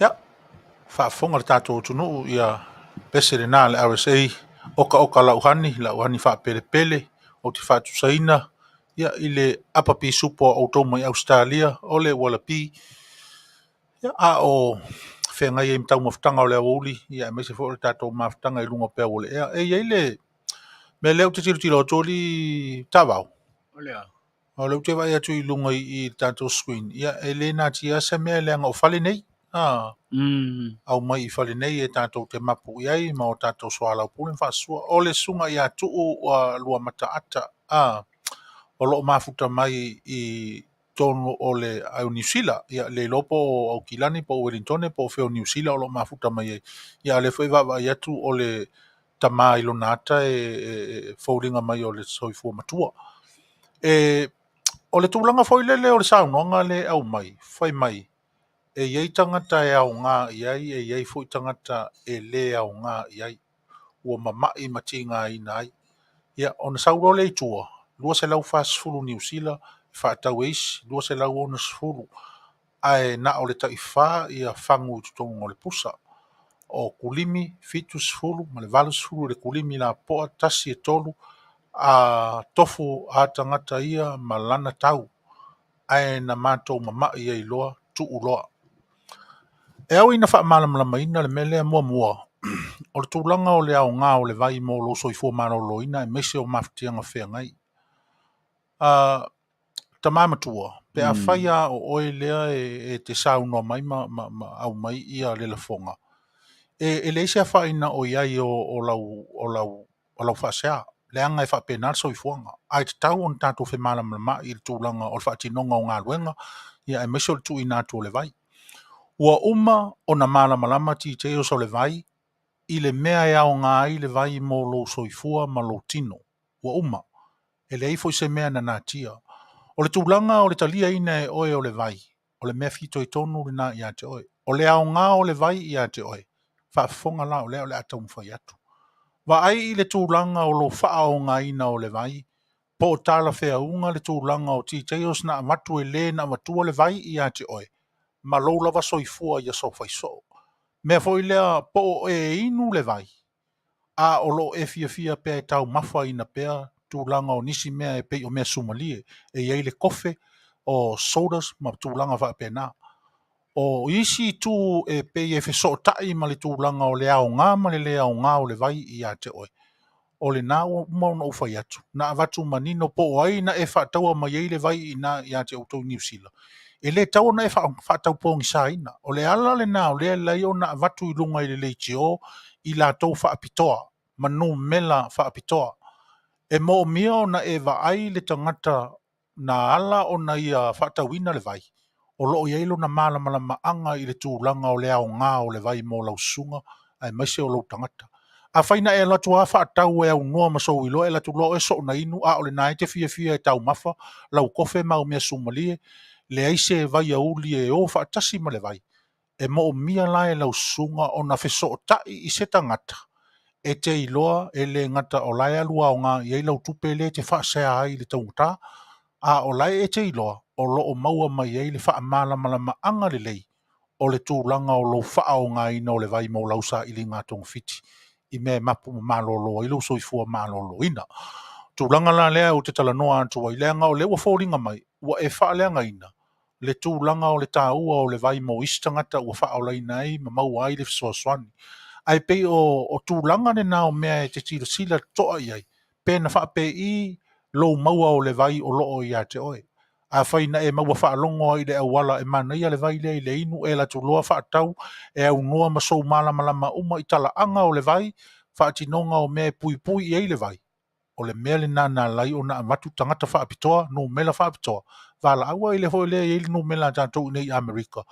Ia, faafofoga le tatou atunuu, ia pese lena a le RSA, okaoka lau hani, lau hani faapelepele, Ou te faatusaina ia i le apa pisupo a outou mai Ausetalia o le Wallaby, ia, a o feagai ai ma taumafataga o le aoauli, ia aemaise foi o le tatou mafutaga i luga o peau o le ea. E i ai le mea lea ou te tilotilo atu alii Taavao, O le a? O lea ou te vaai atu i luga i i le tatou screen, ia e le natia lava se mea leaga o fale nei. A, aumai i fale nei e tatou te mapu i ai ma o tatou soalaupule ma faasua. O le susuga ia Tuu Luamataata, a, o lo o mafuta mai i totonu o le au Niu Sila. Ia le iloa po o Aukilani po o Uelintone po o fea o Niu Sila o lo o mafuta mai ai. Ia a o lea foi e vaavaai atu o le tama i lona ata e foliga mai o le soifua matua. E, o le tulaga foi lele o le saunoaga lea e aumai, fai mai, e i ai tagata e aoga i ai, e i ai foi tagata e le aoga i ai, ua mamai ma tigaina ai. Ia, ona sau loa lea i tua, 240 Niu Sila, faatau e isi, 260, ae na o le taifa ia fagu i totonu o le pusa. O kulimi, 70 ma le 80 i le kulimi lapopoa, tasi e tolu, a tofu a tagata ia ma lana tau, ae na matou mamai ai loa, tuu loa. E ao ina faamalamalamaina le mea lea muamua, o le tulaga o le aoga o le vai mo lou soifua maloloina aemaise o mafatiaga feagai. Tama matua, pe afai lava o oe lea e te saunoa mai ma aumai ia le lafoga, e leai se afaina o i ai o lau faasea, leaga e faapena le soifuaga. Ae tatau ona tatou femalamalamaai i le tulaga o le faatinoga o galuega, ia aemaise o le tuuina atu o le vai. Ua uma ona malamalama details o le vai i le mea e aoga ai le vai mo lou soifua ma lou tino. Ua uma. E leai foi se mea na natia. O le tulaga o le taliaina e oe o le vai, o le mea fitoitonu lena ia te oe. O le aoga o le vai ia te oe, faafofoga la o lea o le a taumafai atu. Vaai i le tulaga o lou faaaogaina o le vai, po o talafeauga le tulaga o details na avatu e le na avatua le vai ia te oe, ma lou lava soifua i aso faisoo. Mea foi lea po o e inu le vai, a o lo o e fiafia pea e taumafaina pea tulaga o nisi mea e pei o mea sumalie, e i ai le kofe, o sodas ma tulaga faapena. O isi itu e pei e fesootai ma le tulaga o le aoga ma le le aoga o le vai ia te oe, o lena ua uma ona ou fai atu, na avatu manino po o ai na e faataua mai ai le vai i ina ia te outou i Niu Sila, e le tatau ona e faataupogisaina. O le ala lena o lea e ala ai ona avatu i luga i le leitio i latou faapitoa ma numera faapitoa. E moomia ona e vaai le tagata na ala ona ia faatauina le vai, o lo o i ai lona malamalamaaga i le tulaga o le aoga o le vai mo lau susuga aemaise o lou tagata. Afai na e alu atu lava faatau e aunoa ma sou iloa, e alu atu loa oe soona inu, a o lena e te fiafia e taumafa lau kofe ma au mea sumalie, leai se vaiauli e o faatasi ma le vai, e moomia la e lau susuga ona fesootai i se tagata e te iloa e le gata o la e alu aoga i ai lau tupe lea e te faasea ai i le taugata, a o la e te iloa o lo o maua mai ai le faamalamalamaga lelei o le tulaga o lou faaaogaina o le vai mo lau sailiga togafiti i mea e mapu ma malolo ai lou soifua maloloina. Tulaga la lea ou te talanoa atu ai, leaga o lea ua foliga mai ua e faaleagaina le tulaga o le taua o le vai mo isi tagata ua faaolaina ai ma maua ai le fesoasoani. Ae pei o tulaga lena o mea e te silasila totoa i ai, pe na faapei lou maua o le vai o lo o ia te oe. Afai na e maua faalogo ai i le auala e manaia le vai lea i le inu, e alu atu loa faatau e aunoa ma sou malamalama uma i talaaga o le vai, faatinoga o mea e puipui i ai le vai, o le mea lena na ala ai ona avatu tagata faapitoa, numera faapitoa, valaau ai lea foi lea e i ai le numera a tatou i inei i Amerika.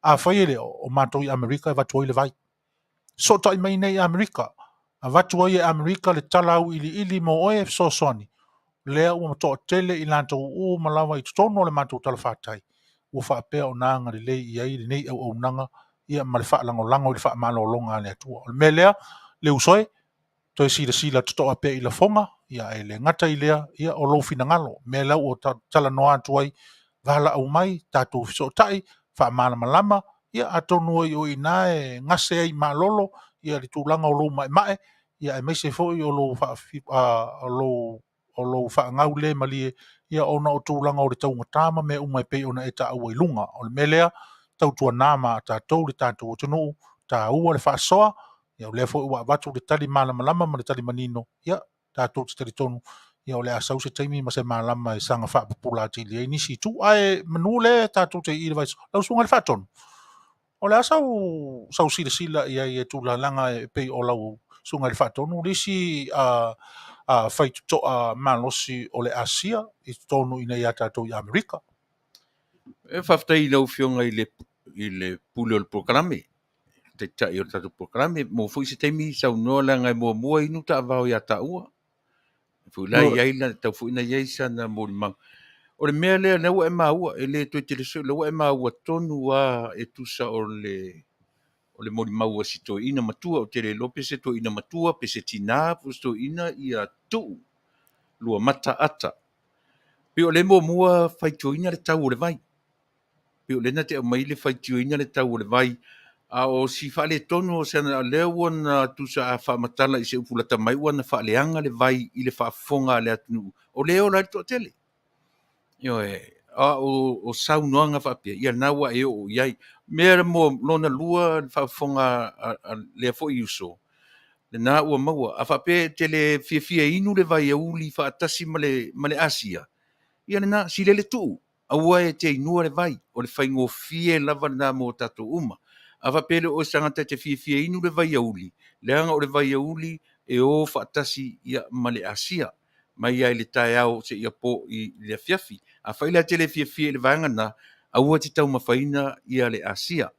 Afai e le o matou i Amerika e avatu ai le vai. Fesootai mai nei i Amerika, avatu ai e Amerika le tala auiliili mo oe e fesoasoani, lea ua toatele i latou uma lava i totonu o le matou talafatai ua faapea ona agalelei i ai lenei auaunaga ia ma le faalagolago i le faamalologa a le Atua. O le mea lea, le uso e, toe silasila totoa pea i lafoga, ia ae le gata i lea, ia o lou finagalo. Mea la ua talanoa atu ai, valaau mai, tatou fesootai, faamalamalama, ia atonu ai o i ina e gase ai malolo ia le tulaga o lou maemae, ia aemaise foi o lou o lou faagau le malie, ia ona o tulaga o le taugata ma mea uma e pei ona e taua i luga. O le mea lea, tautuana ma tatou le tatou atunuu, taua le faasoa, ia o lea foi ua avatu le tali malamalama ma le tali manino, ia tatou te talitonu, ia o le a sau se taimi ma se malama e saga faapupula atili ai nisi itu. Ae manu lea tatou te i i le vaiaso, lau susuga i le Faatonu, o le a sau, sau silasila i ai e tulalaga e pei o lau susuga i le Faatonu le isi faitotoa malosi o le Asia i totonu i inei ia tatou i Amerika? E faafetai i lau Afioga i le, i le pule o le polokalame, taitai o le tatou polokalame. Mo foi se taimi saunoa leaga e muamua inu taavao ia taua. Foi la i ai la tau foi na i ai sana molimau. O le mea lea lea ua e maua, e le toe tele soo, lea ua e maua tonu lava e tusa o le o le molimau a si toeaina matua. Ou te le iloa pe se toeaina matua, pe se tina, po o se toeaina ia Tuu Luamata Ata. Pei o lea muamua faitioina le tau o le vai. Pei o lea na te aumai le faitioina le tau o le vai, a o si faaletonu o sana lea ua na tusa a faamatala i se upu lata mai ua na faaleaga le vai i le faafofoga a le atunuu, o lea e ola ai le toatele. Ioe, a o saunoaga faapea, ia lena ua e oo i ai. Mea mo lona lua le faafofoga a lea foi uso, lena ua maua. A faapea e te le fiafia e inu le vaiauli faatasi ma le, ma le asia, ia lena, silele tuu, aua e te inua le vai, o le faigofie lava lena mo tatou uma. A faapea e le o oe se tagata e te fiafia e inu le vaiauli, leaga o le vaiauli e o faatasi ia ma le asia, mai lava i le taeao seia po i le afiafi. Afai la e te le fiafia i le vaega lena, aua e te taumafaina ia le asia.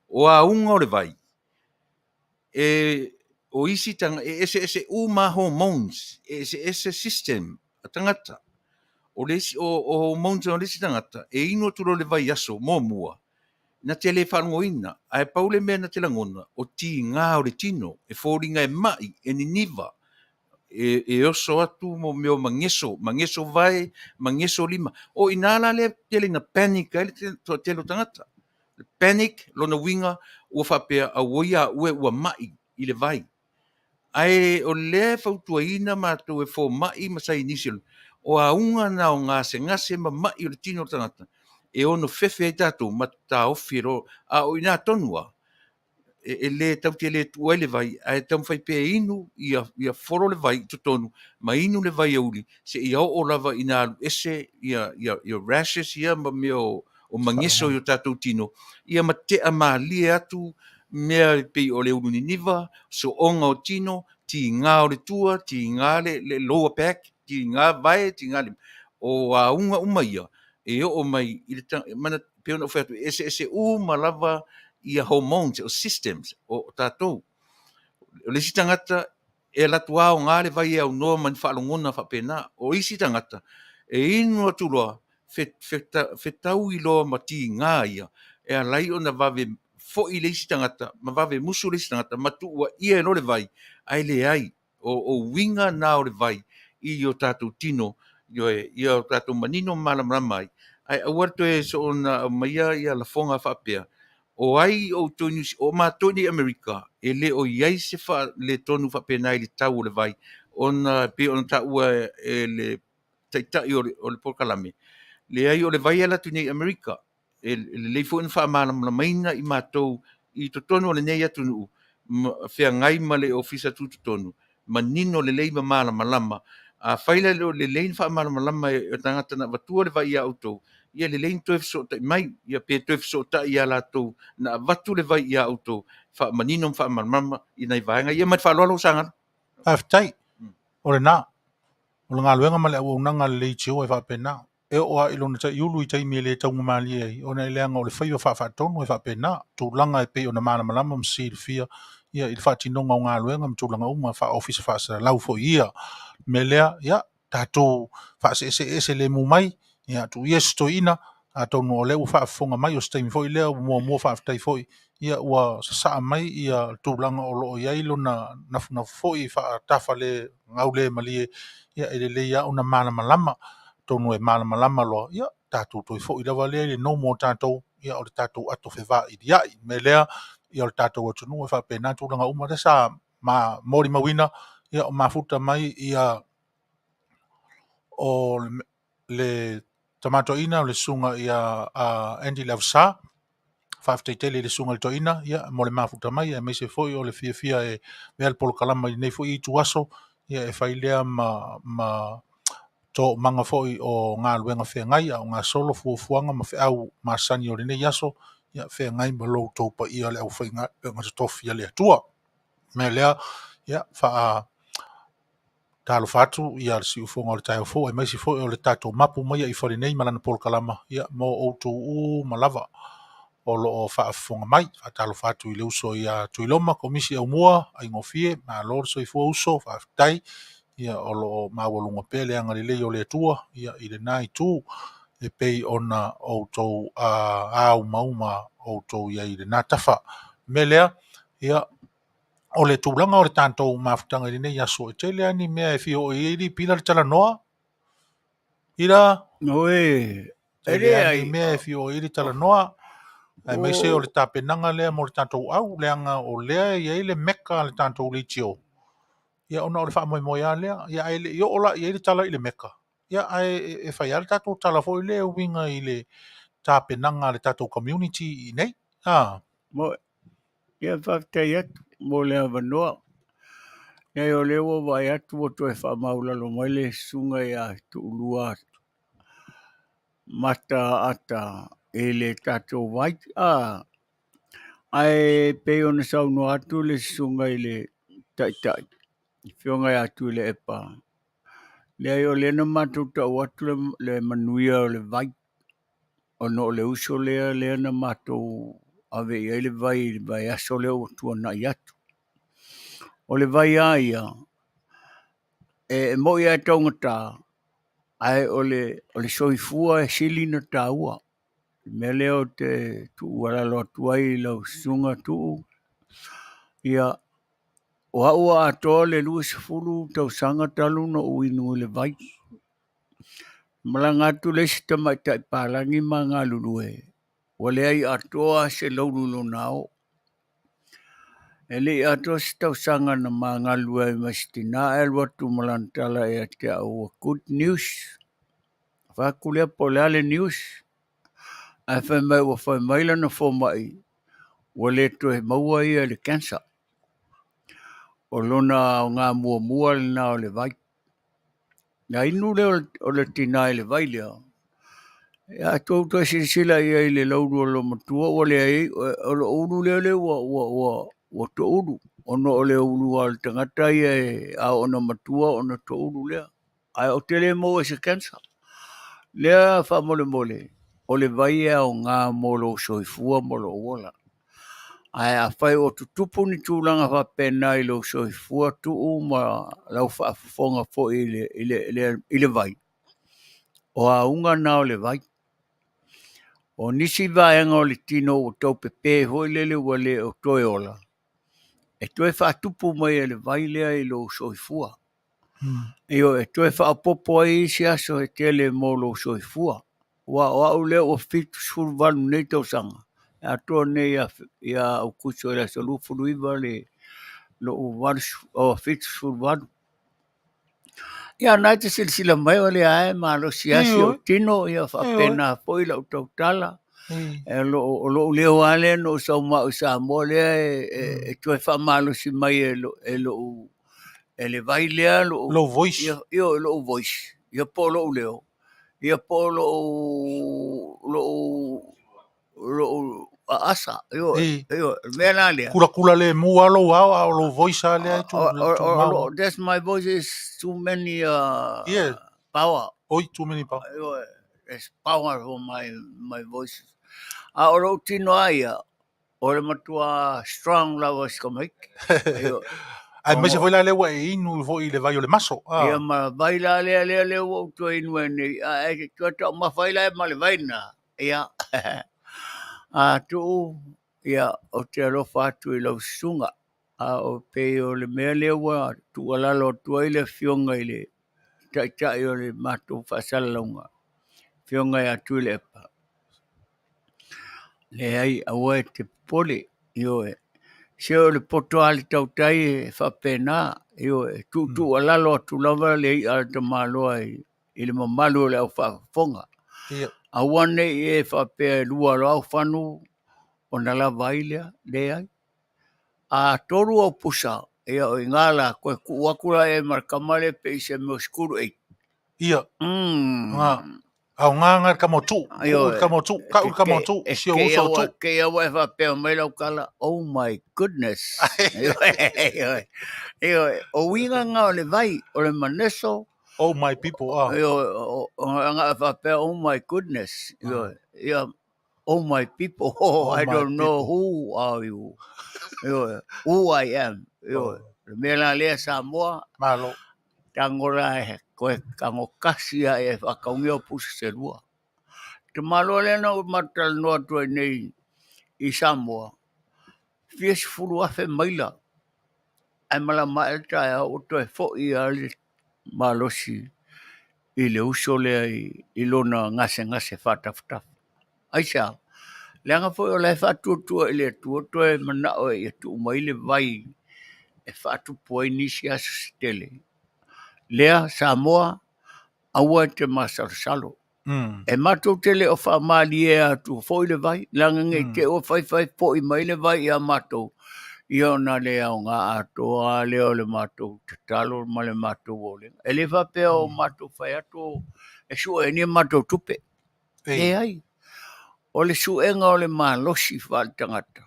O auga o le vai, e o isi tagata, e eseese uma hormones, e eseese system a tagata. O le isi, o hormones o le isi tagata, e inu atu loa i le vaiaso muamua, na te le faalogoina, ae pau le mea na te lagona, o tiga o le tino, e foliga e mai, e niniva, e, e oso atu mo mea o mageso, mageso vae, mageso lima. O i ina la lea tele ina panic ai le toatele o tagata. Panic, lona uiga ua faapea, auoi a ue ua mai i le vai. Ae o lea e fautuaina matou e fomai ma saienisi, o auga na o gasegase ma mai o le tino o le tagata e ono fefe ai tatou ma taofi e loa, a o i ina tonu lava, e le tatou te le tuua ai le vai, ae taumafai pea e inu ia, ia folo le vai i totonu ma inu le vaiauli seia oo lava ina alu ese ia, ia, ia rashes ia ma mea o, o mageso i o tatou tino, ia ma tea malie atu mea e pei o le ulu niniva, sooga o tino, tiga o le tua, tiga le, le lower back, tiga vae, tiga lima. O auga uma ia e oo mai i le mana, pei ona ou fai atu, e eseese uma lava ia hormones o systems o tatou. O le isi tagata e alu atu aoga le vai e aunoa ma ni faalogona faapena. O isi tagata e inu atu loa fetaui loa ma tiga ia e ala ai ona vave foi le isi tagata ma vave musu le isi tagata ma tuuaia loa le vai, ae leai. O uiga na o le vai i o tatou tino, ioe, ia o tatou manino ma malamalama ai, ae aua le toe soona aumaia ia lafoga faapea, o ai outou i Niu o matou i Amerika, e le o i ai se faaletonu faapena i le tau o le vai, ona e pei ona taua e le taitai o le polokalame, leai o le vai e alu atu nei i Amerika, e lelei foi ona faamalamalamaina i matou i totonu o lenei atunuu, feagai ma le Ofisa Tutotonu, manino lelei ma malamalama. Afai la e le o lelei ona faamalamalama e tagata na avatua le vai ia outou, ia lelei ona toe fesootai mai, ia pe toe fesootai ia latou na avatu le vai ia outou, faamanino ma faamalamalama i nai vaega ia. Ma le faaaloalo, Sagala. Faafetai. O lena. O le galuega ma le auaunaga a le leitio e faapena. E oo lava i lona taiulu i taimi e le taugamalie ai, ona e leaga o le faiva faafaatonu e faapena, tulaga e pei ona malamalama ma silafia ia i le faatinoga o galuega ma tulaga uma faa-ofisa faasalalau foi ia. O le mea lea, ia, tatou faaseeseeese lemu mai, ia, tuu ia se toeaina, atonu o lea ua faafofoga mai, o se taimi foi lea ua muamua faafetai foi, ia ua sasaa mai ia tulaga o lo o i ai lona nafunafu foi faatafa le gaulemalie, ia e lelei lava ona malamalama. Atonu e malamalama loa, ia tatou toe foi lava lea i le normal o tatou, ia o le tatou ato fevailiai. O le mea lea, ia o le tatou atunuu e faapena tulaga uma. Lea sa molimauina, ia o mafuta mai ia O le tama toeaina o le susuga ia Andy Leavasa, faafetai tele i le susuga i le toeaina ia mo le mafuta mai aemaise foi o le fiafia e avea le polokalama i lenei foi ituaso ia e fai lea ma toomaga foi o galuega feagai a o gasolo fuafuaga ma feau masani o lenei aso ia feagai ma lo outou paia le aufaigaluega totofi a le Atua. O le mea lea, ia faa talofa atu ia le siufofoga o le taeao fou aemaise foi o le tatou mapu mai i fale nei ma lana polokalama ia mo outou uma lava o lo o faafofoga mai. Faatalofa atu i le uso ia Tuiloma, Komisi Aumua, Aigofie, malo le soifua uso, faafetai. Ia o lo o maualuga pea le agalelei o le Atua ia i lena itu e pei ona outou aumau ma outou i ai i lena tafa. O le mea lea, ia o le tulaga o le tatou mafutaga i lenei aso, e tele lava ni mea e fia oo i ai Lipila le talanoa. Ila, Oe, e tele lava leai. ni mea e fia oo i ai le talanoa, aemaise o le tapenaga lea mo le tatou au, leaga o lea e i ai le meka a le tatou leitio, ia ona o le faamoemoe lava lea. Ia ae le i oo la i ai le tala i le meka, ia ae e fai lava le tatou tala foi lea e uiga i le tapenaga a le tatou community i inei. Ah. Mo, ia faafetai atu mo le avanoa. Leai o lea ua vaai atu ua toe faamaulalo mai le susuga ia Tuulua Mataata i le tatou vai. Ah, ae pei ona saunoa atu le susuga i le Taitai, le Afioga ia Tuilaepa, leai o lea na matou tau atu le manuia o le vai, ona o le uso lea lea na matou ave i ai le vai i le vaiaso lea ua tuanai atu. O le vai lava ia, e moi lava e taugata, ae o le soifua e sili ona taua. O le mea lea ou te tuualalo atu ai i lau susuga Tuu, ia, o au ua atoa le 20 tausaga talu ona ou inu i le vai. Malaga atu le isi tamaitai palagi ma galulue, ua leai atoa se laulu i lona ao. E le i atoa se tausaga na ma galulue ai ma si tina ae alu atu ma lana tala ia te au, ua good news. Fai atu lea po o le a le news, ae fai mai ua fai mai lana fomai ua le toe maua ia i le cancer. O lona aoga muamua lena o le vai. Na inu lea o le tina i le vai lea, a tou toe silasila i ai i le laulu o le matua ua leai, o le ulu lea lea ua toulu, ona o le ulu lava o le tagata ia a oo ina matua ona toulu lea. Ae ou te le maua i se cancer. Lea faamolemole, o le vai e aoga mo lou soifua ma lou ola. Ae afai ua tutupu ni tulaga faapena i lou soifua tuu ma lau faafofoga foi i le vai, o auga na o le vai. O nisi vaega o le tino ua tau pepe foi lele ua le o toe ola, e toe faatupu mai e le vai lea i lou soifua. Ioe, e toe faaopoopo ai isi aso e tele mo lou soifua. Aua o au lea ua 78 nei tausaga, e atoa nei ia Aokuso i le aso 29 le lou 78. Ia na e te silasila mai o lea lava e malosi lava si ou tino, ia faapena foi lau tautala. E o lou leo lava lea na ou sau ma au i Samoa lea e toe faamalosi mai e lou e le vai lea lou Lou voice. Ia, ia lou voice, ia po o lou leo, ia po o lou lou lou aasa. Ioe, Ei. ioe, o le mea la lea. Kulakula le mu lava lou ao, a o lou voice lava lea e tumau. That's my voice is too many Yeah. power. Oi, too many power. Ioe, there's power for my voice. A o lou tino lava ia, o le matua strong lava si tamaiti. Ioe. Aemaise foi la lea ua e inu foi i le vai o le maso. Ah. Ia ma vai la lea lea lea ua ou toe inu ai nei, a e toe taumafa ai la ma le vai lena. Ia, a tuu, ia, ou te alofa atu i lau susuga. A o pei o le mea lea ua tuualalo atu ai le afioga i le taitai o le matou faasalalauga, afioga ia Tuilaepa. Leai, aua e te popole, ioe. Se o le poto lava a le tautai e faapena, ioe, e tuutuualalo atu lava le i'a a le tamaloa i i le mamalu o le au faafofoga. Ia. Aua ne i e faapea e lua loa au fanu ona lava ai lea, leai. A tolu au pusa, ia o iga la, koe tuu atu la e ma le tama lea pe i se mea o school aid. Ia. Nga. Aoga nga le tama o Tuu. Tuu le tama o Tuu. Kau le tama o Tuu. Si ou uso o Tuu. Kei aua e faapea mai lau tala, oh my goodness. Ioe, ioe, o uiga nga o le vai, o le maneso. Oh my people, ah. Ioe, o nga e faapea, oh my goodness. Ioe, ia, oh my people, oh, I don't know who are you. Ioe, who I am. Ioe, le mea la lea Samoa. Malo. Tango la e koe tango kasi a e whakaungia o pusa se lua. Te malo lea na ou matalanoa atu ai nei i Samoa, fia sefulu afe maila, ae malama ae le taeao ua toe foi lava le malosi i le uso lea i lona gasegase faatafatafa. Aisea? Leaga foi o la e faatuatua i le Atua toe manao ia tuu mai le vai e faatupu ai nisi aso se tele. Lea Samoa, aua e te masalosalo. E matou te le o faamalie atu foi le vai, leaga ne i te i ua faifai foi mai le vai ia matou, ia ona le aoga atoa lava lea o le matou tatalo ma le matou olega. E le faapea o matou fai atu e sue ai ni a matou tupe. Leai. O le suega o le malosi faaletagata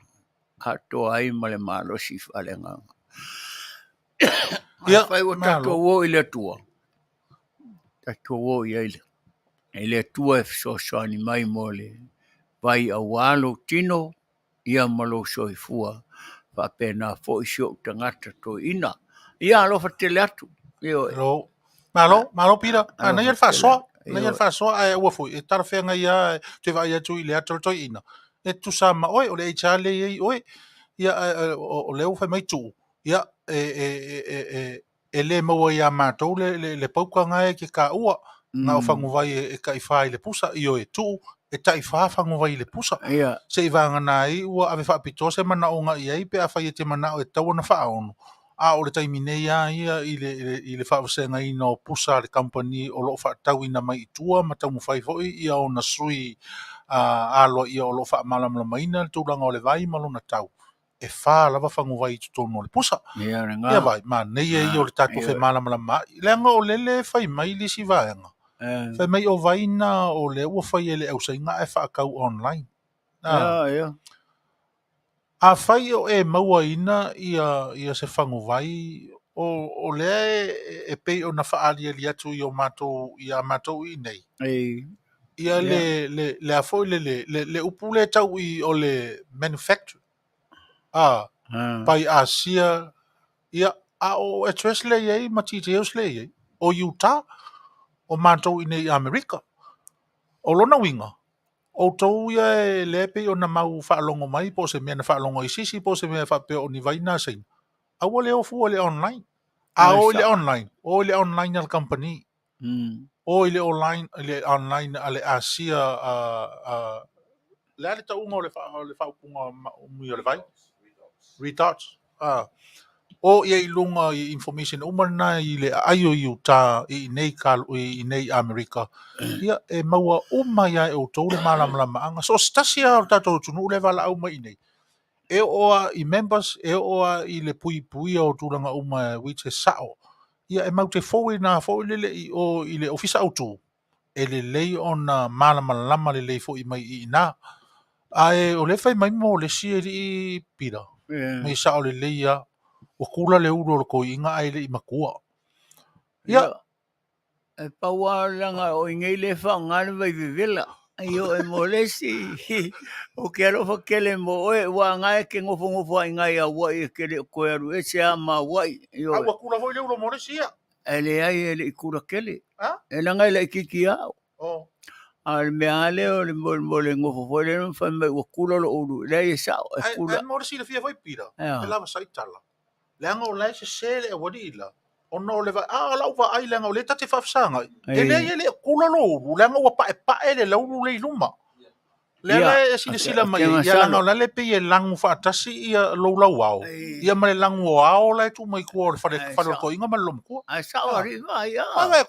atoa ai ma le malosi faaleagaga. Ia, Afai ua tatou o i le Atua, tatou o i ai i le Atua e fesoasoani mai mo le vai aua lou tino ia ma lou soifua faapena foi si ou tagata toeaina. Ia alofa tele atu. Ioe. Malo, malo, malo Peter. Manaia le faasoa, manaia le faasoa ae aua foi e talafeagai lava toe vaai atu i le ata o le toeaina. E tutusa ma oe, o le HR lea e i ai oe. Ia ae o lea ua fai mai Tuu, ia e le maua ia matou le pauka na e te taua, na o faguvai e taifa i le pusa. Ioe, Tuu, e taifa faguvai i le pusa. Seivagana ai ua ave faapitoa se manaoga i ai pe afai e te manao e tatau ona faaono. A o le taimi nei lava ia i le faavasegaina o pusa a le kamupani o lo o faatauina mai i tua ma taumafai foi ia ona sui aloaia o lo o faamalamalamaina le tulaga o le vai ma lona tau. E fa lava faguvai i totonu o le pusa. Ia vai, manaia ia o le tatou femalamalamaai. Leaga o lele e fai mai le isi vaega, fai mai o vai na o lea ua fai e le ausaina ae faatau online. Afai o e mauaina ia se faguvai, o lea e pei ona faaaliali atu i o matou, ia matou i inei. Ia le, le a foi le, le upu lea e tau i o le manufacture, by Asia, ia, a o address lea e i ai ma details lea e i ai, o Utah, o matou i inei i Amerika. O lona uiga, outou ia e lea e pei ona mau faalogo mai po o se mea na faalogo i se isi po o se mea faapea o ni vai na a Saina, aua le o fua i le online. A o i le online, o i le online a le kamupani. O i le online, i le online a le Asia, le a le tauga o le faaupuga umi o le vai? Redox. O ia i luga i information uma lena i le aai o Utah i inei i inei Amerika. Ia e maua uma ia e outou le malamalamaaga. So o se tasi lava o le tatou atunuu lea e valaau mai i inei. E oo lava i members, e oo lava i le puipuia o tulaga uma which e sao. Ia e mau te forward ina foi lele i o i le ofisa autu. E lelei ona malamalama lelei foi mai i ina. Ae o lea e fai mai mo le isi alii Peter, mai sao lelei lava, ua kula le ulu o le toeaina ae le i matua. Ia. E pau lava leaga o i nei lea e faaaoga le vai vevela. Ioe mo le isi, ou te alofa tele mo oe, aua na e te nofonofo lava i ina i Auai e te le o toe alu ese lava ma Auai. Ioe. A ua kula foi le ulu mo le isi ia. E leai e le i kula tele. E leaga e laitiiti lava. A o le mea lava lea o le mo le nofo foi lea ma fai mai ua kula lou ulu. Leai e sao, e kula. Ae mo le silafia foi Peter, e lava sai tala. Leaga o la e sese le aualii la, ona o le vaai, a o lau vaai leaga o lea ta te faafesagai. E leai e le o kula lou ulu, leaga ua paepae le laulu lea i luma. Lea la e silasila mai ai, ia leaga o la le pei e lagu faatasi ia lou lauao, ia ma le lagu o ao la e tuu mai tua o le fale, fale o le toeaina ma le loomatua. Ae sao alii vaai, a.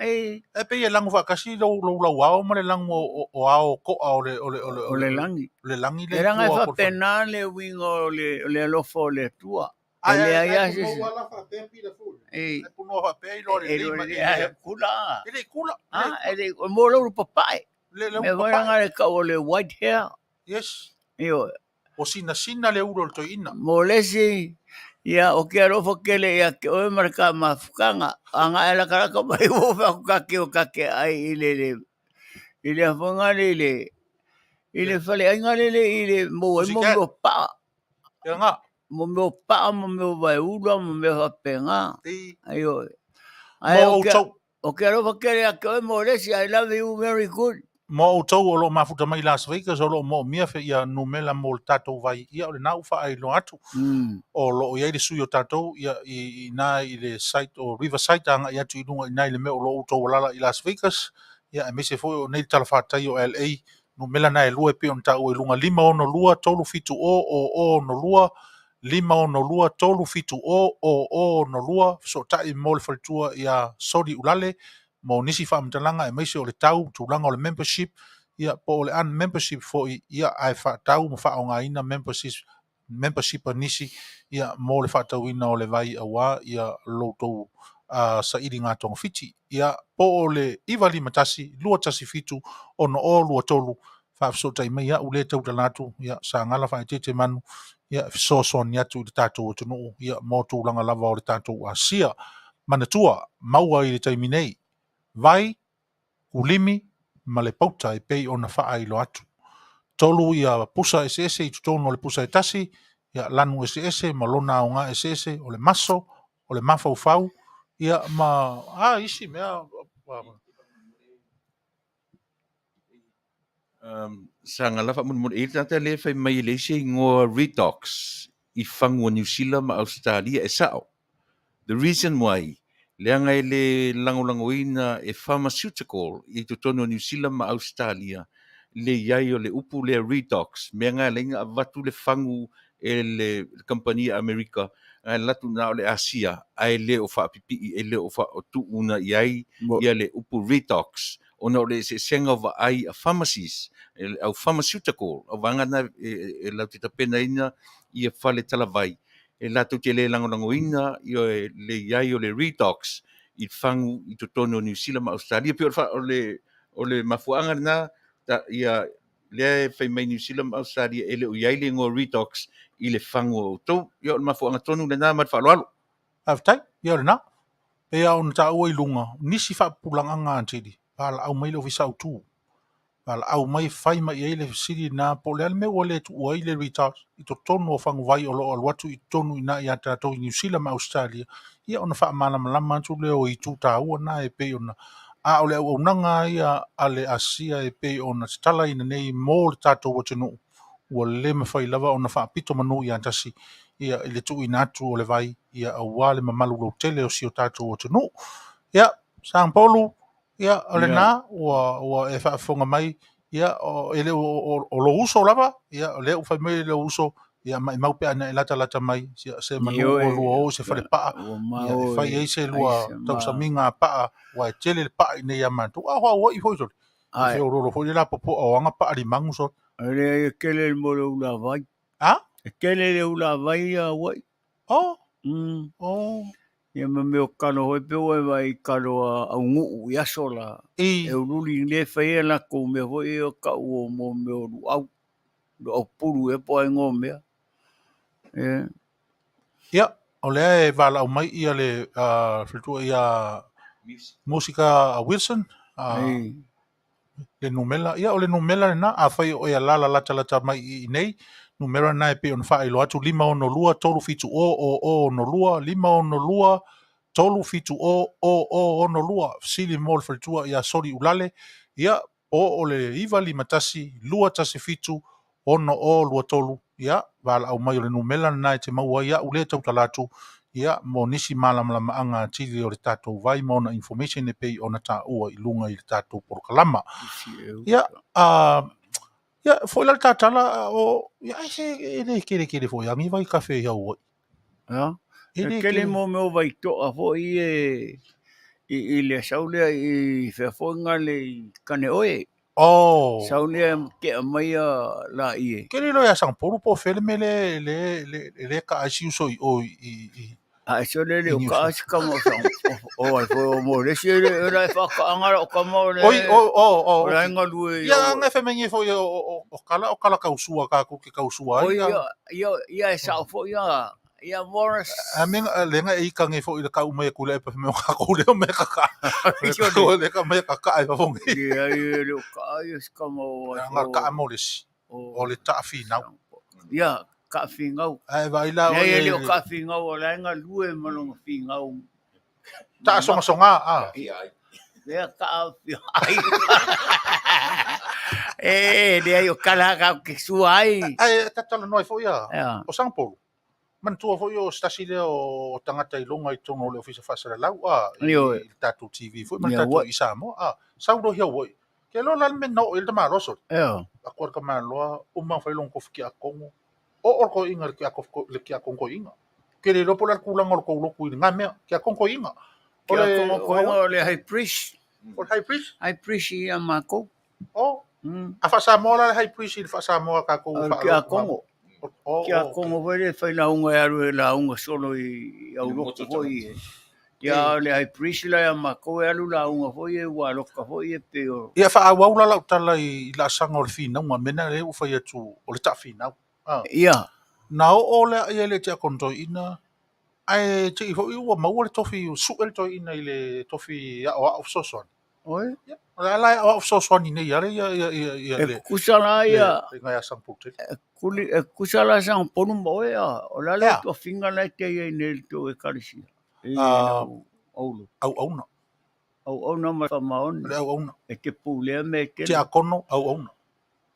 Ei. E pei e lagu faatasi lou lou lauao ma le lagu o o ao to'a o le o le o le O le lagi. o le lagi le E leaga e tua o le fale. faapena le uiga o le o le alofa o le Atua. E Ae ae leai ae lava se punoa isi. ua ala faapea pila foi. Ei. Ae punoa faapea iloa E lelei iloa ma lelei e ae le kula. E le i kula, e A, le i e kula. le i mo lou papae. Le le Mea ulu foi papae. lena le tau o le white hair. Yes. Ioe. Ua sinasina le ulu o le toeaina. Mo le isi, ia, o ke alofa kele ia ke oe ma le ka mafukanga, anga e lakalaka mai ua fai atu ka ke o ka ke ai i le le i le afoga le i le i le faleaiga le le i le maua ai mo Pussycat. mea o paa. Ia nga. Mo mea o paa, mo mea o vaeula, mo mea faapena. Ei. Ioe. Mo Ae o ke outou. o ke alofa kele ia ke oe mo le isi, I love you very good. Mo outou o lo o mafuta mai i Las Vegas o lo o moomia fe ia numela mo le tatou vai ia o lena ua faailoa atu o lo o i ai le sui o tatou ia i ina i le site o Riverside agai atu i luga i ina i le mea o lo o outou alaala i Las Vegas ia aemaise foi o nei le talafatai o LA numela na e lua e pei ona taua i luga 562 370 0062 562 370 0062 fesootai mo le faletua ia Soli Ulale mo nisi faamatalaga aemaise o le tau, tulaga o le membership, ia po o le unmembership foi, ia ae faatau ma faaaogaina membership membership a nisi ia mo le faatauina o le vai aua ia lo outou sailiga togafiti. Ia po o le 951 217 6023 faafesootai mai au lea e tautala atu, ia Sagala faaeteete manu, ia e fesoasoani atu i le tatou atunuu ia mo tulaga lava o le tatou Asia. Manatua, maua i le taimi nei, vai, kulimi ma le pauta e pei ona faailoa atu. Tolu ia pusa eseese i totonu o le pusa e tasi, ia lanu eseese ma lona aoga eseese, o le maso, o le mafaufau, ia ma a isi mea. Saga la faamolemole, e i ai le tagata lea e fai mai e leai se igoa Redox i fagu a Niu Sila ma Ausetalia, e sao. The reason why, leaga e le lagolagoina e pharmaceutical i totonu o Niu Sila ma Ausetalia le i ai o le upu lea Redox, mea na e ala ai ona avatu le fagu e le kamupani a Amerika ae alu atu na o le Asia ae le o faapipii, e le o tuuna i ai ia le upu Redox ona o le eseesega o vaai a pharmacies, au pharmaceutical, au vaega na e latou te tapenaina ia fale talavai, e latou te le lagolagoina le i ai o le Redox i fagu i totonu o Niu Sila ma Ausetalia. Pei o le mafuaaga lena ia lea e fai mai Niu Sila ma Ausetalia e le o i ai le igoa Redox i le fagu o outou. Ia o le mafuaaga tonu lena ma le faaaloalo. Faafetai, ia o lena. Pei lava ona taua i luga, nisi faapupulagaga atili, valaau mai le Ofisa Autu. Valaau mai fai mai i ai le fesili lena po o le a le mea ua le tuua ai le Redox i totonu o faguvai o lo o alu atu i totonu i ina ia tatou i Niu Sila ma Ausetalia, ia ona faamalamalama atu lea o itu taua na e pei ona A o le auaunaga lava ia a le Asia e pei ona tatalaina nei mo le tatou atunuu, ua le mafai lava ona faapito manu ia tasi ia i le tuuina atu o le vai ia aua le mamalu lautele o si o tatou atunuu. Ia, Sagapolu, ia o lena ua ua e faafofoga mai, ia e le o o lou uso lava, ia o lea ua fai mai lou uso, ia maimau pe ana e latalata mai, ia se manu ua lua o i se falepaa, ia e fai ai se lua tausamiga a paa, aua e tele le paa i inei ia matou. A o Haua'i foi sole, e feoloolo foi le lapopoa o aga paa limagu sole. E leai, e tele mo le ulavai. A? E tele le ulavai ia Haua'i. Oh. Oh. Ia ma mea o kalo foi pe ua e vaai i kalo a auguu i aso la. E uliuli le fai ai latou mea foi ia o tau o mo mea o luau. Luau pulu ea po o a igoa o mea. E. Ia, o lea e valaau mai ia le faletua ia Musika Wilson, le numela. Ia, o le numela lena, afai o e alaala latalata mai i inei, numera lena e pei ona faailoa atu, 562 370 0062, 562 370 0062, fesili mo le faletua ia Soli Ulale, ia, po o le 951 217 6023, ia, valaau mai o le numela lena e te maua ai au lea e tautala atu, ia, mo nisi malamalamaaga atili o le tatou vai ma ona information e pei ona taua i luga i le tatou polokalama. Ia, ia, foi la le tatala, o, ia, ai se, e le kele kele foi a ni vai kafe i Haua'i. E tele mo mea o vaitoa foi e. I le sau lea i fea foi nga le i Kaneoe. Oh. Sau lea tea mai ia laie. Ke le iloa ia Sangapolu po o fea le mea le le le le ka ai si uso i o i i A e sole le o ka si kama o sang o ai fo o mo le si le la e whakaanga la o kama o le Oi o o o o la inga lue Ia nga fe mengi fo o o o kala o kala kausua ka ku ke kausua ai. Ia ia ia e sao fo ia ia Morris. A menga le nga e ikange fo i le kau mai ku le pa me ka ko le me ka ka. Ko le ka me ka ka ai fo ngi. Ia ia le o ka ai si kama o ai. Nga ka mo le si. O le ta finau. Ia ka fingau. Ai vai la o le le o ka fingau o la nga lue ma longa fingau. Ta songa songa a. Lea ka ai. E le ai o kala ka ke sua ai. Ai ta tala noi fo ia. O Sangapolu. Manatua foi o se tasi lea o tagata i luga i totonu o le Ofisa Faasalalau a i le tatou TV foi ma le tatou i Samoa a sau loa Hawaii. Ke loa la le mea na oo i ai le tamaloa sole. Aku a le tamaloa uma ona fai lona kofi kiakongo. Oo le toeaina i le kiakongo toeaina. Ke le iloa po o le a le tulaga o le tou lotu i lena mea. Kiakongo toeaina. O le Kiakongo toeaina o le high priest. O le high priest? High priest ia matou. Oh. A faa-Samoa la le high priest i le faa-Samoa a tatou O le kiakongo. Kiakongo foi lea e fai lauga e alu e lauga solo i aulotu foi e. Ia le high priest la ia matou e alu lauga foi e ua aloka foi e pei o. Ia faaauau la lau tala i laasaga o le finauga, mea lena lea ua fai atu o le taafinau. Ia. Na oo lea ia le tiakono toeaina, ae te i foi ua maua le tofi, sue le toeaina i le tofi aoao fesoasoani. Oi. Ia, o le a la e aoao fesoasoani nei lava ia ia ia ia E kukusa la ia. Le iga ia Sagapolutele. E kuli e kukusa la Sagapolu ma oe a o le a le tofiga la e te i ai nei i le tou ekalesia. I lau aulo. Auauna. Auauna ma faamaoni. Le auauna. E te pulea mea e tele. Tiakono auauna.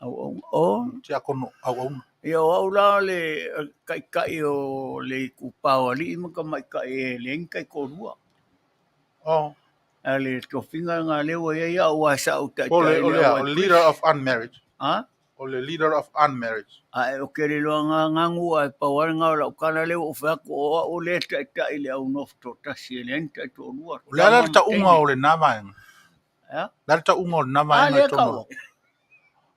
Auauna. O. Tiakono auauna. Ia o au la le taitai o le itupa o alii ma tamaitai e leai ni taitoalua. Oh. A le tofiga nga lea ua i ai au aua sa ou taitai O le, o le, o le leader of unmarried. Ha? O le leader of unmarried. Ae o ke le loa nga ngagu ae pau lava lena o lau tala lea ua ou fai atu o au lea e taitai i le au nofo toatasi e leai ni taitoalua. O le a la le tauga o lena vaega? Ea? Le a le tauga o lena vaega i totonu?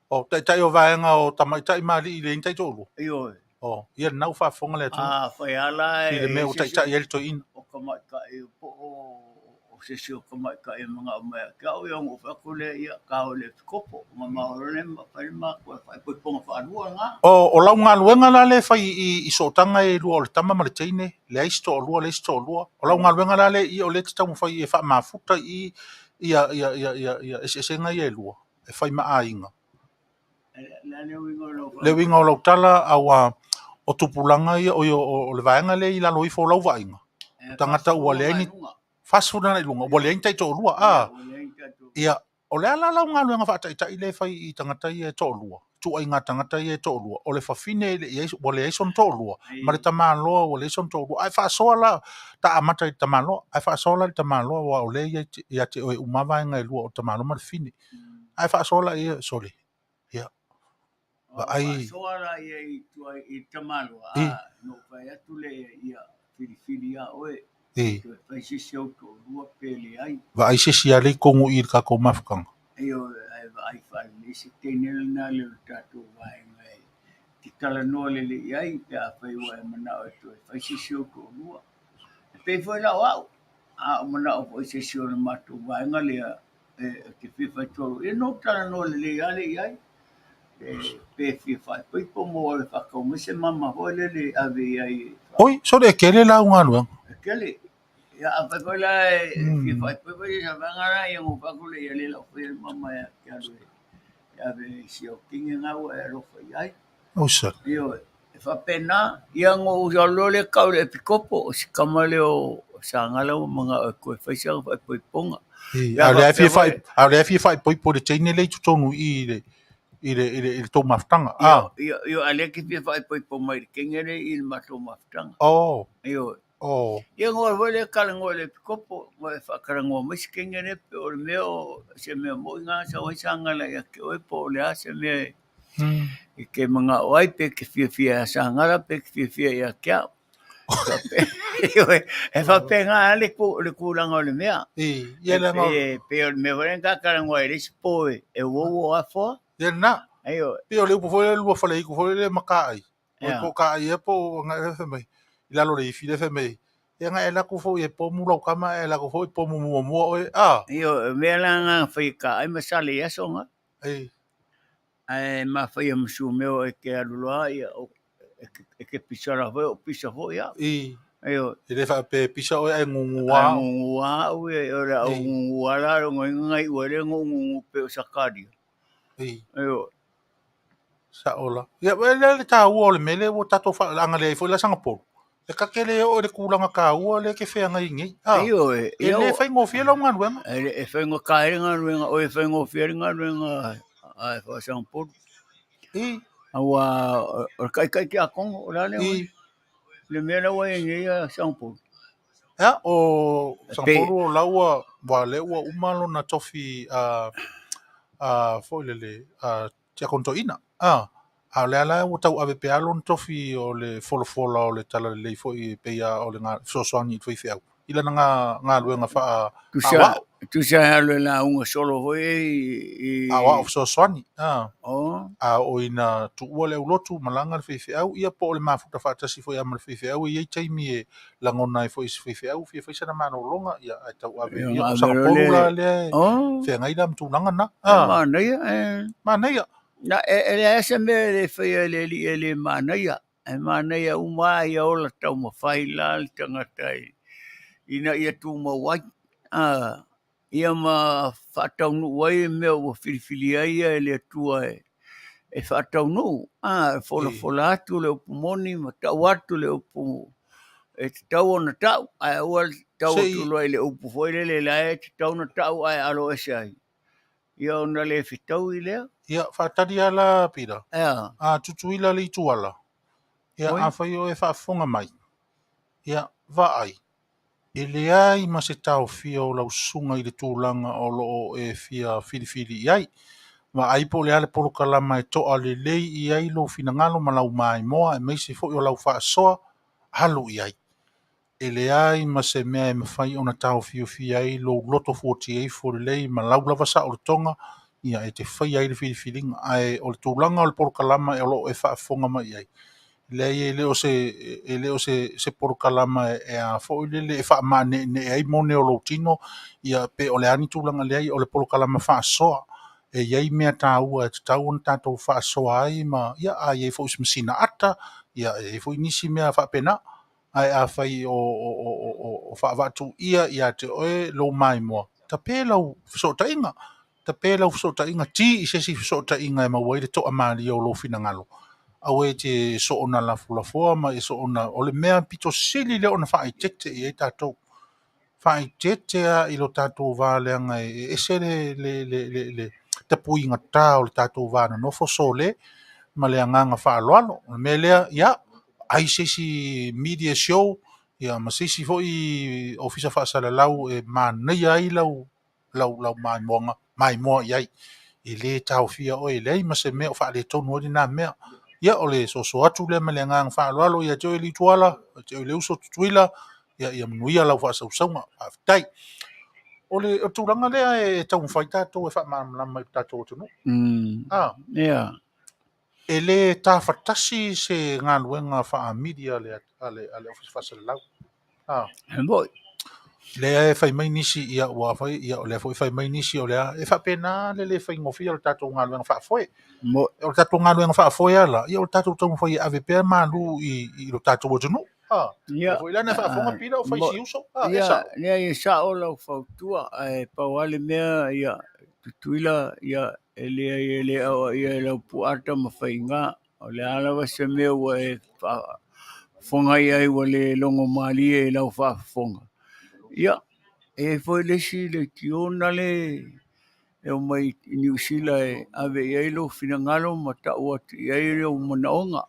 O taitai o vaega o tamaitai ma alii e leai ni taitoalua? Ioe. O, ia lena ua faafofoga le atunuu. A fai lava la I le mea ua taitai ai le toeaina. O tamaitai po o se isi o tamaitai e manao mai ia te au, ia ona ou fai atu lea, ia ta o i le epikopo, ona maua loa lea ma fai le matou faaipoipoga faalua lena. O lau galuega la lea e fai i sootaga e lua o le tama ma le teine, leai se toalua, leai se toalua. O lau galuega la lea i i o lea e te taumafai e faamafuta i i ia ia ia ia ia eseesega ia e lua e fai ma aiga. Le uiga o lau tala, aua o tupulaga ia, oi o le vaega lea i lalo ifo o lau vaaiga, o tagata ua leai ni 40 agai i luga, ua leai ni taitoalua, a. Ia, o le a la lau galuega faataitai lea e fai i tagata ia e toalua, ituaiga tagata ia e toalua, o le fafine e le i ai, ua leai sona toalua, ma le tamaloa ua leai sona toalua, ae faasoa la, ta amata i le tamaloa, ae faasoa la i le tamaloa, aua o lea e ia te oe uma lava vaega e lua o le tamaloa ma le fafine. Ae faasoa la ia, sole, ia, vaai. Faasoa la ia i tua i le tamaloa, a, na ou fai atu lea ia filifili ia oe, toe fai se isi ou toalua pe leai. Vaai se isi lea i totonu i i le tatou mafutaga. Ioe, ae vaai faalelei se teine lena lea o le tatou vaega e te talanoa lelei i ai pe afai ua e manao e toe fai se isi ou toalua. E pei foi la o au, a ou manao foi i se isi o le matou vaega lea e te fia fai toalua, ia na ou talanoa lelei lava lea i ai, pe fia faaipoipo mo e faatau mai se mama foi lele e ave i ai. Oi, sole e tele lau galuega. E tele. Ia afai foi la e fia faaipoipo se vaega la, ia ona ou fai atu lea, ia lea la ou faia le mama e alu e ave i si au teine lena ua e alofa i ai. Oi sole. Ioe. E faapena, ia ona ou alu loa lea tau i le epikopo, o si tama lea o Sagala ua manao e toe fai sana faaipoipoga. A o lea e fia faaipoipo i le teine lea i totonu i i i le i le i le tou mafutaga. A. Ioe, ioe, a o lea e te fia faaipoipo mai i le teine lea i le matou mafutaga. Oh. Ioe. Oh. Ia ona ou alu foi lea talanoa i le epikopo, e faatalanoa mai si teine lea pe o le mea o se mea moni na sau ai Sagala ia te oe po o le a se mea e te manao ai pe te fiafia ia Sagala pe te fiafia ia te au. E faapena lava le le tulaga o le mea. Ia leaga o- E pei o le mea foi lea na ta talanoa ai i le isi po e uouo lava foa. Ia lena. Ioe. Pei o le upu foi lea lua faleitu foi lea ma kaai. O Ia. po o kaai ea po o agai fai mai. I lalo o le ifi lea fai mai. Ia na e alu atu foi e pomu lau tama ae alu atu foi pomu muamua oe. A. Ioe, o mea la na fai e kaai ma sale i aso na. Ei. Ae mafaia ma sumeo e te alu loa ia e te pisa la foi o pisa foi au. I. Ioe. E le faapea e pisa oe ae gugua Ae au. gugua au ia, o le au gugua la lona uiga na iu ai lea na ou gugu pei o Sakaria. I. Ioe. Sa'o la. Ia, e le le taua o le mea lea ua tatou faaagalea ai foi la Sangapolo. E ta te le oo i le tulaga taua lea e te feagai nei. A, Ioe, e le faigofie lau galuega. E faigata ai le galuega, oi e faigofie le galuega a e Sangapolo. I. Aua o le taitai tiakono, o le a le I. le mea la ua i ai nei a Sangapolo. Ia, o Sangapolo o la ua, ua lea ua uma lona tofi a, a foi lele, a tiakono toeaina. A, a o lea la ua tauave pea lona tofi o le folafola o le talalelei foi e pei lava o le fesoasoani i le faifeau i lana galuega faa Tusa, tusa e alu e lauga solo foi i aoao fesoasoani. A, Oh. a oo ina tuua le aulotu malaga le faifeau, ia po o le mafuta faatasi foi lava ma le faifeau, e i ai taimi e lagona ai foi e si faifeau fia fai sana malologa, ia ae tauave. Ia, Ia, o ave Sangapolo loa le- la lea e Oh. feagai la ma tulaga na. E A, manaia, e. manaia. Na, e leai se mea e le faia e le alii e le manaia. E manaia uma lava ia ola taumafai la le tagata ina ia tumau ai. A, ia ma faataunuu ai mea ua filifili ai ia e le Atua e faataunuu. A, e folafola atu le upu moni ma tau atu le upu e tatau ona tau, ae aua le tau atu loa i le upu foi lele la e tatau ona tau ae alo ese ai. Ia ona le fetaui lea. Ia, faatali lava la Pita. Ea. A, Tutuila le ituala. Ia, Oi. afai oe e faafofoga mai. Ia, vaai, e leai ma se taofia o lau susuga i le tulaga o lo o e fia filifili i ai. Vaai po o le a le polokalama e to'a lelei i ai lou finagalo ma lau maimoa aemaise foi o lau faasoa, alu i ai. E leai ma se mea e mafai ona taofiofia ai lou loto fuatia ifo lelei ma lau lava saolotoga, ia e te faia ai le filifiliga. Ae o le tulaga o le polokalama o lo o e faafofoga mai i ai, leai e le o se e le o se se polokalama e a foi lele e faamane'ene'e ai mone o lou tino ia pe o le a ni tulaga leai o le polokalama faasoa e i ai mea taua e tatau ona tatou faasoa ai ma ia a i ai foi se masina ata ia e i ai foi nisi mea faapena ae afai o o o o o faavaatuia ia te oe lou maimoa tape lau fesootaiga tape lau fesootaiga ti i se isi fesootaiga e maua ai le toamalie o lou finagalo aua e te soona lafolafoa ma e soona o le mea pito sili lea ona faaeteete i ai tatou faaeteete lava i lo tatou va leaga e ese le le le le le tapuigatā o le tatou va nonofo sole ma le agaga faaaloalo. O le mea lea, ia, ai se isi media show ia ma se isi foi ofisa faasalalau e manaia ai lau lau lau maimoaga maimoa i ai. E le taofia oe, e leai ma se mea o faaletonu ai lena mea. Ia, o le soso atu lea ma le agaga faaaloalo ia te oe le Ituala, ia te oe le uso Tutuila, ia, ia manuia lau faasausauga. Faafetai. O le o tulaga lea e taumafai tatou e faamalamalama i le tatou atunuu. Ah. Yeah. E le tafatasi se galuega faa-media a le, a le, a le Ofisa Faasalalau. Ah. E moi. Lea e fai mai nisi, ia ua fai, ia o lea foi fai mai nisi o lea e faapena le le faigofie o le tatou galuega faafoe. Moi. O le tatou galuega faafoe ala, ia o le tatou taumafai e ave pea malu i lo tatou atunuu. Ah. Ia. Foi la na faafofoga pila o fai si uso. Ah, e Ia, sao. lea e sao lau fautua, ae pau lava le mea, ia, Tutuila, ia, e leai e le aoaia e lau puata ma faiga. O le a lava se mea ua e faafofoga i ai ua le logo malie i lau faafofoga. Ia, e i ai foi le isi leitio le e omai i Niu Sila e ave i ai lou finagalo ma tau atu i ai lou manaoga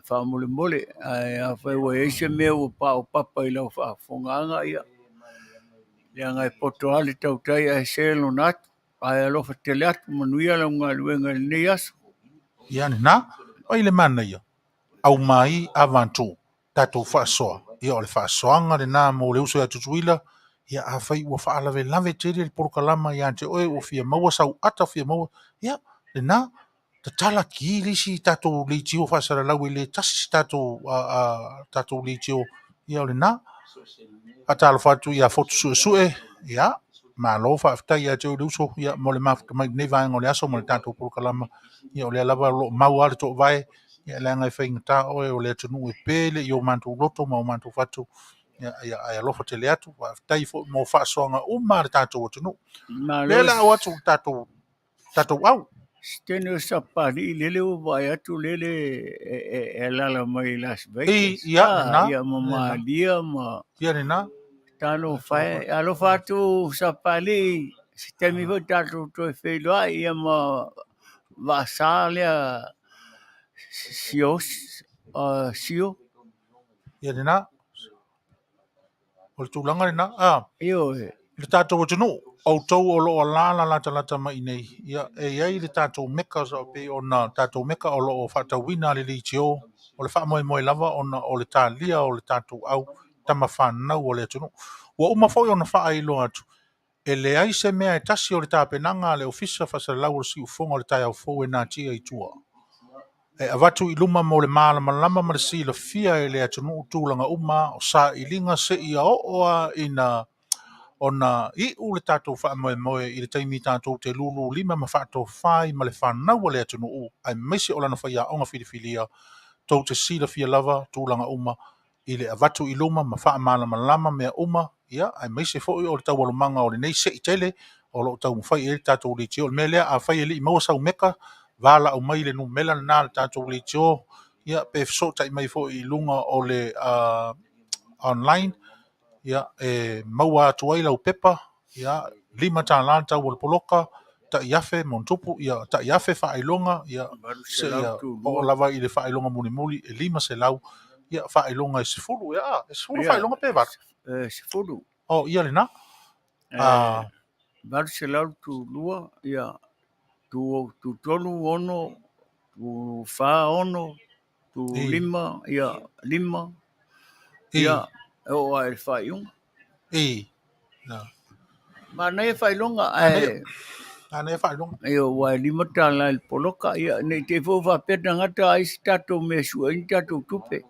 faamolemole. Ae afai ua i ai se mea ua paopapa i lau faafofogaaga, ia, leaga e poto lava le tautai ae se lona atu. Ae alofa tele atu, manuia lau galuega i lenei aso. Ia lena, ai le manaia, aumai avantu, tatou faasoa. Ia, o le faasoaga lena mo le uso ia Tutuila. Ia, afai ua faalavelave tele le polokalama ia te oe, ua fia maua sau ata, fia maua, ia, lena, tatala ki le isi tatou leitio faasalalau e le tasi se tatou, tatou leitio. Ia, o lena. Faatalofa atu ia Fotu Suesue, ia, malo faafetai ia te oe le uso, ia, mo le mafuta mai i lenei vaega o le aso ma le tatou polokalama. Ia, o lea lava o lo o mau lava le toovae, ia, leaga e faigata oe o le atunuu e pele i o matou loto ma o matou fatu. Ia, ia, ae alofa tele atu. Faafetai foi mo faasoaga uma a le tatou atunuu. Malo. Lea la au atu le tatou, tatou au. Se taimi o Sapalii lele ua vaai atu lele e alaala mai i Las Vegas. I, ia, lena. Ia ma Malia ma Ia lena. Talofa e. Alofa atu Sapalii, se taimi foi tatou toe feiloai ia ma Vaasa lea Sio, Sio. Ia lena. O le tulaga lena. Ah. Ioe. Le tatou atunuu, outou o lo o alaala latalata mai i nei, ia, e i ai le tatou meka e pei ona tatou meka o lo o faatauina a le leitio, o le faamoemoe lava ona o le talia o le tatou au tama fanau o le atunuu. Ua uma foi ona faailoa atu, e leai se mea e tasi o le tapenaga a le Ofisa Faasalalau o le Siufofoga o le Taeao Fou e natia i tua. E avatu i luma mo le malamalama ma le silafia e le atunuu tulaga uma o sailiga seia oo lava ina ona iu le tatou faamoemoe i le taimi tatou te lululima ma faatofa ai ma le fanau a le atunuu aemaise o lana faiaoga filifilia, tou te silafia lava tulaga uma i le avatu i luma ma faamalamalama mea uma, ia, aemaise foi o le taualumaga o lenei sei tele o lo o taumafai i ai le tatou leitio. O le mea lea, afai e le i maua sau meka, valaau mai i le numera lena a le tatou leitio, ia, pe fesootai mai foi i luga o le online, ia, e maua atu ai lau pepa, ia, $5 le tau o le poloka, tai afe ma ona tupu, ia, tai afe faailoga, ia, seia oo lava i le faailoga mulimuli e 500, ia, faailoga e 10, ia, e 10 faailoga pe 8? 10. Oh, ia lena. 802, ia, tu, tu tolu ono, tu fa ono, tu lima, ia, lima, ia, e oo lava i le faaiuga. I. Manaia faailoga, ae Manaia faailoga. Ia, ua e $5 i le poloka, ia, ne i te i foi ua faapea tagata ai se tatou mea e sue ai ni tatou tupe.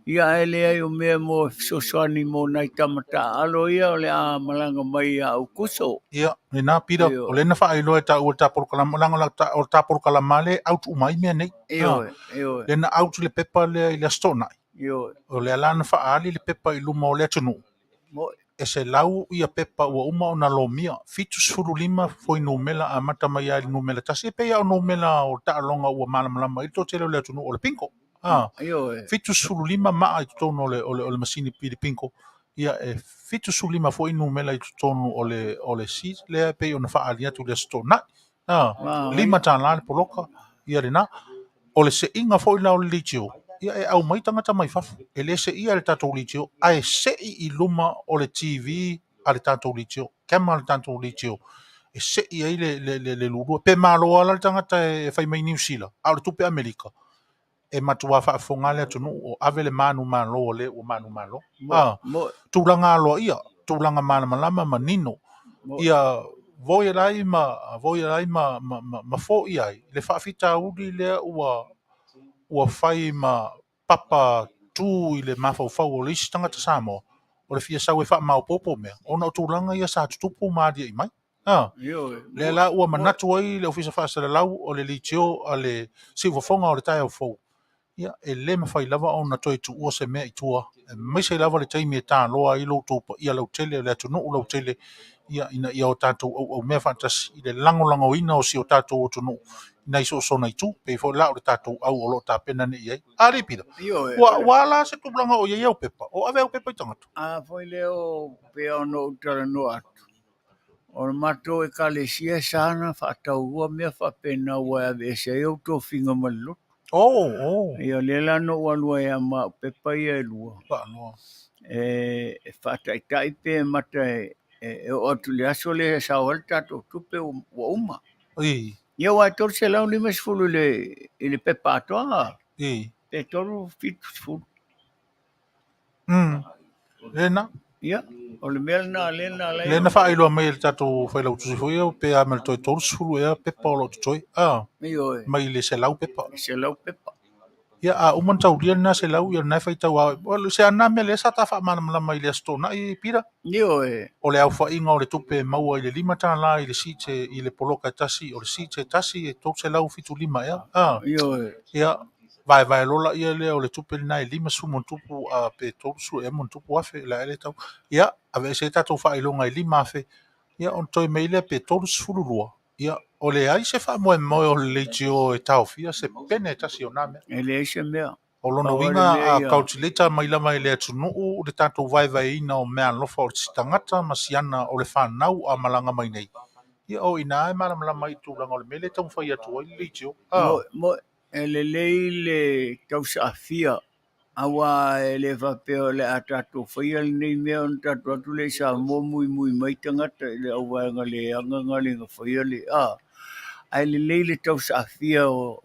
Ia, ae leai o mea mo fesoasoani mo nai tama taaalo ia o le a malaga mai ia Aukuso. Ia, lena Peter, o lea na faailoa e taua i le ta polokalama, leaga o le ta polokalama lea e out uma ai mea nei. Ioe, ioe. Lea na out le pepa lea i le Aso Toonai. Ioe. O lea la na faaali le pepa i luma o le atunuu. Moe. E 100 ia pepa ua uma ona lomia, 75 fuainumera amata mai lava i le numera 1, e pei lava o numera o taaloga ua malamalama ai le toatele o le atunuu o le bingo. Ioe. 75 maa i totonu o le masini pili bingo, ia e 75 foi numera i totonu o le sheet lea e pei ona faaali atu i le Aso Toonai. $5 le poloka, ia lena. O le seiga foi la o le leitio, ia e aumai tagata mai fafo, e le seia e le tatou leitio, ae sei i luma o le TV a le tatou leitio, camera a le tatou leitio, e sei ai le lulua. Pe malo lava la le tagata e fai mai Niu Sila, a o le tupe Amerika, e matua faafofoga le atunuu o ave le manumalo o le ua manumalo. Tulaga aloaia, tulaga malamalama manino, ia voia ai ma voia ai ma ma foia ai le faafitauli lea ua fai ma papa tu i le mafaufau o le isi tagata Samoa o le fia sau e faamaopoopo mea ona o tulaga ia sa tutupu ma aliae mai. Lea la ua manatu ai le Ofisa Faasalalau o le Leitio a le Siufofoga o le Taeao Fou, ia e le mafai lava ona toe tuua se mea i tua, aemaise lava le taimi e taloa ai lo outou paia lautele, le atunuu lautele, ia ina ia o tatou auaumea faatasi i le lagolagoina o si o tatou atunuu i nai soosona itu, pei foi la o le tatou au o lo o tapena nei i ai. Alii Pita, ua ala se tulaga o i ai au pepa, o ave au pepa i tagata? A foi lea o pei ona ou talanoa atu, o le matou ekalesia sa na faataua mea faapena ua e aveese ai ou tofiga ma le lotu. Ia lea la na ou alu ai lava ma au pepa ia e lua. E faataitai pe mata e oo atu i le aso lea e sao ai le tatou tupe ua uma. Ia aua e 350 i le pepa atoa. Pe 370. Lena. Ia, o le mea lena lea na ala ai Lea na faailoa mai e le tatou failautusi foi ia pe a ma le toe 30 ea pepa o lo o totoe. Ah, Ioe. mai le 100 pepa. 100 pepa. Ia, a uma ona taulia lena 100, ia lena e faitau a o se ana mea lea sa ta faamalamalama i le Aso Toonai, Peter. Ioe. O le aofaiga o le tupe e maua i le $5 i le seat i le poloka e tasi, o le seat e tasi e 375 ea. Ah. Ioe. Ia, vaevae loa laia lea o le tupe lena e 50 ma ona tupu pe 30 ea ma ona tupu afe, o le a ea le tau. Ia, aveese ai tatou faailoga e 5,000, ia ona toe mai lea pe 32. Ia, o leai se faamoemoe o le leitio e taofia se pene e tasi o na mea. E leai se mea. O lona Pau lava le uiga, mea a ia. calculate mai lava e le atunuu le tatou vaevaeina o meaalofa o si tagata ma siana o le fanau a malaga mai nei, ia o i ina e malamalama ai i le tulaga o le mea lea e taumafai atu ai le leitio. A. Mo, mo, e lelei le tausaafia, aua e le faapea o le a tatou faia lenei mea ona tatou atu lea i Samoa muimui mai tagata i le auvaega leaga na le na faia le a. Ae lelei le tausaafia o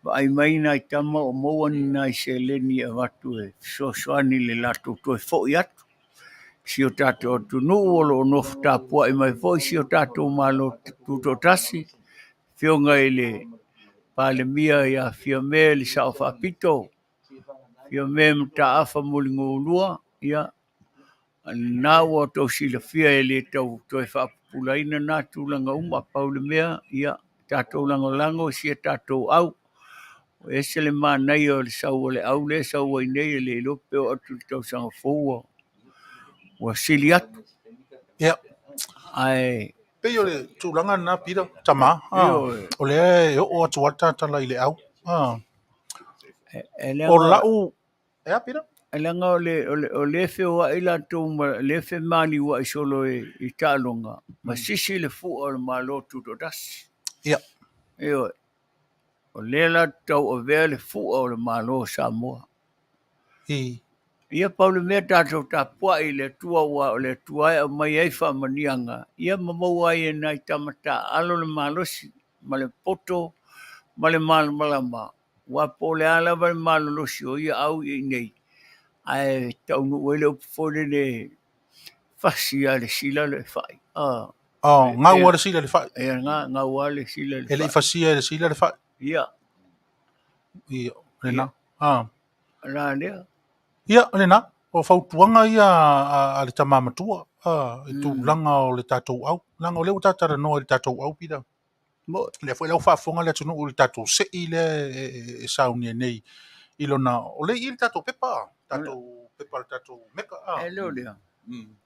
vaai mai nai tama o maua ni nai seleni e avatu e fesoasoani i le latou toe foi atu. Si o tatou atunuu o lo o nofo tapuai mai foi si o tatou Malo Tutoatasi, Afioga i le Palemia ia Fiame le Sao Faapito, Fiame Mataafa Muligaulua, ia, lena ua outou silafia e le tau toe faapupulaina na tulaga uma. Pau le mea, ia, tatou lagolago i si a tatou au. E ese le manaia o le sau o le au lea e sau ai nei, e le iloa pe oo atu i le tausaga fou ua sili atu. Ia. Ae Pei o le tulaga lena, Peter, tama, Ioe. o lea e oo atu lava le tatala i le au. E leaga O lau... E a, Peter? E leaga o le, o le, o lea e feoai latou ma lea e femaliuai solo i taaloga ma sisi le fua o le Malo Tutoatasi. Ia. Ioe. O lea la tauavea le fua o le Malo o Samoa. I. Ia pau le mea tatou tapuai i le Atua aua o le Atua e aumai ai faamanuiaga, ia ma maua ai e nai tama taaalo le malosi ma le poto ma le malamalama, aua po o le a lava le malolosi o ia au i inei, ae taunuu ai le upu foi lele fasi lava le sila le fai. Ah. Oh, gau lava le sila le fai. Ia, gau lava le sila le E le i fai. fasia e le sila le fai. Ia. Ia, lena. Ah. La lea. Ia, lena. O fautuaga ia a le tama matua, i tulaga o le tatou au. Leaga o lea ua tatou talanoa i le tatou au, Peter. Mo. Lea foi la ua faafofoga le atunuu i le tatou sei lea e saunia nei i lona... O lea e i i le tatou pepa, tatou pepa le tatou meka. E le o lea.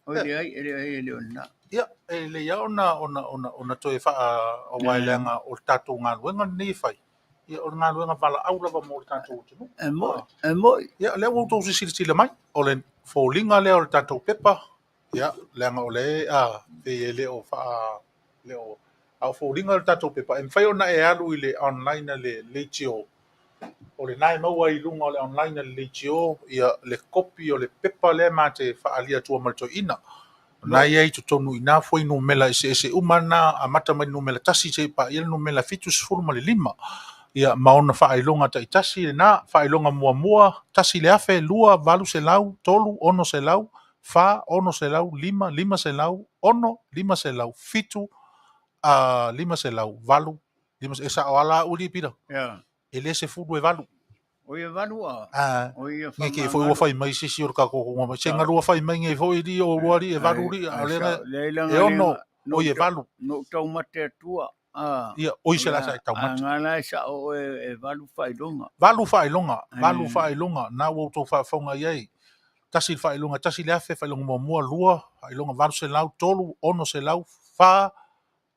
O leai, e leai, e le o lena. Ia, e lelei lava ona toe faa... aua e leaga o le tatou galuega lenei e fai. Ia, o le galuega valaau lava mo le tatou atunuu. E moi, e moi. Ia, lea ua outou silasila mai, o le foliga lea o le tatou pepa, ia, leaga o lea pei e le o faa... le o... A o foliga o le tatou pepa, e mafai ona e alu i le online a le leitio, o lena e maua ai i luga o le online a le leitio, ia, le kopi o le pepa lea ma te faaalia atua ma le toeaina. O lena e i ai i totonu i ina fuainumera eseese uma na, amata mai le numera 1 seia paia le numera 75. Ia, ma ona faailoga taitasi lena, faailoga muamua, 1,000, 2, 800, 3, 600, 4, 600, 5, 500, 6, 500, 7, 500, 8, 500. E sao lava la au alii, Peter. Ia. E le sefulu e valu. O ia valu a. Ah, O ia nge ke foi ua fai mai se isi o le tatou konga mai. Se galua fai mai nge foi li o lua li e valu li, a o le na e ono, o ia valu. No taumate atua. Ah. Ia, oi se la sa e taumate. A ngā la e sao o e valu faailoga. Valu faailoga, valu faailoga, na ua outou faafofoga i ai. Tasi le faailoga, tasi le afe, faailoga muamua, lua, faailoga 800, 3, 600, 4,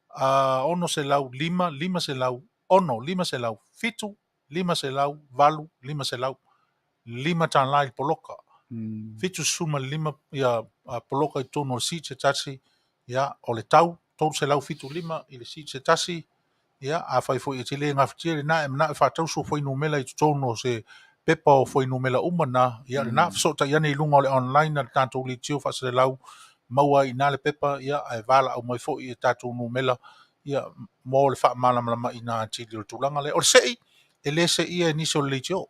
600, 5, 500, 6, 500, 7, 500, 8, 500, $5 i le poloka. 75 ia poloka i totonu o le seat se tasi, ia, o le tau, 375 i le seat se tasi, ia, afai foi e te le gafatia lena, e manao e faatausu o fuainumera i totonu o se pepa o fuainumera uma na, ia, lena, fesootai ane i luga o le online a le tatou leitio faaselelau, maua ai i ina le pepa, ia, ae valaau mai foi e tatou numera, ia, mo le faamalamalamaina atili o le tulaga lea. O le sei, e le seia e nisi o le leitio.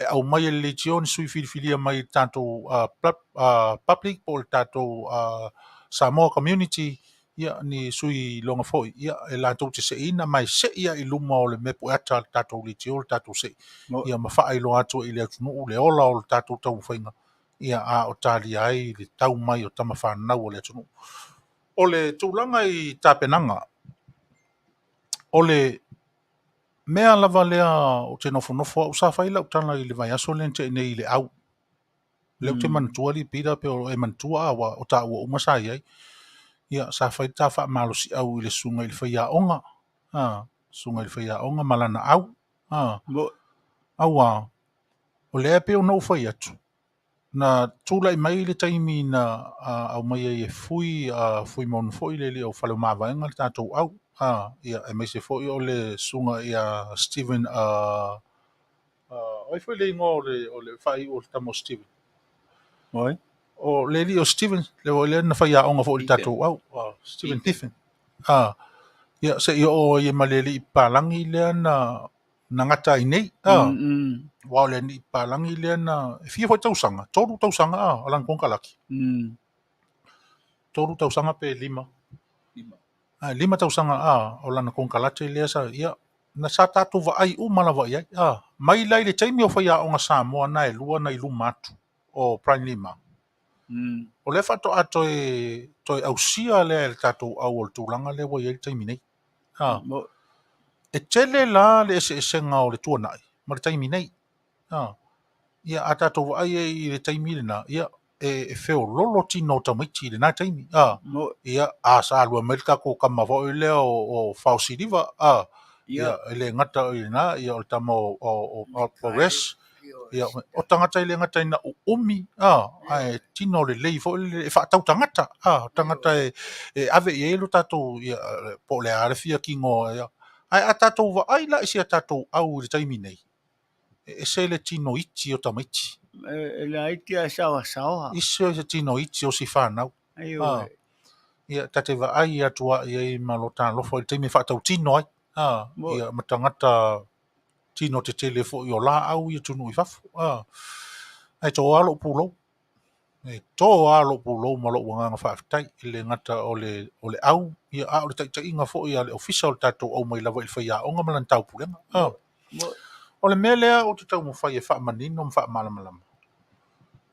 E aumai e le leitio ni sui filifilia mai i le tatou public po o le tatou Samoa community, ia, ni sui iloga foi, ia, e latou te seiina ma e sei lava i luma o le mepueata a le tatou leitio le tatou sei, ia, ma faailoa atu ai i le atunuu le ola o le tatou taumafaiga, ia, a o talia ai le tau mai o tama fanau a le atunuu. O le tulaga i tapenaga, o le mea lava lea ou te nofonofo au, sa fai lau tala i le vaiaso lea na tea nei i le au. Lea ou te manatua alii Peter pe o e manatua a ua o taua uma sa i ai. Ia, sa fai le ta faamalosiau i le susuga i le faiaoga, a, susuga i le faiaoga ma lana au. A, auā, o lea e pei ona ou fai atu, na tulai mai le taimi na aumai ai e Fui, Fuimaono foi le alii o Faleomavaega le tatou au, a, ia, aemaise foi o le susuga ia Steven, o ai foi le igoa o le, o le faaiu o le tama o Steven? O ai? O le alii o Steven, le o lea na faiaoga foi i le tatou au, Steven Piffen. Ia, se i oo ai ma le alii papalagi lea na na gata ai nei. Aua o le alii papalagi lea na, e fia foi tausaga, 3 tausaga o lana konekarate. 3 tausaga pe 5. 5 tausaga o lana konekarate lea sa, ia, na sa tatou vaai uma lava i ai. Mai la i le taimi o faiaoga Samoa na e lua na i luma atu o Brian Lima. O lea faatoa toe ausia lea e le tatou au o le tulaga lea ua i ai le taimi nei. E tele la le eseesega o le tuanai ma le taimi nei. Ia, a tatou vaai ai i le taimi lena, ia, e feololo tino o tamaiti i lena taimi. Ia, a sa alu mai le tatou tama foi lea o Fao Siliva, ia, e le gata i lena, ia, o le tama o Res, ia, o tagata e le gata ina uumi, ae tino lelei foi e faatau tagata, o tagata e ave i ai lo tatou, ia, po o le a le fia tino, ia. Ae a tatou vaai la i si a tatou au i le taimi nei, e ese le tino iti o tamaiti. E laiti ae saoasaoa. Ese se tino iti o si whanau. Ia, ta te vaai atu a i ai ma lo talofa i le taimi e faatautino ai. Ia, ma tagata tino te tele foi o la au i atunuu i fafo. Ae toa lou pulou. E toa lou pulou ma lou agaga faafetai. E le gata o le au, ia, a o le taitaiga foi a le ofisa o le tatou au mai lava i le faiaoga ma lana taupulega. O le mea lea ou te taumafai e faamanino ma faamalamalama.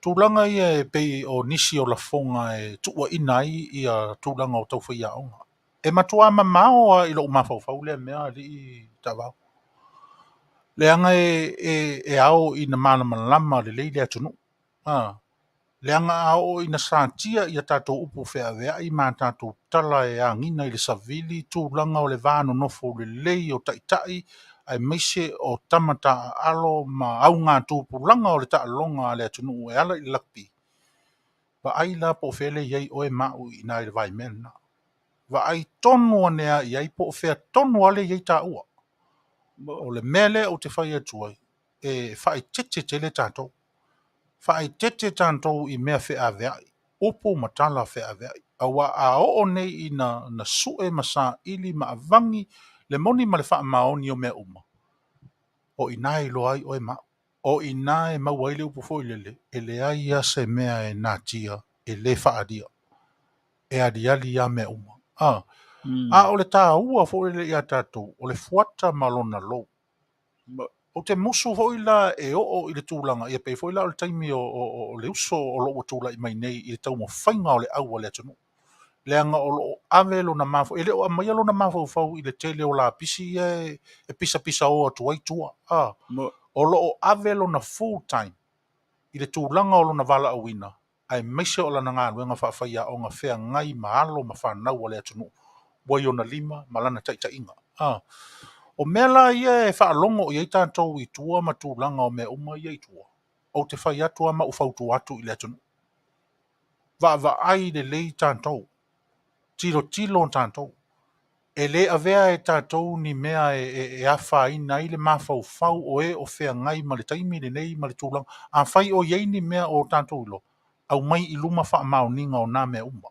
Tulaga ia e pei o nisi o lafoga e tuuaina ai ia tulaga o tau faiaoga. E matua mamao lava i lou mafaufau lea mea alii taavao. Leaga e ao ina malamalama lelei le atunuu. Leaga a oo ina satia ia tatou upu feaveai ma tatou tala e agina i le savili, tulaga o le va nonofo lelei o taitai, aemaise o tama taaalo ma augatupulaga o le taaloga a le atunuu e ala i le rugby. Vaai la po o fea le i ai oe ma au i ina i le vaimea lena. Vaai tonu ane a i ai po o fea tonu a le i ai taua. O le mea lea ou te fai atu ai, e faaeteete tele tatou. Faaeteete tatou i mea feaveai, upu ma tala feaveai. Aua a oo nei ina na sue ma saili ma avagi le moni ma le faamaoni o mea uma, o ina e iloa ai oe ma au. O ina e maua ai le upu foi lele, e leai lava se mea e natia, e le faaalia. E aliali lava mea uma. A o le taua foi lele ia tatou, o le fuata ma lona lou. Ou te musu foi la e oo i le tulaga, ia pei foi la o le taimi o le uso o loo ua tulai mai nei i le taumafaiga o le au a le atunuu. Leaga o loo ave lona mafaufau, e le o aumaia lona mafaufau i le tele o lapisi ia e pisapisa o atu ai tua. O loo ave lona full time i le tulaga o lona valaauina, aemaise o lana galuega faafaiaoga feagai ma alo ma fanau a le atunuu, ua i ona lima ma lana taitaiga. O mea la ia e faalogo i ai tatou i tua ma tulaga o mea uma ia i tua, ou te fai atu lava ma ou fautua atu i le atunuu. Vaavaai lelei tatou, tilotilo tatou. E le avea e tatou ni mea e afaina ai le mafaufau o e o feagai ma le taimi lenei ma le tulaga. Afai o i ai ni mea o tatou iloa, aumai i luma faamaoniga o na mea uma.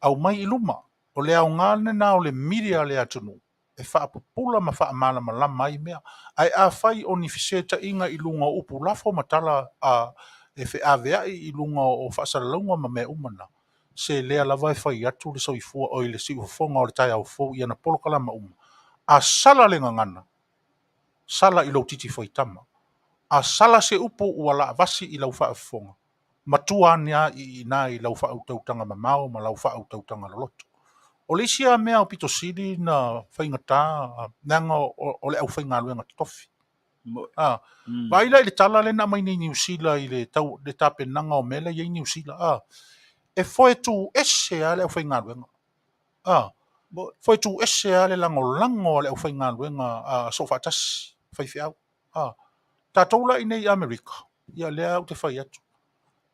Aumai i luma. O le aoga lena o le media a le atunuu. e faapupula ma faamalamalama ai mea. Ae afai o ni fesetaiga i luga o upu lafo ma tala a e feaveai i luga o faasalalauga ma mea uma na, se lea lava e fai atu le soifua oi le siufofoga o le taeao fou i ana polokalama uma, a sala le gagana, sala i lou titi faitama. A sala se upu ua laavasi i lau faafofoga, matua ane lava i ina i lau faautautaga mamao ma lau faautautaga loloto. O le isi lava mea aupito sili ona faigata, leaga o le aufaigaluega totofi. A, vaai la i le tala lea na aumai nei Niu Sila i le tau le tapenaga o mea la e i ai Niu Sila, a, e foe tu ese lava le aufaigaluega. A, foe tu ese lava le lagolago a le aufaigaluega a soofaatasi, faifeau. A, tatou la i inei i Amerika, ia lea ou te fai atu,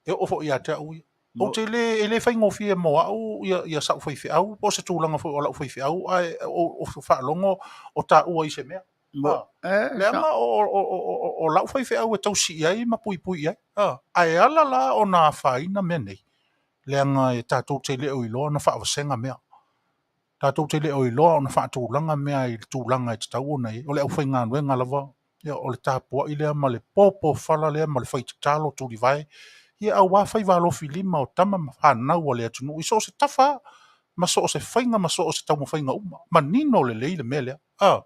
e oo foi ia te au ia. Ou te le, e le faigofie mo au ia, ia sau faifeau, po o se tulaga foi o lau faifeau, ae ou faalogo o taua i se mea. A, leaga o lau faifeau e tausi i ai ma puipui i ai. A, ae ala la ona afaina mea nei, leaga e tatou te le o iloa ona faavasega mea. Tatou te le o iloa ona faatulaga mea i le tulaga e tatau ona i ai. O le aufaigaluega lava, ia, o le tapuai lea ma le popofala lea ma le fai tatalo tulivae, ia aua faiva alofilima o tama ma fanau a le atunuu i so o se tafa lava, ma so o se faiga ma so o se taumafaiga uma. Manino lelei le mea lea. A.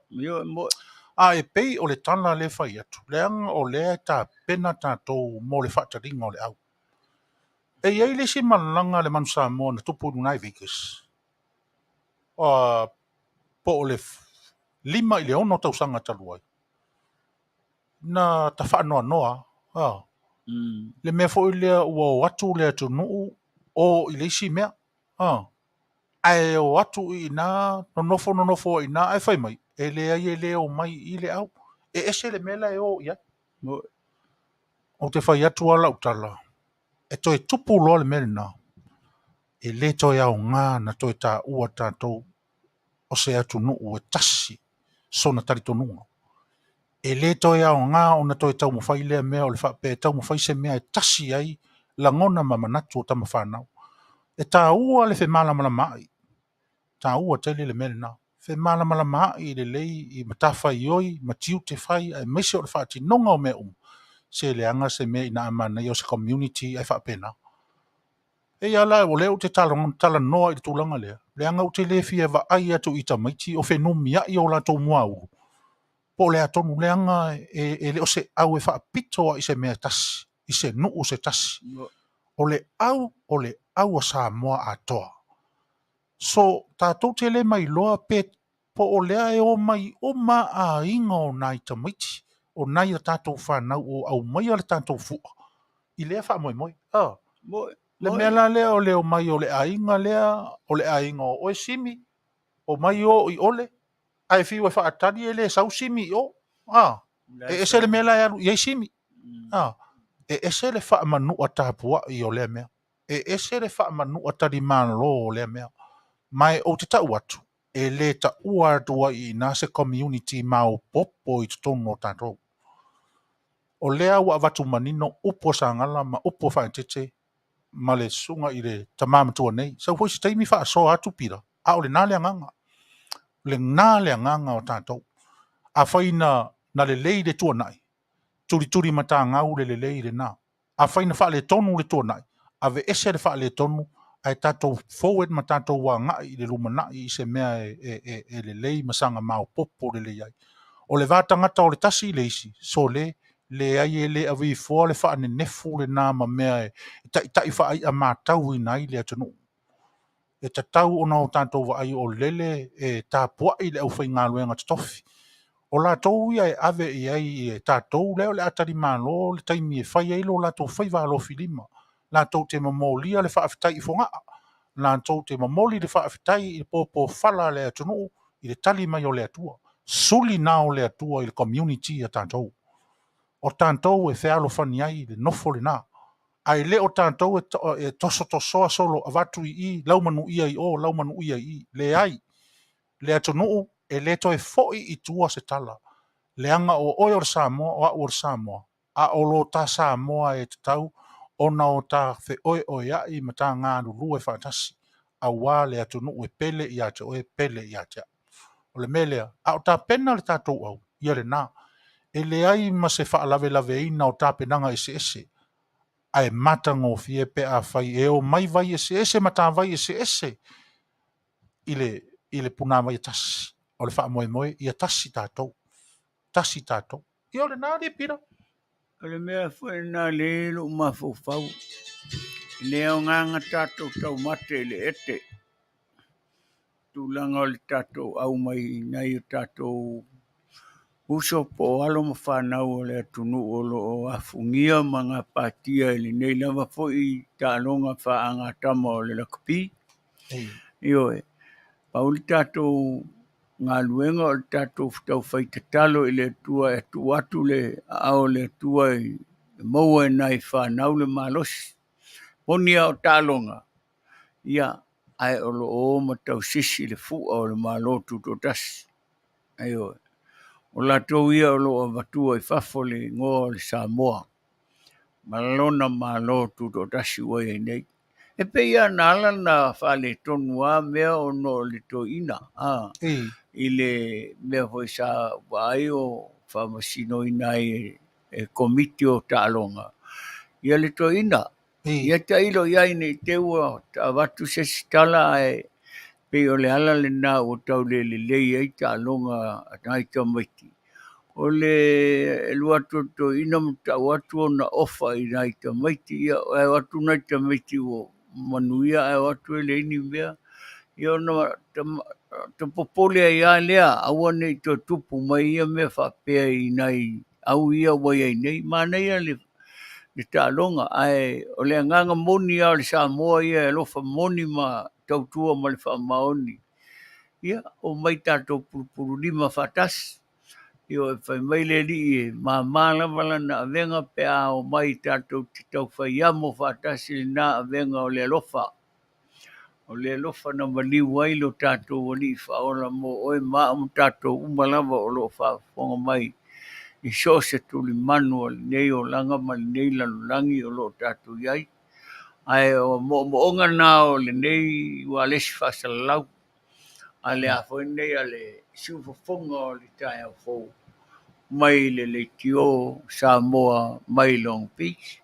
A e pei o le tala lea e fai atu, leaga o lea e tapena tatou mo le faataliga o le au. E i ai le isi malaga a le Manu Samoa na tupu i luga i Vegas, po o le 5 i le 6 tausaga talu ai, na ta faanoanoa lava, le mea foi lea ua o atu le atunuu o i le isi mea, ae o atu i ina, nonofo nonofo ai i ina, ae fai mai, e leai e le omai i i le au, e ese le mea la e o i ai. Ou te fai atu lava lau tala, e toe tupu loa le mea lena, e le toe aoga na toe taua tatou o se atunuu e tasi sona talitonuga. E le toe aoga ona toe taumafai lea mea o le faapea e taumafai se mea e tasi ai lagona ma manatu o tamafanau. E taua le femalamalamaai, taua tele le mea lena. Femalamalamaai lelei i matafaioi ma tiute fai aemaise o le faatinoga o mea uma, se leaga se mea ina a manaia o se community ae faapena. Eia la, o lea ou te talanoa i le tulaga lea, leaga ou te le fia vaai atu i tamaiti o fenumiai o latou muaulu, po o le a tonu, leaga e le o se au e faapito lava i se mea e tasi, i se nuu se tasi. O le au, o le au a Samoa atoa. So, tatou te le mailoa pe po o lea e omai uma aiga o nai tamaiti, o nai a tatou fanau o aumaia le tatou fua i lea faamoemoe. Ah. Le mea la lea o le omai o le aiga lea, o le aiga o oe Simi, omai o i Ole, ae fiu e faatali e le sau Simi i o. Ah. E ese le mea la e alu i ai Simi. Ah. E ese le faamanu'a tapua'i o lea mea. E ese le faamanu'a talimalo o lea mea. Ma e ou te tau atu, e le taua atu ai i ina se community maopoopo i totonu o tatou. O lea ua avatu manino upu a Sagala ma upu a Faaeteete ma le susuga i le tama matua nei. Sau foi se taimi faasoa atu Pila, a o lena le agaga. O lena le agaga o tatou. Afai na lelei le tuanai, tulituli matagau le lelei lena. Afai na faaletonu le tuanai, aveese le faaletonu ae tatou forward ma tatou agai i le lumanai i se mea e lelei ma saga maopoopo lelei ai. O le va tagata o le tasi i le isi, sole, leai e le ave'ifoa le faanenefu lena ma mea e taitai faai'a matauina ai le atunuu. E tatau ona o tatou vaai o lele e tapua'i le aufaigaluega totofi. O latou ia e ave i ai e tatou lea o le a talimalo le taimi e fai ai lo latou faiva alofilima, latou te momolia le faafetai i Fogaa, latou te momoli le faafetai i le popofala a le atunuu i le tali mai o le Atua. Suli na o le Atua i le community a tatou. O tatou e fealofani ai le nofo lena. Ae le o tatou e tosotosoa solo avatu i i, laumanuia i o, laumanuia i i. Leai, le atunuu e le toe foi i tua se tala. Leaga o oe o le Samoa, o au o le Samoa, a o lo ta Samoa e tatau ona o ta feoeoea'i ma ta galulue faatasi, aua le atunuu e pele ia te oe, pele ia te au. O le mea lea, a o tapena le tatou au, ia lena. E leai ma se faalavelaveina o tapenaga eseese, ae matagofie pe afai e omai vai eseese ma matavai eseese i le, i le punavai e tasi. O le faamoemoe, ia tasi tatou. Tasi tatou. Ia o lena alii Pita. O le mea foi lena lea i lou mafaufau, e le aoga na tatou taumate i le ete, tulaga o le tatou au mai nai o tatou uso po o alo ma fanau o le atunuu o lo o afugia ma gapatia i lenei lava foi taaloga faagatama o le lakapi. Ioe, pau le tatou galuega o le tatou taufai tatalo i le Atua e tuu atu le aao o le Atua e maua e nai fanau le malosi. Moni lava o taaloga, ia, ae o lo o o ma tausisi le fua o le Malo Tutoatasi. Ioe. O latou ia o lo o avatua i fafo le igoa o le Samoa ma lona Malo Tutoatasi ua i ai nei. E pei lava na ala ona faaletonu lava mea ona o le toeaina i le mea foi sa vaai o faamasinoina ai e Komiti o Taaloga ia le toeaina. Ia tailo i ai ne i te i ua avatu se isi tala ae pei o le ala lena ua tau le lelei ai taaloga a nai tamaiti. O le alu atu o le toeaina ma tau atu ona ofa i nai tamaiti, ia ae o atu nai tamaiti ua manuia ae o atu e leai ni mea. Ia ona popole ai lava lea, aua ne i toe tupu mai ia mea faapea i nai au ia ua i ai nei. Manaia le taaloga, ae o le agaga moni lava o le Samoa ia e alofa moni ma tautua ma le faamaoni. Ia, omai tatou pulupululima faatasi. Ioe, fai mai le Alii e mama lava lana avega pe a omai tatou te taufai amo faatasi lena avega o le alofa. O le alofa na maliu ai lo tatou Alii Faaola mo oe ma au ma tatou uma lava o lo o faafofoga mai i so o se tulimanu o lenei olaga ma lenei lalolagi o lo o tatou i ai. Ae o moomooga na o lenei ualesi faasalalau a le a foi nei a le siufofoga o le taeao fou mai le leitio Samoa mai Long Beach.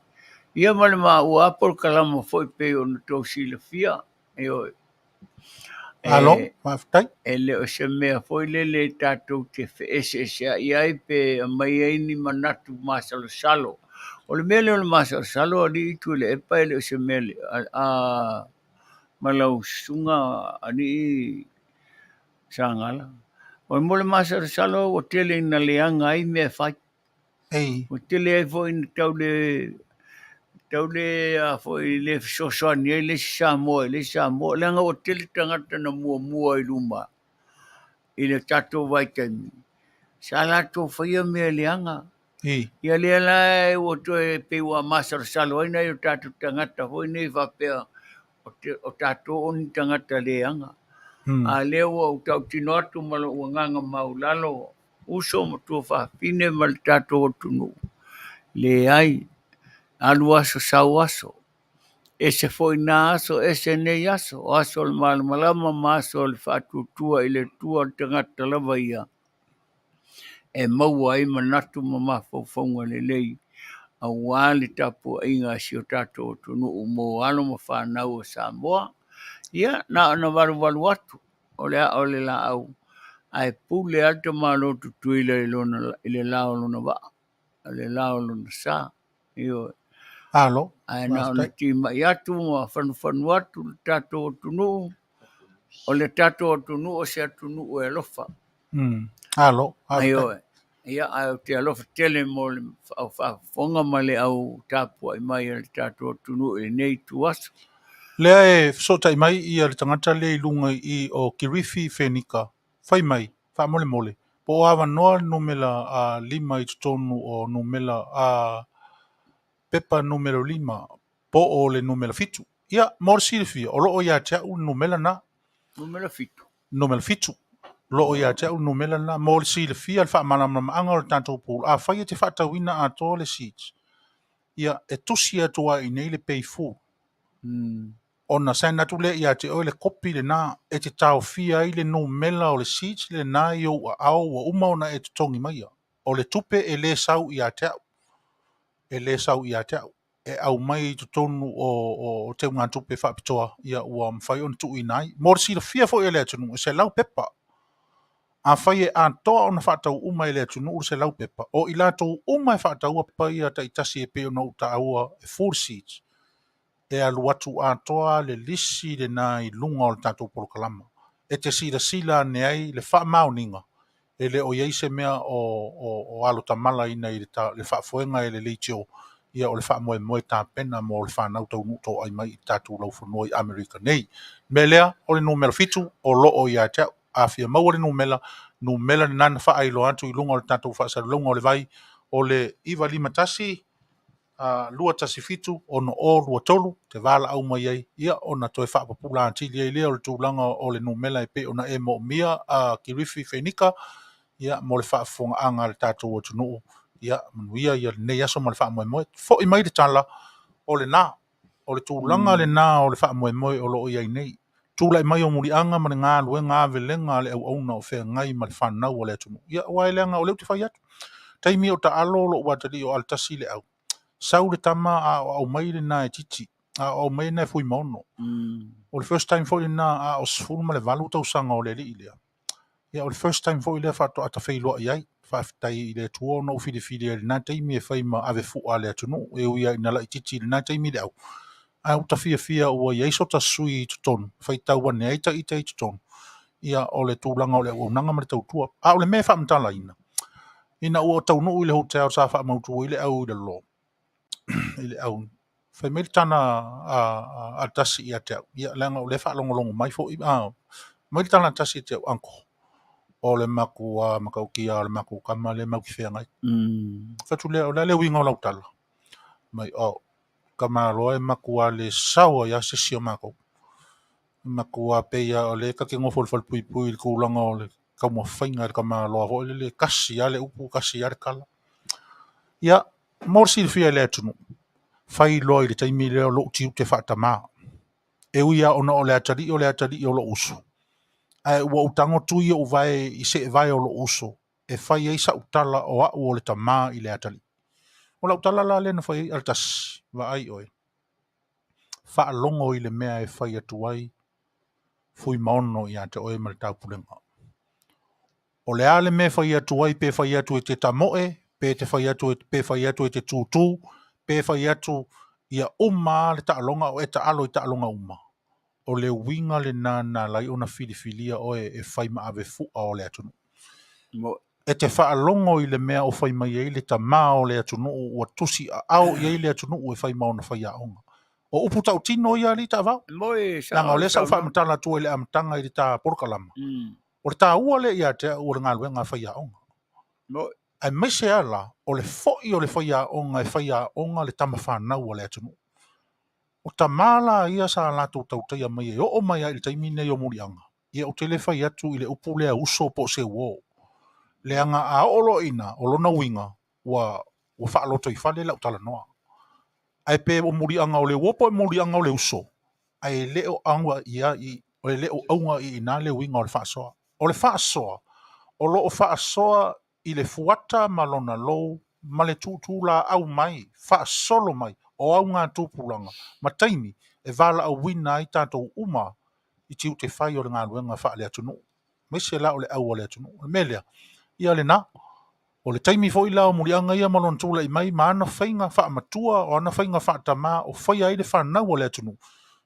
Ia ma le maua lava polokalama foi pei ona tou silafia. Ioe. Malo, faafetai. E le o se mea foi lele tatou te feeseeseai ai pe aumai ai ni manatu masalosalo. O le mea lea o le masalosalo alii Tuilaepa e le o se mea a ma lau susuga alii Sagala. O le masalosalo ua tele ina leaga ai mea e fai. Ua tele ai foi ina tau le tau le a foi le fesoasoani ai le isi Samoa i le isi Samoa, leaga ua tele tagata na muamua i luma i le tatou vaitaimi, sa latou faia mea leaga. Ia lea la ua toe pei ua masalosalo ai nai o tatou tagata foi nei faapea o tatou o ni tagata leaga. A lea ua ou tautino atu ma lou agaga maulalo, uso ma tuafafine ma le tatou atunuu, leai, alu aso sau aso, ese foi na aso, ese nei aso, o aso o le malamalama ma aso o le faatuatua i le Atua o le tagata lava ia e maua ai manatu ma mafaufauga lelei aua le tapuaiga a si o tatou atunuu mo alo ma fanau o Samoa. Ia, na ona valuvalu atu o le aa o le laau, ae pule lava le tamaloa Tutuila i lona i le la o lona vaa, o le la o lona sa. Ioe. Malo. Ae na ona timai atu ma fanufanu atu le tatou atunuu, o le tatou atunuu o se atunuu e alofa. Malo. Ioe. Ia, ae ou te alofa tele mo le au faafofoga ma le au tapuai mai a le tatou atunuu i lenei ituaso. Lea e fesootai mai ia le tagata lea i luga i o Kirifi Fenika, fai mai, faamolemole, po o avanoa le numera 5 i totonu o numera pepa numera 5 po o le numera 7. Ia, mo le silafia, o lo o ia te au le numera na. Numera 7. Numera 7. O lo o ia te au le numera na. Mo le silafia le faamalamalamaga o le tatou pool, afai e te faatauina atoa le seats, ia, e tusi atu ai i inei le pay full. Ona send atu lea ia te oe le kopi lena e te taofia ai le numela o le seat lena i ou aao ua uma ona e totogi maia. O le tupe e le sau ia te au. E le sau ia te au. E aumai i totonu o teugatupe faapitoa ia ua mafai ona tuuina ai. Mo le silafia foi e le atunuu, e 100 pepa. Afai e atoa ona faatau uma e le atunuu le 100 pepa, o i latou uma e faataua pepa ia taitasi e pei ona ou taua e full seats, e alu atu atoa le lisi lena i luga o le tatou polokalama. E te silasila ane ai le faamaoniga, e le o i ai se mea o alotamalaina i le faafoega e le leitio, ia o le faamoemoe tapena mo le fanau taunuu toai mai i tatou laufanua i Amerika nei. O le mea lea, o le numera 7 o lo o ia te au. A fia maua le numera, numera lena na faailoa atu i luga o le tatou faasalalauga o le vai, o le 951 217 6023 te valaau mai ai, ia ona toe faapupula atili ai lea o le tulaga o le numera e pei ona e moomia a Kirifi Fenika, ia mo le faafofogaaga a le tatou atunuu, ia manuia ia lenei aso ma le faamoemoe. Foi mai le tala, o lena, o le tulaga lena o le faamoemoe o lo o i ai nei. Tulai mai o Muliaga ma le galuega avelega a le auauna o feagai ma le fanau a le atunuu. Ia, aua e leaga o lea ou te fai atu. Taimi o taalo lou atalii o Alatasi le au. Sau le tama a o aumai lena e titi. A o aumai lena e Fuimaono. O le first time foi lena a o 18 tausaga o le alii lea. Ia, o le first time foi lea faatoa ta feiloai ai. Faafetai i le Atua ona ou filifilia i lena taimi e fai ma avefua a le atunuu, e ui lava ina laitiiti i lena taimi le au, ae ua ta fiafia ua i ai so ta sui i totonu, faitau ane ai ta ita i totonu, ia o le tulaga o le auaunaga ma le tautua. A o le mea e faamatalaina, ina ua taunuu i le hotel sa faamautu ai le au i lalo, i le au, fai mai le tala a Tasi ia te au, ia leaga o lea e faalogologo mai foi, mai le tala a Tasi ia te au, Uncle, o le matua matautia o le matou tama lea matou te feagai. Fai atu lea, o le a le uiga o lau tala? Mai, oh, tamaloa e matua le sao ai lava se isi o matou. E matua pei lava o lea ta te nofo i le falepuipui i le tulaga o le taumafaiga e le tamaloa foi lele, tasi lava le upu, tasi lava le tala. Ia, mo le silafia e le atunuu, fai loa i le taimi lea o lou tiute faatamā. E ui lava ona o le atalii o le atalii o lou uso, ae ua ou tago tui ou vae i seevae o lou uso e fai ai sau tala o au o le tamā i le atalii. O lau tala la lea na fai ai, Alatasi, vaai oe, faalogo i le mea e fai atu ai Fuimaono ia te oe ma le taupulega. O le a le mea e fai atu ai, pe fai atu e te tamoe, pe te fai atu e, pe fai atu e te tūtū, pe fai atu ia uma le taaloga o e taalo i taaloga uma. O le uiga lena na ala ai ona filifilia oe e fai ma avefua o le atunuu. E te faalogo i le mea o fai mai ai le tamā o le atunuu ua tusi aao i ai le atunuu e fai ma ona faiaoga. O upu tautino ia alii taavao. Leaga o lea sa ou faamatala atua i le amataga i le ta polokalama. O le taua lea ia te au o le galuega a faiaoga. Aemaise lava la o le foi o le faiaoga e faiaoga le tama fanau a le atunuu. O tamā la ia sa latou tautaia mai e oo mai lava i le taimi lenei o Muliaga, ia ou te le fai atu i le upu lea uso po o se uo. Leaga a oo loa i ina, o lona uiga, ua ua faalotoifale lau talanoa. Ae pe o Muliaga o le uo po o Muliaga o le uso, ae le o auga i ai, e le o auga i ina le uiga o le faasoa. O le faasoa, o lo o faasoa i le fuata ma lona lou ma le tūtūlaau mai, faasolo mai o augatupulaga ma taimi e valaauina ai tatou uma i tiute fai o le galuega faale-atunuu, aemaise la o le au a le atunuu. O le mea lea, ia lena. O le taimi foi la o Muliaga ia ma lona tulai mai ma ana faiga faamatua, o ana faiga faatamā o faia ai le fanau a le atunuu,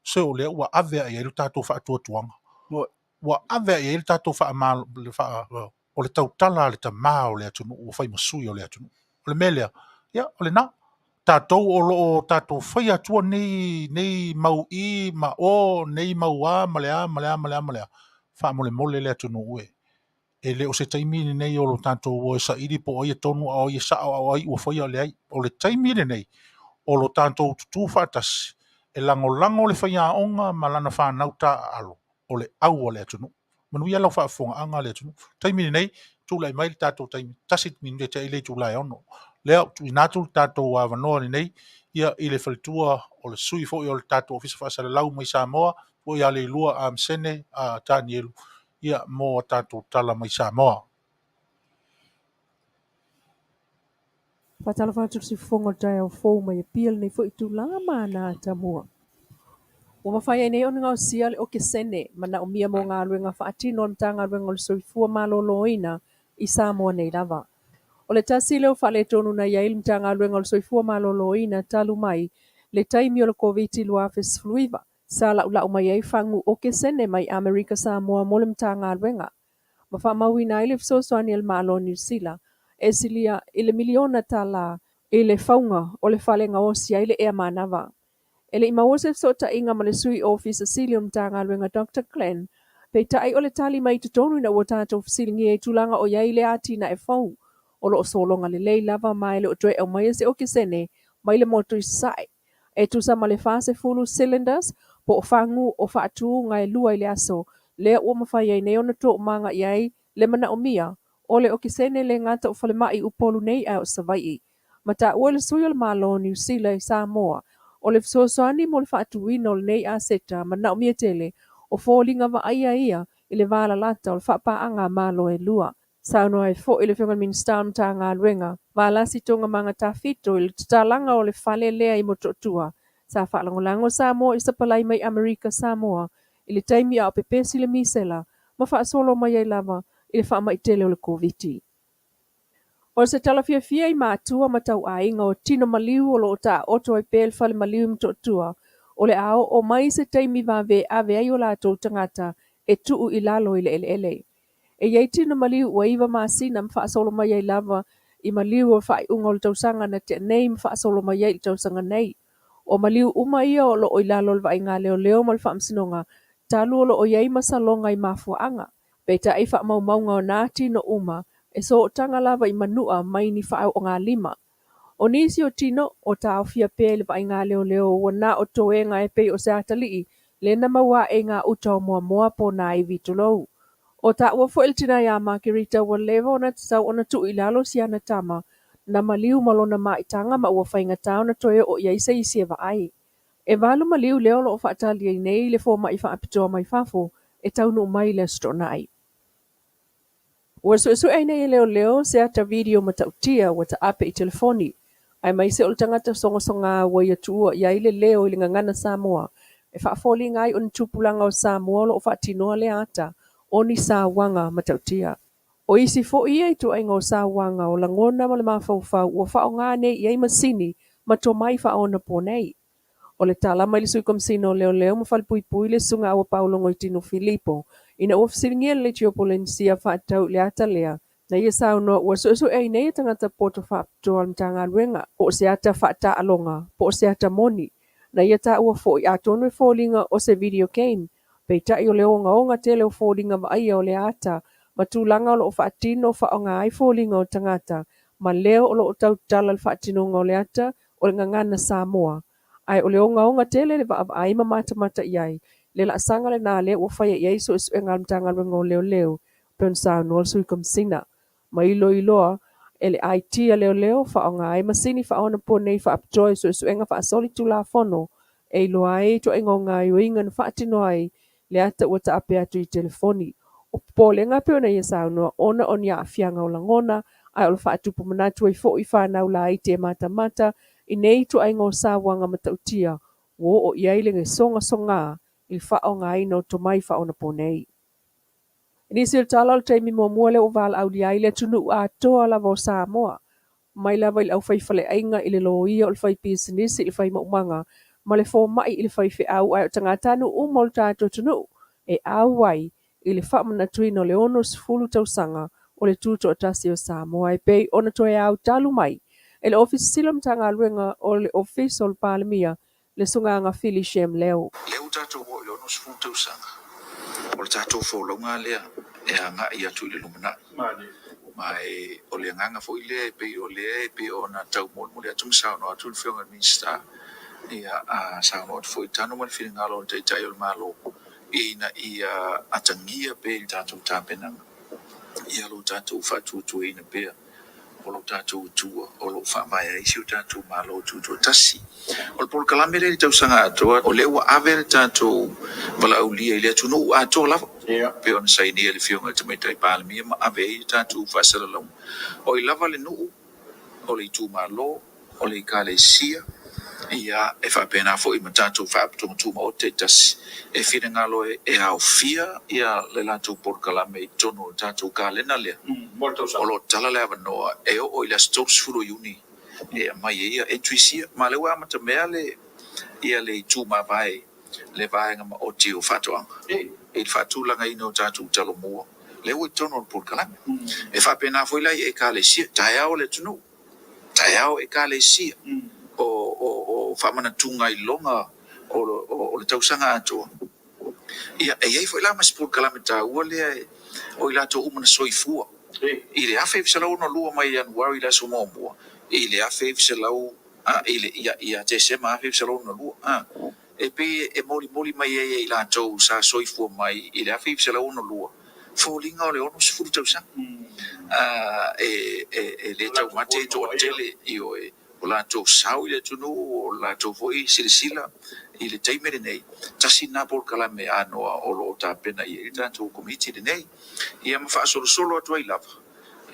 se o lea ua ave ae i ai lo tatou faatuatuaga. Ua ave ae i ai le tatou o le tautala a le tamā o le atunuu ua fai ma sui o le atunuu. O le mea lea, ia, o lena. Tatou o lo o tatou faia atua nei, nei mau i ma o, nei mau a ma le a ma le a ma le a ma le a, faamolemole le atunuu e. E le o se taimi lenei o lo tatou o e saili po o ai e tonu a o ai e sao a o ai ua faia, leai. O le taimi lenei o lo tatou tutū faatasi e lagolago le faiaoga ma lana fanau taaalo o le au a le atunuu. Manuia lau faafofogaaga a le atunuu. Taimi lenei, tulai mai le tatou taimi, tasi minute te i le itula e 6. Lea ua tuuina atu le tatou avanoa lenei ia i le faletua o le sui foi o le tatou Ofisa Faasalalau mai Samoa foi ia Leilua Amesene Tanielu ia mo a tatou tala mai Samoa. Faatalofa atu i le siufofoga o le taeao fou mai Apia lenei foi itula ma ana atamua. Ua mafai ai nei ona gaosia le okesene manaomia mo galuega faatino a le Matagaluega o le Soifua Maloloina i Samoa nei lava. O le tasi lea o faaletonu na i ai le Matagaluega o le Soifua Maloloina talu mai le taimi o le Koviti-19, sa laulau mai ai fagu okesene mai Amerika Samoa mo le Matagaluega, ma faamauina ai le fesoasoani a le Malo o Niu Sila e silia i le miliona tala i le fauga o le fale e gaosi ai le ea manava. E le i maua se fesootaiga ma le Sui Ofisa Sili o le Matagaluega Doctor Glenn, peitai o le tali mai i totonu ina ua tatou fesiligia i tulaga o i ai lea atinae fou, o lo o sologa lelei lava ma e le o toe aumaia se okesene mai le motu i Sasae, e tusa ma le 40 cylinders po o fagu o faatu gaelua i le aso, lea ua mafai ai nei ona toomaga i ai le manaomia o le okesene e le gata o falemai i Upolu nei ae o Savaii. Ma taua e le sui o le Malo o Niu Sila i Samoa, o le fesoasoani mo le faatuina o lenei aseta manaomia tele, o foliga vaaia ia i le valalata o le faapaaga a Malo e lua. Saunoa ai foi le Afioga i le Minisita o le Matagaluega, Valasi Toogamaga Tafito i le tatalaga o le fale lea i Motootua, sa faalagolago Samoa i sapalai mai Amerika Samoa i le taimi a o pepesi le misela ma faasolo mai ai lava i le faamai tele o le Koviti. O se tala fiafia i matua ma tauaiga o tino maliu o lo o taoto ai pea i le fale maliu i Motootua, o le a oo mai se taimi vave e ave ai o latou tagata e tuu i lalo i le eleele. E i ai tino maliu ua iva masina ma faasolo mai ai lava i maliu o le faaiuga o le tausaga na tea nei ma faasolo mai ai i le tausaga nei. O maliu uma ia o lo o i lalo o le vaaiga a leoleo ma le faamasinoga talu o lo o i ai masaloga i mafuaaga. Peitai faamaumauga o nā tino uma e sootaga lava i manua mai ni faaoogalima. O nisi o tino o taofia pea i le vaaiga a leoleo ua na o toega e pei o se atalii lea na maua ae i ngā uta o Moamoa po o nā ivi tulou. O taua foi le tina iā Makerita ua leva ona tatau ona tuu i lalo si ana tama na maliu ma lona maitaga ma ua faigata ona toe oo i ai se isi e vaai. E valu maliu lea o lo o faatali ai nei le fomai faapitoa mai fafo e taunuu mai i le Aso Toonai. Ua suesue ai nei e leoleo se ata video matautia ua taape i telefoni, aemaise o le tagata sogasogā ua ia tuua i ai le leo i le gagana Samoa e faafoliga ai o ni tupulaga o Samoa o lo o faatinoa lea ata o ni sauaga matautia. O isi foi ia ituaiga o sauaga o lagona ma le mafaufau ua faaaoga nei i ai masini ma tomai faaonaponei. O le tala mai le Sui Komesina o Leoleo ma Falepuipui le Susuga Aua Paulo Goitino Filipo ina ua fesiligia le Leitio Polenisia faatatau i le ata lea na ia saunoa ua suesue ai nei e tagata poto faapitoa a le Matagaluega po o se ata faataaloga po o se ata moni na ia taua foi atonu e foliga o se video game peitai o le ogaoga tele o foliga vaaia o lea ata ma tulaga o lo o faatino faaaoga ai foliga o tagata ma leo o lo o tautala le faatinoga o le ata o le gagana Samoa, ae o le ogaoga tele le vaavaai ma matamata i ai le laasaga lena lea ua faia i ai suesuega a le Matagaluega o Leoleo, pei ona saunoa le Sui Komesina. Ma iloiloa e le IT a Leoleo, faaaoga ai masini faaonaponei faapitoa i suesuega faasolitulafono e iloa ai ituaiga o gaoioiga na faatino ai le ata ua taape atu i telefoni. O popolega pei ona ia saunoa ona o ni aafiaga o lagona, ae o le faatupu manatu ai foi i fanau laiti e matamata i nei ituaiga o sauaga matautia ua oo i ai le sogasogā i le faaaogaina o tomai faaonaponei. I nisi o le tala o le taimi muamua lea ua valaaulia ai le atunuu atoa lava o Samoa, mai lava i le aufaifaleaiga, i le loia, o le faipisinisi, i le faimaumaga, ma le fomai i le faifeau, ae o tagatanuu uma o le tatou atunuu e auai i le faamanatuina o le 60 tausaga o le Tutoatasi o Samoa e pei ona toe ao talu mai e le Ofisa Sili o le Matagaluega o le Ofisa o le Palemia le Susuga Fili Shem Leo. Lea ua tatou oo i le 60 tausaga, o le tatou folauga lea e agai atu i le lumanai. Ma o le agaga foi lea e pei o lea e pei ona taumolimoli atu ma saunoa atu le Afioga i le Minisita, ia a saunoa atu foi i tanu ma le finagalo o le Taitai o le Malo ina ia atagia pea i le tatou tapenaga ia lo tatou faatuatuaina pea. o lo tatou Atua o lo o faavae ai si o tatou Malo Tutoatasi. O le polokalame lea i le tausaga atoa, o lea ua ave le tatou valaaulia i le atunuu atoa lava, e pei ona sainia e le Afioga i le Tamaitai Palemia ma ave ai le tatou faasalalauga. O ai lava le nuu, o le itumalo, o le ekalesia, ia, e faapena foi ma tatou faalapotopotoga tumaoti taitasi e finagalo e aofia ia le latou polokalame i totonu o le tatou kalena lea. O lo o tala le avanoa e oo i le aso 30 o Iuni e aumai ai ia entries ia. Ma o lea ua amatamea le ia le itu mavae le vaega maoti o faatoaga i le faatulagaina o tatou talomua lea ua i totonu o le polokalame. E faapena foi la i ekalesia, taeao le atunuu, taeao ekalesia o faamanatuga iloga o le tausaga atoa. Ia, e i ai foi la ma si polokalame taua lea o i latou uma na soifua i le 1962 mai Ianuari i le aso muamua i le 1900 i le ia Tesema 1962 a e pei e molimoli mai ai e i latou sa soifua mai i le 1962 foliga o le 60 tausaga e le taumate e toatele, ioe, o latou sao i le atunuu, o latou foi silasila i le taimi lenei. Tasi lena polokalame anoa o lo o tapena i ai le tatou Komiti lenei, ia ma faasolosolo atu ai lava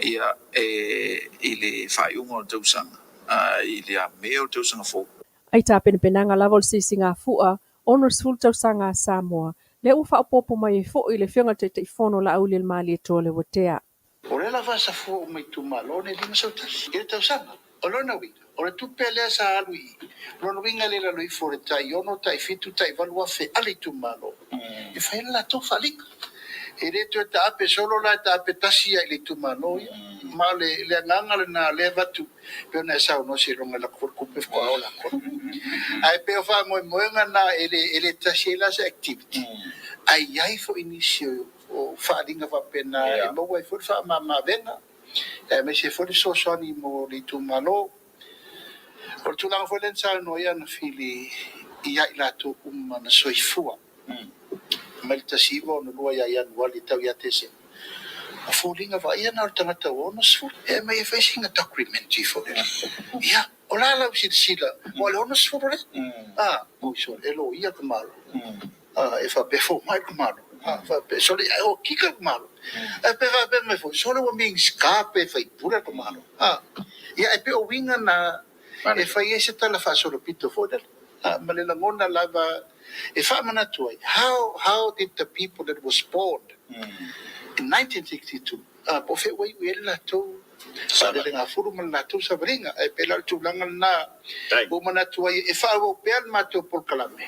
ia e i le faaiuga o le tausaga i le Me o le tausaga fou. Ai tapenapenaga lava o le sisigafua 60 tausaga a Samoa, lea ua faaopoopo mai ai foi le Afioga i le Taitaifono Laaulialemalietoa Leuatea. O lea lava sa fua uma i itumalo nei 51 i le tausaga. O lona uiga, o le tupe lea sa alu i i, o lona uiga e le i lalo ifo o le tai 6, tai 7, tai 8 afe a le itumalo e fai ai le latou faaaliga. E le toe taape solo la, e taape tasi lava i le itumalo ia. Ma o le agaga lena o lea e avatu, pei ona e saunoa seiloga e lako foi le tupe faatoa ola atu. Ae pei o faamoemoega na e le tasi ai la se activity, ae i ai foi nisi o faaaliga faapena e maua ai foi le faamama-avega, aemaise foi le fesoasoani mo le itumalo. O le tulaga foi lea na saunoa ai Ana Fili ia i latou uma na soifua mai le 1962 ia Ianuari e tau ia Tesema, o foliga vaaia na o le tagata ua 60 e aumai e fai sina documentary foi lea. Ia, o la lau silasila, ua o le 60 lea. Ah, oi sole, e loia le Malo. Ah, e faapea fomai le Malo. Ah, faapea, sole, e okika le Malo. Ae pe faapea mai foi, sole ua Minisita pe faipule le Malo. Ah, ia, e pei o uiga na e fai ai se tala faasolopito foi lele. Ah, ma le lagona lava e faamanatu ai, how did the people that was born in 1962, ah, po o fea ua iu i ai le latou faalelegafulu ma le latou savaliga. Ae pei la o le tulaga lena ua manatu ai e faaauau pea le matou polokalame.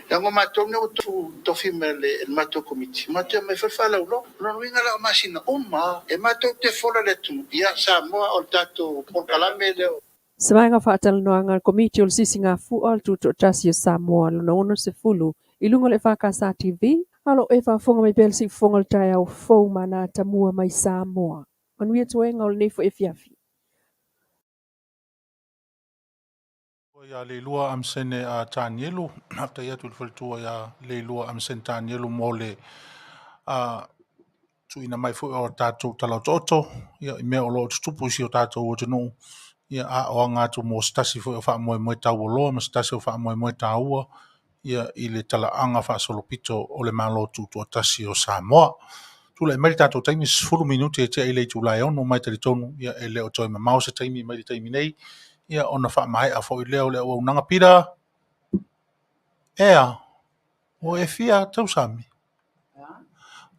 Leaga o matou nei ua tofi mai e le matou komiti, matou te omai foi le faalauiloa. O lona uiga la o masina uma e matou te fola le atunuu, ia Samoa o le tatou polokalame lea. Se vaega faatalanoaga a le Komiti o le Sisigafua o le Tutoatasi o Samoa lona 60 i luga o le EFKS TV, a o lo o e faafofoga mai pea le siufofoga o le taeao fou ma ana atamua mai Samoa. Manuia toega o lenei foi afiafi. Ia Leilua Amesene a Tanielu, faafetai atu i le faletua ia Leilua Amesene Tanielu mo le tuuina mai foi o tatou talaotooto ia, i mea o lo o tutupu i si o tatou atunuu, ia, a o aga atu mo se tasi foi o faamoemoe taualoa ma se tasi o faamoemoe taua ia, i le talaaga faasolopito o le Malo Tutoatasi o Samoa. Tulai mai le tatou taimi 10 minute e tea i le itula e 6 mai talitonu ia, e le o toe mamao se taimi mai le taimi nei ia, ona faamaea foi lea o le auaunaga. Pita, ea, ua e fia tausami?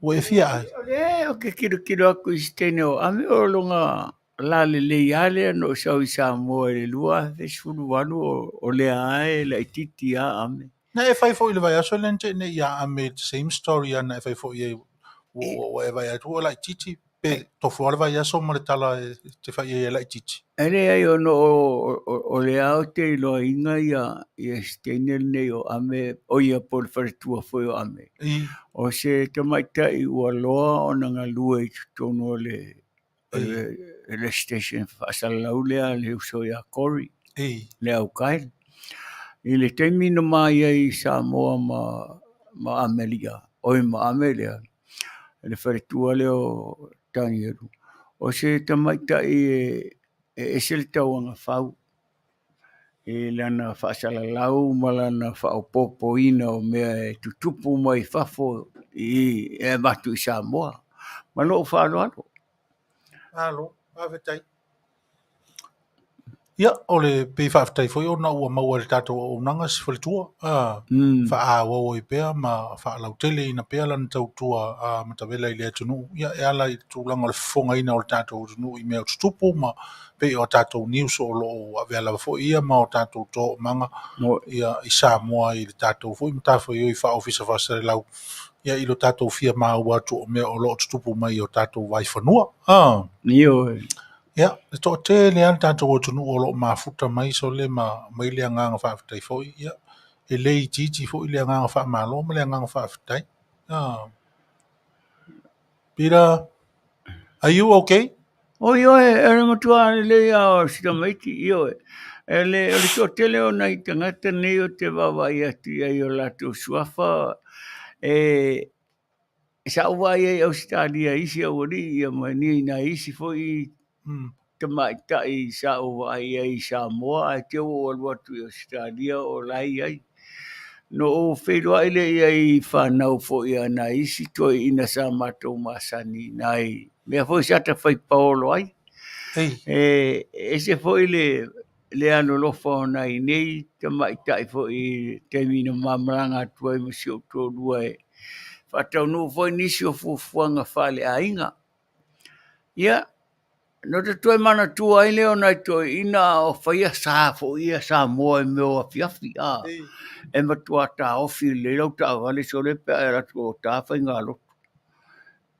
Ua e fia ai? O lea ou te tilotilo atu i se teine o Ame o lona lalelei lava lea na ou sau i Samoa i le 2018 o lea lava e laitiiti lava Ame. Na e fai foi i le vaiaso lea na tea nei ia Ame, the same story lava na e fai foi ai, ua e vaai atu ua laitiiti, pe tofu lava le vaiaso ma le tala e te fai ai e laitiiti. E leai ona o lea ou te iloaina ia se teine lenei o Ame, o ia po o le faletua foi o Ame. O se tamaitai ua loa ona galue i totonu o le station faasalalau lea a le uso ia Corey, le Aukail. I le taimi na mai ai i Samoa ma Amelia, oi ma Ame lea, le faletua lea o Tanielu, o se tamaitai e E ese le tauagafau i lana faasalalau ma lana faaopoopoina o mea e tutupu mai fafo i e avatu i Samoa. Ma lou faaaloalo. Malo, faafetai. Ia, o le pei faafetai foi ona ua maua e le tatou auaunaga si faletua, a faaauau ai pea ma faalauteleina pea lana tautua a matavela i le atunuu, ia e ala i le tulaga o le fofogaina o le tatou atunuu i mea o tutupu ma pei o tatou news o lo o avea lava foi ia ma o tatou toomaga ia i Samoa i le tatou foi matafaioi faa-ofisa faasalelau ia i lo tatou fia maua atu o mea o lo o tutupu mai i o tatou vaifanua. Ioe. Ia, e toatele lava le tatou atunuu o lo o mafuta mai sole ma aumai le agaga faafetai foi. Ia, e le itiiti foi le agaga faamalo ma le agaga faafetai. Peter, are you okay? O ioe, e le matua lelei lava o si tamaiti, ioe. E le, o le toatele o nai tagata nei ou te vaavaai atu i ai i o latou suafa, e, Sa ou vaai ai i Ausetalia i isi aualii ia ma ni nai isi foi tamaitai sa ou vaai ai i Samoa ae te i ua ou alu atu i Ausetalia o la e i ai. Na ou feiloai lea i ai i fanau foi a nai isi toeaiina sa matou masani i nai mea foi sa ta fai paolo ai. E ese foi le le alolofa o nai nei tamaitai foi i le taimi na ma malaga atu ai ma si ou toalua e faataunuu foi nisi o fuafuaga faaleaiga. Ia, na ta toe manatua ai lea o nai toeaiina a o faia sa foi ia Samoa i mea o afiafi, a, e matua taofi lelei lau taavale sole pe a e alu atu o ta faigalotu.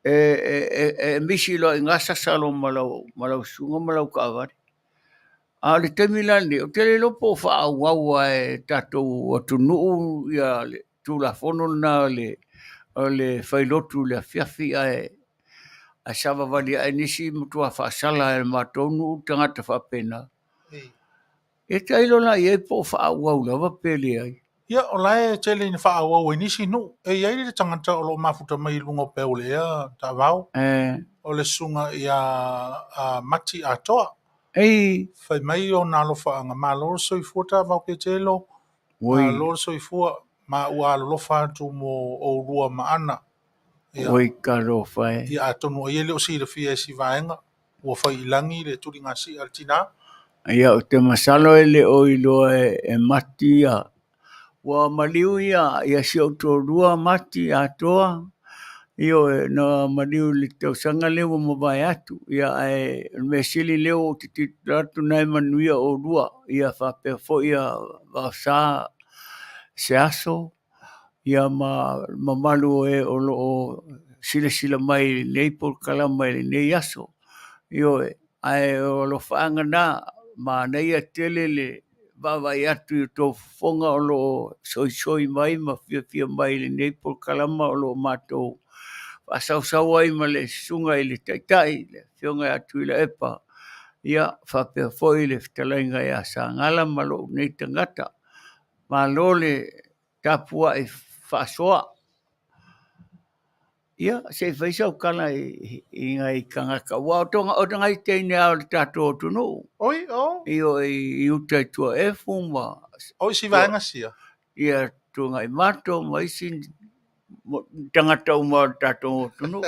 E misi loa i ina sasa loa ma lau susuga ma lau taavale. A o le taimi la lenei, ou te le iloa po o faaauau lava e tatou atunuu ia le Tulafono lena o le failotu i le afiafi ae savavali ae nisi matua faasala e le matou nuu tagata faapena. E tailo la i ai po o faaauau lava pe leai. Ia, o la e tele ina faaauau e nisi nuu. E i ai le tagata o lo o mafuta mai i luga o peau o le ea taavao, o le susuga ia Mati Atoa. Fai mai ona alofaaga, malo le soifua taavao Petelo, malo le soifua, ma ua alolofa atu mo oulua ma Ana. Ia, Oi talofa e. Ia, atonu ai e le o silafia e si vaega, ua fai i lagi le tuligasia a le tina. Ia, ou te masalo e le o iloa e Mati ia. Ua maliu ia, ia si ou toalua Mati atoa, ioe, na maliu i le tausaga lea ua mavae atu. Ia, ae o le mea sili lea ua ou tilotilo atu na e manuia oulua. Ia faapea foi ia Vaosa se aso, ia ma le mamalu o e o lo o silasila mai i lenei polokalama i lenei aso. Ioe, ae o alofaaga na, manaia tele le vaavaai atu i outou fofoga o lo o soisoi mai ma fiafia mai i lenei polokalama o lo o matou faasausau ai ma le susuga i le Taitai, le Afioga ia Tuilaepa, ia faapea foi le fetalaiga ia Sagala ma lou nei tagata. Malo le tapuai faasoa. Ia, se i fai sau tala i nai tagata, aua o nai teine lava o le tatou atunuu. Oi, o. Ioe, i uta i Tuaefu ma... O isi vaega sia. Ia, Tuanaimato ma isi tagata uma o le tatou atunuu.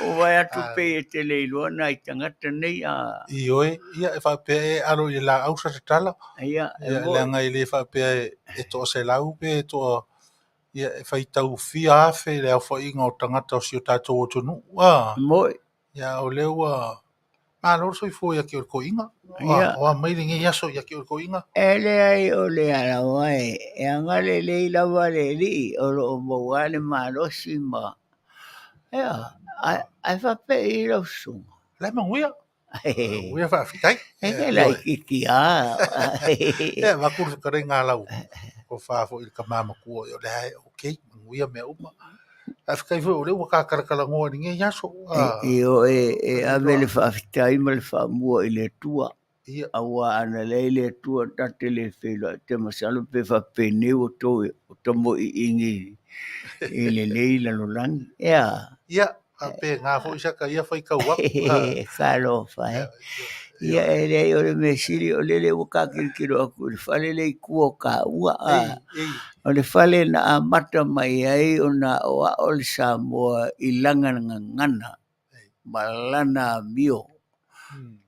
Ua vaai atu pei e te le iloa nai tagata nei a... Ioe, ia e faapea e alo i le laau sa tatala. Ia, e leaga e le faapea e toaselau pe toa... Ia, e faitau fia afe le aofaiga o tagata o si o tatou atunuu. Moi. Ia, o lea ua malo le soifua ia te oe le toeaina. Ia. O a mai lenei aso ia te oe le toeaina. E leai o le ala mai, e agalelei lava le Alii o lo o maua le malosi ma... Ia, ae faapei lau susuga. La e manuia. Manuia faafetai. E te laitiiti lava. E avatu le fetalaiga a lau tofa foi i le tama matua, o lea e okay, manuia mea uma. Faafetai foi o lea ua ta talatalanoa i lenei aso. Ioe, e ave le faafetai ma le faamua i le Atua. Aua ana leai le Atua ta te le feiloai, ou te masalo pe faapenei ua tou tamoiiigi i lenei lalolagi. Ea? Ia. Faapena foi saka ia faitau atu. Talofa e. Ia e leai o le mea sili o lele ua tatilotilo atu i le fale lea i tua o taua. O le fale na amata mai ai ona aoao le Samoa i lana gagana ma lana amio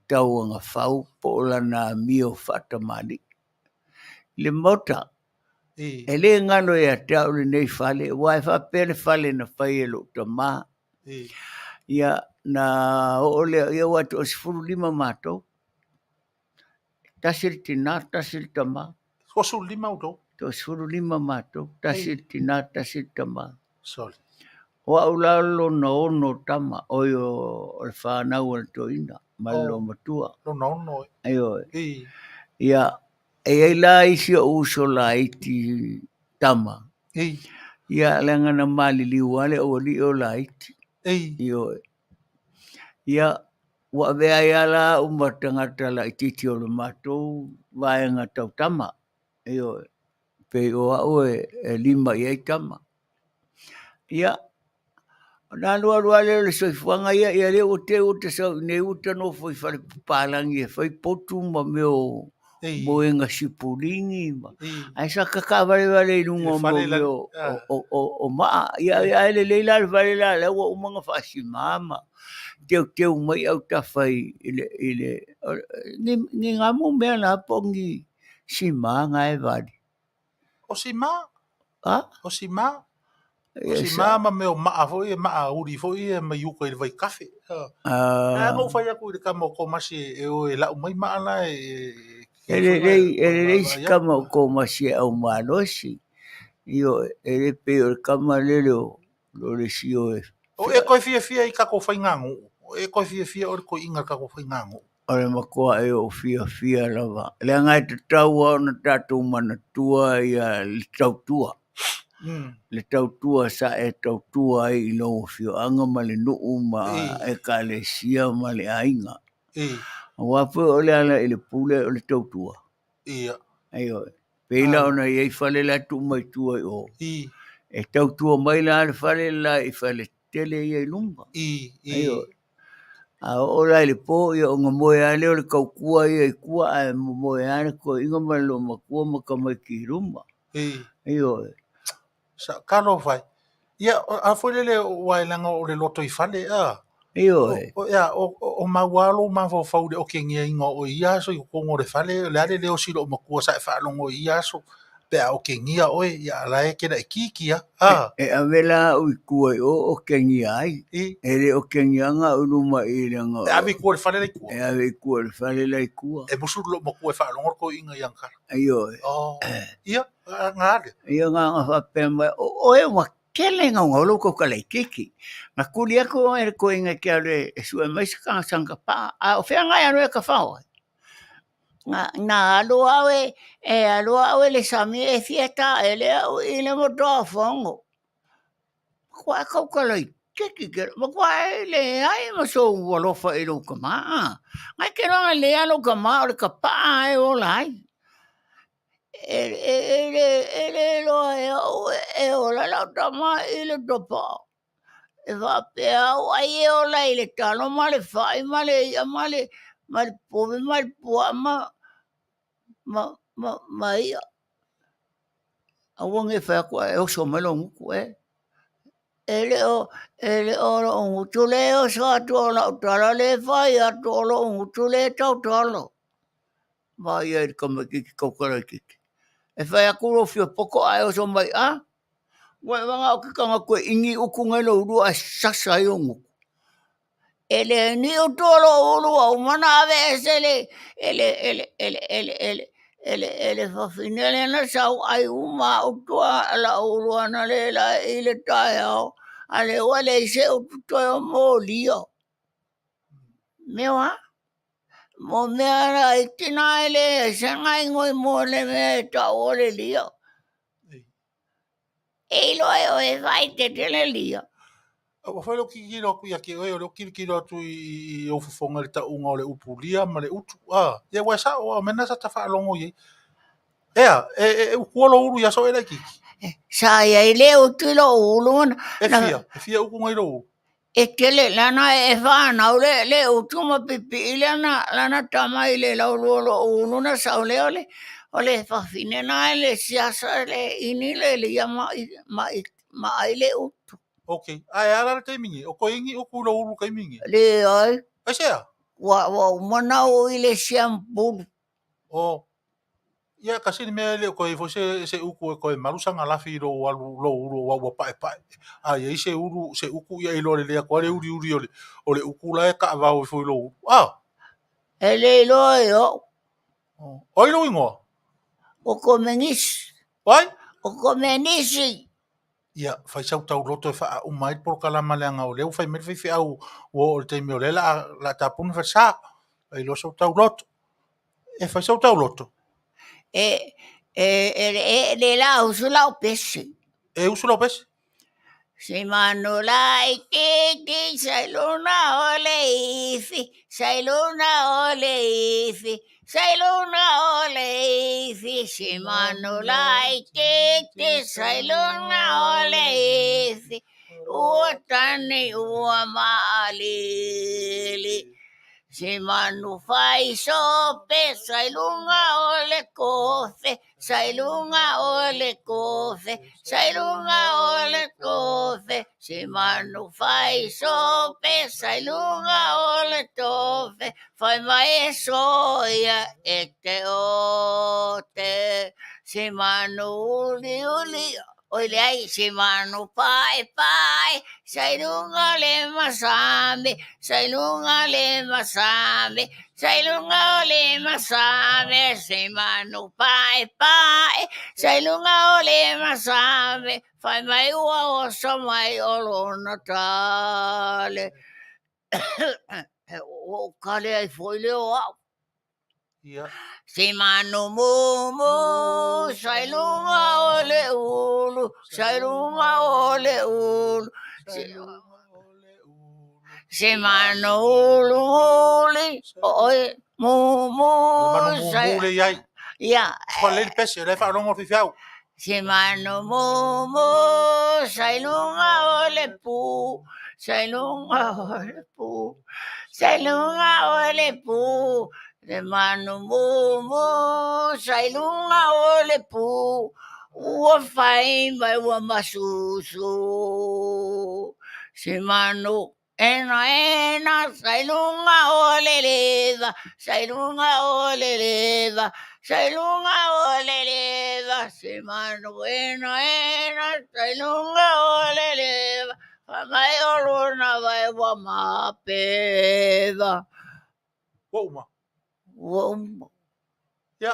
tauagafau po o lana amio faatamalii. I le Maota, e le galo ia te au lenei fale, aua e faapea le fale na fai e lou tama. Ia, na oo lea, ia ua toa-15 matou. Tasi le tina, tasi le tama. 15 outou? Toa-15 matou, tasi le tina, tasi le tama. Sole. O au la o le lona ono tama, oi o le fanau a le toeaina ma le loomatua. Lona ono e. Ioe. Ia, e i ai la isi ou uso laiti tama. Ia, leaga na maliliu lava le aualii o laiti. Ioe. Ia, ua avea ai lava la au ma tagata laitiiti o le matou vaega tau tama. Ioe. Pei o au e lima i ai tama. Ia, ona alualu lava lea o le soifuaga ia, ia lea ua te i ua ta sau i inei ua ta nofo i fale papalagi e fai potu ma mea o moega sipuligi ma, ae sa tatavalevale i luga o mea o maa. Ia, ae lelei la le fale la, lea ua uma ona faasima ma teuteu mai autafa i le, ni gamu mea la po o ni sima na e vali. O sima. Ha? O sima. O sima ma mea o maa foi, e maa uli foi e mai uka i le vaitafe. Ah. Na ou fai atu i le tama o Komasi e o e lau mai maa la e... E lelei, e lelei si tama o Komasi e au malosi. Ioe, e le pei o le tama lele o Lolesio e... O e toe fiafia i tatou faiganuu? O e toe fiafia o le toeaina i le tatou faiganuu? O le matuai ou fiafia lava, leaga e tatau lava ona tatou manatua ia le tautua. Le tautua sa e tautua ai i lou afioaga ma le nuu ma ekalesia ma le aiga. Aua foi o le ala i le pule o le tautua. Ioe. Pei la ona i ai fale la e tuu mai tua i o. E tautua mai la le fale la i fale tele ia i luma. Ioe. A oo la i le po, ia ona moe lava lea o le tautua ia i tua, ae moe lava le toeaina ma le loomatua ma tamaiti i luma. Ioe. Talofa e. Ia, a foi lele aua e leaga o le lotoifale, a. Ioe. O, o, o maua lou mafaufau i le okegiaina o oe i ia aso i totonu o le fale, o le a le leo o si loomatua sa e faalogo i ia aso, pe a okegia oe, ia a la e te laitiiti lava, a. E ave la au i tua i o okegia ai. E le okegia ana au i luma i i leaga. E ave i tua i le fale la i tua. E ave i tua i le fale la i tua. E musu le loomatua e faalogo le toeaina i ana tala. Ioe. Oh, ia, na ale. Ia, na ona faapea mai, o oe ua tele naunau lou tautala itiiti. Na tuli atu oe e le toeaina e te alu e sue mai se sanga paa, a o fea na e alu ai e tafao ai? Na, na alu au e, e alu au e le sami e fia taele au i le motoafono. Matua e tautala itiiti ke, matua e leai ma sou alofa i lou tama. Ngai ke loa lea lou tama o le kapaa e ola ai. E, e, e, le, e le loa e au e ola lau tama i le topao. E faapea au ai e ola i le talo ma le fai ma le i'a ma le, ma le povi ma le pua'a ma, ma, ma, ma i'a. Aua ne i fai atu ae oso mai lou gutu e. E le o, e le o lo'u gutu lea e oso atu o la'u tala lea e fai atu o lo'u gutu lea e tautalo. Vaai ai i le tamaitiiti tautalaitiiti. E fai atu lou fia poto ae oso mai, a! Ua e manao ke tagata e ʻimi utu nei lou ulu ae sasa ai ou gutu. E le niu tu o lou ulu ua uma ona ave ese le e le e le e le e le e le e le e le fafine lea na sau ai uma au tua la'u ulu ana le la i le taeao a lea ua leai se utu toe o molia. Mea o a? Mo mea laiti na e leai se gaigoi mo le mea e tau o le lia. E iloa e oe e faaeteete le lia. Ua fai lou tilotilo atu ia te oe, o lea ou te tilotilo atu i ou fofoga i le tauga o le upu lia ma le utu. A, ia ua e sao, o mea na sa ta faalogo i ai. Ea, e, e, e utua lou ulu i aso e laitiiti. Sa i ai le utu i lou ulu. E fia, e fia utu nai lou ulu. E tele lana e whanau le, le utu ma pipi lana, lana tama i le laulua lo ulu na sau le o le, o le whawhine na le siasa le ini le le ia ma, ma, ma ai le utu. Ok. Ae a la le taimi nei? O koe ingi uku i lou ulu taimi nei? Leai. Aisea? Ua, ua uma ona oo i le siampulu. O. Ia, kasi le mea e le o toe i ai foi se, se uku e toe malu sana lafi i lou alu, lou ulu aua ua paepae. A i ai se ulu, se uku ia e iloa lelei atu lava le uliuli o le, o le uku la e taavao ifo i lou ulu. A! E le iloa e o'u. O ai lou igoa? O Komenisi. O ai? O Komenisi. Ia, fai sau tauloto e faauma ai le polokalama leaga o lea ua fai mai le faifeau ua oo i le taimi o lea o le a, o le a tapuni le falesa. Fai loa sau tauloto. E fai sau tauloto. E, e, e, e, le la usu lau pese. E usu lau pese? Se manu laitiiti sa i luna o le ifi, sa i luna o le ifi, sa i luna o le ifi. Se manu laitiiti sa i luna o le ifi, ua tani ua maalili. Se manu fai sope sa i luga o le kofe, sa i luga o le kofe, sa i luga o le tofe. Se manu fai sope sa i luga o le tofe, fai mai e soia e te ote. Se manu uliuli Oi leai, se manu paepae, sa i luga o le masame, sa i luga o le masame, sa i luga o le masame, se manu paepae, sa i luga o le masame, fai mai ua oso mai o lona tale. Ua ou kale ai foi lea o au. Ia. Se manu mumu, sa i luga o le ulu, sa i luga o le ulu. Se manu ulu uli, oi mumu. Le manu mumu le iai. Ia. Fa le pese, le faalogo le faifeau. Se manu mumu, sa i luga o le pu, sa i luga o le pu, sa i luga o le pu. Le manu mumu, sa i luga o le pu, ua fai mai ua masusu. Se manu Enaena, sa i luga o le leva, sa i luga o le leva, sa i luga o le leva, se manu enaena, sa i luga o le leva, fai mai o lona vai ua mapeva. Ua uma. Ua uma. Ia,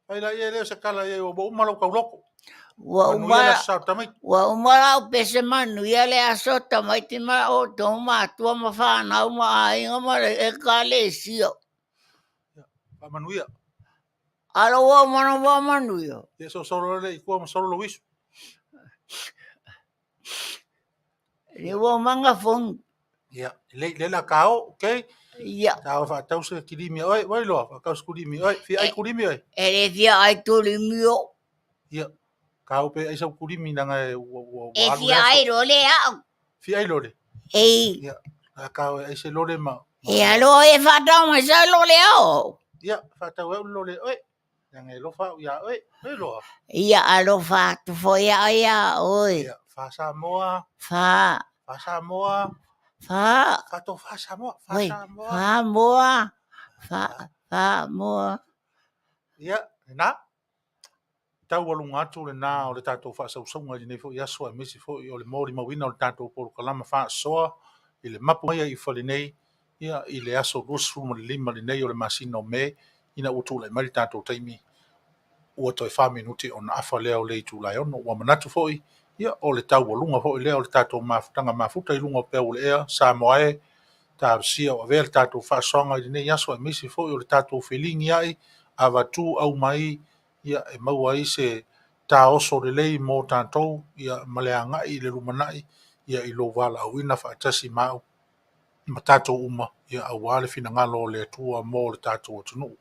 Fai la ia lea o se kala ia ua uma lau tauloko. Ua Manuia uma le aso sa o tamaiti. Ua uma lau pese manuia le aso o tamaiti ma outou matua ma fanau ma aiga ma le ekalesia. Ia, faamanuia. Alo ua uma na faamanuia. Ia sosolo le i kua ma solo lou isu. Le ua manga fonu. Ia, le le la kao, okay? Ia. Tau whaatau se kirimi oi, wai loa, whaatau se kurimi oi, fia ai kurimi oi. E le fia ai kurimi o. Ia, kao pe ai sau kurimi nanga e ua ua E fia ai role au. Fia ai role. Ei. Ia, a kao ai se role ma. E alo e whaatau mai sa role au. Ia, whaatau e role oi. Nanga e lofa au ia oi, oi loa. Ia, alofa atu foi au ia oi. Ia, wha Samoa. Wha. Wha Samoa. Wha. Wha tō wha Samoa. Wha Oi, Samoa. Wha moa. Wha, wha moa. Ia, nā. Taualuga atu lenā o le tatou faasausauga i lenei foi aso aemaise foi o le molimauina o le tatou polokalama faasoa i le mapu mai ai i fale nei ia i le aso 25 lenei o le masina o Me ina ua tulai mai le tatou taimi ua toe fa minuti ona afa lea o le itula e ono. Ua manatu foi ia o le taualuga foi lea o le tatou mafutaga mafuta i luga o peau o le ea Samoa e talosia o avea le tatou faasoaga i lenei aso aemaise foi o le tatou feligiai avatu aumai ia e maua ai se taoso lelei mo tatou ia ma le agai i le lumanai ia i lou valaauina faatasi ma au ma tatou uma ia aua le finagalo o le Atua mo le tatou atunuu.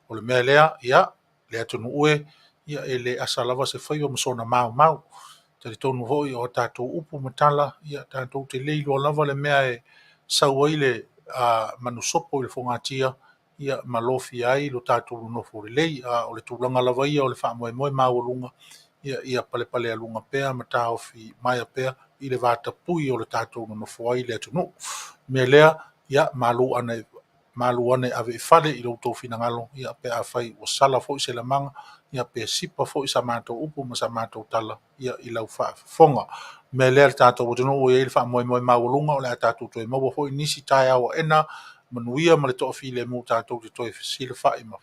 O le mea lea, ia, le atunuu e, ia e le asa lava se faiva ma sona maumau. Talitonu foi o a tatou upu ma tala, ia tatou te le iloa lava le mea e sau ai le manusopo i le fogatia, ia ma lofia ai lo tatou nonofo lelei. A o le tulaga lava ia o le faamoemoe maualuga, ia ia palepalealuga pea ma taofi maea pea i le vatapuia o le tatou nonofo ai i le atunuu. O le mea lea, ia malu ane malu ane ave i fale i lo outou finagalo, ia pe afai ua sala foi se lamaga, ia pe sipa foi sa matou upu ma sa matou tala, ia i lau faafofoga. O le mea lea le tatou atunuu e i ai le faamoemoe maualuga o le a tatou toe maua foi nisi taeao aena manuia ma le toafilemu tatou te toe fesilafai ma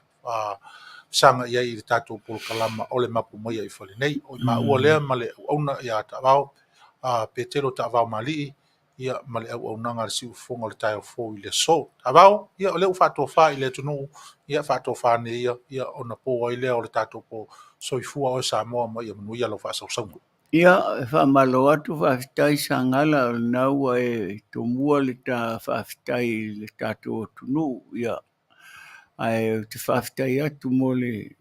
fesagai ai i le tatou polokalama o le Mapu Maia i Fale nei. O i maua lea ma le auauna ia Taavao, Petelo Taavao Malii, ia ma le auaunaga a le siufofoga o le taeao fou i le aso. Taavao, ia o lea ua faatofa i le atunuu, ia faatofa ane ia, ia ona po ai lea o le tatou po. Soifua oe Samoa ma ia manuia lau faasausauga. Ia, e faamalo atu, faafetai Sagala, o lena ua e tomua le ta faafetai i le tatou atunuu, ia, ae ou te faafetai atu mo le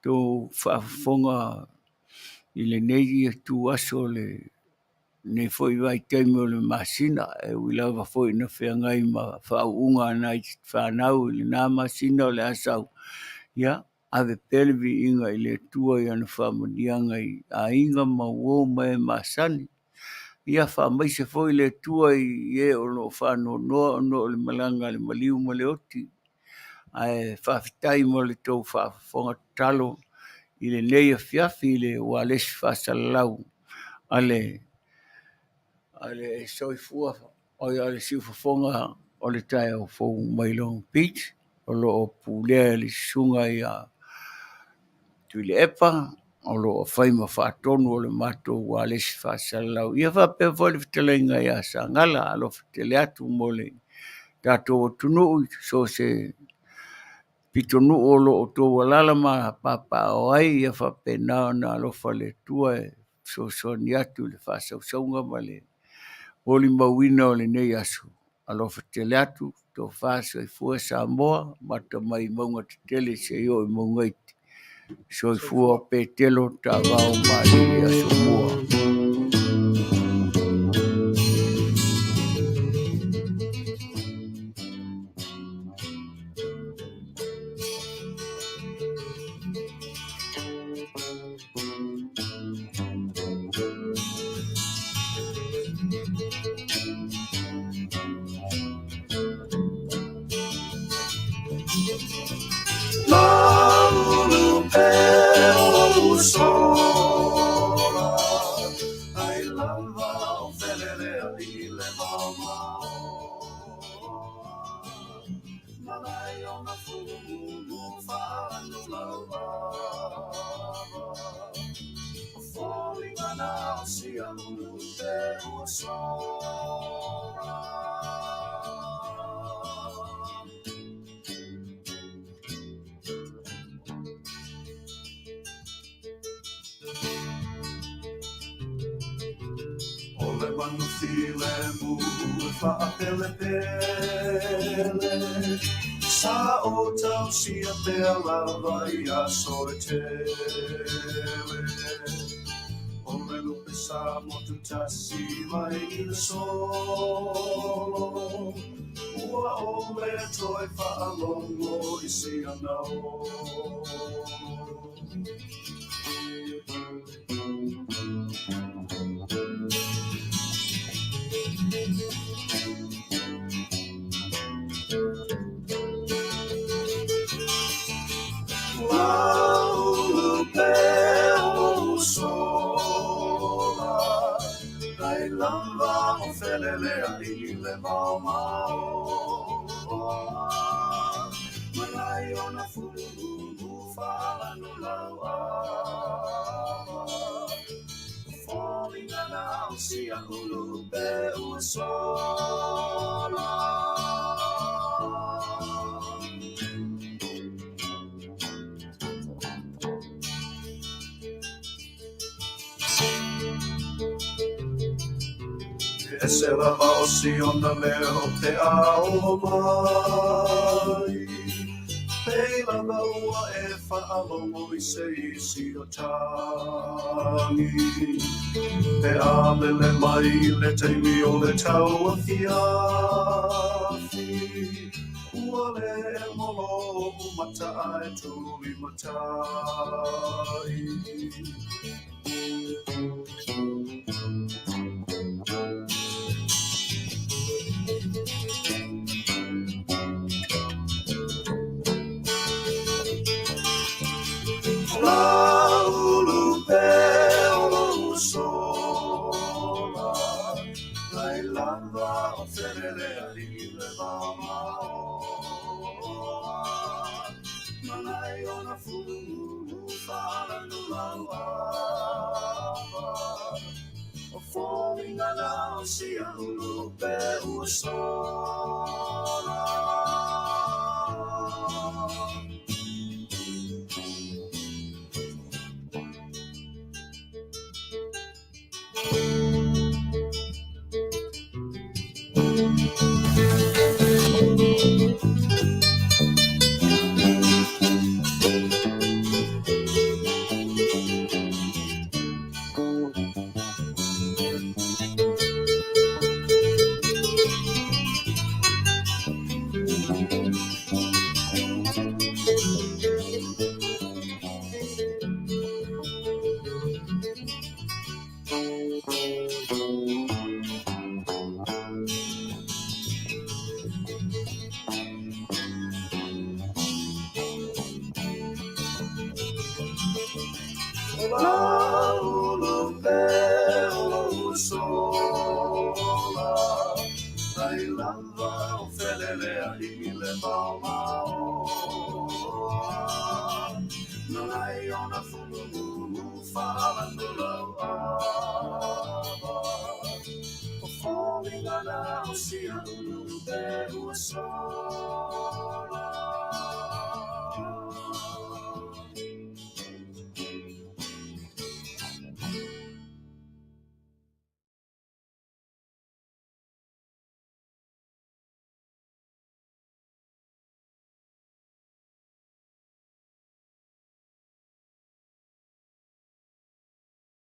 tou faafofoga i lenei ituaso o lenei foi vaitaimi o le masina, e ui lava foi ina feagai ma faauuga a nai fanau i lena masina o le a sau, ia, ave pea le viiga i le Atua i ana faamanuiaga i aiga ma uo ma e masani. Ia faamaise foi le Atua i e o lo o faanoanoa ona o le malaga a le maliu ma le oti. Ae faafetai mo le tou faafofoga tatalo i lenei afiafi i le ualesi faasalalau a le soifua o le siufofoga o le taeao fou mai Long Beach o lo o pulea e le susuga ia Tuilaepa o lo o fai ma faatonu o le matou ualesi faasalalau. Ia faapea foi le fetalaiga ia Sagala, alofa tele atu mo le tatou atunuu i so o se pitonuu o lo o outou alaala ma papaaao ai, ia faapena ona alofa le Atua e fesoasoani atu i le faasausauga ma le molimauina o lenei aso. Alofa tele atu, tofa soifua Samoa, mata mai mauga tetele seia oo i mauga iti. Soifua Petelo Taavao ma Alii Asomua. O le manu filemu e faapelepele, sa o tausia pea lava i aso e tele. O le lupe sa motu tasi mai i le solo, ua o le toe faalogo i si ana olo. Laulu pea o sola, ai lava o felelea i le maomao. Manai ona fulu faalanu lau ava, foliga na o sia ulu pe ua sola. E ese lava o si ona leo pe a oo mai, pe Nei lava ua e faalogo i se isi o tagi. Pe a lele mai i le taimi o le tauafiafi, ua le emo lo'u mata ae tulimatai. Laulu pē o lou sola, Ai lava o feleleai i le vaomaoa, Manai ona fulu faalanu lau ava, O foliga na o sia ulu pē ua sola. Laulu pē o lou sola, Ai lava o feleleai i le vaomaoa, Nai ona fulu faalanu lau ava, O foliga na o sia ulu pē ua sola.